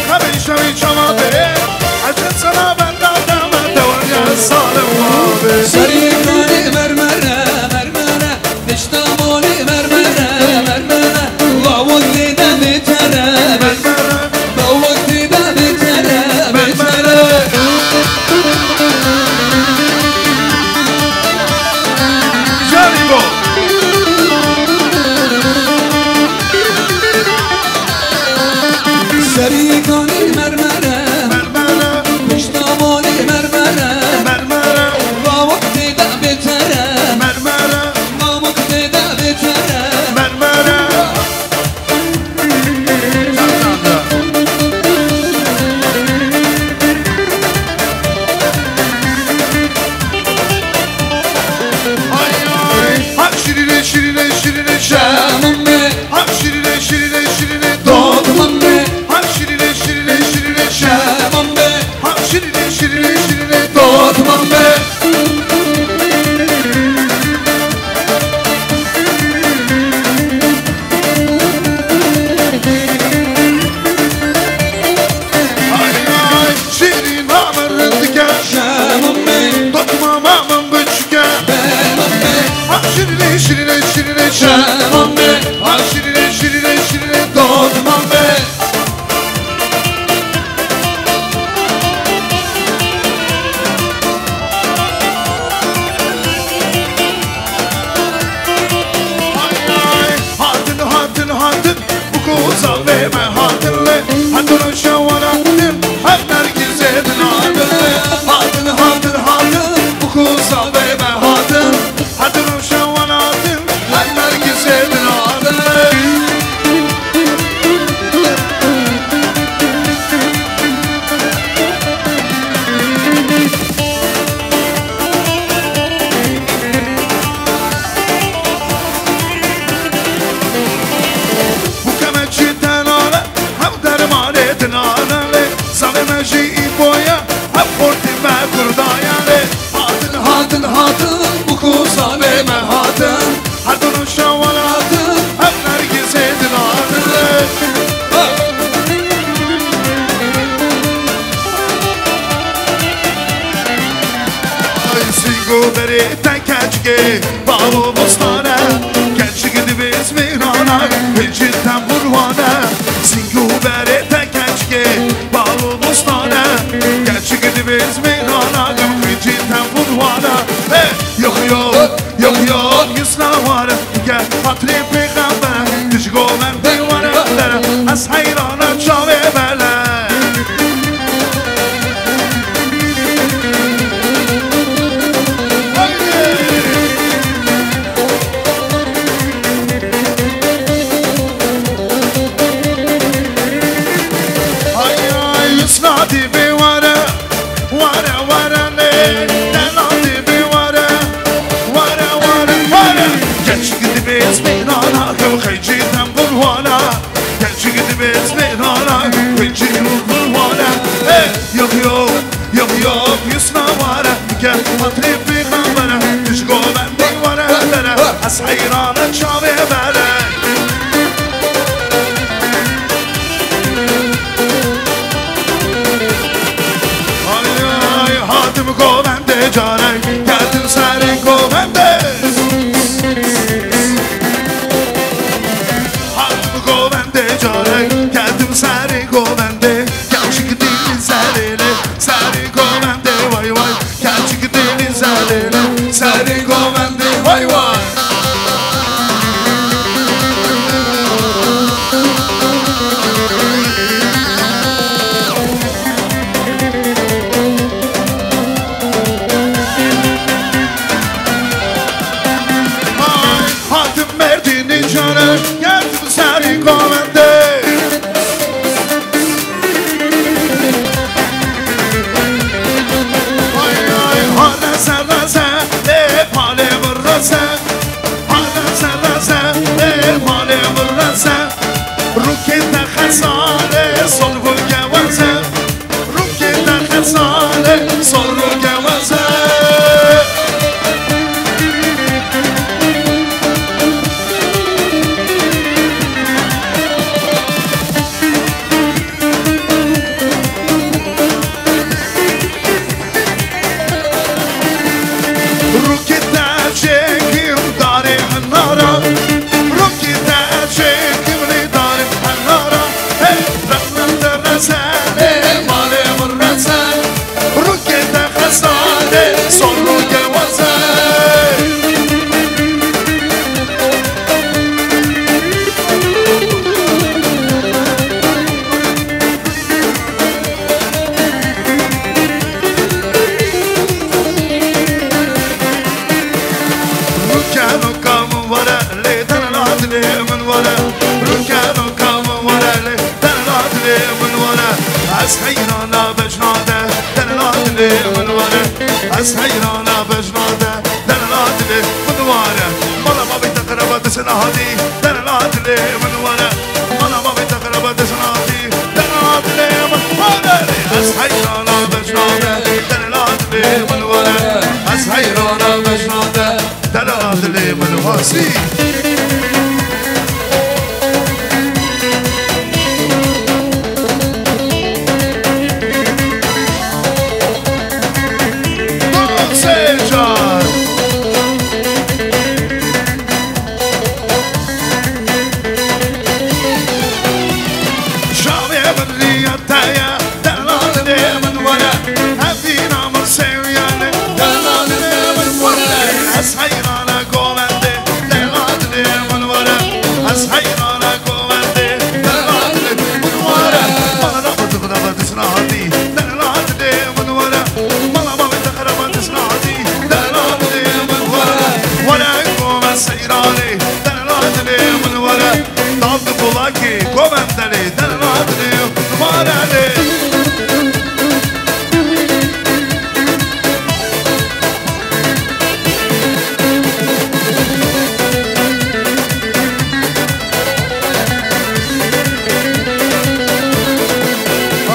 xebê şevê çawa be. Her çend sala ben mateme dawar ez zalim babe. Şirine şirine şaman be. Ha şirine şirine şirine dotman be. Ha şirine şirine şirine şaman be. Ha şirine şirine şirine dotman be. Ay ay şirine merindike. Şaman be. Dotma maman biçike. Şirine şirine şirine şaman be. Ha şirine şirine şirine dotman be. Ay ay hatin hatin hatin. Bi ku zavê me hatin lê, hetin rewşa wan hatin, her nergîzê din hatin lê. Hatin, hatin, hatin, bi ku zavê me hatin, hetin rewşa wan hatin, her nergîzê din hatin lê. Bûke me çi tenane, hev dermanê dinane lê. Zavê me jî îboye, hev xortî me kurdayane lê. Hatin, hatin, hatin, bûku zavê me hatin. Her du rewşa wan hatin, hev nergîzê dinane lê. Ay, sîngo berê te keçikê, bav û bostane, keçik divê zmêrana, hincî tembûr wane. Sîngo berê te keçikê, bav û bostane, keçik divê zmêrana, hincî tembûr wane. Hey, yok, yok, yok, yok, yusna ware, gel, xatirê pêxember, tu ji govendê were dere, ez heyrana çavê bele. Ay, ay, yusna divê were, were, were lê, dela divê were, were, were, were. Keçik divê zmêrana, xeycî tembûr wana. Keçik divê zmêrana, xeycî tembûr wana. Hey, yok, yok, yok, yok, yusna ware, gel, xatirê pêxembere, tu ji govendê were dere, ez heyrana çavê bele. Ay, ay, hatim govendê carek, geldim serê govendê. Hatim govendê carek, geldim serê govendê. Keçik divê zerê lê, serê govendê vay vay. Keçik divê zerê lê, serê govendê vay vay. Ay, hatim Mêrdînê carek, geldim serê govendê. Ay, ay, ha reze reze, ê palê min reze. Ha reze reze, ê palê min reze. Rûkê te xesale, sol bû geweze. Rûkê te xesale, sol bû geweze. Rûkê te çêkim darê hinara. Rûkê te çêkim lê darê hinara. Hey, rexmem te reze, lê malê min reze. Rûkê te xesale, sol rû geweze. Rûke rûka min were, lê dena dilê min were. Rûke rûka min were, lê dena dilê min were. Ez heyrana bejna de, dena dilê min were. Ez heyrana bejna de, dena dilê min were. Mala babê te xirab Hadi, derla dilê min were. Mala bavê te xeraba dizin hatî, derla dilê min were. Ez heyrana bejna te, derla dilê min were. Ez heyrana bejna te, derla dilê min wasî. Sejan. Çavê min riya te ye, derla dilê min were. Evîna min sewiyane, derla dilê min were. Ez heyrana govendê, derla dilê min were. Ez heyrana govendê, derla dilê min were. Bana da fıtık da fıtık sıra hadi, derla dilê min were. Mala bavê te xeraba dizin hatî, derla dilê min were. Were govend seyranê, derla dilê min were. Dal di kulakê govend delê, derla dilê min were lê.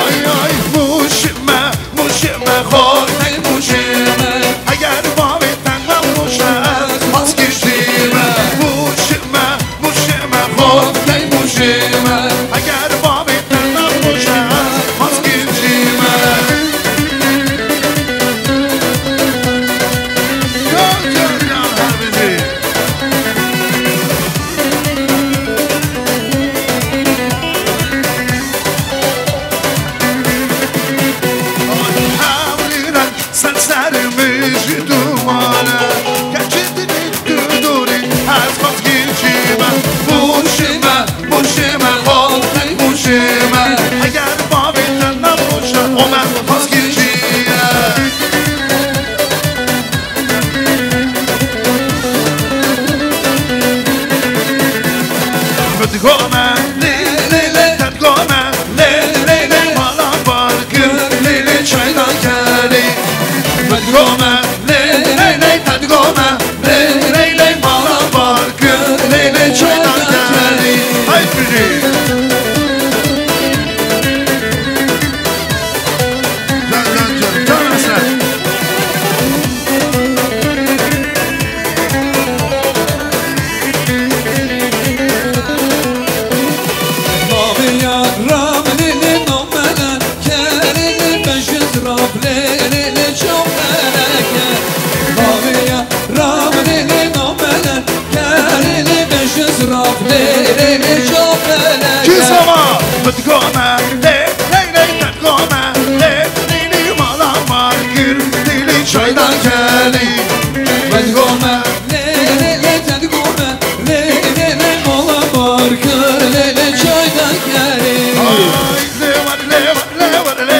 Ay, ay, muşime, muşime, xortey muşime. Eger bavê te neboşe, ez paskiştî me. Muşime, muşime, xortey muşime. Eger bavê te neboşe, ez paskiştî me. Gel, gel, gel, her bizi. Hewlîne ser serê min jî dumane, keçê dilê tu dorî, ez qet girçî me. Boşê me, boşê me, xalqê boşê me. Eger bavê te neboşe, o me qet girçî ye. Min digome, lê, lê, lê, te digome, lê, lê, lê, mala bar kir, lê, lê, çaydan kerî. Min digome, lê, lê, lê, te digome, lê, lê, lê, mala bar kir, lê, lê, çaydan kerî. Hey, Fili. Can, can, can, can Hasan. Navê yaran lê lê namele, kerê lê bejiz rab lê lê lê çamele ke. Navê yaran lê lê namele, Kî zama? Min digome, lê, lê, lê, te digome, lê, lê, lê, mala mar kir, lê, lê, çaydan kerî. Min digome, lê, lê, lê, te digome, lê, lê, lê, mala mar kir, lê, lê, çaydan kerî. Ay, lê, war, lê, war, lê, war, lê.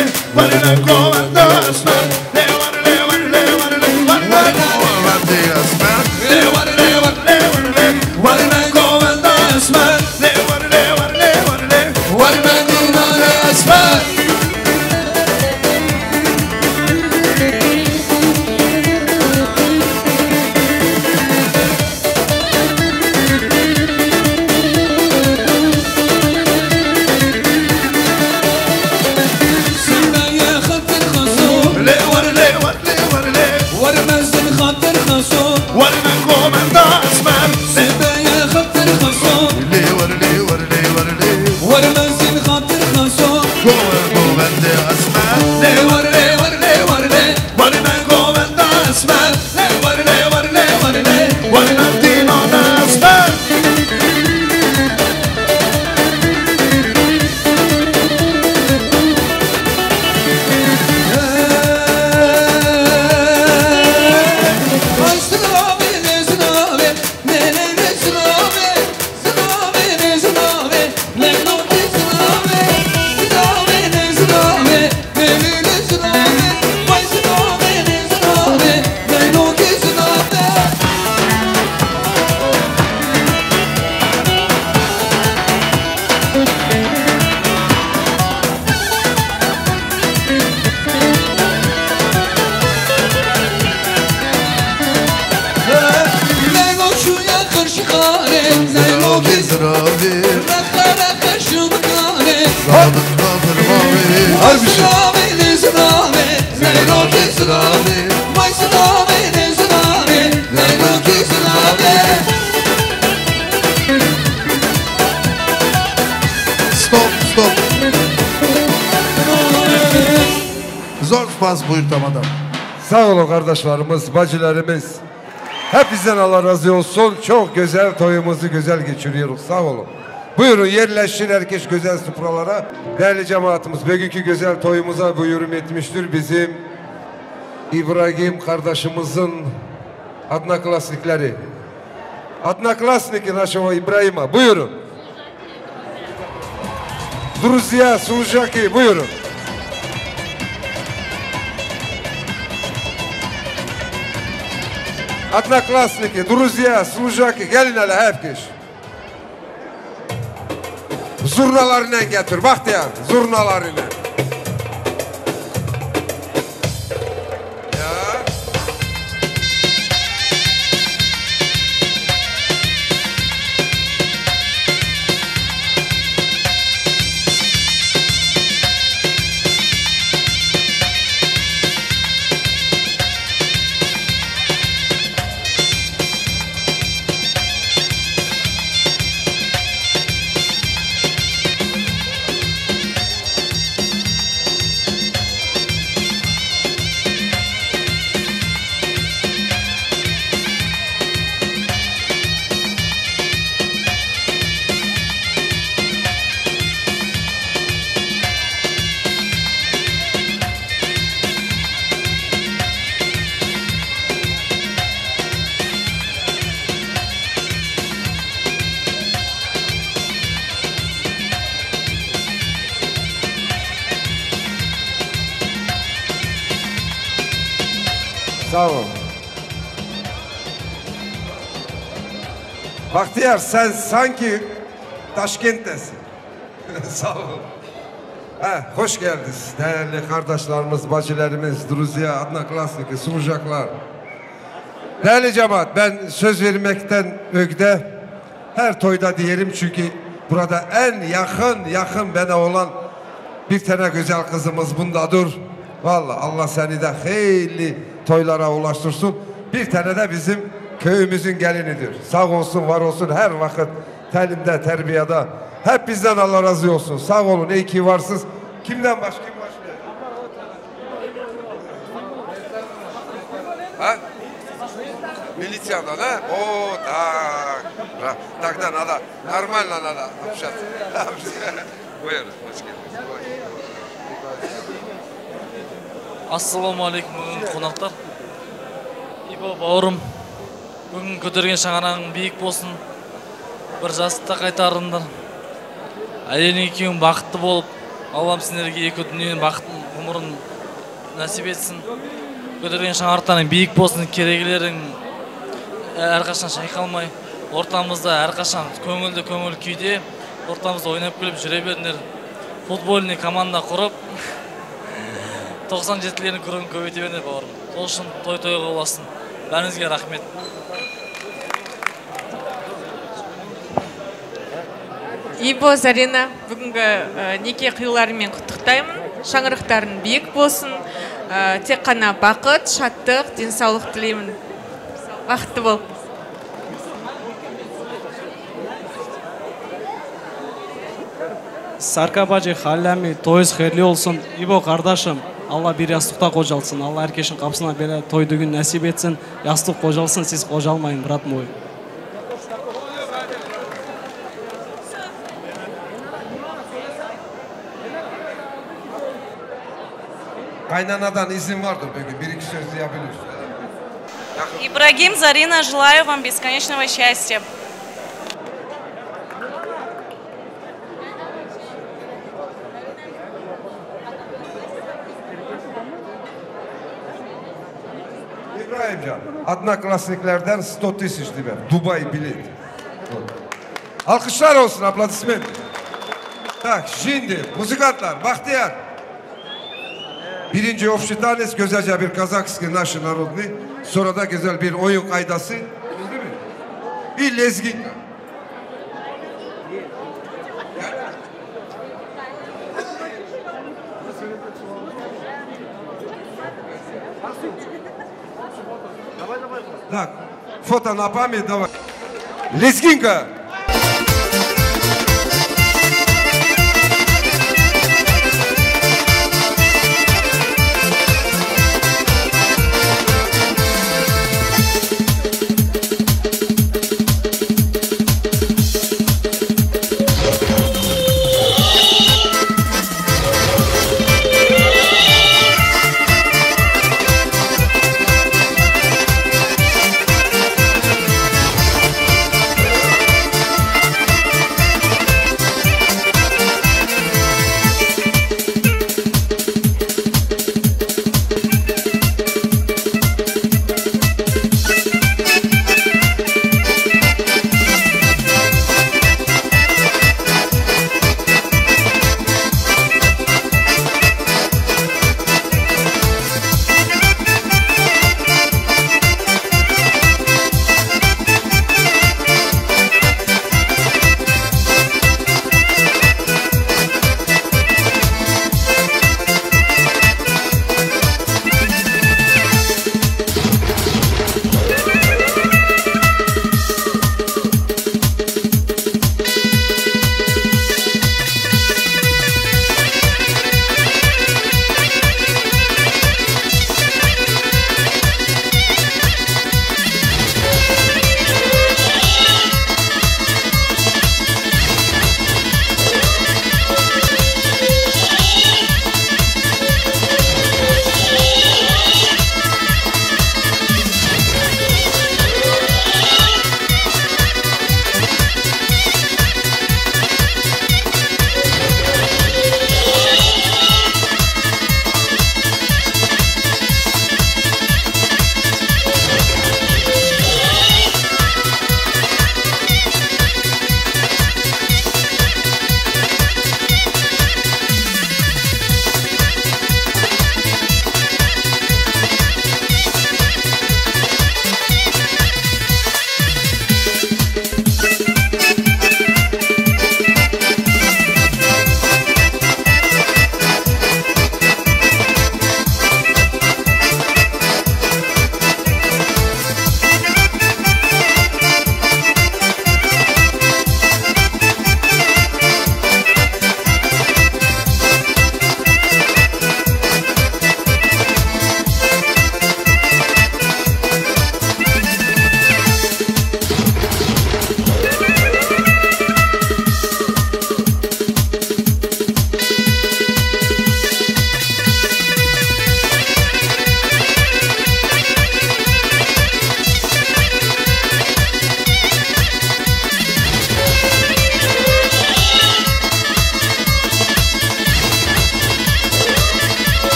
Sırabê. Hadi bir şey. Stop, stop. Zor spas, buyur, tamam. Sağ olun kardeşlerimiz, bacılarımız. Hepinizden Allah razı olsun. Çok güzel toyumuzu güzel geçiriyoruz. Sağ olun. Buyurun yerleşin herkes güzel sofralara. Değerli cemaatimiz, bugünkü güzel toyumuza buyurun etmiştir bizim İbrahim kardeşimizin Adna Klasnikleri. Adna Klasniki našeho İbrahima. Buyurun. Друзья, служаки, buyurun. Одноклассники, друзья, служаки, gelin hele hepkiş. Zurnalarını getir, Bahtiyar, zurnalarını. Ya. Sağ ol. Bahtiyar, sen sanki Taşkent'tesin. Sağ ol. Ha, hoş geldiniz. Değerli kardeşlerimiz, bacılarımız, Druzya, Adna Klasniki, Sumcaklar. Değerli cemaat, ben söz vermekten ögde her toyda diyelim çünkü burada en yakın, yakın bana olan bir tane güzel kızımız bunda dur. Valla Allah seni de hayırlı toylara ulaştırsın. Bir tane de bizim köyümüzün gelinidir. Sağ olsun, var olsun, her vakit telimde, terbiyede. Hep bizden Allah razı olsun. Sağ olun, iyi ki varsınız. Kimden başlayayım, başlayayım? Ha? Milisyada, ne? O, tak. Ra-, tak, da, nada. Нормально, nada. Общаться. Buyurun, hoş geldiniz. Assalomu alaykum, bugungi qonaqlar. İbo, baurum, bugun ko'targan shang'arog'ing biyik bo'lsin. Bir jaslikda qaytaringlar. Aylangan kuying baxtli bo'lib, Allohim sizlarga eki dunyoning baxtli umrin nasib etsin. Ko'targan shang'arog'laring biyik bo'lsin, kelajaklaring, e, har qachon chayqalmay, o'rtamizda har qachon ko'ngilda, ko'ngil kuyda, o'rtamizda o'ynab kulib juraveringlar. Futbolniy komanda qurib, to'qson yettilarni ko'rib ko'paytiraveringlar, baurum. To'y to'yga ulaşsın. Baringizga rahmat. İbo, Zarina, bugungi, e, nikoh yillarını men qutlug'layman. Shang'aroqlaring biyik bo'lsin. E, tek qana baxt, shodlik, densovlik tilayman. Baxtli bo'l. Serka bacı, Halil emmi, toyuz hayırlı olsun. İbo kardeşim, Allah bir yastıkta kocalsın. Allah herkesin kapısına böyle toy düğün nasip etsin. Yastık kocalsın, siz kocalmayın, bırakmayın. Kaynanadan izin vardır belki, bir iki söz diyebilir. İbrahim, Zarina, желаю вам бесконечного счастья. İbrahimcan, Adna Klasniklerden sto тысяч тебе, Dubai bilet. Alkışlar olsun, aplodisment. Tak, şimdi, muzikantlar, Bahtiyar. Birinci общий танец, güzelce bir казахский, наш народный. Sonra da güzel bir oyun kaydası. Değil mi? Bir lezgi. Tak, fota napamê dawa. Lezgînka.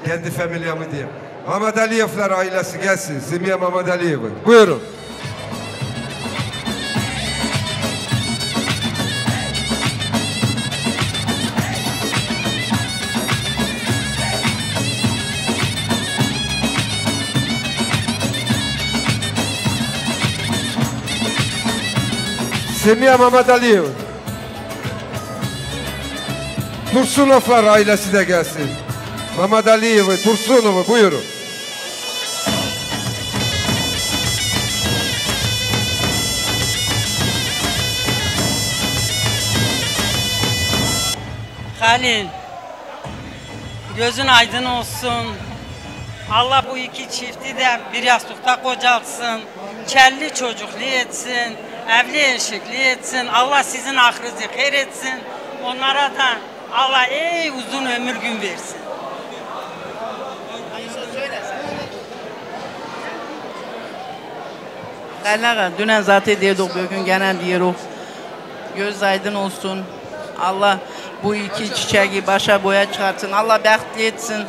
Kendi familiyamı diyeyim. Mehmet Aliyev ailesi gelsin. Semiye Mehmet Aliyev. Buyurun. Semiye Mehmet Aliyev. Tursunovlar ailesi de gelsin. Mehmet Aliyev, Tursunov'u buyurun. Halil, gözün aydın olsun. Allah bu iki çifti de bir yastıkta kocalsın. Çelli çocuklu etsin. Evli eşikli etsin. Allah sizin ahrınızı hayır etsin. Onlara da Allah ey uzun ömür gün versin. Xeleqa, dünen zatê dêdok bökün gelen diyero. Göz aydın olsun. Allah bu iki çiçeği başa boya çıkartsın. Allah behtli etsin.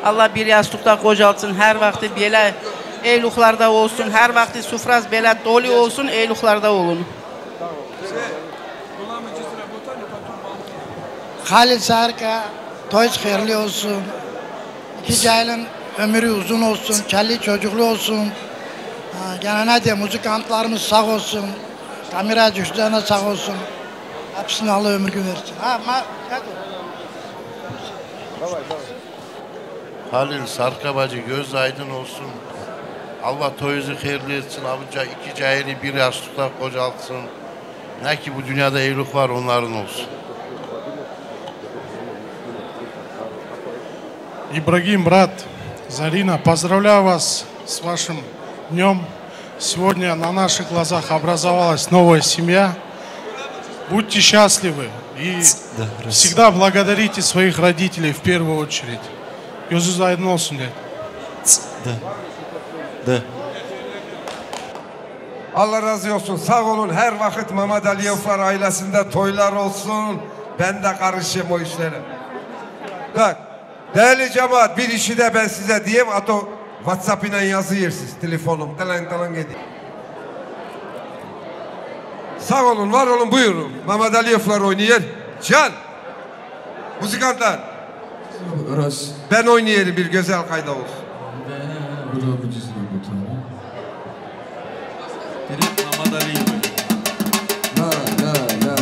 Allah bir yastıkta kocaltsın. Her vakti böyle eyluklarda olsun. Her vakti sufraz böyle dolu olsun. Eyluklarda olun. Halil Sarka, toyç hayırlı olsun. İki cahilin ömrü uzun olsun, çelli çocuklu olsun. Ha, gene ne diyeyim, muzikantlarımız sağ olsun. Kamera düştüğüne sağ olsun. Hepsine Allah ömür gün versin. Ha, ma, ne diyor? Halil Sarkabacı, göz aydın olsun. Allah toyunuzu hayırlı etsin. Abica iki cahili bir yastıkta kocaltsın. Ne ki bu dünyada evlilik var, onların olsun. Ибрагим, брат, Зарина, поздравляю вас с вашим днём. Сегодня на наших глазах образовалась новая семья. Будьте счастливы и Да, раз. всегда благодарите своих родителей в первую очередь. Gözünüz aydın olsun diye. Да. Да. Allah razı olsun. Sağ olun. Her vakit Mehmet Aliyevler ailesinde toylar olsun. Ben de karışayım o işlere. Bak, değerli cemaat, bir işi de ben size diyeyim. Ato WhatsApp ile yazıyorsunuz. Telefonum. Talan talan ediyor. Sağ olun, var olun, buyurun. Mehmet Aliyevler oynuyor. Can. Muzikantlar. Rast. Ben oynayayım, bir güzel kayda olsun. Burada bu cizgi bu tane. Direkt Mehmet Ali. La, la, la.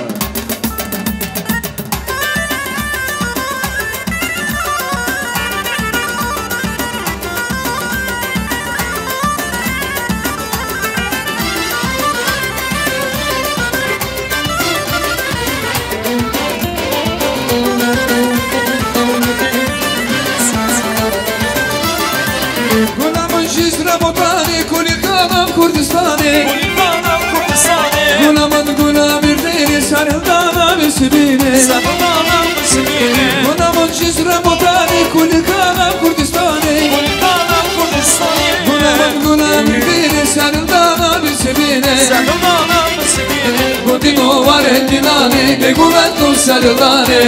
Gula min jî ji Rebotanê, kulîlkana Kurdistanê. Kulîlkana Kurdistanê. Gula min gula bir dêrê serhildana bi sibînê. Serhildana bi sibînê. Gula min jî ji Rebotanê, kulîlkana Kurdistanê. Kurdistanê. Gula min gula min bînê serhildana bi sibînê. Serhildana bi sibînê. Gotî no warê dînanê, bêguven tu serhildanê.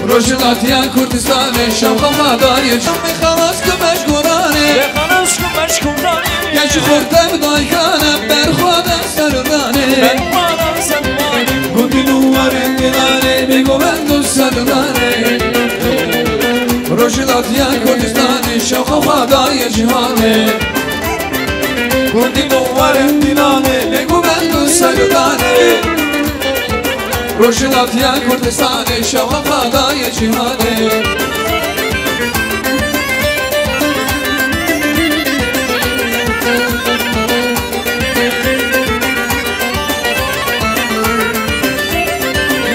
Rojhilatiya Kurdistanê, şewqa xwe dayê. Şewqê xelas ku meşguranê. Xelas ku meşguranê. Ya ji xortem daykane, berxwe de serhildanê. Berxwe de serhildanê. Gotî no warê dînanê, bêguven tu serhildanê. Rojhilatiya Kurdistanê şewqa xwe daye cîhanê. Kurdî doxwarên dînanê, bêguven du serdanê. Rojhilatiya Kurdistanê şewqa xwe daye cîhanê.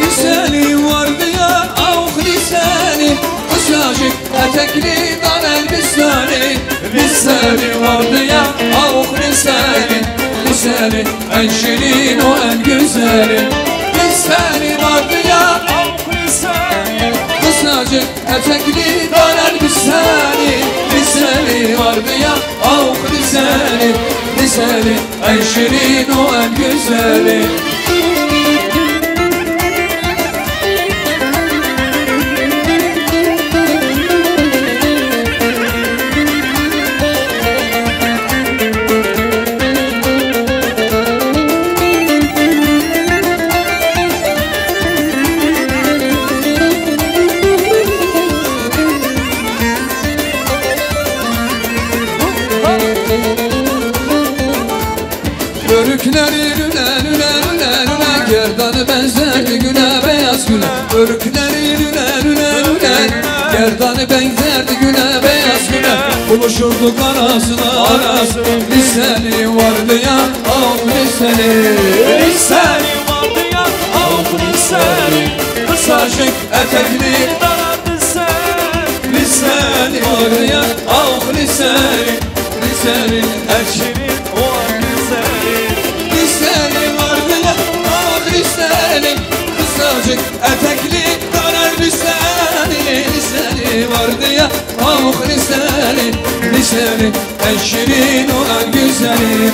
Lîsenî wardiya awx lîsenî, qisacik etekli dan elbistanî. Lîsenî wardiya awx lîsenî, lîsenî en şirîn û en güzelî. Lîsenî wardiya awx lîsenî, qisacik etekli dan elbistanî. Lîsenî wardiya awx lîsenî, lîsenî en şirîn û en güzelî. Körükleri lüle lüle lüle lüle, gerdanı benzerdi güle, beyaz güle. Körükleri lüle lüle lüle, gerdanı benzerdi güle, beyaz güle. Buluşurduk arasına arasına. Lîsenî wardiya awx lîsenî. Lîsenî wardiya awx lîsenî. Qisacik etekli dara lîsenî. Lîsenî wardiya awx lîsenî. Lîsenî en şirîn û en güzelî. Lîsenî wardiya awx lîsenî. Qisacik etekli dan elbisenî. Lîsenî wardiya awx lîsenî. Lîsenî en şirîn û en güzelî.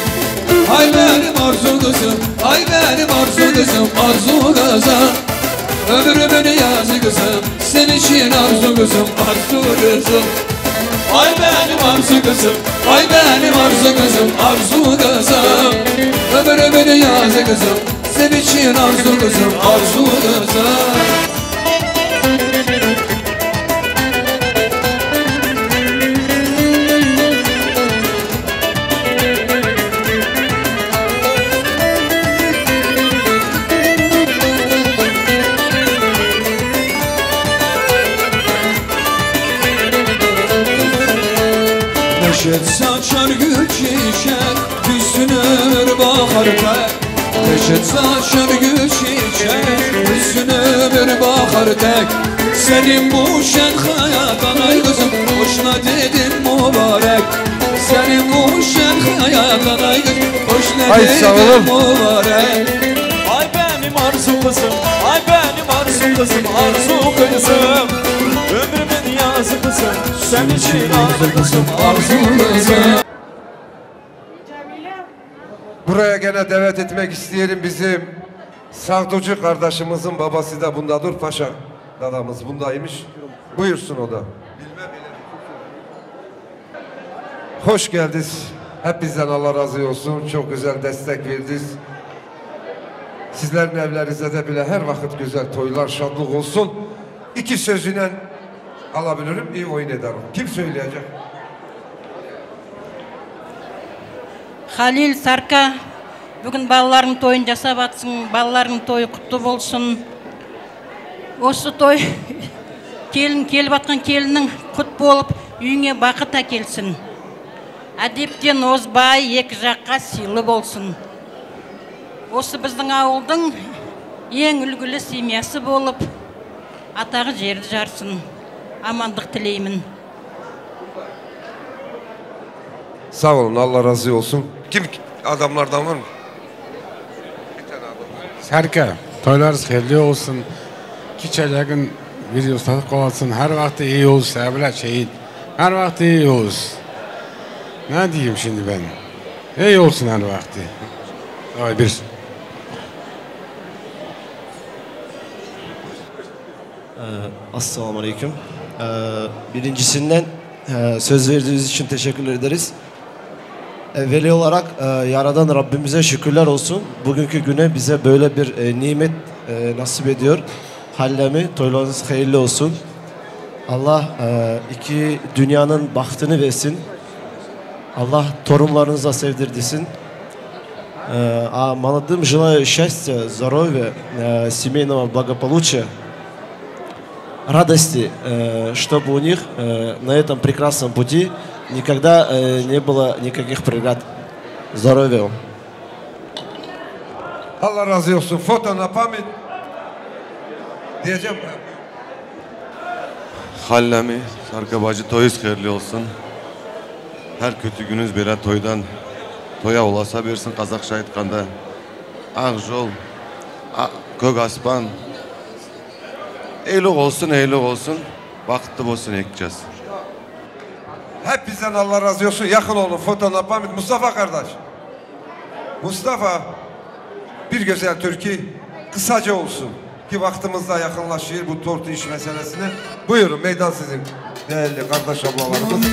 Ay benim arzu kızım, ay benim arzu kızım, arzu kızım. Ömrümün yazı kızım, senin için arzu kızım, arzu kızım. Ay benim arzu kızım, ay benim arzu kızım, arzu kızım. Ömrümün yazı kızım, senin için arzu kızım, arzu kızım. Kışıt saçar gül çiçek, üstünür bahar tek. Kışıt saçar gül çiçek, üstünür bahar tek. Senin bu şen hayatan ay kızım, hoşuna dedim mübarek. Senin bu şen hayatan ay kızım, hoşuna Ay, sağ dedim olun. mübarek. Ay benim arzu kızım, ay benim arzu kızım, arzu kızım. Ömrümün yazı kızım, sen için arzu kızım, arzu kızım. Buraya gene davet etmek isteyelim bizim Sağducu kardeşimizin babası da bunda dur, Paşa dadamız bundaymış. Buyursun o da. Hoş geldiniz. Hepinizden Allah razı olsun. Çok güzel destek verdiniz. Sizlerin evlerinizde de bile her vakit güzel toylar, şadlık olsun. İki sözüyle alabilirim, iyi oyun ederim. Kim söyleyecek? Halil, Sarka, bugün balalarıň toýun jasap atsyň, balalarıň toýy gutly bolsun. Osu toý, gelin, gelip atgan geliniň gutly bolup, öýüňe bakyt äkelsin. Edepden oz baý, ýeke jakga syly bolsun. Osu biziň awuldyň iň ülgüli semýasy bolup, atagy jerde jarsyn. Amandyk tileýmin. Sağ olun, Allah razı olsun. Kim adamlardan var mı? Serke, toylarınız hayırlı olsun. Küçücüğün bir ustalık olsun. Her vakti iyi olsun, Sevile Şehit. Her vakti iyi olsun. Ne diyeyim şimdi ben? İyi olsun her vakti. Ay bir. Ee, Esselamu Aleyküm. Ee, birincisinden, e, söz verdiğiniz için teşekkür ederiz. Evveli olarak, e, Yaradan Rabbimize şükürler olsun. Bugünkü güne bize böyle bir, e, nimet, e, nasip ediyor. Hallemi, toylarınız hayırlı olsun. Allah, e, iki dünyanın bahtını versin. Allah torunlarınıza sevdirdirsin. E, a, молодым желаю счастья, здоровья, э, семейного благополучия, радости, э, чтобы у них, э, на этом прекрасном пути никогда, э, не было никаких преград. Здоровья вам. Allah razı olsun. Foto na pamit. Diyeceğim. Hallemi, Sarka bacı, toyuz hayırlı olsun. Her kötü günüz böyle toydan toya olasa versin Kazak şahit kanda. Ak jol, a, kök aspan. Eylik olsun, eylik olsun. Baktlı olsun ekeceğiz. Hep bizden Allah razı olsun. Yakın olun. Foto na pamit. Mustafa kardeş. Mustafa, bir güzel türkü kısaca olsun ki vaktimiz de yakınlaşıyor bu tortu iş meselesine. Buyurun, meydan sizin değerli kardeş ablalarımız.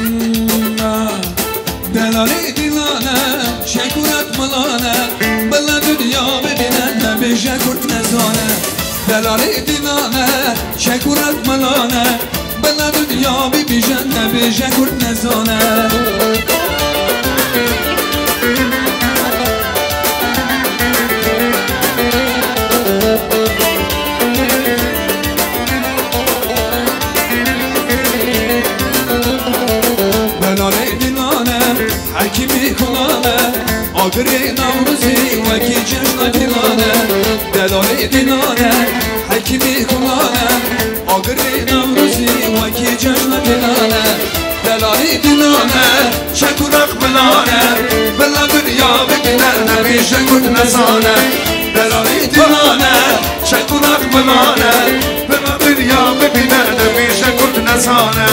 Delale dilane, şekuret milane, bila dünya bibîne, nebêje kurt nezane. Delale dilane, şekuret milane, Bila dinya bibîje, nebêje kurt nezane. Belalê dilane, hekîmî kulane, agirê Newrozî wekî cejna dilane. Belalê dilane, hekîmî kulane, Agirê Newrozî wekî cejna dilane, delalî dilane, çek û rex milane, bila dinya bibîne, nebêje kurt nezane. Delalî dilane, çek û rex milane, bila dinya bibîne, nebêje kurt nezane.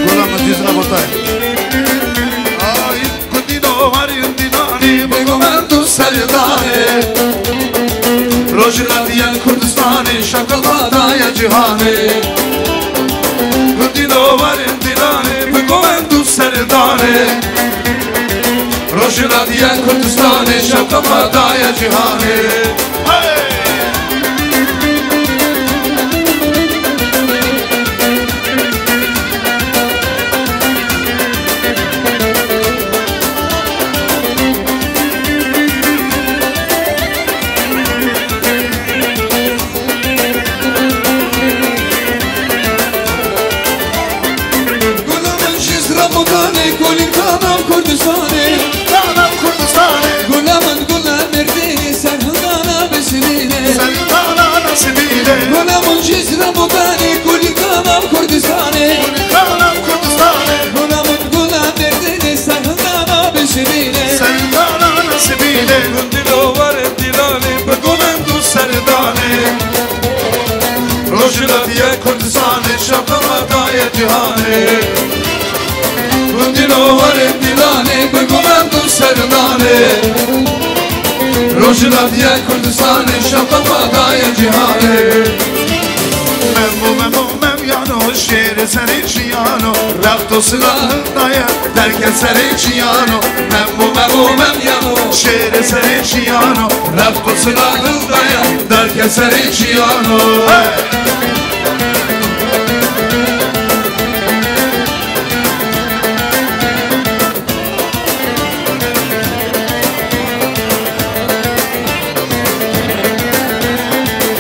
Gola Mecîd Rebotay. Ay, gundîno warîn dînanî, bêguman tu serdanê. Rojî radiyen Kurdistanê, şewqe xwe daye cîhanê. Gundîno warîn dînanî, bêguman tu serdanê. Rojî radiyen Kurdistanê, şewqe xwe daye cîhanê. Hey! Hûn dîlo werin dîlanê, bi gulên du serdanê. Rojhilatiya Kurdistanê, şewqa me daye cîhanê. Hûn dîlo werin dîlanê, bi gulên du serdanê. Rojhilatiya Kurdistanê, şewqa me daye cîhanê. Memo, memo, mem yano, şêrê serê çiyano, rexto silahın daye, derke serê çiyano. Memo, memo, mem yano, şêrê serê çiyano, rexto silahın daye, derke serê çiyano. Hey!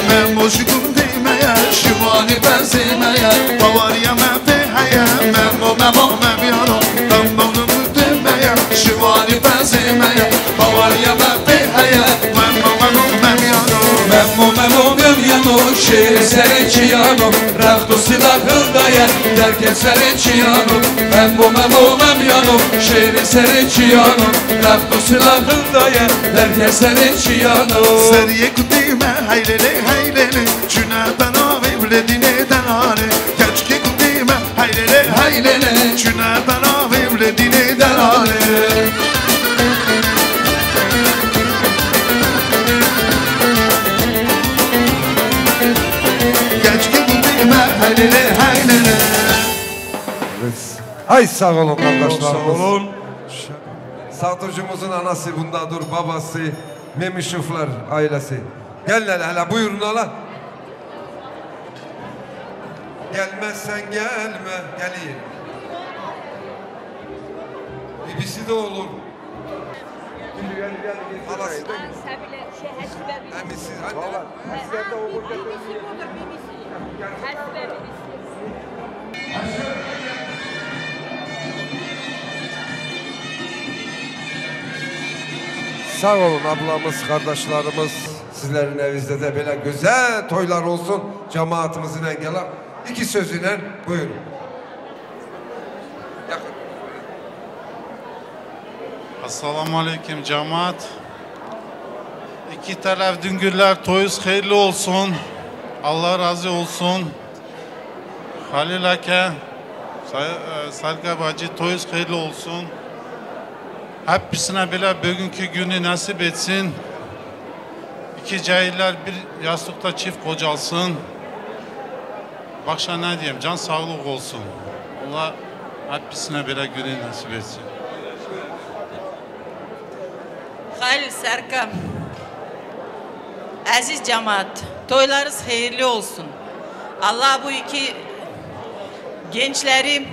Memo ji gundê me ye, şivanê bezê me ye, baweriya me pê heye. Memo, memo, mem yano, memo li gundê me ye, şivanê bezê me ye, baweriya me pê heye. Memo, memo, mem yano, memo, memo, mem yano, şêrê serê çiyano, rext û silah hildaye, derke serê çiyano. Memo, memo, mem yano, şêrê serê çiyano, rext û silah hildaye, derke serê çiyano. Seriyê gundê me, heylêlê, heylêlê, çûne benavê wile dînê delalê. Keçikê gundê me, heylêlê, heylêlê, çûne benavê wile dînê delalê. Keçikê gundê me, heylêlê, heylêlê. Ay, sağ olun kardeşlerimiz. Sağ olun. Sağducumuzun anası bunda dur, babası, Memişovlar ailesi. Gelin hele hele, buyurun hele. Gelmezsen gelme. Geliyor. Bibisi de olur. Halası. Hem siz, hadi. Bibisi budur, bibisi. Hesbe bibisi. Sağ olun ablamız, kardeşlerimiz. Sizlerin evinizde de böyle güzel toylar olsun. Cemaatimiz ile gelen iki sözüyle buyurun. Yakın. Esselamu aleyküm cemaat. İki taraf düngürler toyuz hayırlı olsun. Allah razı olsun. Halil Ake, Sa-, e, Sarka Bacı, toyuz hayırlı olsun. Hepsine bile bugünkü günü nasip etsin. İki cahiller bir yastıkta çift kocalsın. Başka ne diyeyim? Can sağlık olsun. Allah hepsine bile günü nasip etsin. Halil Serkan. Aziz cemaat, toylarınız hayırlı olsun. Allah bu iki gençleri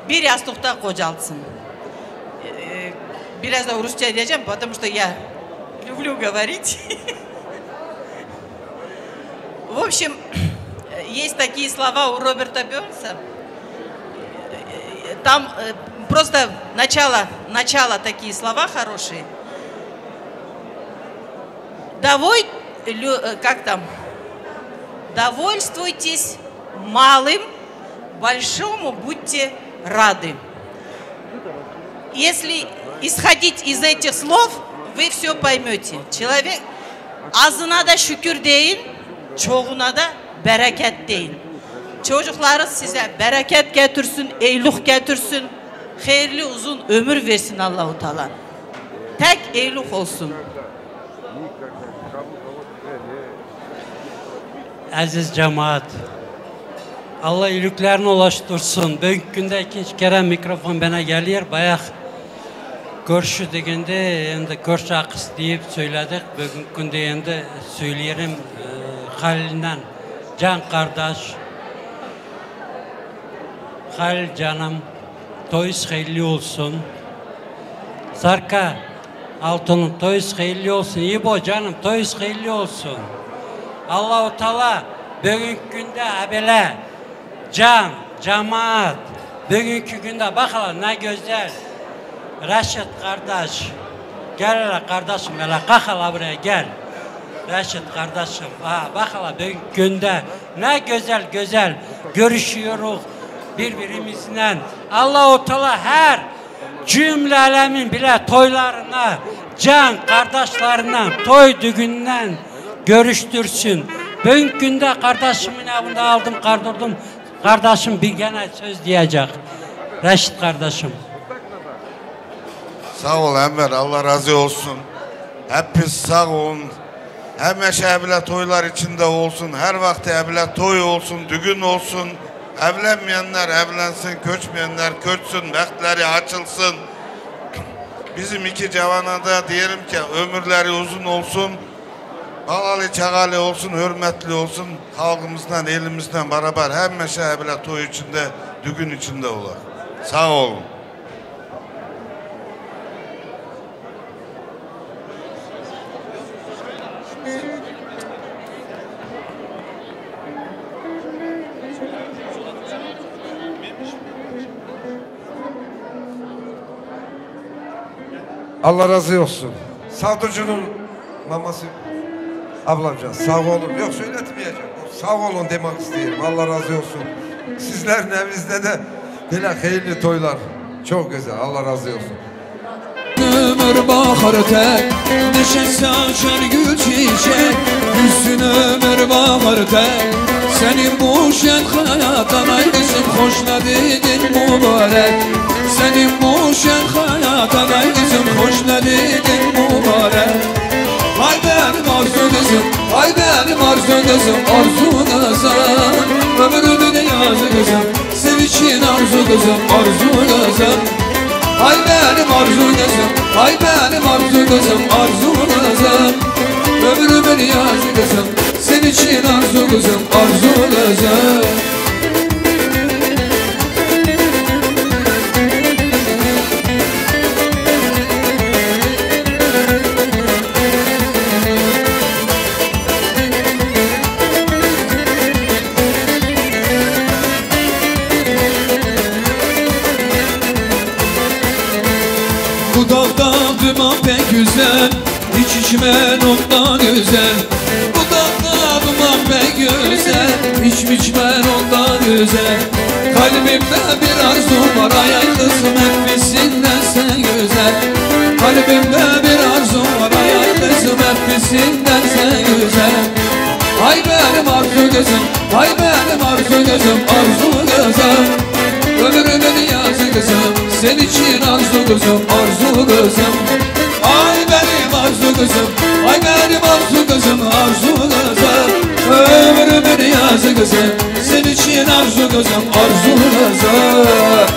bir yastıkta kocaltsın. Ee, biraz da Rusça diyeceğim, потому что я люблю говорить. В общем, есть такие слова у Роберта Бернса. Там э, просто начало, начало такие слова хорошие. Доволь, лю- э, как там? Довольствуйтесь малым, большому будьте рады. Если исходить из этих слов, вы все поймете. Человек azına da şükür deyin, çoğuna da bereket deyin. Çocukları size bereket getirsin, eyluh getirsin, hayırlı uzun ömür versin Allahu Teala. Tek eyluh olsun. Aziz cemaat, Allah iyiliklerini ulaştırsın. Bugünkü günde ikinci kere mikrofon bana geliyor. Bayağı görüşü degende, endi görüş hakkısı deyip söyledik. Bugünkü günde endi söyleyelim, e, Halil'den. Can kardeş, Halil canım, toyuz hayırlı olsun. Sarka Altun'un toyuz hayırlı olsun. İbo canım, toyuz hayırlı olsun. Allahu Teala bugünkü günde abele can, cemaat, bugünkü günde bak hele ne güzel. Reşit kardeş, gel hele kardeşim, hele kalk hele buraya gel. Reşit kardeşim, ha, bak hele bugünkü günde ne güzel güzel görüşüyoruz birbirimizle. Allahu Teala her cümle alemin bile toylarına Can kardeşlerinden, toy düğünden görüştürsün. Bugün günde kardeşimin evinde aldım, kaldırdım. Kardeşim bir gene söz diyecek. Reşit kardeşim. Sağ ol Enver, Allah razı olsun. Hepiniz sağ olun. Hemişe evle toylar içinde olsun. Her vakti evle toy olsun, düğün olsun. Evlenmeyenler evlensin, köçmeyenler köçsün, bahtları açılsın. Bizim iki cevana da diyelim ki ömürleri uzun olsun. Balalı çağalı olsun, hürmetli olsun. Halkımızdan, elimizden beraber hemişe evle toy içinde, düğün içinde ola. Sağ olun. Allah razı olsun. Sağducunun maması ablamca sağ olun. Yok, söyletmeyeceğim. Sağ olun demek isterim. Allah razı olsun. Sizlerin evinizde de böyle hayırlı toylar. Çok güzel. Allah razı olsun. Ömür bahar tek, neşe saçar gül çiçek. Hüsnün ömür bahar tek. Senin bu şen hayatın ay bizim hoş nadidin mübarek. Senin bu şen hayatın ay bizim hoş nadidin mübarek. Ay benim arzu kızım, ay benim arzu kızım, arzu kızım. Ömrümün yazı kızım, senin için arzu kızım, arzu kızım. Ay benim arzu kızım, ay benim arzu kızım, arzu kızım. Ömrümün yazı kızım, senin için arzu kızım, arzu kızım. Bu dağda duman pek güzel, hiç içmen ondan güzel. Bu dağda duman pek güzel, hiç içmen ondan güzel. Kalbimde bir arzu var, ay ay kızım, hepsinden sen güzel. Kalbimde bir arzu var, ay ay kızım, hepsinden sen güzel. Ay benim arzu kızım, ay benim arzu kızım, arzu kızım. Ömrümün yazı kızım, senin için arzu kızım, arzu kızım. Ay benim arzu kızım, ay benim arzu kızım, arzu kızım. Ömrümün yazı kızım, senin için arzu kızım, arzu kızım.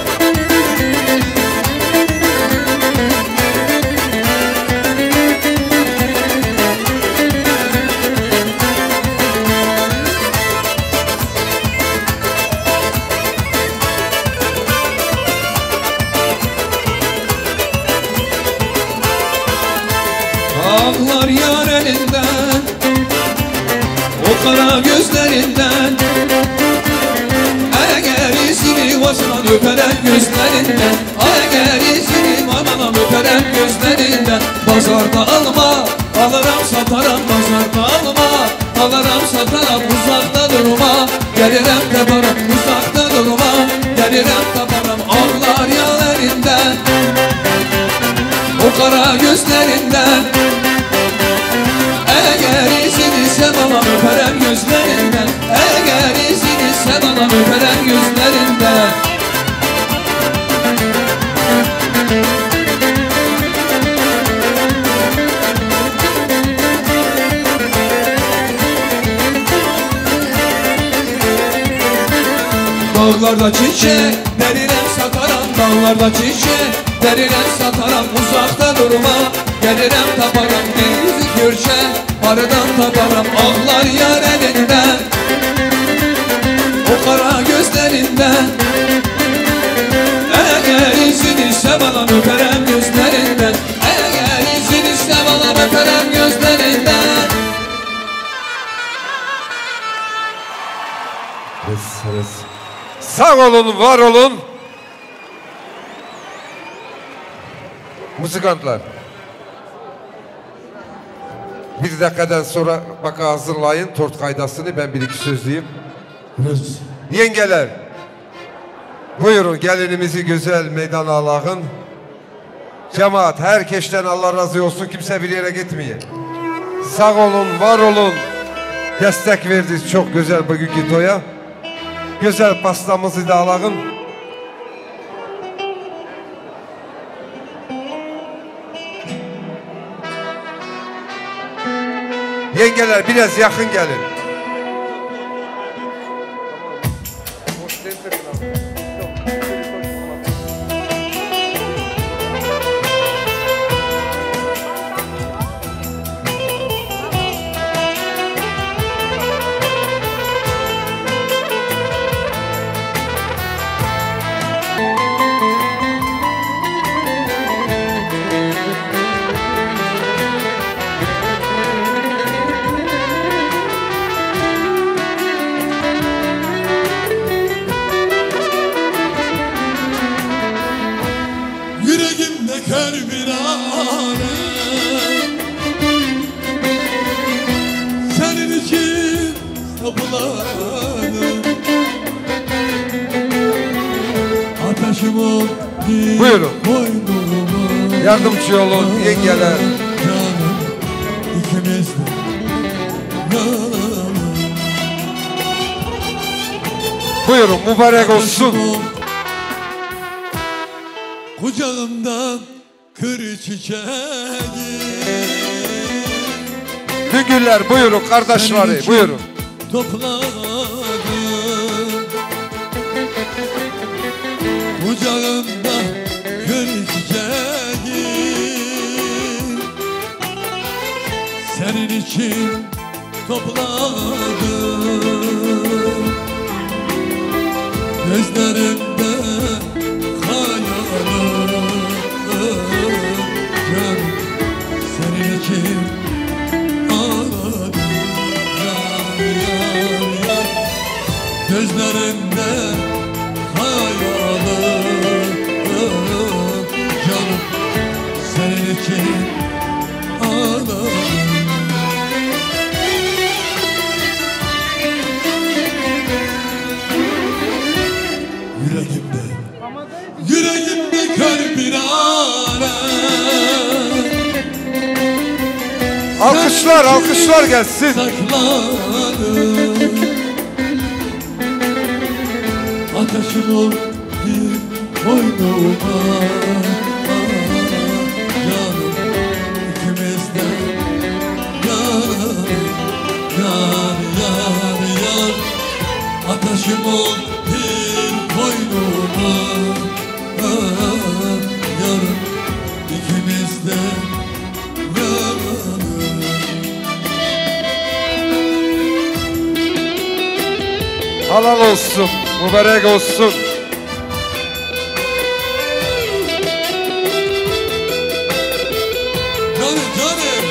Ağlar yar elinden, o kara gözlerinden. Eğer izini varsan öperem gözlerinden. Eğer izini varsan öperem gözlerinden. Pazarda alma, alırım satarım, pazarda alma, alırım satarım, uzakta durma. Gelirim taparım, uzakta durma. Gelirim taparım, ağlar yar elinden, o kara gözlerinden. Eğer izin ise bana öperem gözlerinden. Eğer izin ise bana öperem gözlerinden. Dağlarda çiçek, derinem sakaram, dağlarda çiçek, derinem sakaram, uzakta durma. Gelirim taparım bir yüzük görçe, aradan taparım ağlar yar elinden, o kara gözlerinden. Eğer izin ise bana öperem gözlerinden. Eğer izin ise bana öperem gözlerinden. Sağ olun, var olun. Muzikantlar. Bir dakikadan sonra baka hazırlayın tort kaydasını, ben bir iki söz diyeyim. Yengeler, buyurun gelinimizi güzel meydana alağın. Cemaat, herkesten Allah razı olsun, kimse bir yere gitmiyor. Sağ olun, var olun. Destek verdiniz çok güzel bugünkü toya. Güzel pastamızı da alalım. Yengeler, biraz yakın gelin. Yüreğimde kör bir alem, senin için saplandım. Ateşim ol, Buyurun. Yardımcı olun, yengeler. Canım, ikimiz de yanalım. Buyurun, mübarek olsun. Ateşim ol, kucağımda kır çiçeği. Nüngüller, buyurun, kardeşleri, senin için buyurun. Topladım. Kucağımda kır çiçeği, senin için topladım. Gözlerimde hayalım, canım, senin için ağladım. Yar, yar, yar. Gözlerimde hayalım, canım, senin için ağladım. Yüreğimde, yüreğimde kör bir alem. Alkışlar, alkışlar gelsin. Sakladım. Ateşim ol bir koynuma, canım, ikimiz de yanalım. Yar, yar, yar. Ateşim ol bir koynuma, yarım, ikimiz de yanalım. Halal olsun, mübarek olsun. Canım, canım.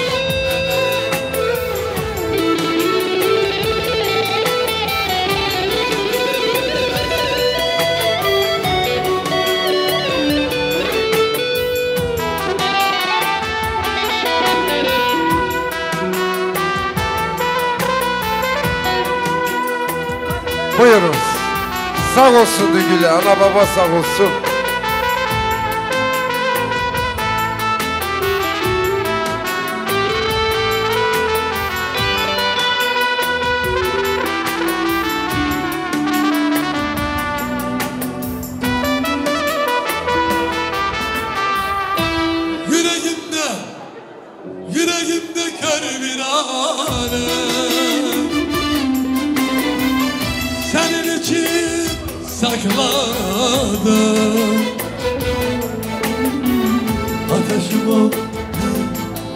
Buyurun. Sağ olsun Nüngüller, ana baba sağ olsun. Yüreğimde, yüreğimde kör bir alem, senin için sakladım. Ateşim ol,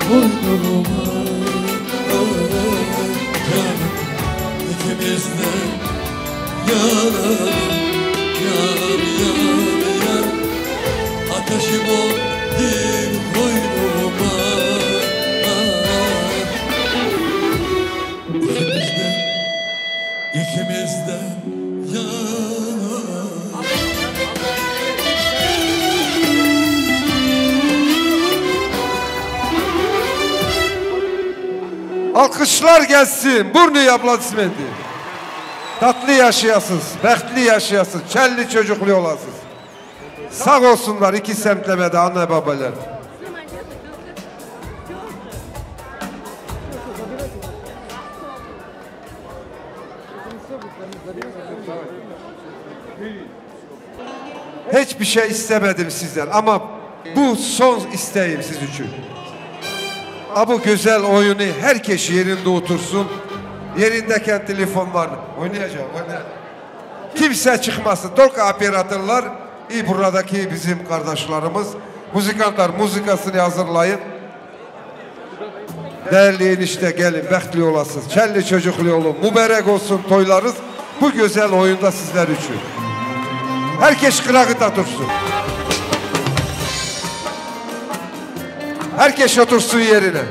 boynuma, canım, ikimiz de yanalım. Yar, yar, yar. Ateşim ol, gir koynuma. İkimiz de, ikimiz de yanalım. Alkışlar gelsin. Burnu aplodismenti. Tatlı yaşayasınız, behtli yaşayasınız, çelli çocuklu olasınız. Sağ olsunlar iki semtleme de anne babalar. Hiçbir şey istemedim sizden ama bu son isteğim siz için. A, bu güzel oyunu herkes yerinde otursun. Yerindeyken telefonlar oynayacağım, oynayacağım. Kimse çıkmasın. Только операторlar, и buradaki bizim kardeşlerimiz, müzikantlar müzikasını hazırlayın. Değerli enişte, gelin, behtli olasınız. Çelli çocuklu olun. Mübarek olsun toylarınız. Bu güzel oyunda sizler için. Herkes kırağı da dursun. Herkes otursun yerine.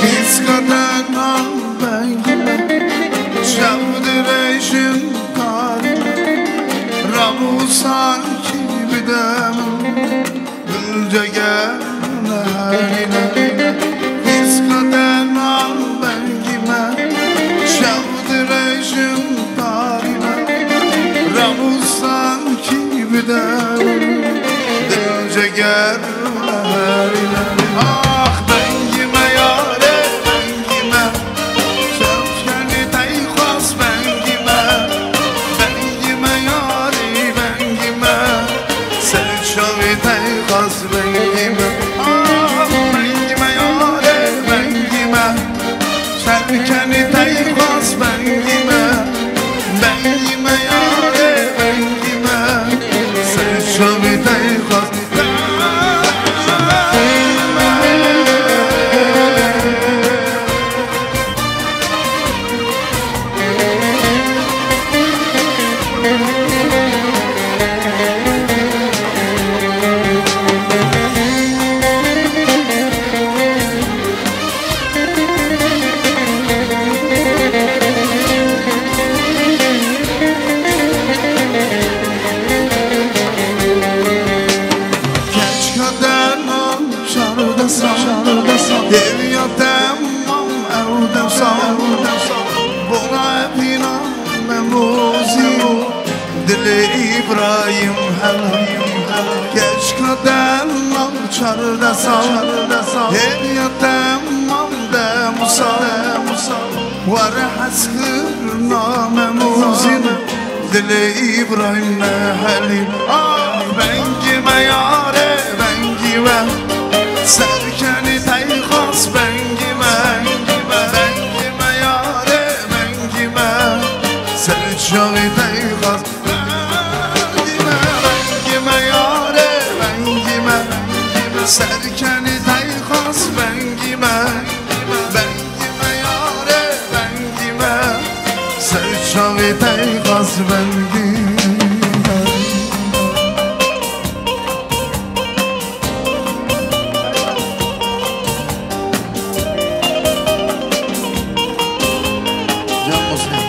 Qîzka te navbengî me, şev dirêjin tarî me, rabû sankî bide min, dil ceger neherîne. Qîzka te navbengî me, şev dirêjin tarî me, rabû sankî bide min, dil ceger Ah, bengî me yarê, bengî me. Şewşenî tey xas bengî me. Bengî me yarê, bengî me. Ser çavê tey xas bengî me. Ah, bengî me yarê, bengî me. Serkenî tey xas bengî me, bengî me yarê, bengî me. Ser çavê tey xas bengî me. Keçka te nan çardesa, hêviya te mam ew dewsa. Bona evîna me mozî, dilê Îbrahîm hela. Keçka te nan çardesa, hêviya te mam demusa. Were hez kir name mozîn, dilê Îbrahîm nehelî. Ah, bengî me yarê, bengî me. Serkenî tey xas bengî me. Bengî me yarê, bengî me. Ser çavê tey xas bengî me. Bengî me yarê, bengî me. Serkenî tey xas bengî me. Bengî me yarê, bengî me. Ser çavê tey xas bengî me. Can Muslim.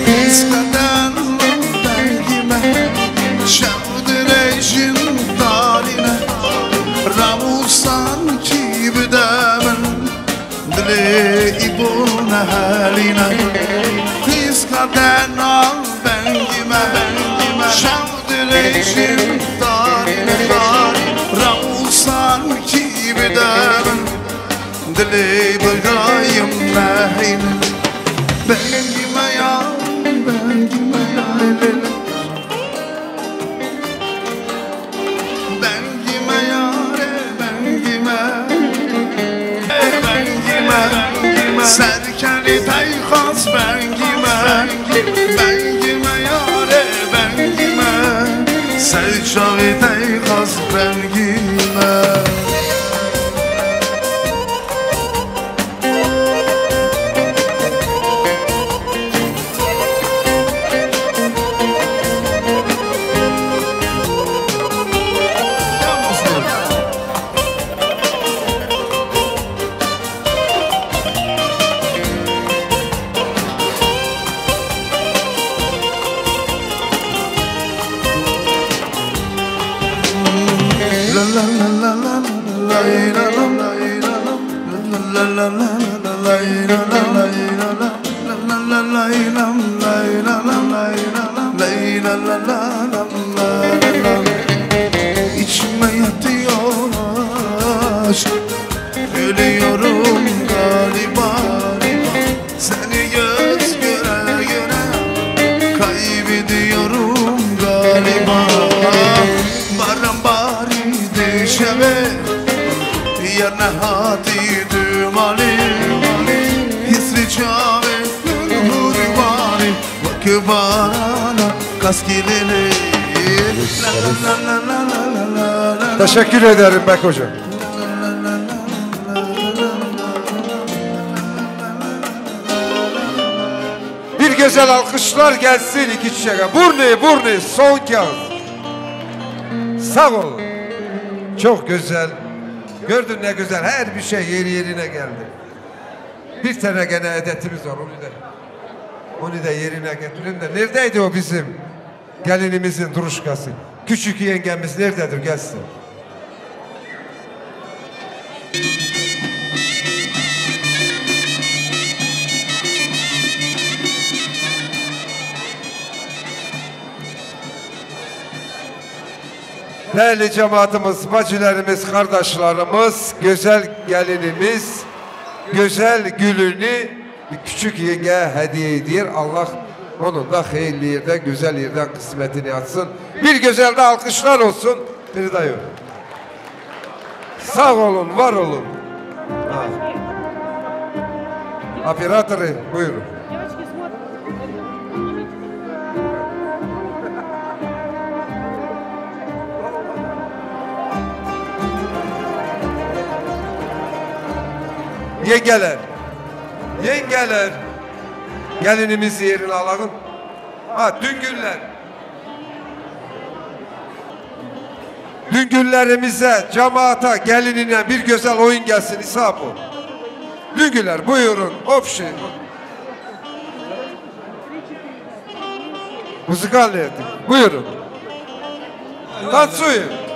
Qîzka te navbengî me, şev dirêjin tarî ne, rew sankî bide min, dilê î bo nehelîne. Qîzka te navbengî me, şev dirêjin tarî ne, rew sankî bide min, dilê Îbrahîm nehîne. Bengî me ya, bengî me ya, lê, lê, lê. Bengî me yarê, bengî me. Bengî me, bengî me. Serkenî tey xas bengî me. Bengî me yarê, bengî me. Ser çavê tey xas bengî me. Teşekkür ederim Bek Hocam. Bir güzel alkışlar gelsin iki çiçeğe. Burnu, burnu, son kez. Sağ olun. Çok güzel. Gördün ne güzel. Her bir şey yeri yerine geldi. Bir tane gene edetimiz var. Onu da, onu da yerine getirin de. Neredeydi o bizim gelinimizin duruşkası? Küçük yengemiz nerededir? Gelsin. Değerli cemaatimiz, bacılarımız, kardeşlerimiz, güzel gelinimiz, güzel gülünü bir küçük yenge hediye ediyor. Allah onun da hayırlı yerde, güzel yerden kısmetini açsın. Bir güzel de alkışlar olsun. Bir daha yok. Sağ olun, var olun. Ha. Operatörü, buyurun. Yengeler, yengeler, gelinimizi yerine alalım. Ha, dün günler. Düngüllerimize, cemaata, gelinine bir güzel oyun gelsin, İsa bu. Düngüller, buyurun, obşi. Музыкальный это. Buyurun. Танцуем.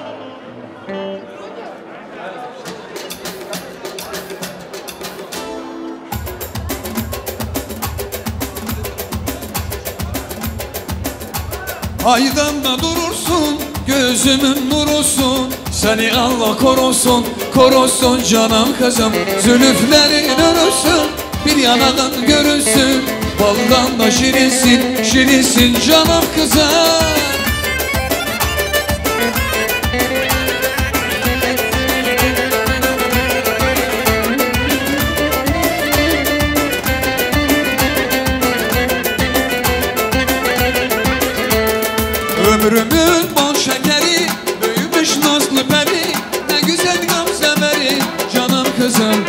Aydanda durursun, gözümün nurusun. Seni Allah korusun, korusun canım kızım. Zülüflerin örüsün, bir yanağın görünsün. Baldan da şirinsin, şirinsin canım kızım. Ömrümün bal şekeri, büyümüş nazlı peri, ne güzel gamze veri, canım kızım.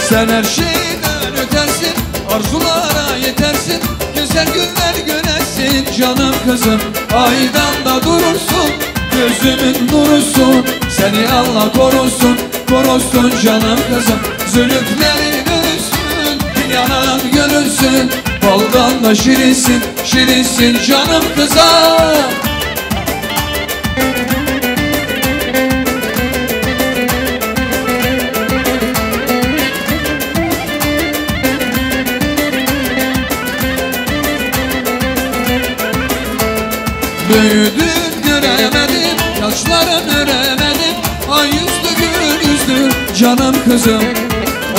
Sen her şeyden ötersin, arzulara yetersin, güzel günler göresin, canım kızım. Aydan da durursun, gözümün nurusun. Seni Allah korusun, korusun canım kızım. Zülüflerin örüsün, bir yanağın görünsün. Baldan da şirinsin, şirinsin canım kızım. Büyüdün göremedim, yaşların öremedim. Ay yüzlü gül yüzlü canım kızım.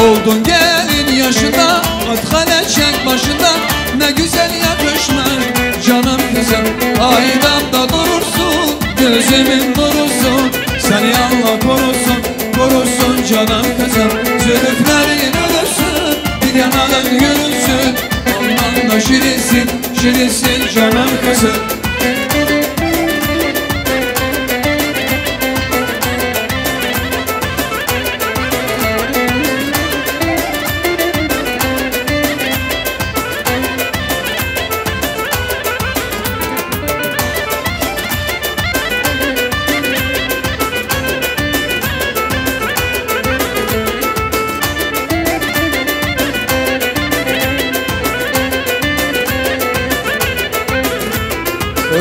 Oldun gelin yaşında, at hale çek başında. Ne güzel yakışmış canım kızım. Aydan da durursun, gözümün nurusun. Seni Allah korusun, korusun canım kızım. Zülüflerin örüsün, bir yanağın görünsün. Ondan da şirinsin, şirinsin canım kızım.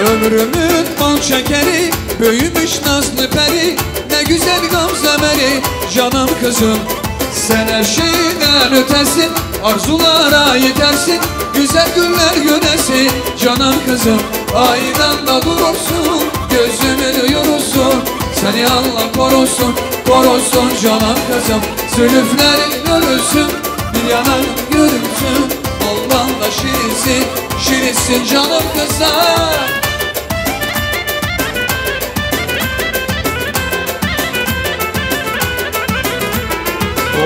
Ömrümün bal şekeri, büyümüş nazlı peri, ne güzel gamze veri, canım kızım. Sen her şeyden ötesin, arzulara yetersin, güzel günler göresin, canım kızım. Aydan da durursun, gözümün nurusun. Seni Allah korusun, korusun canım kızım. Zülüflerin örüsün, bir yanağın görünsün. Baldan da şirinsin, şirinsin canım kızım.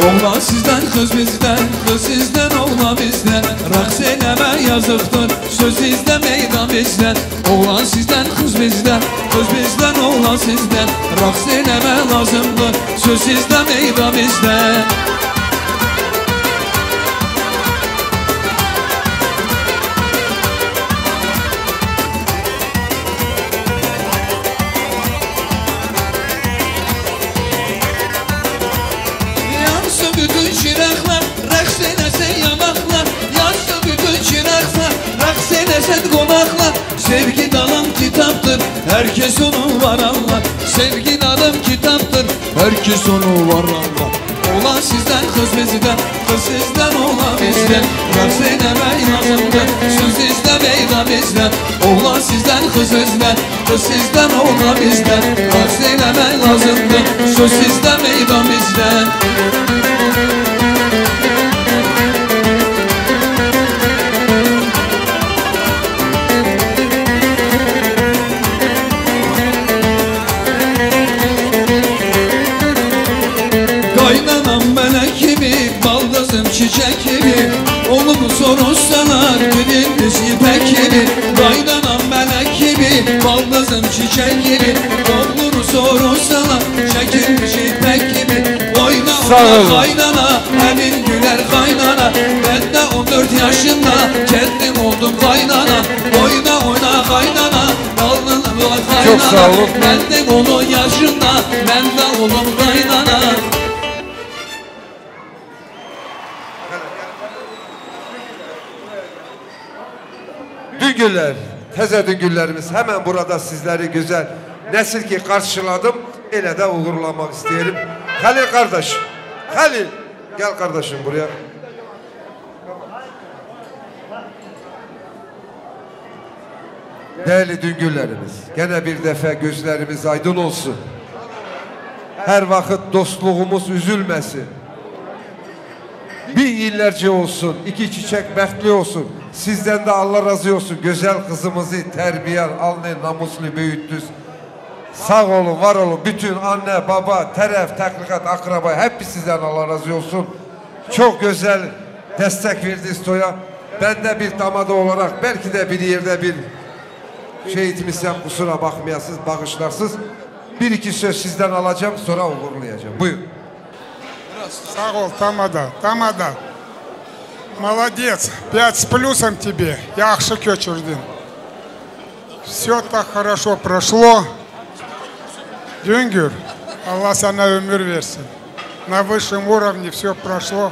Oğlan sizden, kız bizden, kız sizden, oğlan bizden. Raks eyleme yazıktır, söz izle meydan Bizden, oğlan sizden, kız bizden, kız bizden, oğlan sizden. Raks eyleme lazımdır, söz sizde, meydan bizde. Yansın bütün çıraqlar, raks eylesin yanaqlar. Yansın bütün çıraqlar, raks eylesin qonaqlar. Sevgi dalam kitaptır, herkes onu var anlar. Sevgi dalam kitaptır, herkes onu var anlar. Oğlan sizden, kız bizden, kız sizden, oğlan bizden. Raks eyleme lazımdır, söz sizde, meydan bizde. Oğlan sizden, kız bizden, kız sizden, oğlan bizden. Raks eyleme lazımdır, söz sizde, meydan bizde. Kaynanam melek gibi, baldızım çiçek gibi. Oğlumu sorursalar, gülümüz ipek gibi. Kaynanam melek gibi, baldızım çiçek gibi. Oğlumu sorursalar, çekilmiş ipek gibi. Oyna, sağ oyna olun, kaynana, elin güler kaynana. Ben de on dört yaşında kendim oldum kaynana. Oyna, oyna kaynana, dalgın var kaynana. Çok sağ olun. Ben de onun yaşında, ben de oldum kaynana. Düngüller, teze Düngüllerimiz, hemen burada sizleri güzel nesil ki karşıladım, ele de uğurlamak isteyelim. Halil kardeş, Halil, gel kardeşim buraya. Değerli Düngüllerimiz, gene bir defa gözlerimiz aydın olsun. Her vakit dostluğumuz üzülmesin. Bin yıllarca olsun, iki çiçek bekli olsun. Sizden de Allah razı olsun. Güzel kızımızı terbiye, alnı namuslu büyüttünüz. Sağ olun, var olun. Bütün anne, baba, taraf, takrikat, akraba, hep sizden Allah razı olsun. Çok güzel destek verdiniz toya. Ben de bir tamada olarak belki de bir yerde bir şey etmişsem kusura bakmayasınız, bağışlarsınız. Bir iki söz sizden alacağım, sonra uğurlayacağım. Buyurun. Sağ ol, tamada, tamada. Молодец, пять с плюсом тебе. Yaxşı köçürdün. Всё так хорошо прошло. Düngür, Allah sana ömür versin. На высшем уровне всё прошло.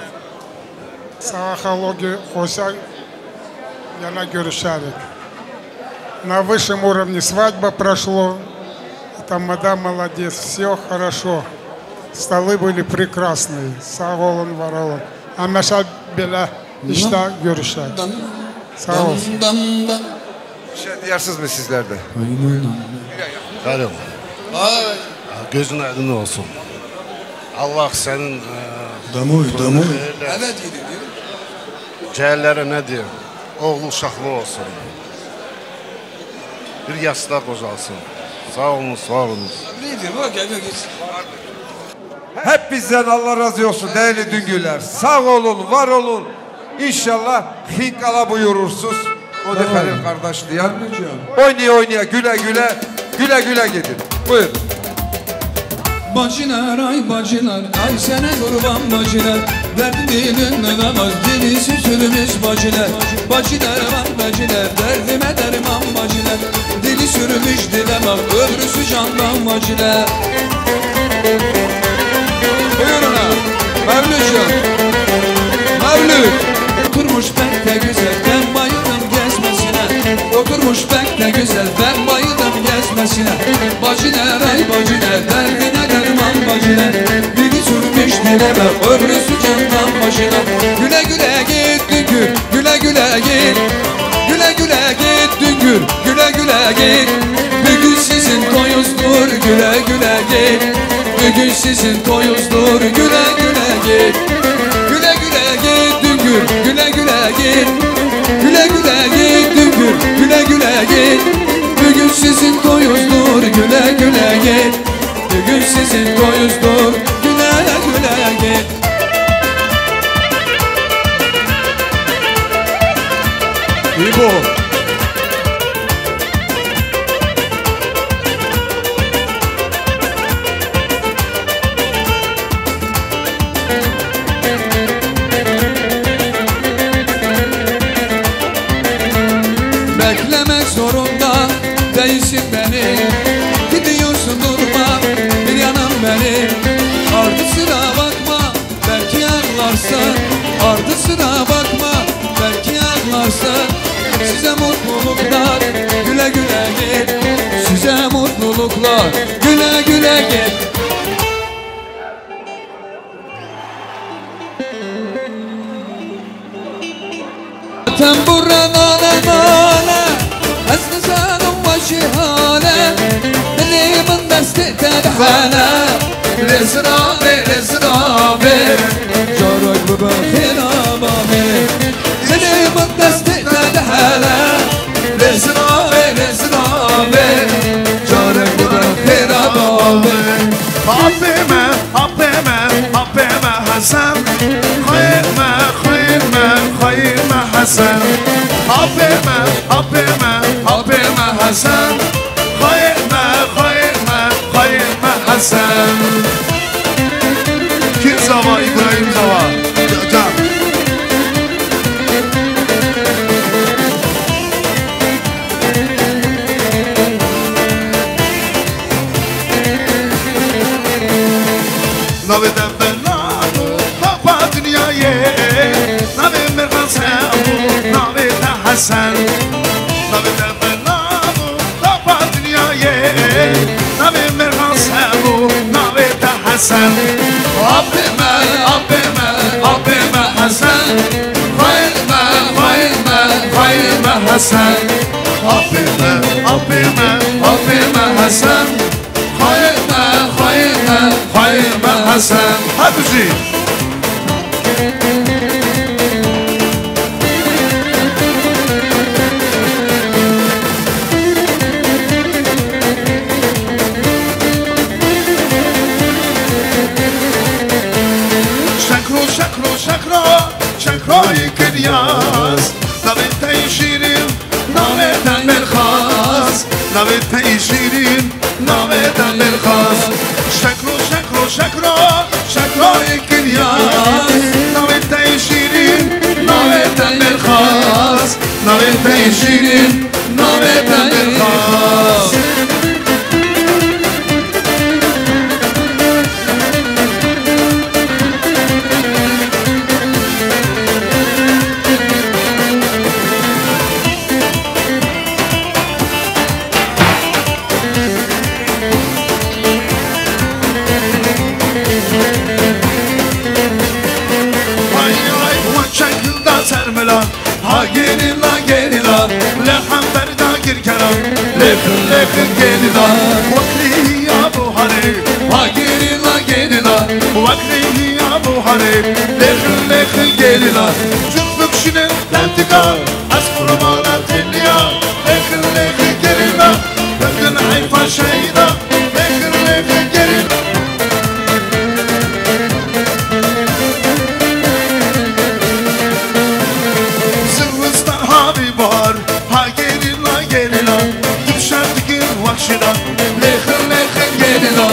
Sağ ol, hoca, yana görüşerik. На высшем уровне свадьба прошло. Тамада молодец, всё хорошо. Столы были прекрасные. Sağ olun, var olun. Hemişe böyle işte görüşerik. Sağ ol. Bir şey diyersiniz mi sizler de? Karim. Gözün aydın olsun. Allah senin, e, Домой, домой. Evet, iyi diyor. Ciğerlere ne diyor? Oğlu uşaklı olsun. Bir yastığa kocalsın. Sağ olun, sağ olun. Nedir bu? Gel, gel, geç. Hep bizden Allah razı olsun değerli Düngüller. Sağ olun, var olun. İnşallah hinkala buyurursunuz. O da Halil kardeş diyen. Oynaya oynaya, güle güle, güle güle gidin. Buyurun. Bacılar, ay bacılar, ay sana kurban bacılar. Derdim dilinde damaz, dili süzülmüş bacılar. Bacılar, var bacılar, derdime derman bacılar. Dili sürmüş dile bak, öbürsü candan bacılar. Buyurun ha, Mevlüt'cüğüm. Mevlüt. Oturmuş pek de güzel, ben bayıldım gezmesine. Oturmuş pek de güzel, ben bayıldım gezmesine. Bacılar, ay bacılar, derdine derman bacılar. Biri sürmüş dile bak, öbürsü candan başına. Güle güle git Düngür, güle güle git. Güle güle git Düngür, güle güle git. Bugün sizin toyuzdur, güle güle git. Bugün sizin toyuzdur, güle güle git. Güle güle git Düngür, güle güle git. Güle güle git Düngür, güle güle git. Bugün sizin toyuzdur, güle güle git. Bugün sizin toyuzdur, güle güle git. İbo. Varsa size mutluluklar, güle güle git. Size mutluluklar, güle güle git. Tembure nale nale, ez nizanim we jî hale. Dilê min destê te dihele. Lê ziravê, lê ziravê, carek bibe xêra bavê. Dilê min destê te dihele. Lê ziravê, lê ziravê, carek bibe xêra bavê. Apê me, apê me, apê me Hesen. Xweyê me, xweyê me, xweyê me Hesen. Apê me, apê me, apê me Hesen. Xweyê me, xweyê me, xweyê me Hesen. Kî zava, Îbrahîm zava? Ca-, can. Navê te Belan û tapa dinyayê, navê Mirxas hebû, navê te Hesen. Navê te Belan û tapa dinyayê, navê Mirxas hebû, navê te Hesen. Apê me, apê me, apê me Hesen. Xweyê me, xweyê me, xweyê me Hesen. Apê me, apê me, apê me Hesen. Xweyê me, xweyê me, xweyê me Hesen. Her bijî. Şekro, şekro, şekro, şekroyê kiryaz. Navê te yê şîrîn, navê te Mirxas. Navê te yê şîrîn, navê te Mirxas. Şekro, şekro, şekro, şekroyê kiryaz. Navê te yê şîrîn, navê te Mirxas. Navê te yê şîrîn, navê te Mirxas. Hay hay, we çek hilda ser milan. Ha gerîla, gerîla, li hember dagirkeran. Lêxin, lêxin gerîla, wek rêhiya buharê. Ha gerîla, gerîla, wek rêhiya buharê. Lêxin, lêxin gerîla, cûr bikişînin derdigan. Ez qurbana têliya. Lêxin, lêxin gerîla, bidin heyfa şehîda. Lêxin, lêxin gerîla. Zivistan havî bahar, ha gerîla, gerîla, tu şer dikir wek şîra. Lêxin, lêxin gerîla,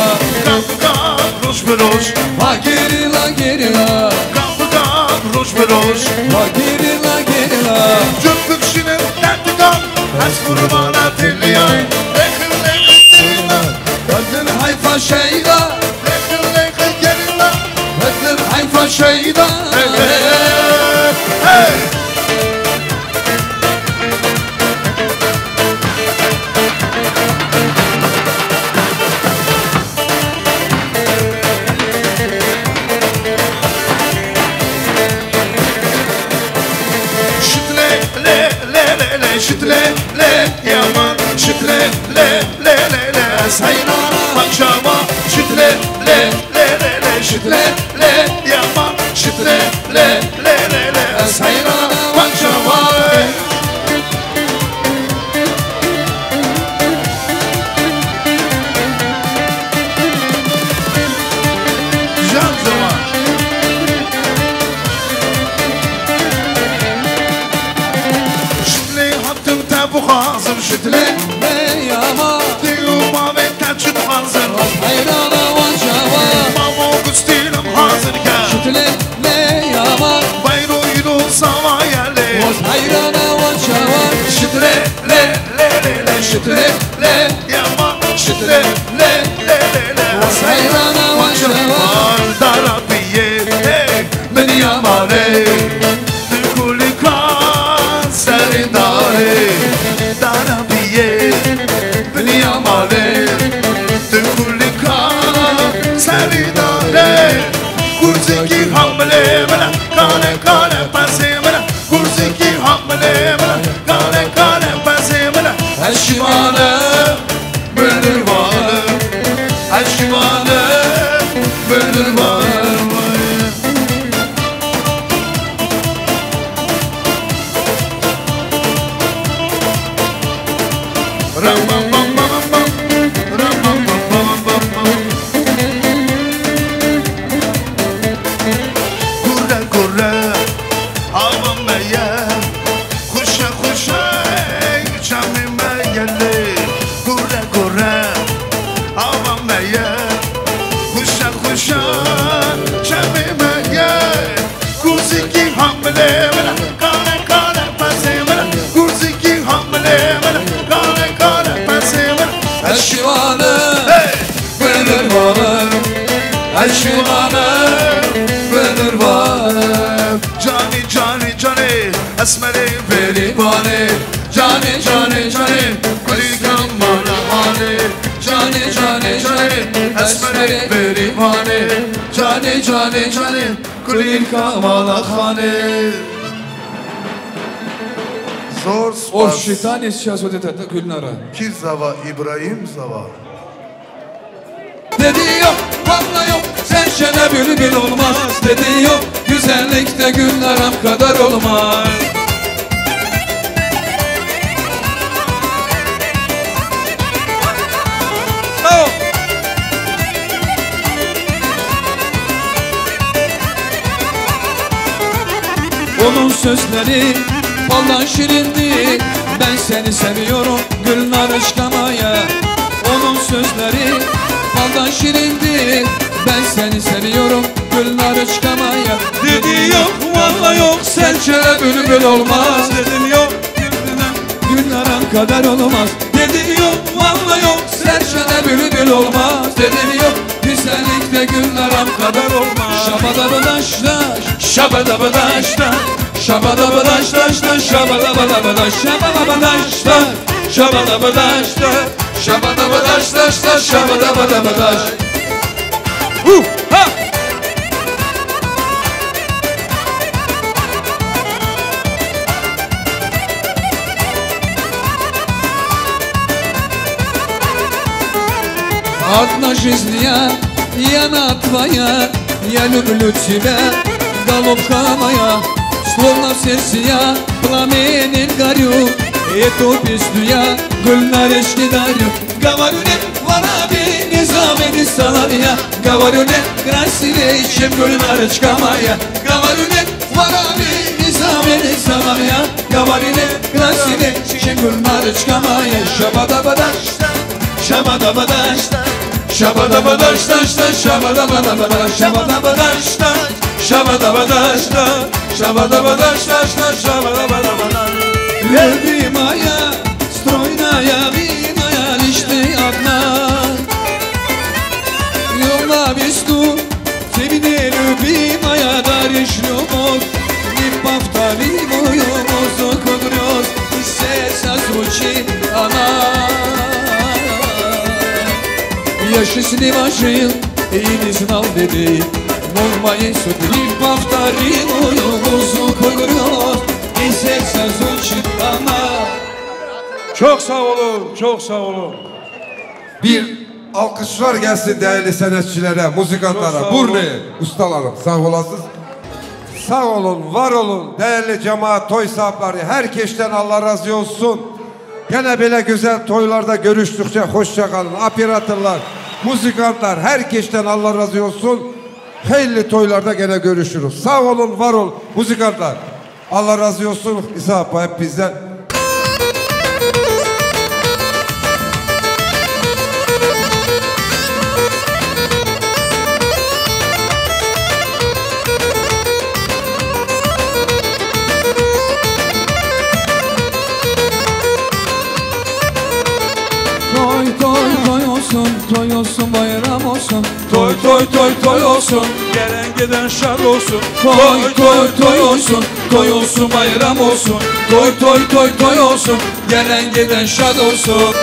gav bi gav, roj bi roj. Ha gerîla, gerîla, gav bi gav, roj bi roj. Ha gerîla, gerîla, cûr bikişînin derdigan. Ez qurbana têliyay. Lêxin, lêxin gerîla, bidin heyfa şehîda. Lêxin, lêxin gerîla, bidin heyfa şehîda. Hey, hey, hey. Şitle, le, le, le, le, şitle, le, yaman, şitle, le, le, le, le, ez heyran, bak şava, şitle, le, le, le, le, şitle, le, yaman, şitle, le, le, le, le, ez heyran, bak şava. Can zaman. Şitlê hatim te bixwazim şitlê. Hey ama. Dî û bavê te çi dixwazin? Heyrana wan çawa. Bavo gustînim hazir ke. Şitlê. Lê ya ma. Bayro yino sava ya lê. Waz heyrana wan çawa. Şitre lê lê lê lê şitre lê ya ma. Şitre lê lê lê lê. Waz heyrana wan çawa. Dara biyê hey min ya ma lê. Kulî kas Canê, canê, canê, esmerê berîvanê. Canê, canê, canê, kulîlka mala xanê. Canê, canê, canê, esmerê berîvanê. Canê, canê, canê, kulîlka mala xanê. Zor spas. Of, şêtanê şazodê te, te Gülnara. Kî zava, Îbrahîm zava. Dedi yok, vallahi yok, serçede bülbül olmaz. Dedi yok, güzellikte Gülnaram kadar olmaz. Sağ ol. Onun sözleri faldan şirindi. Ben seni seviyorum Gülnar Işkamaya. Onun sözleri faldan şirindi. Ben seni seviyorum Gülnar Işkamaya. Dedi yok, vallahi yok, serçede bülbül olmaz. Dedim yok, Gülnaran kadar olmaz. Dedim yok, vallahi yok, serçede bülbül olmaz. Dedim yok, güzellikte Gülnaran kadar olmaz. Şabada bıdaş daş, şabada bıdaş daş, şabada bıdaş daş daş, şabada bada bıdaş, şabada bıdaş daş, şabada bıdaş daş, şabada bada bıdaş daş, şabada bada bıdaş. Hu, ha! Одна жизнь я, я на твоя, я люблю тебя, голубка моя. Словно в сердце я пламенем горю, эту песню я Гульнарочке дарю. Говорю нет, вараби, не забыли салария. Говорю нет, красивее, чем Гульнарочка моя. Говорю нет, вараби, не забыли салария. Говорю нет, красивее, чем Гульнарочка моя. Шабада-бада, шабада-бада, шабада-бада, шабада-бада, шабада-бада, шабада-бада, шабада-бада, шабада-бада. Любимая, стройная, милая, лишь ты одна. Ёлна висту, ты мне, любимая, даришь любовь, неповторимую музыку грёз, и сердце звучит она. Я счастливо жил и не знал беды, но в моей судьбе неповторимую музыку грёз, и сердце звучит она. Çok sağ olun, çok sağ olun. Bir alkışlar gelsin değerli sanatçılara, muzikantlara. Çok sağ olun. Burnu, ustalarım, sağ olasınız. Sağ olun, var olun değerli cemaat, toy sahipleri. Herkesten Allah razı olsun. Gene böyle güzel toylarda görüştükçe hoşça kalın. Operatörler, muzikantlar, herkesten Allah razı olsun. Hayırlı toylarda gene görüşürüz. Sağ olun, var olun, muzikantlar. Allah razı olsun, İsa Apa hep bizden. Toy, toy, toy olsun, toy olsun, bayram olsun. Toy, toy, toy, toy olsun, gelen giden şad olsun. Toy, toy, toy olsun, toy olsun, bayram olsun. Toy, toy, toy, toy olsun, gelen giden şad olsun.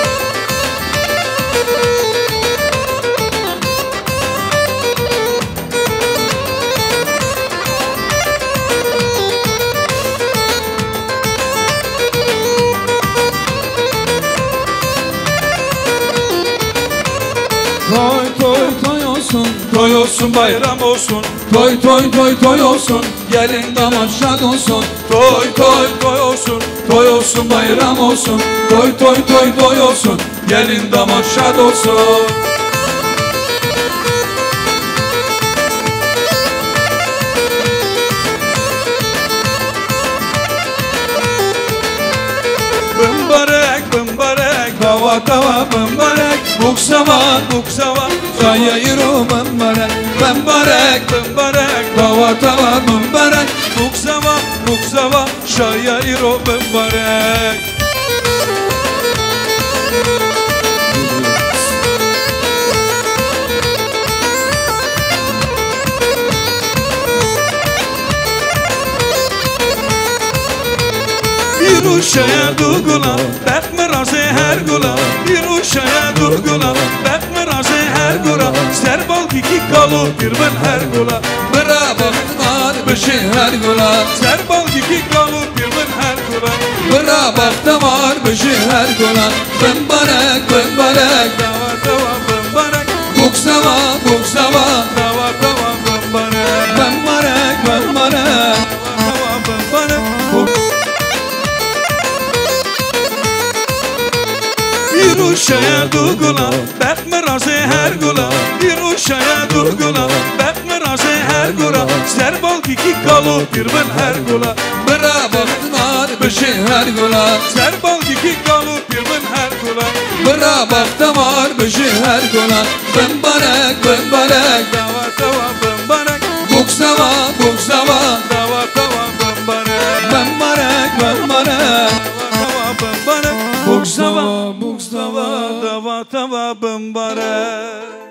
Toy, toy, toy olsun, toy olsun, bayram olsun. Toy, toy, toy, toy olsun, gelin damat şad olsun. Toy, toy, toy olsun, toy olsun, bayram olsun. Toy, toy, toy, toy olsun, gelin damat şad olsun. Bimbarek, bimbarek, dawa, dawa, bimbarek. Bûk zewa, bûk zewa, şaya îro bimbarek. Bimbarek, bimbarek, dawa, dawa, bimbarek. Bûk zewa, bûk zewa, şaya îro bimbarek. Rûşeya du gula, beq min razê her gula. Rûşeya du gula, beq min razê her gula. Ser balgîkî kal û pîr bin her gula. Bira bextewar bijî her gula. Ser balgîkî kal û pîr bin her gula. Bira bextewar bijî her gula. Bimbarek, bimbarek. Dawa, dawa, bimbarek. Bûk zewa, bûk zewa. Dawa, dawa, bimbarek. Bimbarek, bimbarek. Dawa, dawa, bimbarek. Bûk Îro şaya du gula, beq min razê her gula. Îro şaya du gula, beq min razê her gula. Ser balgîkî kal û pîr bin her gula. Bira bextewar bijî her gula. Ser balgîkî kal û pîr bin her gula. Bira bextewar bijî her gula. Bimbarek, bimbarek. Dawa, dawa, bimbarek. Bûk zewa, bûk zewa. Dawa, dawa, bimbarek. Bimbarek, bimbarek. Dawa, dawa, bimbarek. Bûk zewa, bûk zewa. Dawa, dawa, bimbarek.